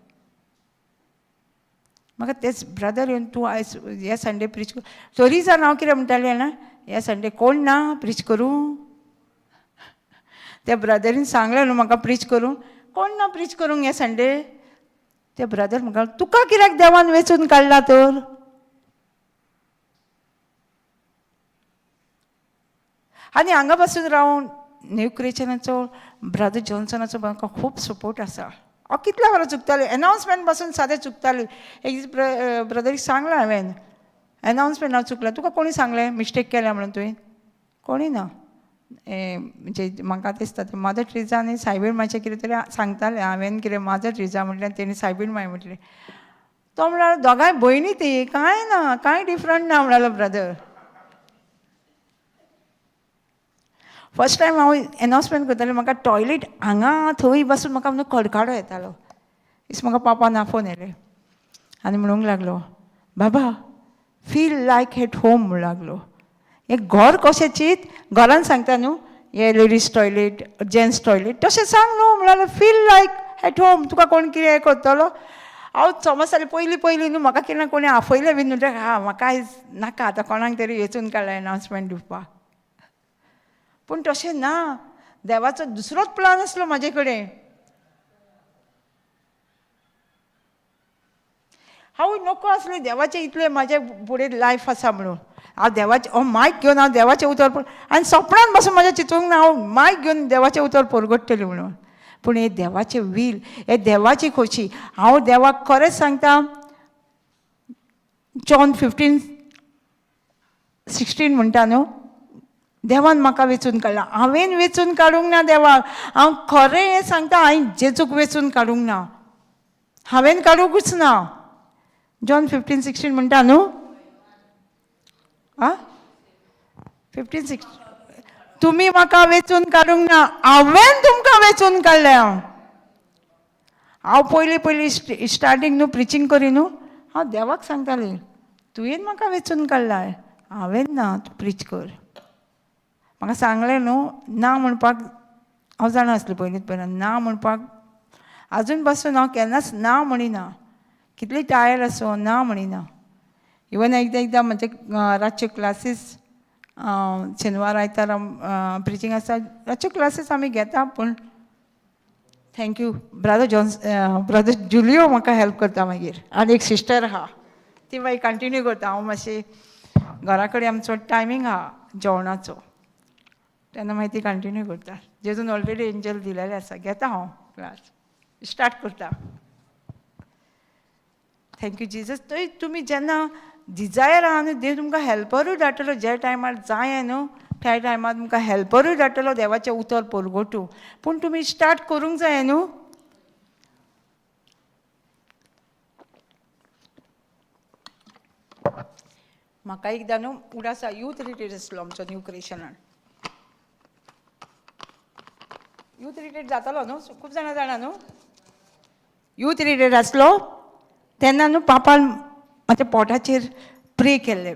म्हाका तेच ब्रदर येवन तूं आयज हे संडे प्रीच कर, तरी जाण हांव कितें म्हणटालें जाणा, हे संडे कोण ना प्रीच करूं? त्या ब्रदरीन सांगलें न्हू म्हाका प्रीच करूं, कोण ना प्रीच करूंक हे संडे? ते ब्रदर म्हणटा तुका कित्याक देवान वेंचून काडला तर? आनी हांगा पासून रावन न्यू क्रिएशनाचो ब्रदर जॉन्सनाचो म्हाका खूब सपोर्ट आसा. हांव कितल्या वरां चुकतालें, एनावन्समेंट पासून सादें चुकतालें. एक दीस ब्रदरीक सांगलां हांवें, एनावन्समेंट हांव चुकलां, तुका कोणी सांगलें मिस्टेक केल्या म्हणून तुवें? कोणी ना. म्हणजे म्हाका दिसता तें मदर ट्रिजा आनी सायबीण मातशें कितें तरी सांगतालें. हांवें कितें मदर ट्रिजा म्हटलें, तेणी सायबीण माय म्हटलें. तो म्हणालो दोगांय भयणी ती, कांय ना, कांय डिफरंट ना म्हणालो ब्रदर. फर्स्ट टायम हांव एनावन्समेंट करतालें, म्हाका टॉयलेट हांगा थंय बसून म्हाका म्हणून कडकाडो येतालो. इस म्हाका पापान आफोवन येयलें आनी म्हणूंक लागलो, बाबा फील लायक एट होम म्हणूंक लागलो. हें घर कशें चीत, घरान सांगता न्हू, हे लेडीज टॉयलेट जेंट्स टॉयलेट तशें सांग न्हू म्हणालो. फील लायक एट होम, तुका कोण कितें करतलो. हांव समज जालें पयलीं पयलीं न्हू म्हाका केन्ना कोणी आफयलें बीन म्हणटा, हा म्हाका आयज नाका आतां कोणाक तरी वेचून काडला एनावन्समेंट दिवपाक. पूण तशें ना, देवाचो दुसरोच प्लान आसलो म्हाजे कडेन. हांव नको आसलें देवाचें इतलें म्हाजे फुडें लायफ आसा म्हणून. हांव देवाचें हांव मायक घेवन हांव देवाचें उतर आनी सपनान बसून म्हाज्या चिंतूंक ना हांव मायक घेवन देवाचें उतर परगट्टलें म्हणून. पूण हें देवाचें वील, हें देवाची खोशी. हांव देवाक खरेंच सांगता, जॉन 15:16 म्हणटा न्हू, देवान म्हाका वेंचून काडला, हांवें वेंचून काडूंक ना देवाक. हांव खरें हें सांगता, हांवें जेजूक वेंचून काडूंक ना, हांवें काडुंकूच ना. जॉन 15:16 म्हणटा न्हू, आं 15:16, तुमी म्हाका वेंचून काडूंक ना, हांवें तुमकां वेंचून काडल्या. हांव पयलीं पयलीं स्टार्टींग न्हू प्रिचींग करी न्हू, हांव देवाक सांगतालें, तुवें म्हाका वेंचून काडलाय, हांवें ना, तूं प्रीच कर. म्हाका सांगलें न्हू ना म्हणपाक हांव जाणा आसलें पयलींच पयलीं ना म्हणपाक. आजून पासून हांव केन्नाच ना म्हणिना, कितली टायर्ड आसूं ना म्हणिना. इवन एकदां एकदां म्हजे रातच्यो क्लासीस शेनवार आयतार प्रिचींग आसता, रातच्यो क्लासीस आमी घेता. पूण thank you brother Johns, brother Julio म्हाका हेल्प करता मागीर. आनी एक सिस्टर आहा ती मागीर कंटिन्यू करता. हांव मातशी घरा कडेन आमचो टायमींग आहा जेवणाचो, तेन्ना मागीर ती कंटिन्यू करता. जेजून ऑलरेडी एंजल दिलेलें आसा, घेता हांव क्लास स्टार्ट करता. Thank you Jesus. थंय तुमी जेन्ना डिजायर आहा न्हू, देव तुमकां हेल्परूय धाडटलो. ज्या टायमार जाय न्हू त्या टायमार तुमकां हेल्परूय धाडटलो देवाचें उतर परगटूं. पूण तुमी स्टार्ट करूंक जाय न्हू. म्हाका एकदां न्हू उडासा यूथ रिट्रीट आसलो आमचो न्यू क्रिएशनान. यूथ रिट्रीट जातालो न्हू, खूब जाणां जाणा न्हू. यूथ रिट्रीट आसलो तेन्ना न्हू पापान म्हाज्या पोटाचेर प्रे केल्लें,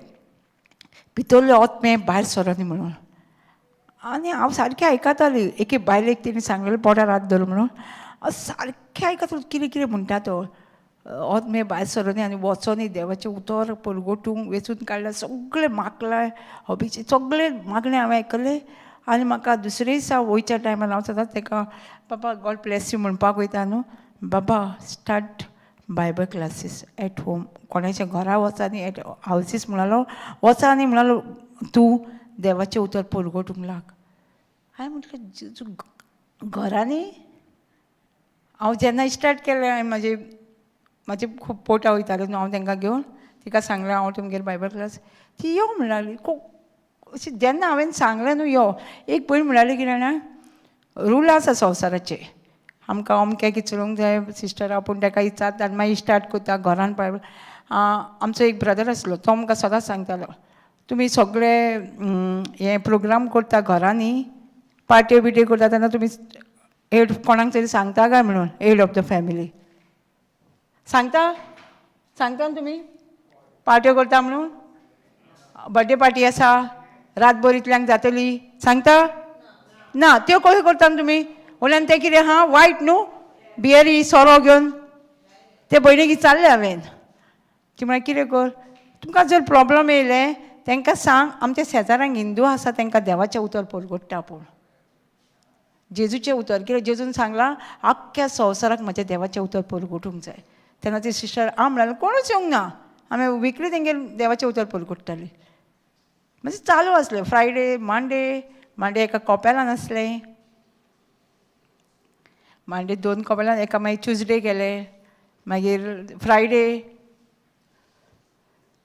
भितरले आत्मे भायर सरोनी म्हणून. आनी हांव सारकें आयकतालें. एके बायलेक तेणी सांगलेलें पोटार हात धर म्हणून, हांव सारकें आयकतालें कितें कितें म्हणटा तो. आत्मे भायर सरोनी आनी वचोनी देवाचें उतर परगटूंक वेंचून काडलें, सगळें मागलें हॉबीचें सगळें मागणें हांवें आयकलें. आनी म्हाका दुसरे दिसा वयच्या टायमार हांव सदांच तेका बाबा गॉड ब्लेस you म्हणपाक वयता न्हू, बाबा start Bible classes at home. कोणाच्या घरा वचा न्ही, एट हावसीस म्हणालो वचा न्ही, म्हणालो तूं देवाचें उतर परगटूंक लाग. हांवें म्हटलें जेजू घरांनी. हांव जेन्ना स्टार्ट केलें, हांवें म्हाजे म्हाजे खूब पोटा वयताले न्हू, हांव तांकां घेवन तिका सांगलें हांव तुमगेर बायबल क्लास, ती यो म्हणूंक लागली. खूब अशें जेन्ना हांवें सांगलें न्हू यो, एक पयलीं म्हणाली कितें जाणा, रूल आसा संवसाराचे, आमकां अमकें किचरूंक जाय सिस्टर, आपूण ताका विचारता आनी मागीर स्टार्ट करता घरान बायबल. आमचो एक ब्रदर आसलो, तो आमकां सदांच सांगतालो, तुमी सगळे हे प्रोग्राम करता घरांनी, पार्ट्यो बिट्यो करता तेन्ना तुमी हेड कोणाक तरी सांगता काय म्हणून, हेड ऑफ the family सांगता, सांगता न्हू तुमी पार्ट्यो करता म्हणून, बर्थडे पार्टी आसा रातभर इतल्यांक जातली, सांगता ना? त्यो कश्यो करता न्हू तुमी? वयल्यान तें कितें आहा वायट न्हू, बियरी सोरो घेवन ते भयणीक विचारलें हांवें. ती म्हळ्यार कितें कर, तुमकां जर प्रोब्लम येयलें तांकां सांग, आमच्या शेजाऱ्यांक हिंदू आसा तांकां देवाचें उतर परगट्टा. पूण जेजूचें उतर कित्याक जेजून सांगलां आख्ख्या संवसाराक म्हज्या देवाचें उतर परगटूंक जाय. तेन्ना ती सिस्टर आं म्हळ्यार कोणूच येवंक ना, आमी विकली तेंगेर देवाचें उतर परगट्टाली. म्हणजे चालू आसलें फ्रायडे मांडे, मांडे एका कॉपेलान आसलें, मांडे 2 कॉपेलान, एका मागीर ट्युजडे गेले, मागीर फ्रायडे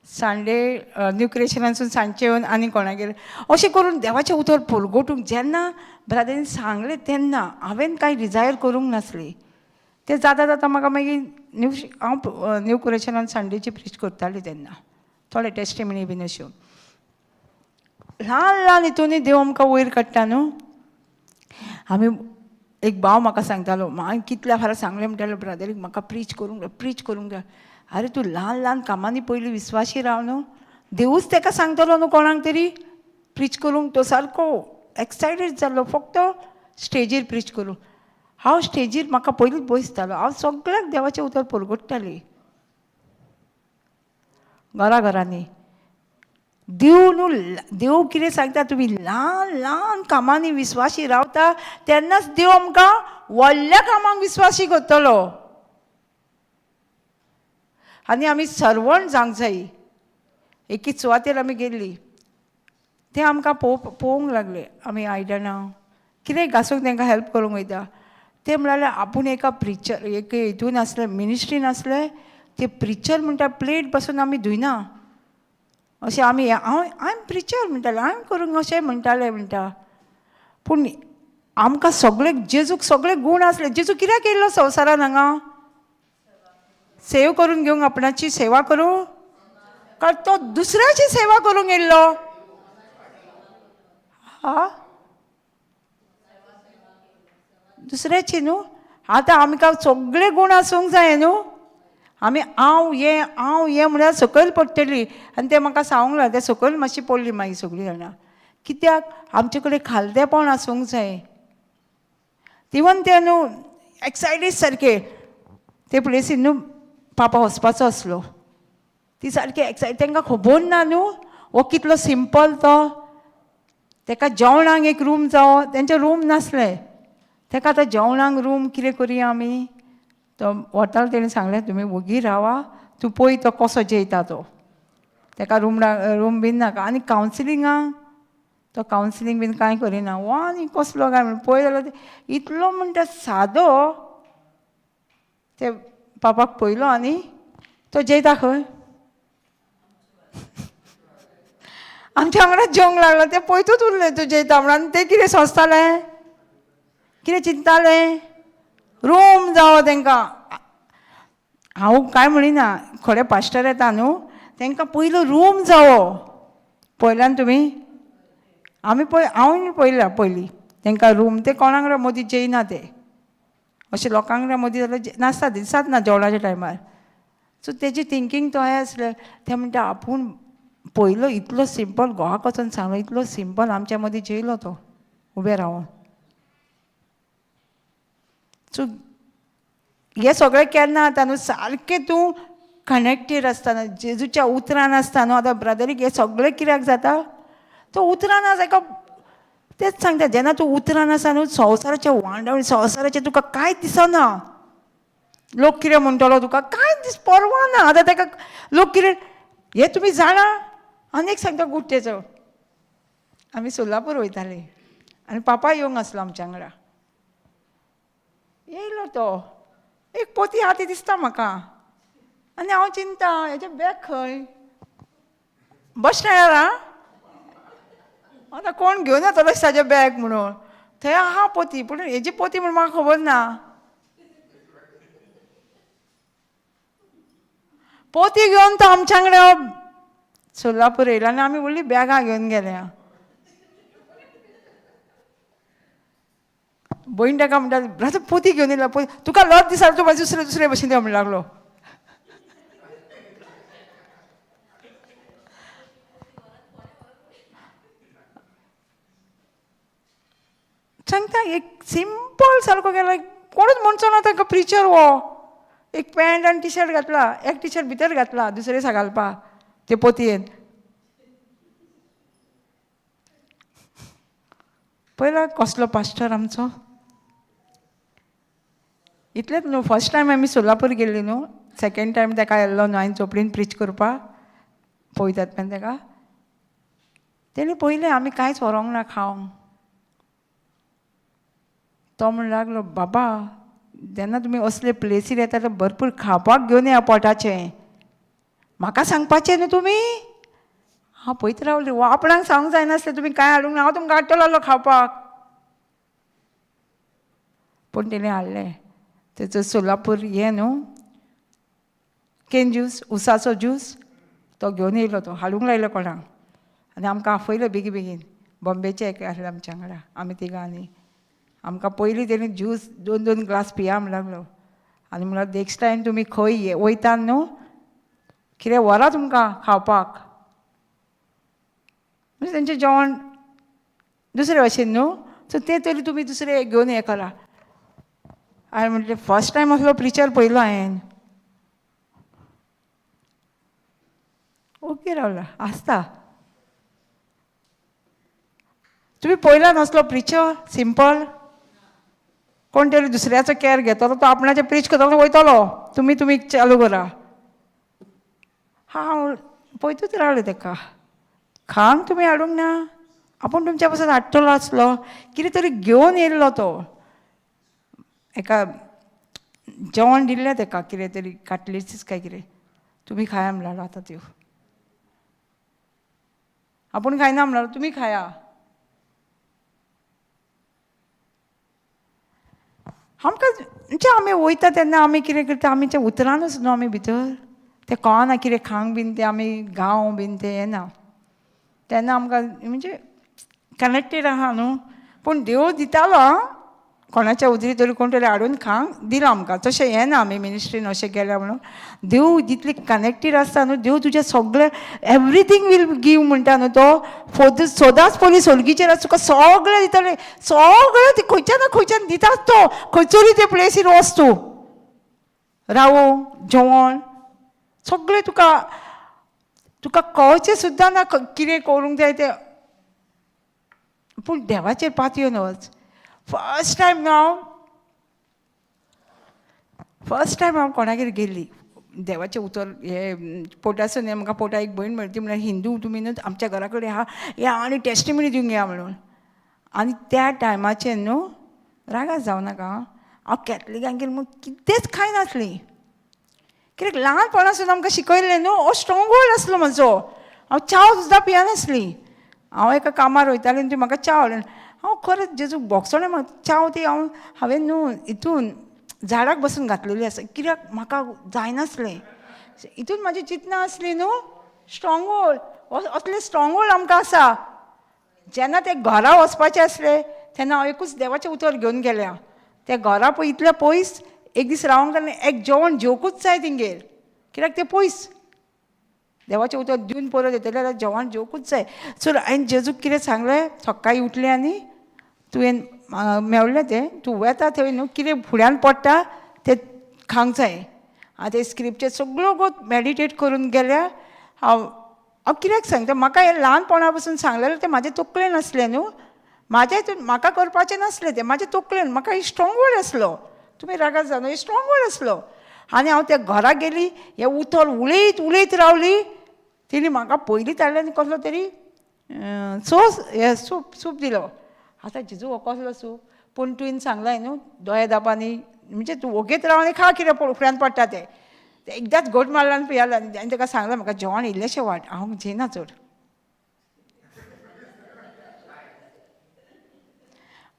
सांडे न्यू क्रिएशनासून सांजचे येवन आनी कोणागेर अशें करून देवाचें उतर परगटूंक जेन्ना ब्रादरीन सांगलें तेन्ना हांवें कांय डिजायर करूंक नासली. तें जाता जाता म्हाका मागीर न्यू हांव न्यू क्रिएशनान संडेची प्रीच करताली तेन्ना थोडे टेस्टिमनी बीन अश्यो ल्हान ल्हान हितूनय देव आमकां वयर काडटा न्हू. आमी एक भाव म्हाका सांगतालो, हांवें कितल्या फाल्यां सांगलें म्हणटालो ब्रादरीक म्हाका प्रीच करूंक जाय, प्रीच करूंक जाय. आरे तूं ल्हान ल्हान कामांनी पयलीं विस्वाशी राव न्हू, देवूच तेका सांगतलो न्हू कोणाक तरी प्रीच करूंक. तो सारको एक्सायटेड जाल्लो फक्त स्टेजीर प्रीच करूंक. हांव स्टेजीर म्हाका पयलींच बसतालो, हांव सगळ्याक देवाचें उतर परगट्टाली घरा घरांनी. देव न्हू, देव कितें सांगता, तुमी ल्हान ल्हान कामांनी विस्वाशी रावता तेन्नाच देव आमकां व्हडल्या कामांक विस्वाशी करतलो. आनी आमी सर्वण जावंक जाय. एकी सुवातेर आमी गेल्ली, ते आमकां पळोवंक लागले, आमी आयदनां कितें घासूंक तांकां हेल्प करूंक वयता. ते म्हणाले आपूण एका प्रिचर एक हितून आसले, मिनिस्ट्रीन आसले, ते प्रिचर म्हणटा प्लेट बसून आमी धुयना अशें आमी, हांव I am preacher म्हणटाले, हांवें करूंक अशें म्हणटाले म्हणटा. पूण आमकां सगळे जेजूक सगळे गूण आसले. जेजू कित्याक येयल्लो संवसारान हांगा? सेव करून घेवंक, आपणाची सेवा करूं, कारण तो दुसऱ्याची सेवा करूंक येयल्लो. हा, दुसऱ्याची न्हू. आतां आमकां सगळे गूण आसूंक जाय न्हू. आमी हांव हें हांव हें म्हळ्यार सकयल पडटली. आनी तें म्हाका सांगूंक लागलें, तें सकयल मातशी पडली मागीर सगळीं जाणां. कित्याक आमचे कडेन खालतेपण आसूंक जाय. इवन तें न्हू एक्सायटीड सारकें ते प्लेसीन न्हू पापा वचपाचो आसलो, ती सारकी एक्सायट, तांकां खबर ना न्हू हो कितलो सिंपल तो. ताका जेवणाक एक रूम जावो, तेंचें रूम नासलें, ताका आतां जेवणाक रूम कितें करुया आमी. तो वतालो तेणें सांगलें तुमी वोगी रावा, तूं पळय तो कसो जेयता तो, ताका रूम रूम बीन नाका. आनी कावन्सिलिंगाक तो कावन्सिलींग बीन कांय करिना, हो आनी कसलो काय म्हण पळय जाल्यार इतलो म्हणटा सादो. ते पापाक पळयलो आनी तो जेयता खंय आमच्या वांगडा जेवंक लागलो. ते पळयतूच उरलें तूं जेयता म्हणून. आनी ते कितें सोंसतालें, कितें चिंततालें, रूम जावो तांकां. हांव कांय म्हणिना, थोडे पास्टर येता न्हू तांकां पयलो रूम जावो. पळयल्यान तुमी, आमी पळय, हांव पळयला पयलीं तांकां रूम, ते कोणाक मदीं जेयना, ते अशें लोकांक मदीं जाल्यार नासता, दिसात ना जेवणाच्या टायमार. सो तेजें थिंकींग तो हें आसलें. ते म्हणटा आपूण पयलो इतलो सिंपल गोवाक वचोन सांगलो, इतलो सिंपल आमच्या मदीं जेयलो तो उबें रावन. सो हें सगळें केन्ना जाता न्हू, सारकें तूं कनेक्टेड आसता जेजूच्या उतरान आसता न्हू. आतां ब्रदरीक हें सगळें कित्याक जाता, तो उतरान आसा एका, तेच सांगता जेन्ना तूं उतरान आसा न्हू संवसाराचें वांडवण, संवसाराचें तुका कांय दिसना. लोक कितें म्हणटलो तुका कांय दीस परवा ना. आतां ताका लोक कितें हें तुमी जाणा. आनी एक सांगता गुट्टेचो, आमी सोलापूर वयताली आनी पापा येवंक आसलो आमच्या वांगडा. येयलो तो, एक पोती आहा ती दिसता म्हाका. आनी हांव चिंता हेजें बॅग खंय, बस स्टँडार आं, आतां कोण घेवन येतलो ताजें बॅग म्हणून. थंय आहा पोती, पूण हेजी पोती म्हूण म्हाका खबर ना. पोती घेवन तो आमच्या वांगडा सोलापूर येयलो आनी आमी व्हडली बॅगां घेवन गेल्या. भयण ताका म्हणटा, ब्रदर पोती घेवन येयला, पोती तुका लज दिसता, तूं मागीर दुसरे दुसरे भशेन म्हणूंक लागलो. सांगता एक सिंपल सारको गेलो, कोणूच म्हणचो ना ताका प्रिचर हो. एक पॅन्ट आनी टी शर्ट घातला, एक टी शर्ट भितर घातला दुसरे दिसा घालपा ते पोतयेन. पयला कसलो पास्टर आमचो. इतलेंच न्हू, फर्स्ट टायम आमी सोलापूर गेल्ली न्हू, सेकेंड टायम ताका येयल्लो न्हू हांवें चोपडीन प्रीच करपाक पळयतात पण ताका. तेणी पयलें आमी कांयच व्हरोंक ना खावंक. तो म्हण लागलो, बाबा जेन्ना तुमी असले प्लेसीर येता ते भरपूर खावपाक घेवन या पोटाचें. म्हाका सांगपाचें न्हू तुमी. हांव पळयत रावलें, हो आपणाक सांगूंक जायनासलें तुमी कांय हाडूंक ना, हांव तुमकां हाडटलो आहलो खावपाक. पूण तेणें हाडलें तेचो सोलापूर हें न्हू can juice, उसाचो ज्यूस, तो घेवन येयलो, तो हाडूंक लायलो कोणाक आनी आमकां आफयलो बेगीन बेगीन. बॉम्बेचे एक आसले आमच्या वांगडा, आमी तिगां आनी आमकां पयलीं तेणी ज्यूस 2 2 ग्लास पिया म्हण लागलो. आनी म्हणल्यार नेक्स्ट टायम तुमी खंय वयता न्हू कितें व्हरा तुमकां खावपाक, म्हणजे तेंचें जेवण दुसरे भाशेन न्हू, सो तें तरी तुमी दुसरें घेवन हें करा. हांवें म्हटलें फर्स्ट टायम असलो प्रिचर पळयलो हांवें. ओके रावला आसता. तुमी पळयला नासलो प्रिचर सिंपल, कोण तरी दुसऱ्याचो कॅर घेतलो तो आपणाचें प्रीच करतलो वयतलो, तुमी तुमी चालू करा. हांव पळयतूच रावलें तेका, खांक तुमी हाडूंक ना, आपूण तुमच्या पासून हाडटलो आसलो, कितें तरी घेवन येयल्लो तो. एका जेवण दिल्लें तेका कितें तरी काटलेचीच काय कितें, तुमी खाया म्हणल्यार आतां त्यो, आपूण खायना म्हणल्यार तुमी खाया. आमकां म्हणजे आमी वयता तेन्ना आमी कितें करता, आमी तें उतरानूच न्हू आमी भितर तें कळना कितें खावंक बीन तें आमी गांव बीन तें येना तेन्ना आमकां म्हणजे कनेक्टेड आहा न्हू. पूण देव दितालो आं, कोणाच्या उदरी तरी कोण तरी हाडून खावंक दिलां आमकां, तशें येना आमी मिनिस्ट्रीन अशें गेल्या म्हणून. देव जितली कनेक्टेड आसता न्हू, देव तुजें सगळें एवरीथींग will give म्हणटा न्हू तो, फोद सदांच पयलीं सोलगीचेर आसा तुका सगळें दितलें, सगळें ती खंयच्यान ना खंयच्यान दिताच तो, खंयसरूय ते प्लेसीर वच तूं, रावूं जेवण सगळें तुका, तुका कळचें सुद्दां ना कितें करूंक जाय तें. पूण देवाचेर पातयेवन वच. फर्स्ट टायम हांव, फर्स्ट टायम हांव कोणागेर गेल्ली देवाचें उतर हे पोटासून हें म्हाका पोटा एक भयण मेळ्ळी, ती म्हळ्यार हिंदू तुमी न्हू आमच्या घरा कडेन आहा या आनी टेस्टिमनी दिवंक या म्हणून. आनी त्या टायमाचेर न्हू रागार जावं नाका हांव कॅथलिकांगेर म्हूण कितेंच खायनासली, कित्याक ल्हानपणासून आमकां शिकयल्लें न्हू, हो स्ट्रॉंग होल्ड आसलो म्हजो. हांव च्याव सुद्दां पियनासली. हांव एका कामार वयतालें आनी ती म्हाका च्याव हाडून, हांव खरेंच जेजूक भोगसोणें म्हाका च्याव ती हांव हांवें न्हू हितून झाडाक बसून घातलेली आसा, कित्याक म्हाका जायनासलें. हितून म्हाजी चिंतनां आसली न्हू स्ट्रॉंग होल्ड, असले स्ट्रॉंग होल्ड आमकां आसा. जेन्ना ते घरा वचपाचें आसलें तेन्ना हांव एकूच देवाचें उतर घेवन गेलें. ते घरा पळय इतलें पयस एक दीस रावंक जाय, एक जेवण जेवकूच जाय तेंगेर, कित्याक तें पयस देवाचें उतर दिवन परत येतलें जाल्यार जेवण जेवकूच जाय. सो हांवें जेजूक कितें सांगलें, सकाळीं उठलें आनी तुवें मेवलें तें, तूं वेता थंय न्हू कितें फुड्यान पडटा तें खावंक जाय. हांव तें स्क्रिप्चर सगळ्यो गो मॅडिटेट करून गेल्या. हांव हांव कित्याक सांगता, म्हाका हें ल्हानपणा पसून सांगलेलें तें म्हाजें तकलेन आसलें न्हू, म्हाजें हितून म्हाका करपाचें नासलें तें, म्हाजें तकलेन म्हाका एक स्ट्रॉंग वर्ड आसलो. तुमी रागार जावन एक स्ट्रॉंग वर्ड आसलो. आनी हांव त्या घरा गेली, हें उतर उलयत उलयत रावली. तिणें म्हाका पयलींच हाडलें आनी कसलो तरी सोस हे सूप सूप दिलो. आतां जेजू हो कसलो सूप, पूण तुवें सांगलां न्हू दोळे दाबांनी म्हणजे तूं ओगीच राव आनी खा कितें फुड्यान पडटा तें. तें एकदांच घोट मारला आनी पियालो. आनी ताका सांगलें म्हाका जेवण इल्लेशें वाड, हांव जेयना चड.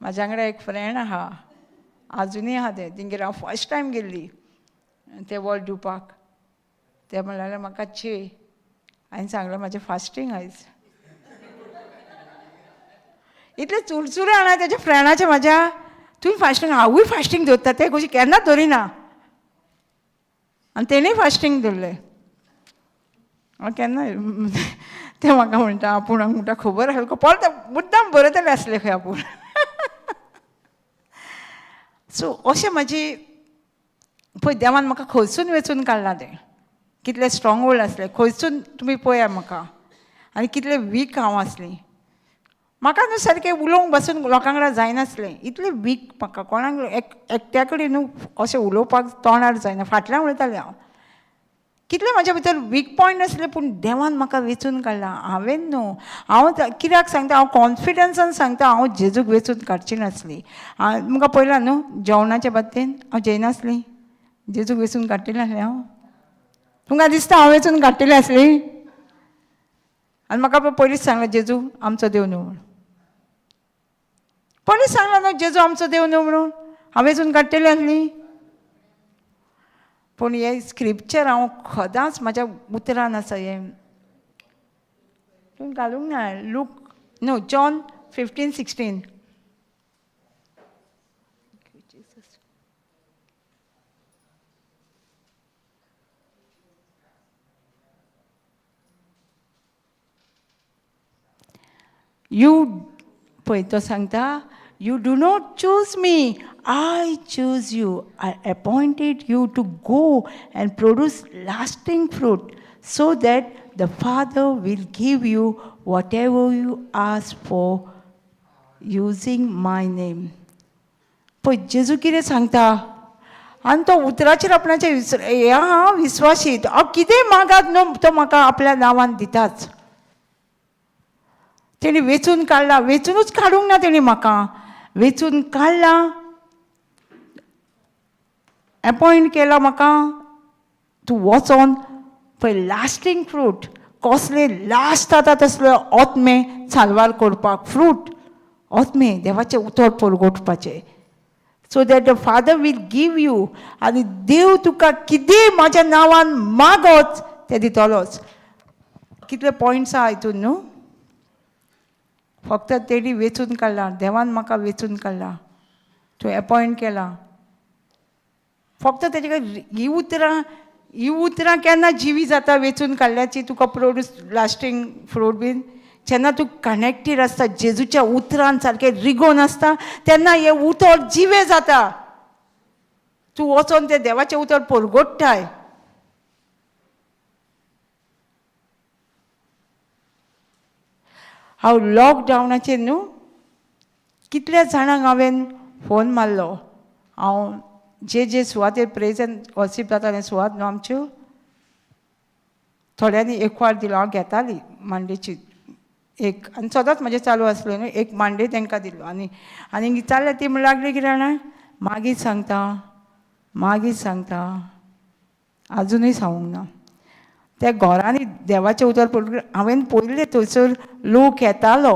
म्हाज्या वांगडा एक फ्रेंड आहा, आजुनूय आहा तें, तेंगेर हांव फर्स्ट टायम गेल्ली तें वॉल्ट दिवपाक. तें म्हणल्यार म्हाका चे, हांवें सांगलें म्हाजें फास्टींग आयज. इतलें चुरचुरे जाणा तेज्या फ्रेंडाचें म्हाज्या, तुवें फास्टींग, हांवूय फास्टींग दवरता, तें कशी केन्नाच दवरिना. आनी तेणें फास्टींग दवरलें. हांव केन्ना तें म्हाका म्हणटा आपूण म्हणटा खबर आसलें परत मुद्दाम बरयतलें आसलें खंय आपूण. सो अशें म्हाजी पळय देवान म्हाका खंयसून वेंचून काडलां तें, कितलें स्ट्रॉंग होल्ड आसलें खंयसून तुमी पळया म्हाका, आनी कितलें वीक हांव आसलीं. म्हाका न्हू सारकें उलोवंक बसून लोकां वांगडा जायनासलें, इतलें वीक म्हाका कोणाक एकट्या कडेन न्हू अशें उलोवपाक तोंडार जायना, फाटल्यान उलयतालें हांव. कितलें म्हाज्या भितर वीक पॉयंट आसलें, पूण देवान म्हाका वेंचून काडला. हांवें न्हू, हांव कित्याक सांगता, हांव कॉन्फिडन्सान सांगता, हांव जेजूक वेंचून काडची नासली. हांव तुमकां पळयलां न्हू जेवणाच्या बाबतीन हांव जेयनासली, जेजूक वेंचून काडटी नासलें हांव. तुमकां दिसता हांव वेचून काडटलें आसली? आनी म्हाका पयलींच सांगलें जेजू आमचो देव न्हू म्हणून. पयलींच सांगलां न्हू जेजू आमचो देव न्हू म्हणून, हांव वेचून काडटलें आसली. पूण हें स्क्रिप्चर हांव सदांच म्हाज्या उतरान आसा. हें तूं घालूंक ना. लूक न्हू जॉन 15:16. You पळय तो सांगता, you do not choose me, I choose you. I appointed you to go and produce lasting fruit so that the Father will give you whatever you ask for using my name. पळय जेजू कितें सांगता आनी तो उतराचेर आपणाचें हें आहा विस्वाशीत. हांव कितेंय मागात न्हू तो म्हाका आपल्या नांवान दिताच. तेणी वेंचून काडला, वेंचुनूच काडूंक ना तेणी म्हाका, वेंचून काडला, एपॉयंट केला म्हाका, तूं वचोन पळय लास्टींग फ्रूट कसले लास्ट जाता तसले ओतमे साल्वार करपाक, फ्रूट ओतमे देवाचें उतर परगटपाचें, so that the Father will give you. आनी देव तुका कितेंय म्हाज्या नांवान मागत तें दितलोच. कितले पॉयंट्स आहा हितून न्हू. फक्त तेणी वेंचून काडला, देवान म्हाका वेंचून काडला, तूं एपॉयंट केला. फक्त तेजे कडेन ही उतरां, ही उतरां केन्ना जिवी जाता वेंचून काडल्याची, तुका प्रोड्यूस लास्टींग फ्रूट बीन जेन्ना तूं कनेक्टेड आसता जेजूच्या उतरान सारकें रिगोवन आसता तेन्ना हें उतर जिवें जाता. तूं वचोन तें देवाचें उतर परगोट्टाय. हांव लॉकडावनाचेर न्हू कितल्या जाणांक हांवें फोन मारलो. हांव जे जे सुवातेर प्रेज एंड वर्शीप जाता ते सुवात न्हू आमच्यो, थोड्यांनी एक फावट दिलो. हांव घेताली मांडेची एक, आनी सदांच म्हजें चालू आसलें न्हू, एक मांडे तांकां दिलो. आनी आनी विचारलें ती म्हण लागली कितें जाणा, मागीर सांगता मागीर सांगता, आजुनूय सांगूंक ना. त्या घरांनी देवाचें उतर पडून हांवें पळयलें थंयसर लोक येतालो,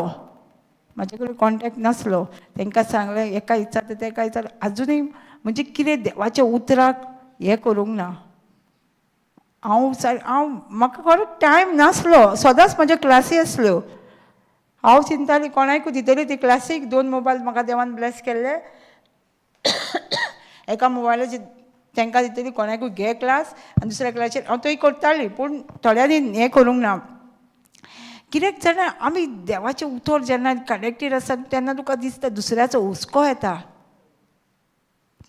म्हाजे कडेन कॉन्टेक्ट नासलो. तांकां सांगलें, एका विचारता तेका विचारता, आजुनूय म्हणजे कितें देवाच्या उतराक हें करूंक ना. हांव हांव म्हाका खरो टायम नासलो, सदांच म्हज्यो क्लासी आसल्यो. हांव चिंताली कोणाकूय दितली ती क्लासीक. 2 मोबायल म्हाका देवान ब्लेस केल्ले, एका मोबायलाचेर तांकां दितली कोणाकूय घे क्लास, आनी दुसऱ्या क्लासीर हांव थंय करताली. पूण थोड्यांनी हें करूंक ना. कित्याक जाणा, आमी देवाचें उतर जेन्ना कनेक्टेड आसता तेन्ना तुका दिसता दुसऱ्याचो हुस्को येता.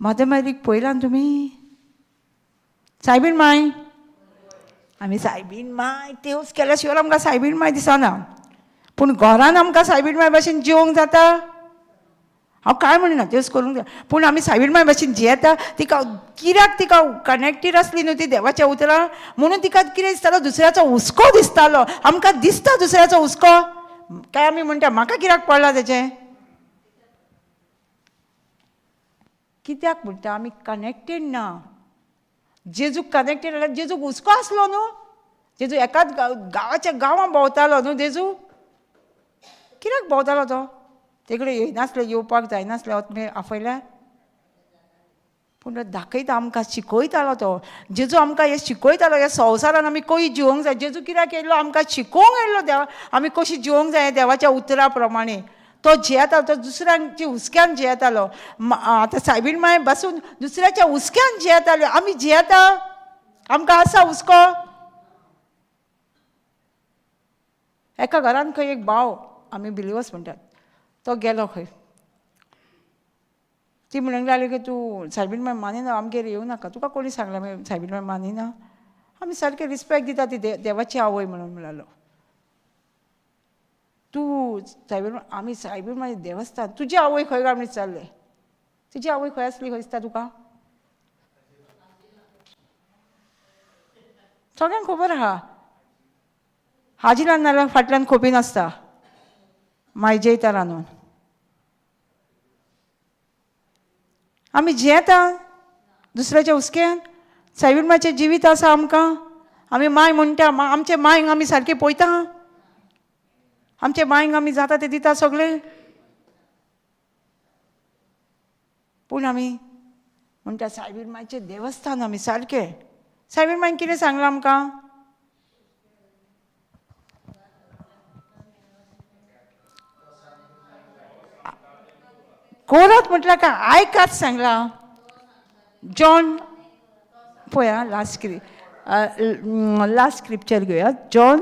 मदर मेरीक पळयला न्हू तुमी, सायबीण माय, आमी सायबीण माय तेवच केल्या शिवाय आमकां सायबीण माय दिसना. पूण घरान आमकां सायबीण माय भाशेन जिवंक जाता. हांव कांय म्हणना, तेच करूंक जाय, पूण आमी सायबीण माय भाशेन जियेता. तिका कित्याक तिका कनेक्टेड आसली न्हू ती देवाच्या उतरां, म्हणून तिका कितें दिसतालो, दुसऱ्याचो हुस्को दिसतालो. आमकां दिसता दुसऱ्याचो हुस्को, काय आमी म्हणटा म्हाका कित्याक पडला तेचें, कित्याक म्हणटा आमी कनेक्टेड ना. जेजूक कनेक्टेड जाल्यार जेजूक हुस्को आसलो न्हू. जेजू एकाच गांवाच्या गांवां भोंवतालो न्हू. जेजू कित्याक भोंवतालो तो, तेकडे येयनासलें, येवपाक जायनासलें तुमी आपयल्यार. पूण दाखयता आमकां, शिकयतालो तो. जेजू आमकां हें शिकयतालो, ह्या संवसारान आमी कशी जिवंक जाय. जेजू कित्याक येयल्लो, आमकां शिकोवंक येयल्लो देवा, आमी कशी जिवंक जाय देवाच्या उतरा प्रमाणे. तो जियेतालो, तो दुसऱ्यांच्या हुस्क्यान जियेतालो. आतां सायबीण माय बसून दुसऱ्याच्या हुस्क्यान जियेताल्यो. आमी जियेता, आमकां आसा हुस्को. एका घरान खंय एक भाव, आमी बिलिवर्स म्हणटात, तो गेलो खंय. ती म्हणूंक लागली की तूं सायबीण माय मानिना, आमगेर येवं नाका. तुका कोणी सांगलें आमी सायबीण माय मानिना? आमी सारकें रिस्पेक्ट दिता, ती देवाची आवय म्हणून म्हणलो. तूं सायबीण, आमी सायबीण माय देवस्थान, तुजी आवय खंय काय म्हणून विचारलें. तुजी आवय खंय आसली खंय दिसता तुका? सगळ्यांक खबर आहा. हाजिरान नाल्यार फाटल्यान खोपीन आसता माय जेयता रांदून. आमी जियेता दुसऱ्याच्या हुस्क्यान. सायबीण मायचें जिवीत आसा आमकां. आमी माय म्हणटा, आमचे मांयक आमी सारके पळयता, आमचे मांयक आमी जाता ते दिता सगळे, पूण आमी म्हणटा सायबीण मायचें देवस्थान आमी सारकें. सायबीण मायन कितें सांगलां आमकां? कोरात म्हटल्यार काय आयकात सांगलां. जॉन पळया लास्ट लास्ट स्क्रिप्चर घेवया, जॉन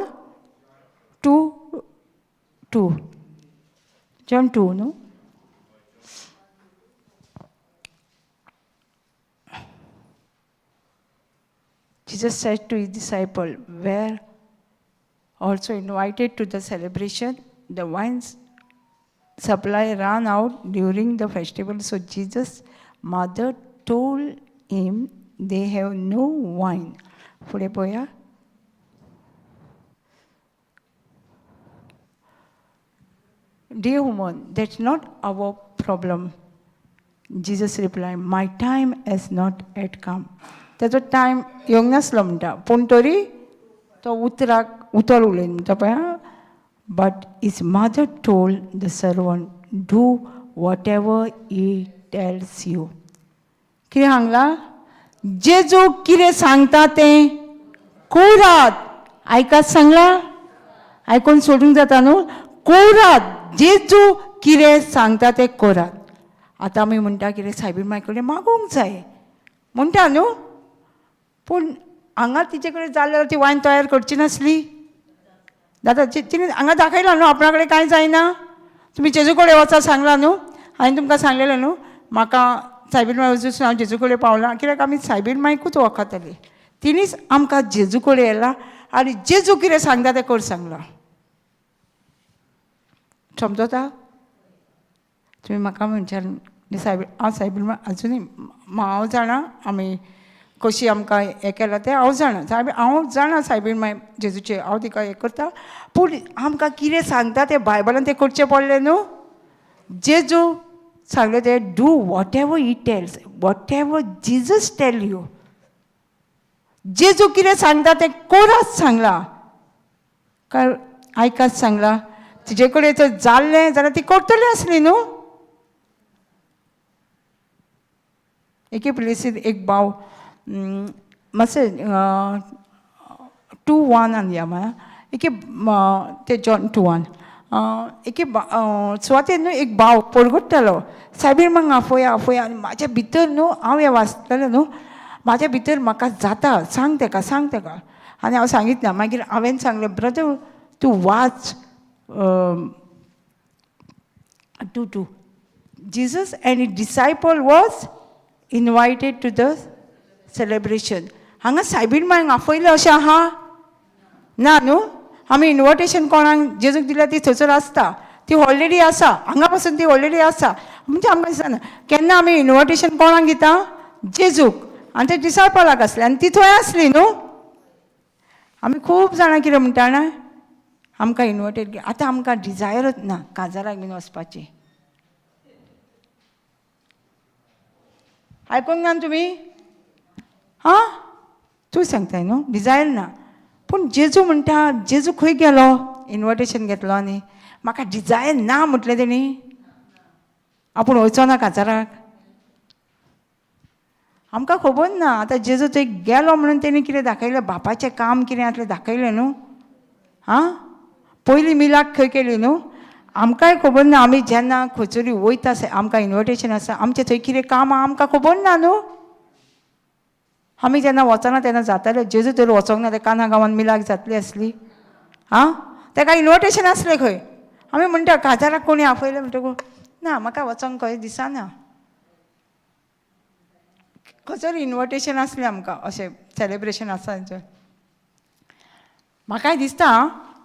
2:2, जॉन 2 न्हू. Jesus said to his disciple, were also invited to the celebration. The wine supply ran out during the festival, so Jesus' mother told him, they have no wine. फुडें पळया. Dear woman, that's not our problem. Jesus replied, my time has not yet come. ताचो time येवंक नासलो म्हणटा, पूण तरी तो उतराक उतर उलयन म्हणटा पळय. But his mother told the servant, do whatever he tells you. कितें सांगलां? जेजू कितें सांगता तें कोरात. आयकात सांगलां, आयकून सोडूंक जाता न्हू. कोरात, जेजू कितें सांगता तें कोरात. आतां आमी म्हणटा कितें सायबीण माय कडेन मागूंक जाय म्हणटा न्हू, पूण हांगा तिचे कडेन जालें जाल्यार ती वायन तयार करची नासली. दादा तिणें हांगा दाखयलां न्हू आपणा कडेन कांय जायना, तुमी जेजू कडेन वचा सांगलां न्हू. हांवें तुमकां सांगलेलें न्हू म्हाका सायबीण माय वचून हांव जेजू कडेन पावलां, कित्याक आमी सायबीण मायकूच वळखतालीं. तिणीच आमकां जेजू कडेन येयला आनी जेजू कितें सांगता तें कर सांगलां. समजता तुमी म्हाका म्हणच्यान सायबीण, हांव सायबीण माय आजुनूय हांव जाणा आमी कशी आमकां हें केलां तें हांव जाणा. सायबीण हांव जाणा, सायबीण माय जेजूचें हांव तिका हें करता, पूण आमकां कितें सांगता तें बायबलान तें करचें पडलें न्हू. जेजू सांगलें तें do whatever he tells, whatever Jesus tell you. जेजू कितें सांगता तें कोरात सांगलां, काय आयकात सांगलां. तिजे कडेन जर जाल्लें जाल्यार ती करतली आसली न्हू. एके प्लेसीर एक भाव मातशें 2:1 या माया एके ते जॉन 2:1 एके सुवातेर न्हू एक भाव परगट्टालो, सायबीण मांग आफोया आफोया. आनी म्हाज्या भितर न्हू हांव हें वाचतालें न्हू, म्हाज्या भितर म्हाका जाता सांग तेका, सांग तेका. आनी हांव सांगीत ना. मागीर हांवें सांगलें, ब्रदर तूं वाच 2:2. Jesus and his disciple was invited to the celebration. हांगा सायबीण मांयक आफयलें अशें आहा ना न्हू. आमी इनविटेशन कोणाक जेजूक दिल्या ती थंयसर आसता, ती ऑलरेडी आसा, हांगा पासून ती ऑलरेडी आसा. म्हणजे आमकां दिसना केन्ना आमी इनविटेशन कोणाक दिता? जेजूक. आनी ते डिसायपलाक आसले आनी ती थंय आसली न्हू. आमी खूब जाणां कितें म्हणटा जाणा, आमकां इनविटेड, आतां आमकां डिजायरच ना काजाराक बीन वचपाची. आयकूंक ना तुमी? आं तूं सांगताय न्हू डिजायर ना, पूण जेजू म्हणटा, जेजू खंय गेलो? इनविटेशन घेतलो आनी म्हाका डिजायर ना म्हटलें तेणी, आपूण वचो ना काजाराक. आमकां खबर ना. आतां जेजू थंय गेलो म्हणून तेणी कितें दाखयलें, बापाचें काम कितें आसलें दाखयलें न्हू. आं पयलीं मिलाक खंय केली न्हू, आमकांय खबर ना. आमी जेन्ना खंयसरी वयता आमकां इनविटेशन आसा, आमचें थंय कितें काम आहा आमकां खबर ना न्हू. आमी जेन्ना वचना तेन्ना जातालें, जेजू तर वचोंक ना, ते काना गांवान मिलाक जातली आसली. आं तेका इनविटेशन आसलें खंय. आमी म्हणटा काजाराक कोणी आफयलें म्हणटकूच ना म्हाका वचोंक खंय दिसना. खंयसर इनविटेशन आसलें आमकां अशें सेलेब्रेशन आसा तेंचें. म्हाकाय दिसता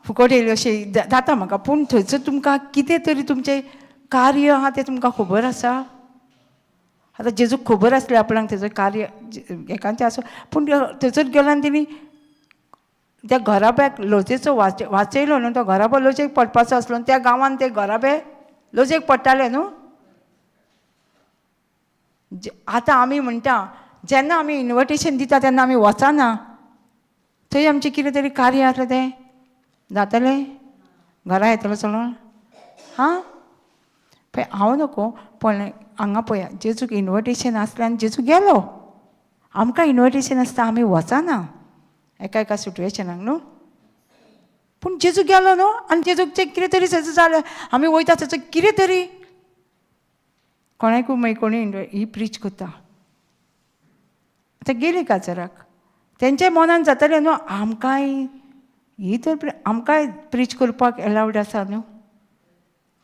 फुकट येयली अशें जाता म्हाका, पूण थंयसर तुमकां कितें तरी तुमचें कार्य आहा तें तुमकां खबर आसा. आतां जेजूक खबर आसलें आपणाक तेजो कार्य एकांचें आसूं, पूण थंयसर गेलो आनी तेणी त्या घराब्याक लजेचो वाचयलो न्हू. तो घराबो लजेक पडपाचो आसलो न्हू, त्या गांवान ते घराबे लजेक पडटाले न्हू. आतां आमी म्हणटा जेन्ना आमी इनविटेशन दिता तेन्ना आमी वचना. थंय आमचें कितें तरी कार्य आसलें तें जातलें, घरा येतलो चलोन हां. पळय हांव नको, पण हांगा पळया जेजूक इनविटेशन आसलें आनी जेजू गेलो. आमकां इनविटेशन आसता, आमी वचना एका एका सिट्युएशनाक न्हू. पूण जेजू गेलो न्हू, आनी जेजूक तें कितें तरी थंयसर जालें. आमी वयता थंयसर कितें तरी कोणाकूय मागीर कोणी ही प्रीच करता. आतां गेली काजराक, तेंच्या मनान जातालें न्हू आमकांय ही तर आमकांय प्रीच करपाक एलावड आसा न्हू.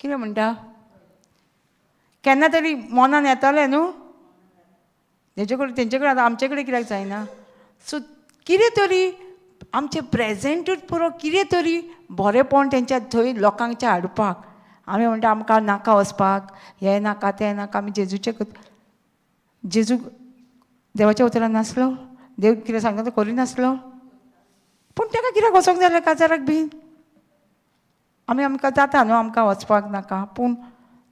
कितें म्हणटा, केन्ना तरी मनान येतालें न्हू तेजे कडेन, तेंचे कडेन. आतां आमचे कडेन कित्याक जायना? सो कितें तरी आमचें प्रेजेंटूच पुरो, कितें तरी बरेंपण तेंच्या थंय लोकांच्या हाडपाक. आमी म्हणटा आमकां नाका वचपाक, हें नाका तें नाका, आमी जेजूचें करता. जेजू देवाच्या उतरान नासलो, देव कितें सांगता तो करिनासलो, पूण ताका कित्याक वचोंक जाय काजाराक बीन? आमी आमकां जाता न्हू आमकां वचपाक नाका, पूण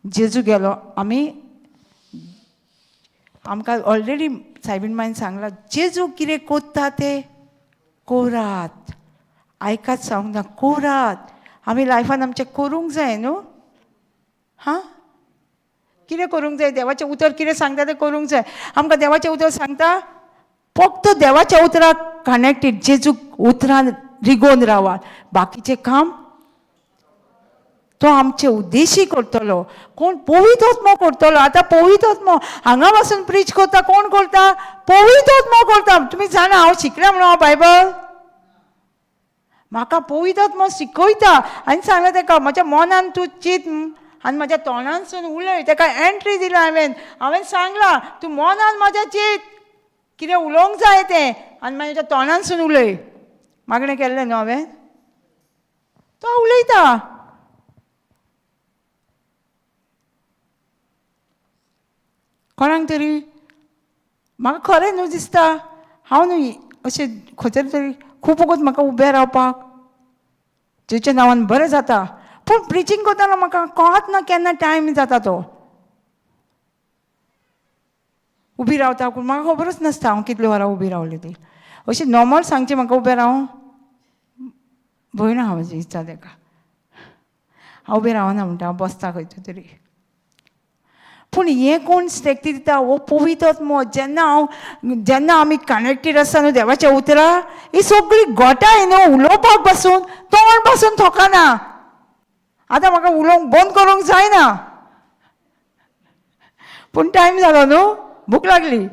जेजू गेलो. आमी आमकां ऑलरेडी सायबीण मायन सांगलां, जेजू कितें कोत्ता तें कोरात, आयकात सांगूंक ना, कोरात. आमी लायफान आमचें करूंक जाय न्हू. हां, कितें करूंक जाय? देवाचें उतर कितें सांगता तें करूंक जाय. आमकां देवाचें उतर सांगता, फक्त देवाच्या उतराक कनेक्टेड, जेजूक उतरान रिगोवन रावात, बाकीचें काम तो आमचे उद्देशी करतलो. कोण? पवित्र आत्मो करतलो. आतां पवित्र आत्मो हांगा बसून प्रीच करता, कोण करता? पवित्र आत्मो करता. तुमी जाणा हांव शिकलें म्हणून हांव बायबल, म्हाका पवित्र आत्मो शिकयता. आनी सांगलें ताका, म्हज्या मनान तूं चीत आनी म्हज्या तोंडानसून उलय. ताका एंट्री दिला हांवें, हांवें सांगलां तूं मनान म्हज्या चीत कितें उलोवंक जाय तें, आनी म्हज्या तोंडानसून उलय. मागणें केल्लें न्हू हांवें, तो उलयता. कोणाक तरी म्हाका खरें न्हू दिसता, हांव न्हू अशें खंयसर तरी खूब वगत म्हाका उबें रावपाक जेच्या नांवान बरें जाता, पूण प्रिचींग करतना म्हाका कळत ना केन्ना टायम जाता तो. उबी रावता पूण म्हाका खबरूच नासता हांव कितली वरां उबी रावली ती. अशें नॉर्मल सांगचें म्हाका उबें रावूं भंय ना हांव दिसता ताका, हांव उबें रावना म्हणटा, हांव बसता खंयचो तरी. पूण हें कोण शक्ती दिता? हो पवित्र आत्मो. जेन्ना हांव जेन्ना आमी कनेक्टेड आसता न्हू देवाच्या उतरा, ही सगळी गोटाय न्हू उलोवपाक बसून तोंड बसून थोकाना. आतां म्हाका उलोवंक बंद करूंक जायना, पूण टायम जालो न्हू, भूक लागली.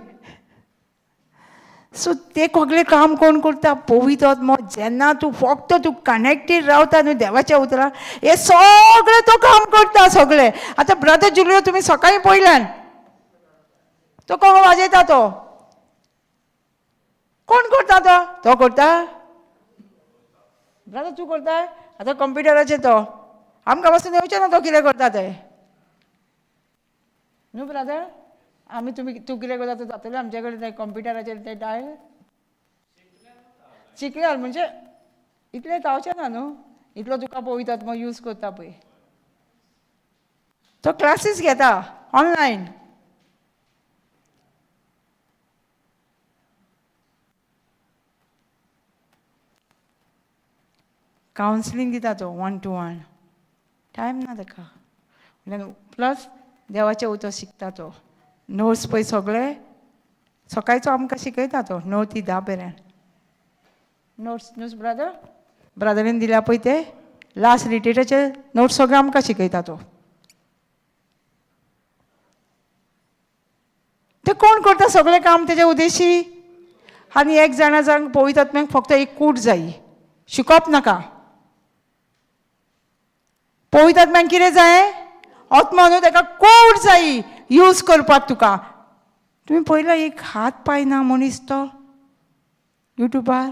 सो ते सगळें काम कोण करता? पवित्र आत्मो. जेन्ना तूं फक्त तूं कनेक्टेड रावता न्हू देवाच्या उतराक, हें सगळें तो काम करता सगळें. आतां ब्रदर जुलियो तुमी सकाळीं पळयल्यान तो कोण वाजयता, तो कोण करता? तो तो करता ब्रदर, तूं करता. आतां कंप्युटराचेर तो आमकां पासून येवचें ना तो कितें करता तें न्हू ब्रदर. आमी तुमी तूं कितें करता तें जातलें आमचे कडेन तें कंप्युटराचेर तें डायल शिकल्यार म्हणजे इतलें जावचें ना न्हू, इतलो तुका पवित्र आत्मो यूज करता पळय. तो क्लासीस घेता ऑनलायन. कावन्सिलींग दिता तो 1 to 1, time ना ताका. प्लस देवाचें उतर शिकता तो, नोट्स पळय सगळे सकाळचो आमकां शिकयता तो 9 ते 10 मेरेन नोट्स न्हू ब्रदर, ब्रदरीन दिल्या पळय ते लास्ट रिट्रीटाचे नोट्स सगळे आमकां शिकयता तो. ते कोण करता सगळें काम तेजे उद्देशी? आनी एक जाणा जावंक पवित्र आत्म्याक फक्त एक कूट जाय, शिकोवप नाका. पवित्र आत्म्याक कितें जाय? आत्मो न्हू, ताका कूट जाय यूज करपाक तुका. तुमी पळयला एक हात पांय ना मनीस तो युट्यूबार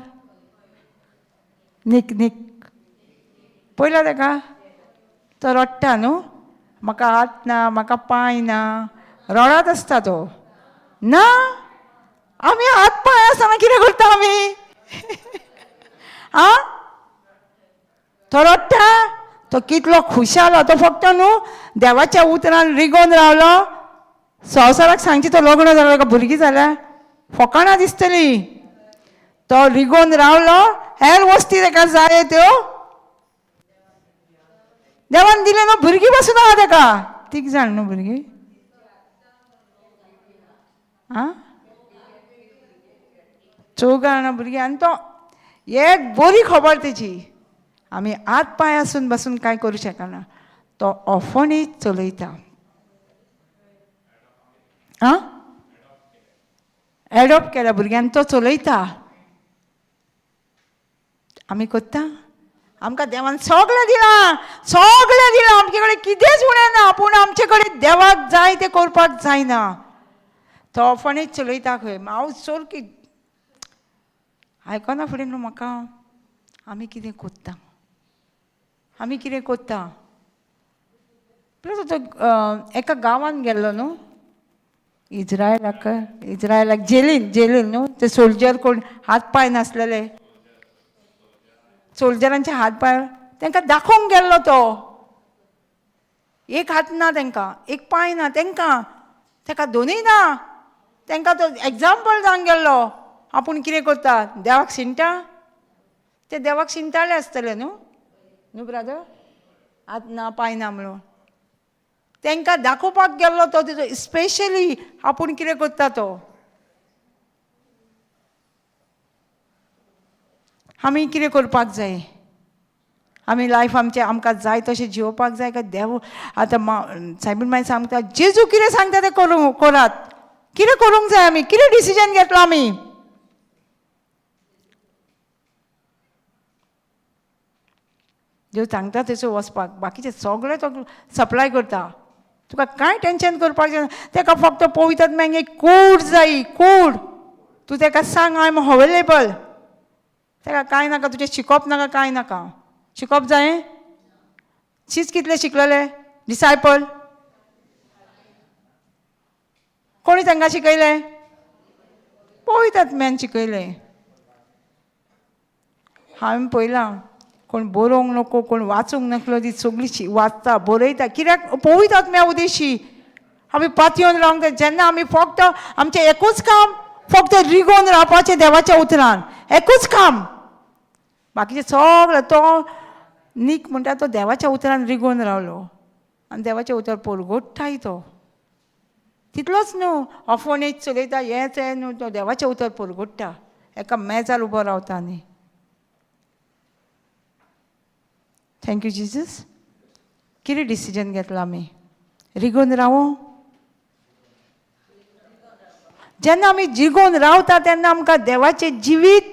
निक निक पळयला ताका, तो रडटा न्हू, म्हाका हात ना म्हाका पांय ना, रडत आसता तो. ना आमी हात पांय आसतना कितें करता आमी? आं, तो रडटा, तो कितलो खुशाल. तो फक्त न्हू देवाच्या उतरान रिगोवन रावलो. संवसाराक सांगची तो लग्न जालो, ताका भुरगीं जाल्या, फकाणां दिसतलीं. तो रिगोन रावलो, हेर वस्ती ताका जाय त्यो देवान दिले न्हू. भुरगीं पासून आहा ताका, तीग जाण न्हू भुरगीं. आं, चौगां जाणां भुरगीं. आनी तो एक बरी खबर तेजी, आमी हात पांय आसून बसून कांय करूं शकना, तो ऑफनीच चलयता. आं, एडॉप्ट केल्या भुरग्यान, तो चलयता. आमी करता? आमकां देवान सगळें दिलां, सगळें दिलां, आमचे कडेन कितेंच उणें ना, पूण आमचे कडेन देवाक जाय तें करपाक जायना. तो ऑफनीच चलयता खंय. हांव सारकी आयकना फुडें न्हू म्हाका, आमी कितें करता, आमी कितें करता. प्लस तो एका गांवान गेल्लो न्हू, इज्रायलाक, इज्रायलाक जेलीन, जेलीन न्हू ते सोल्जर कोण हात पांय नासलेले, सोल्जरांचे हात पांय तांकां दाखोवंक गेल्लो तो. एक हात ना तांकां, एक पांय ना तांकां, ताका दोनूय ना. तांकां तो एग्जाम्पल जावन गेल्लो. आपूण कितें करता, देवाक शिणटा, ते देवाक शिणटाले आसतले न्हू, न्हू ब्रादर, हात ना पांय ना म्हणून तांकां दाखोवपाक गेल्लो तो. तेजो स्पेशली आपूण कितें करता तो. आमी कितें करपाक जाय, आमी लायफ आमचें आमकां जाय तशें जिवोवपाक जाय काय देव आतां सायबीण मागीर सांगता, जेजू कितें सांगता तें करूं, करात. कितें करूंक जाय आमी, कितें डिसिजन घेतलो आमी? देव सांगता थंयसर वचपाक, बाकीचें सगळें तो सप्लाय करता, तुका कांय टेंशन करपाक जायना. ताका फक्त पवित्र मागीर कूड जाय, कूड तूं ताका सांग I am available. ताका कांय नाका, तुजें शिकोवप नाका, कांय नाका. शिकोवप जाय? शीच कितले शिकलेले डिसायपल कोणी तांकां शिकयलें? पवित्र आत्म्यान शिकयलें. हांवें पळयलां कोण बरोवंक नको, कोण वाचूंक नासलो, ती सगळी वाचता बरयता. कित्याक? पवित्र आत्म्या उदेशी आमी पातयेवन रावंक जाय. जेन्ना आमी फक्त आमचें एकूच काम, फक्त रिगोवन रावपाचें देवाच्या उतरान, एकूच काम, बाकीचें सगळें. तो नीक म्हणटा तो देवाच्या उतरान रिगोवन रावलो आनी देवाचें उतर पोरगोडटाय तो. तितलोच न्हू, ऑफोनेज चलयता हें तें न्हू, तो देवाचें उतर पोरगोडटा. एका मेजार उबो रावता. आनी thank you Jesus. कितें डिसिजन घेतलां आमी? रिगोवन रावूं. जेन्ना आमी जिगोवन रावता तेन्ना आमकां देवाचें जिवीत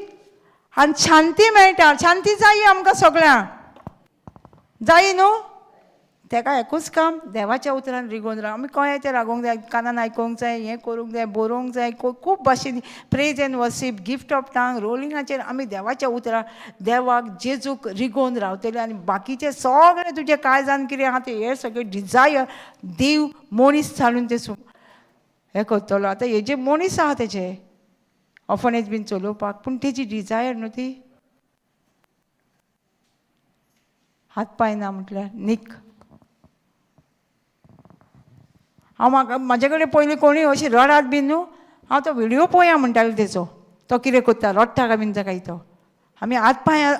आनी शांती मेळटा. शांती जाय आमकां सगळ्यांक, जाय न्हू? ताका एकूच काम, देवाच्या उतरान रिगोवन राव. आमी कळ्ळें तें रागोवंक जाय, कानान आयकोंक जाय, हें करूंक जाय, बरोवंक जाय, खूब भाशेन praise and worship, gift of tongue, रोलिंगाचेर आमी देवाच्या उतरान देवाक जेजूक रिगोवन रावतले. आनी बाकीचें सगळें तुजें काळजान कितें आहा तें हें सगळें डिजायर देव मनीस चालून तें हें करतलो. आतां हेजे मनीस आहा तेजे ऑफनेज बीन चलोवपाक, पूण तेजी डिजायर न्हू ती. हात पांय ना म्हटल्यार नीक. हांव म्हाका म्हाजे कडेन पयलीं कोणूय अशी रडात बीन न्हू, हांव तो व्हिडियो पळया म्हणटालें तेजो, तो कितें करता, रडटा काय बीन काय तो. आमी हात पांय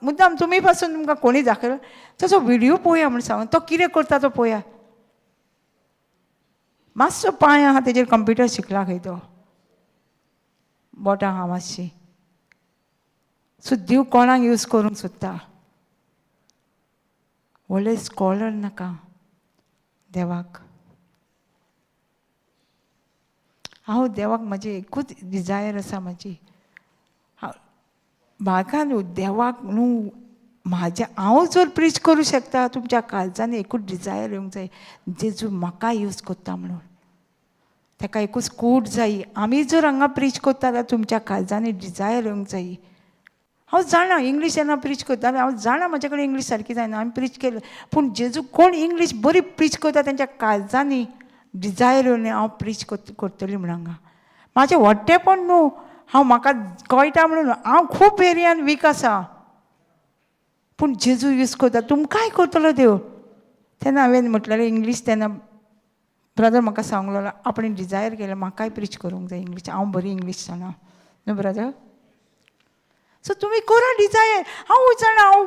मुद्दाम तुमी पासून तुमकां कोणी दाखयलो तसो व्हिडियो पळोवया म्हण सांगून तो कितें करता तो पळोवया. मातसो पांय आहा तेजेर कंप्युटर शिकला खंय तो, बोटां आहा मातशी. सो देव कोणाक यूज करूंक सोदता? व्हडले स्कॉलर नाका देवाक. हांव देवाक म्हजी एकूच डिजायर आसा म्हजी, म्हाका न्हू देवाक न्हू म्हाज्या हांव जर प्रीच करूं शकता, तुमच्या काळजान एकूच डिजायर येवंक जाय, जेजू म्हाका यूज करता म्हणून. ताका एकूच कूट जाय. आमी जर हांगा प्रीच करता जाल्यार तुमच्या काळजांनी डिजायर येवंक जाय. हांव जाणा इंग्लीश जेन्ना प्रीच करता हांव जाणा म्हजे कडेन इंग्लीश सारकी जायना, हांवें प्रीच केलें, पूण जेजू कोण इंग्लीश बरी प्रीच करता तेंच्या काळजांनी डिजायर येवन हांव प्रीच करतली म्हण हांगा. म्हाजें व्हडटेपण न्हू, हांव म्हाका कळटा म्हणून हांव खूब एरियान वीक आसा, पूण जेजू यूज करता, तुमकांय करतलो देव. तेन्ना हांवें म्हटलें इंग्लीश, तेन्ना ब्रदर म्हाका सांगलेलो आपणें डिजायर केलें म्हाकाय प्रीच करूंक जाय इंग्लीश, हांव बरी इंग्लीश जाणा न्हू ब्रदर. सो तुमी करा डिजायर. हांव जाणा, हांव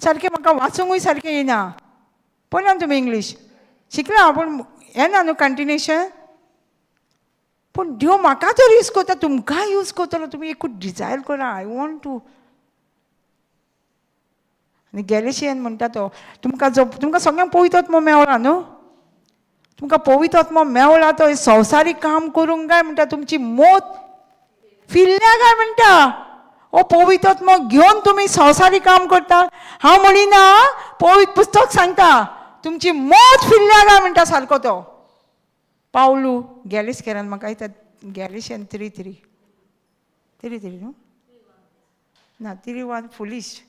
सारकें म्हाका वाचूंकूय सारकें येना. पळयला तुमी इंग्लीश शिकला हांव, पूण येना न्हू कंटिन्युएशन. पूण देव म्हाका तर यूज करता, तुमकां यूज करतलो. तुमी एकूच डिजायर करा, I want to. आनी गॅलेशियन म्हणटा तो तुमकां, जो तुमकां सगळ्यांक पवित्र आत्मो मेवला न्हू, तुमकां पवित्र आत्मो मेवला तो संवसारीक काम करूंक काय म्हणटा, तुमची मोत फिरल्या काय म्हणटा. हो पवित्र आत्मो घेवन तुमी संवसारीक काम करता. हांव म्हणिना, पवित्र पुस्तक सांगता, तुमची मोत फिरल्या काय म्हणटा सारको तो पावलू गॅलिस केरान. म्हाका येता गॅलिशियन 3:3, 3:3 न्हू ना, 3:1. फुलीश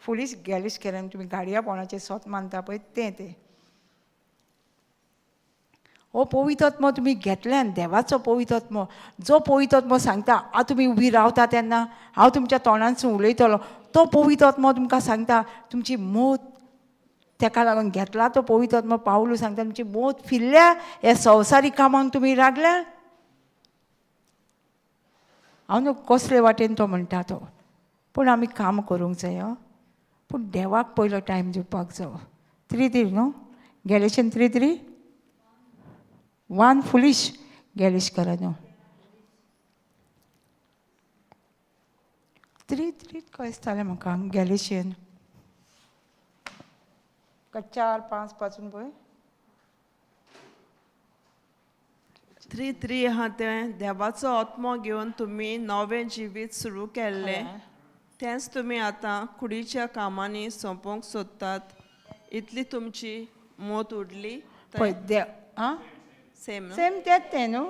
फुलीश गॅलिश केरान तुमी गाडया पोणाचें सोत मानता पळय तें तें. हो पवित्र आत्मो तुमी घेतल्यान, देवाचो पवित्र आत्मो, जो पवित्र आत्मो सांगता आतां तुमी उबी रावता तेन्ना हांव तुमच्या तोंडांतसून उलयतलो, तो पवित्र आत्मो तुमकां सांगता तुमची मोत तेका लागून घेतला तो पवित्र आत्मो. पावलू सांगता तुमची मोत फिरल्या, ह्या संवसारीक कामांक तुमी लागल्या. हांव न्हू कसले वाटेन तो म्हणटा तो, पूण आमी काम करूंक जाय. पूण देवाक पयलो टायम दिवपाक जायो. 3:3 न्हू गॅलेशन 3:3 1 फुलीश गॅलिश करा न्हू, 3:3 कशें दिसतालें म्हाका गॅलिशियन का 4-5 पासून पळय. 3:3 आहा तें, देवाचो आत्मो घेवन तुमी नवें जिवीत सुरू केल्लें, तेंच तुमी आतां कुडीच्या कामांनी सोंपोवंक सोदतात. इतली तुमची मोत उडली. पळय देव आं. सेम. सेम तेंच तें न्हू.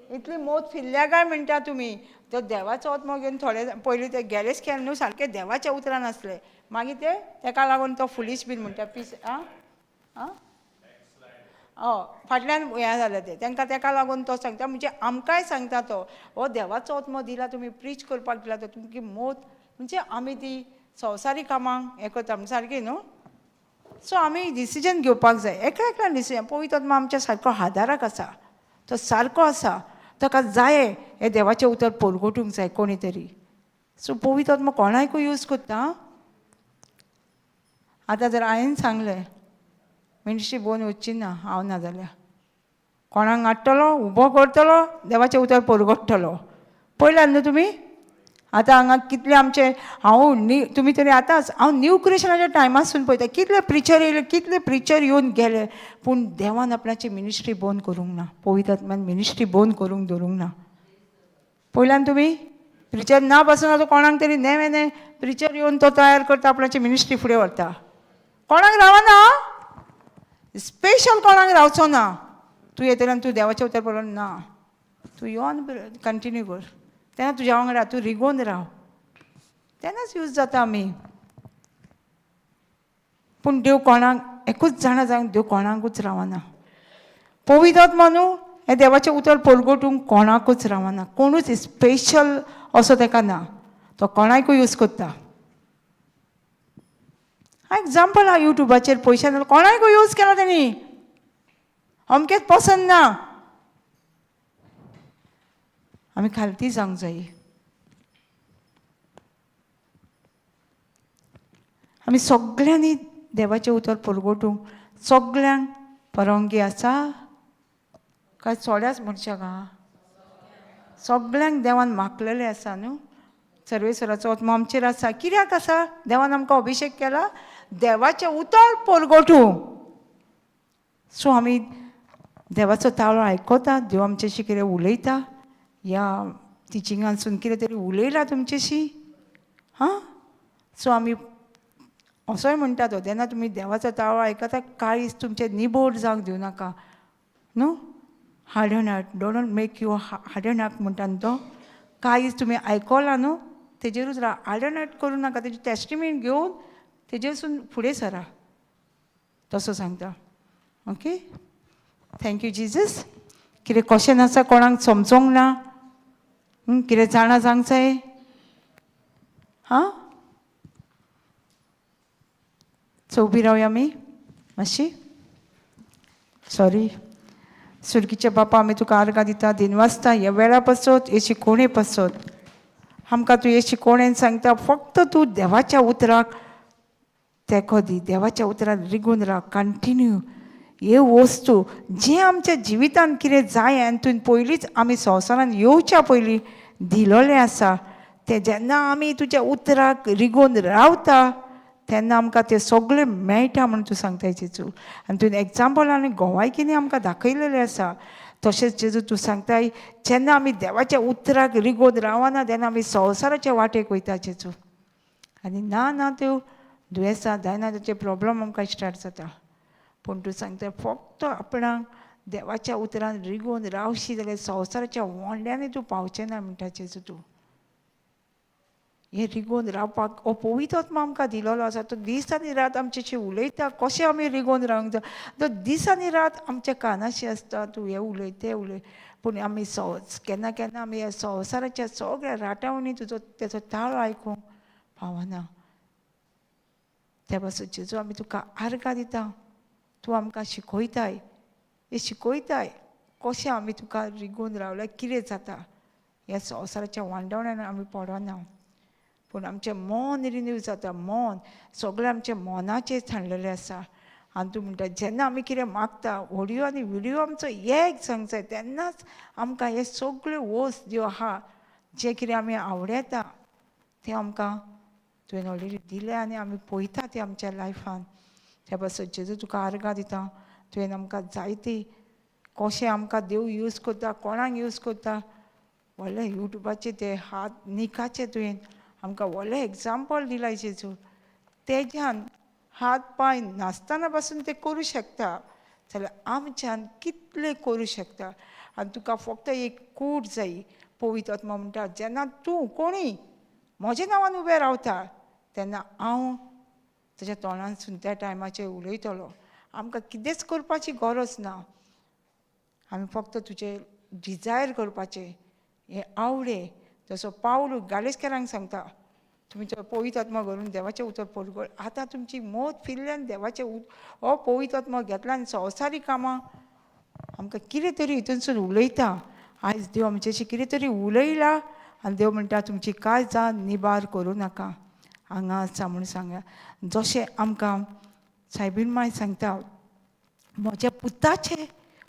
इतली मोत फिरल्या काय म्हणटा तुमी तो देवाचो आत्मो घेवन. थोडे पयलीं ते गेलेच केले न्हू सारके देवाच्या उतरान आसले, मागीर ते तेका लागून तो फुलीश बीन म्हणटा पीस. आं आं हय, फाटल्यान हें जालें तें तांकां, तेका लागून तो सांगता, म्हणजे आमकांय सांगता तो, हो देवाचो आत्मो दिला तुमी प्रीच करपाक दिला तो तुमची मोत म्हणजे आमी ती संवसारीक कामांक हें करता म्हणजे सारकी न्हू. सो आमी डिसिजन घेवपाक जाय, एका एकल्यान डिसिजन. पवित्र आत्मा आमच्या सारको आदाराक आसा, तो सारको आसा, ताका जाय हें देवाचें उतर परगटूंक जाय कोणी तरी. सो पवित्र आत्मा कोणाकूय यूज करता. आतां जर हांवें सांगलें मिनिस्ट्री बोन वचची ना हांव ना जाल्यार कोणाक हाडटलो, उबो करतलो, देवाचें उतर परगट्टलो. पळयलां न्हू तुमी आतां हांगा कितले आमचे. हांव न्ही, तुमी तरी आतांच, हांव न्यू क्रिएशनाच्या टायमासून पळयता कितले प्रिचर येयले, कितले प्रिचर येवन गेले, पूण देवान आपणाची मिनिस्ट्री बंद करूंक ना. पवित्र आत्म्यान मिनिस्ट्री बंद करूंक दवरूंक ना. पयल्यान तुमी प्रिचर ना पासून आतां कोणाक तरी नेवे ने प्रिचर येवन तो तयार करता, आपणाची मिनिस्ट्री फुडें व्हरता. कोणाक रावना स्पेशल, कोणाक रावचो ना. तूं येतलें आनी तूं देवाचें उतर पळोवन ना, तूं येवन कंटिन्यू कर, तेन्ना तुज्या वांगडा तूं रिगोवन राव, तेन्नाच यूज जाता आमी. पूण देव कोणाक एकूच जाणा जावंक, देव कोणाकूच रावना. पवित्र आत्मो न्हू हें देवाचें उतर परगटूंक कोणाकूच रावना. कोणूच स्पेशल असो ताका ना, तो कोणाकूय यूज करता. एग्जाम्पल आहा युट्यूबाचेर, पयशे कोणाकूय यूज केला तेणी, अमकेच पसंत ना. आमी खालती जावंक जाय. आमी सगळ्यांनी देवाचें उतर परगटूंक सगळ्यांक परवानगी आसा काय थोड्याच मनशाक आहा? सगळ्यांक देवान मागलेलें आसा न्हू. सर्वेश्वराचो आत्मो आमचेर आसा, कित्याक आसा? देवान आमकां अभिशेक केला देवाचें उतर परगटूंक. सो आमी देवाचो ताळो आयकता, देव आमच्याशी कितें उलयता, ह्या टिचिंगांसून कितें तरी उलयला तुमच्याशी. हां, सो आमी असोय म्हणटा तो, तेन्ना तुमी देवाचो ताळो आयकता, काळीज तुमचें निबोड जावंक दिवं नाका न्हू. Harden heart, don't make you harden heart म्हणटा न्हू तो. काळीज तुमी आयकलां न्हू तेजेरूच राव, हार्डन हार्ट करूं नाका. तेजी टेस्टिमेंट घेवन तेजेरसून फुडें सरा, तसो सांगता. Okay, thank you Jesus. कितें क्वेश्चन आसा कोणाक समजोंक ना? कितें जाणा जावंक जाय? हां, सो उबी रावया आमी मातशी. सॉरी. सुर्गीचे बापा, आमी तुका आर्गां दिता, दिनवासता ह्या वेळा पासत, हे शिकोवणे पासत. आमकां तुवें शिकोवणेन सांगता फक्त तूं देवाच्या उतराक तेंको दी, देवाच्या उतरान रिगून राव कंटिन्यू. हे वस्तू जें आमच्या जिवितान कितें जाय आनी तुवें पयलींच आमी संवसारान येवच्या पयलीं दिलोलें आसा तें जेन्ना आमी तुज्या उतराक रिगून रावता तेन्ना आमकां तें सगळें मेळटा म्हूण तूं सांगता जेजू. आनी तुवें एग्जाम्पल आनी गोवायकीनी आमकां दाखयलेलें आसा. तशेंच जेजू तूं सांगताय जेन्ना आमी देवाच्या उतराक रिगोवन रावना तेन्ना आमी संवसाराच्या वाटेक वयता जेजू. आनी ना ना त्यो दुयेंसां जायना ताचे प्रोब्लम आमकां स्टार्ट जाता. पूण तूं सांगता फक्त आपणाक देवाच्या उतरान रिगोवन रावशी जाल्यार संवसाराच्या व्हडल्यांनी तूं पावचें ना म्हणटा जेजू. तूं हें रिगोवन रावपाक हो पवित्र आत्मा आमकां दिलोलो आसा. तो दीस आनी रात आमच्याशी उलयता कशें आमी रिगोवन रावंक जाय. तो दीस आनी रात आमच्या कानाशी आसता, तूं हें उलय तें उलय. पूण आमी केन्ना केन्ना आमी ह्या संवसाराच्या सगळ्या राटावणी तुजो तेचो ताळो आयकूंक पावना. त्या पासून जेजू आमी तुका आर्गां दिता, तूं आमकां शिकयताय, हें शिकयताय कशें आमी तुका रिगोवन रावल्यार कितें जाता. ह्या संवसाराच्या वांडवण्यान आमी पडना, पूण आमचें मन रिन्यू जाता. मन सगळें आमचें मनाचेर थांडलेलें आसा. आनी तूं म्हणटा जेन्ना आमी कितें मागता ऑडियो आनी विडियो आमचो एक जावंक जाय तेन्नाच आमकां हे सगळ्यो वस्त ज्यो आहा जें कितें आमी आवडयता तें आमकां तुवें ऑलरेडी दिलें आनी आमी पळयता तें आमच्या लायफान. त्या पासून जेजू तुका आर्गां दिता. तुवें आमकां जायती कशें आमकां देव यूज करता, कोणाक यूज करता, व्हडलें युट्यूबाचेर ते हात निकाचे तुवें आमकां व्हडलें एग्जाम्पल दिलां जेजू. तेज्यान हात पांय नासतना पासून ते करूं शकता जाल्यार आमच्यान कितलें करूं शकता. आनी तुका फक्त एक कूड जाय. पवित्र आत्मा म्हणटा जेन्ना तूं कोणी म्हज्या नांवान उबें रावता तेन्ना हांव तुज्या तोंडानसून त्या टायमाचेर उलयतलो. आमकां कितेंच करपाची गरज ना, आमी फक्त तुजें डिजायर करपाचें हें आवडे. जसो पावलू गालेस्करांक सांगता तुमी तो पवित्र आत्मा घालून देवाचें उतर परगट. आतां तुमची मत फिरल्यान देवाचें हो पवित्र आत्मा घेतला आनी संवसारीक कामां आमकां कितें तरी हितूनसून उलयता. आयज देव आमच्याशी कितें तरी उलयला आनी देव म्हणटा तुमची कांय जाण निबार करूं नाका, हांगा आसा म्हूण सांगा. जशें आमकां सायबीण माय सांगता म्हज्या पुताचें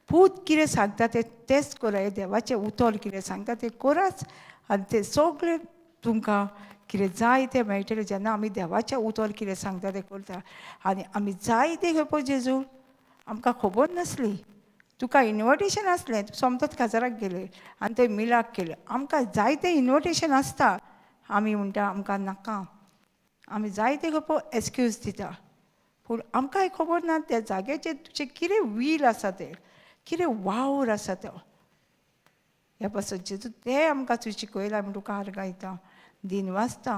पूत कितें सांगता तें तेंच करा, हें देवाचें उतर कितें सांगता तें कराच आनी तें सगळें तुमकां कितें जाय तें मेळटलें. जेन्ना आमी देवाचें उतर कितें सांगता तें करता. आनी आमी जाय तें खेपो जेजू आमकां खबर नासली, तुका इनविटेशन आसलें, तूं सोमतोच काजाराक गेलें आनी थंय मिलाक केलें. आमकां जायतें इनविटेशन आसता, आमी म्हणटा आमकां नाका, आमी जायते खेपो एक्सक्यूज दिता. पूण आमकांय खबर ना त्या जाग्याचेर तुजें कितें वील आसा, तें कितें वावर आसा तो. ह्या पासून जेजू तें आमकां तुवें शिकयलां म्हूण तुका आर्गां दिता, दिन वाचता.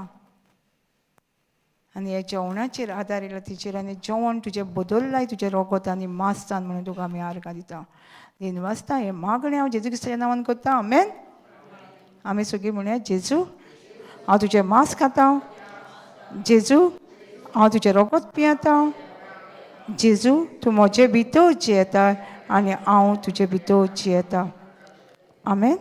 आनी ह्या जेवणाचेर आदार येयला तिचेर आनी जेवण तुजें बदल्लाय तुजें रोगोत आनी मास्तान म्हणून तुका आमी आर्गां दिता, दिन वाचता. हें मागणें हांव जेजू क्रिस्ताच्या नांवान करता, आमेन. आमी सगळीं म्हणया, जेजू हांव तुजें मांस खाता, जेजू हांव तुजें रोगोत पियेता, जेजू तूं म्हजे भितर जियेता आनी हांव तुजे भितर जियेता, आमेन.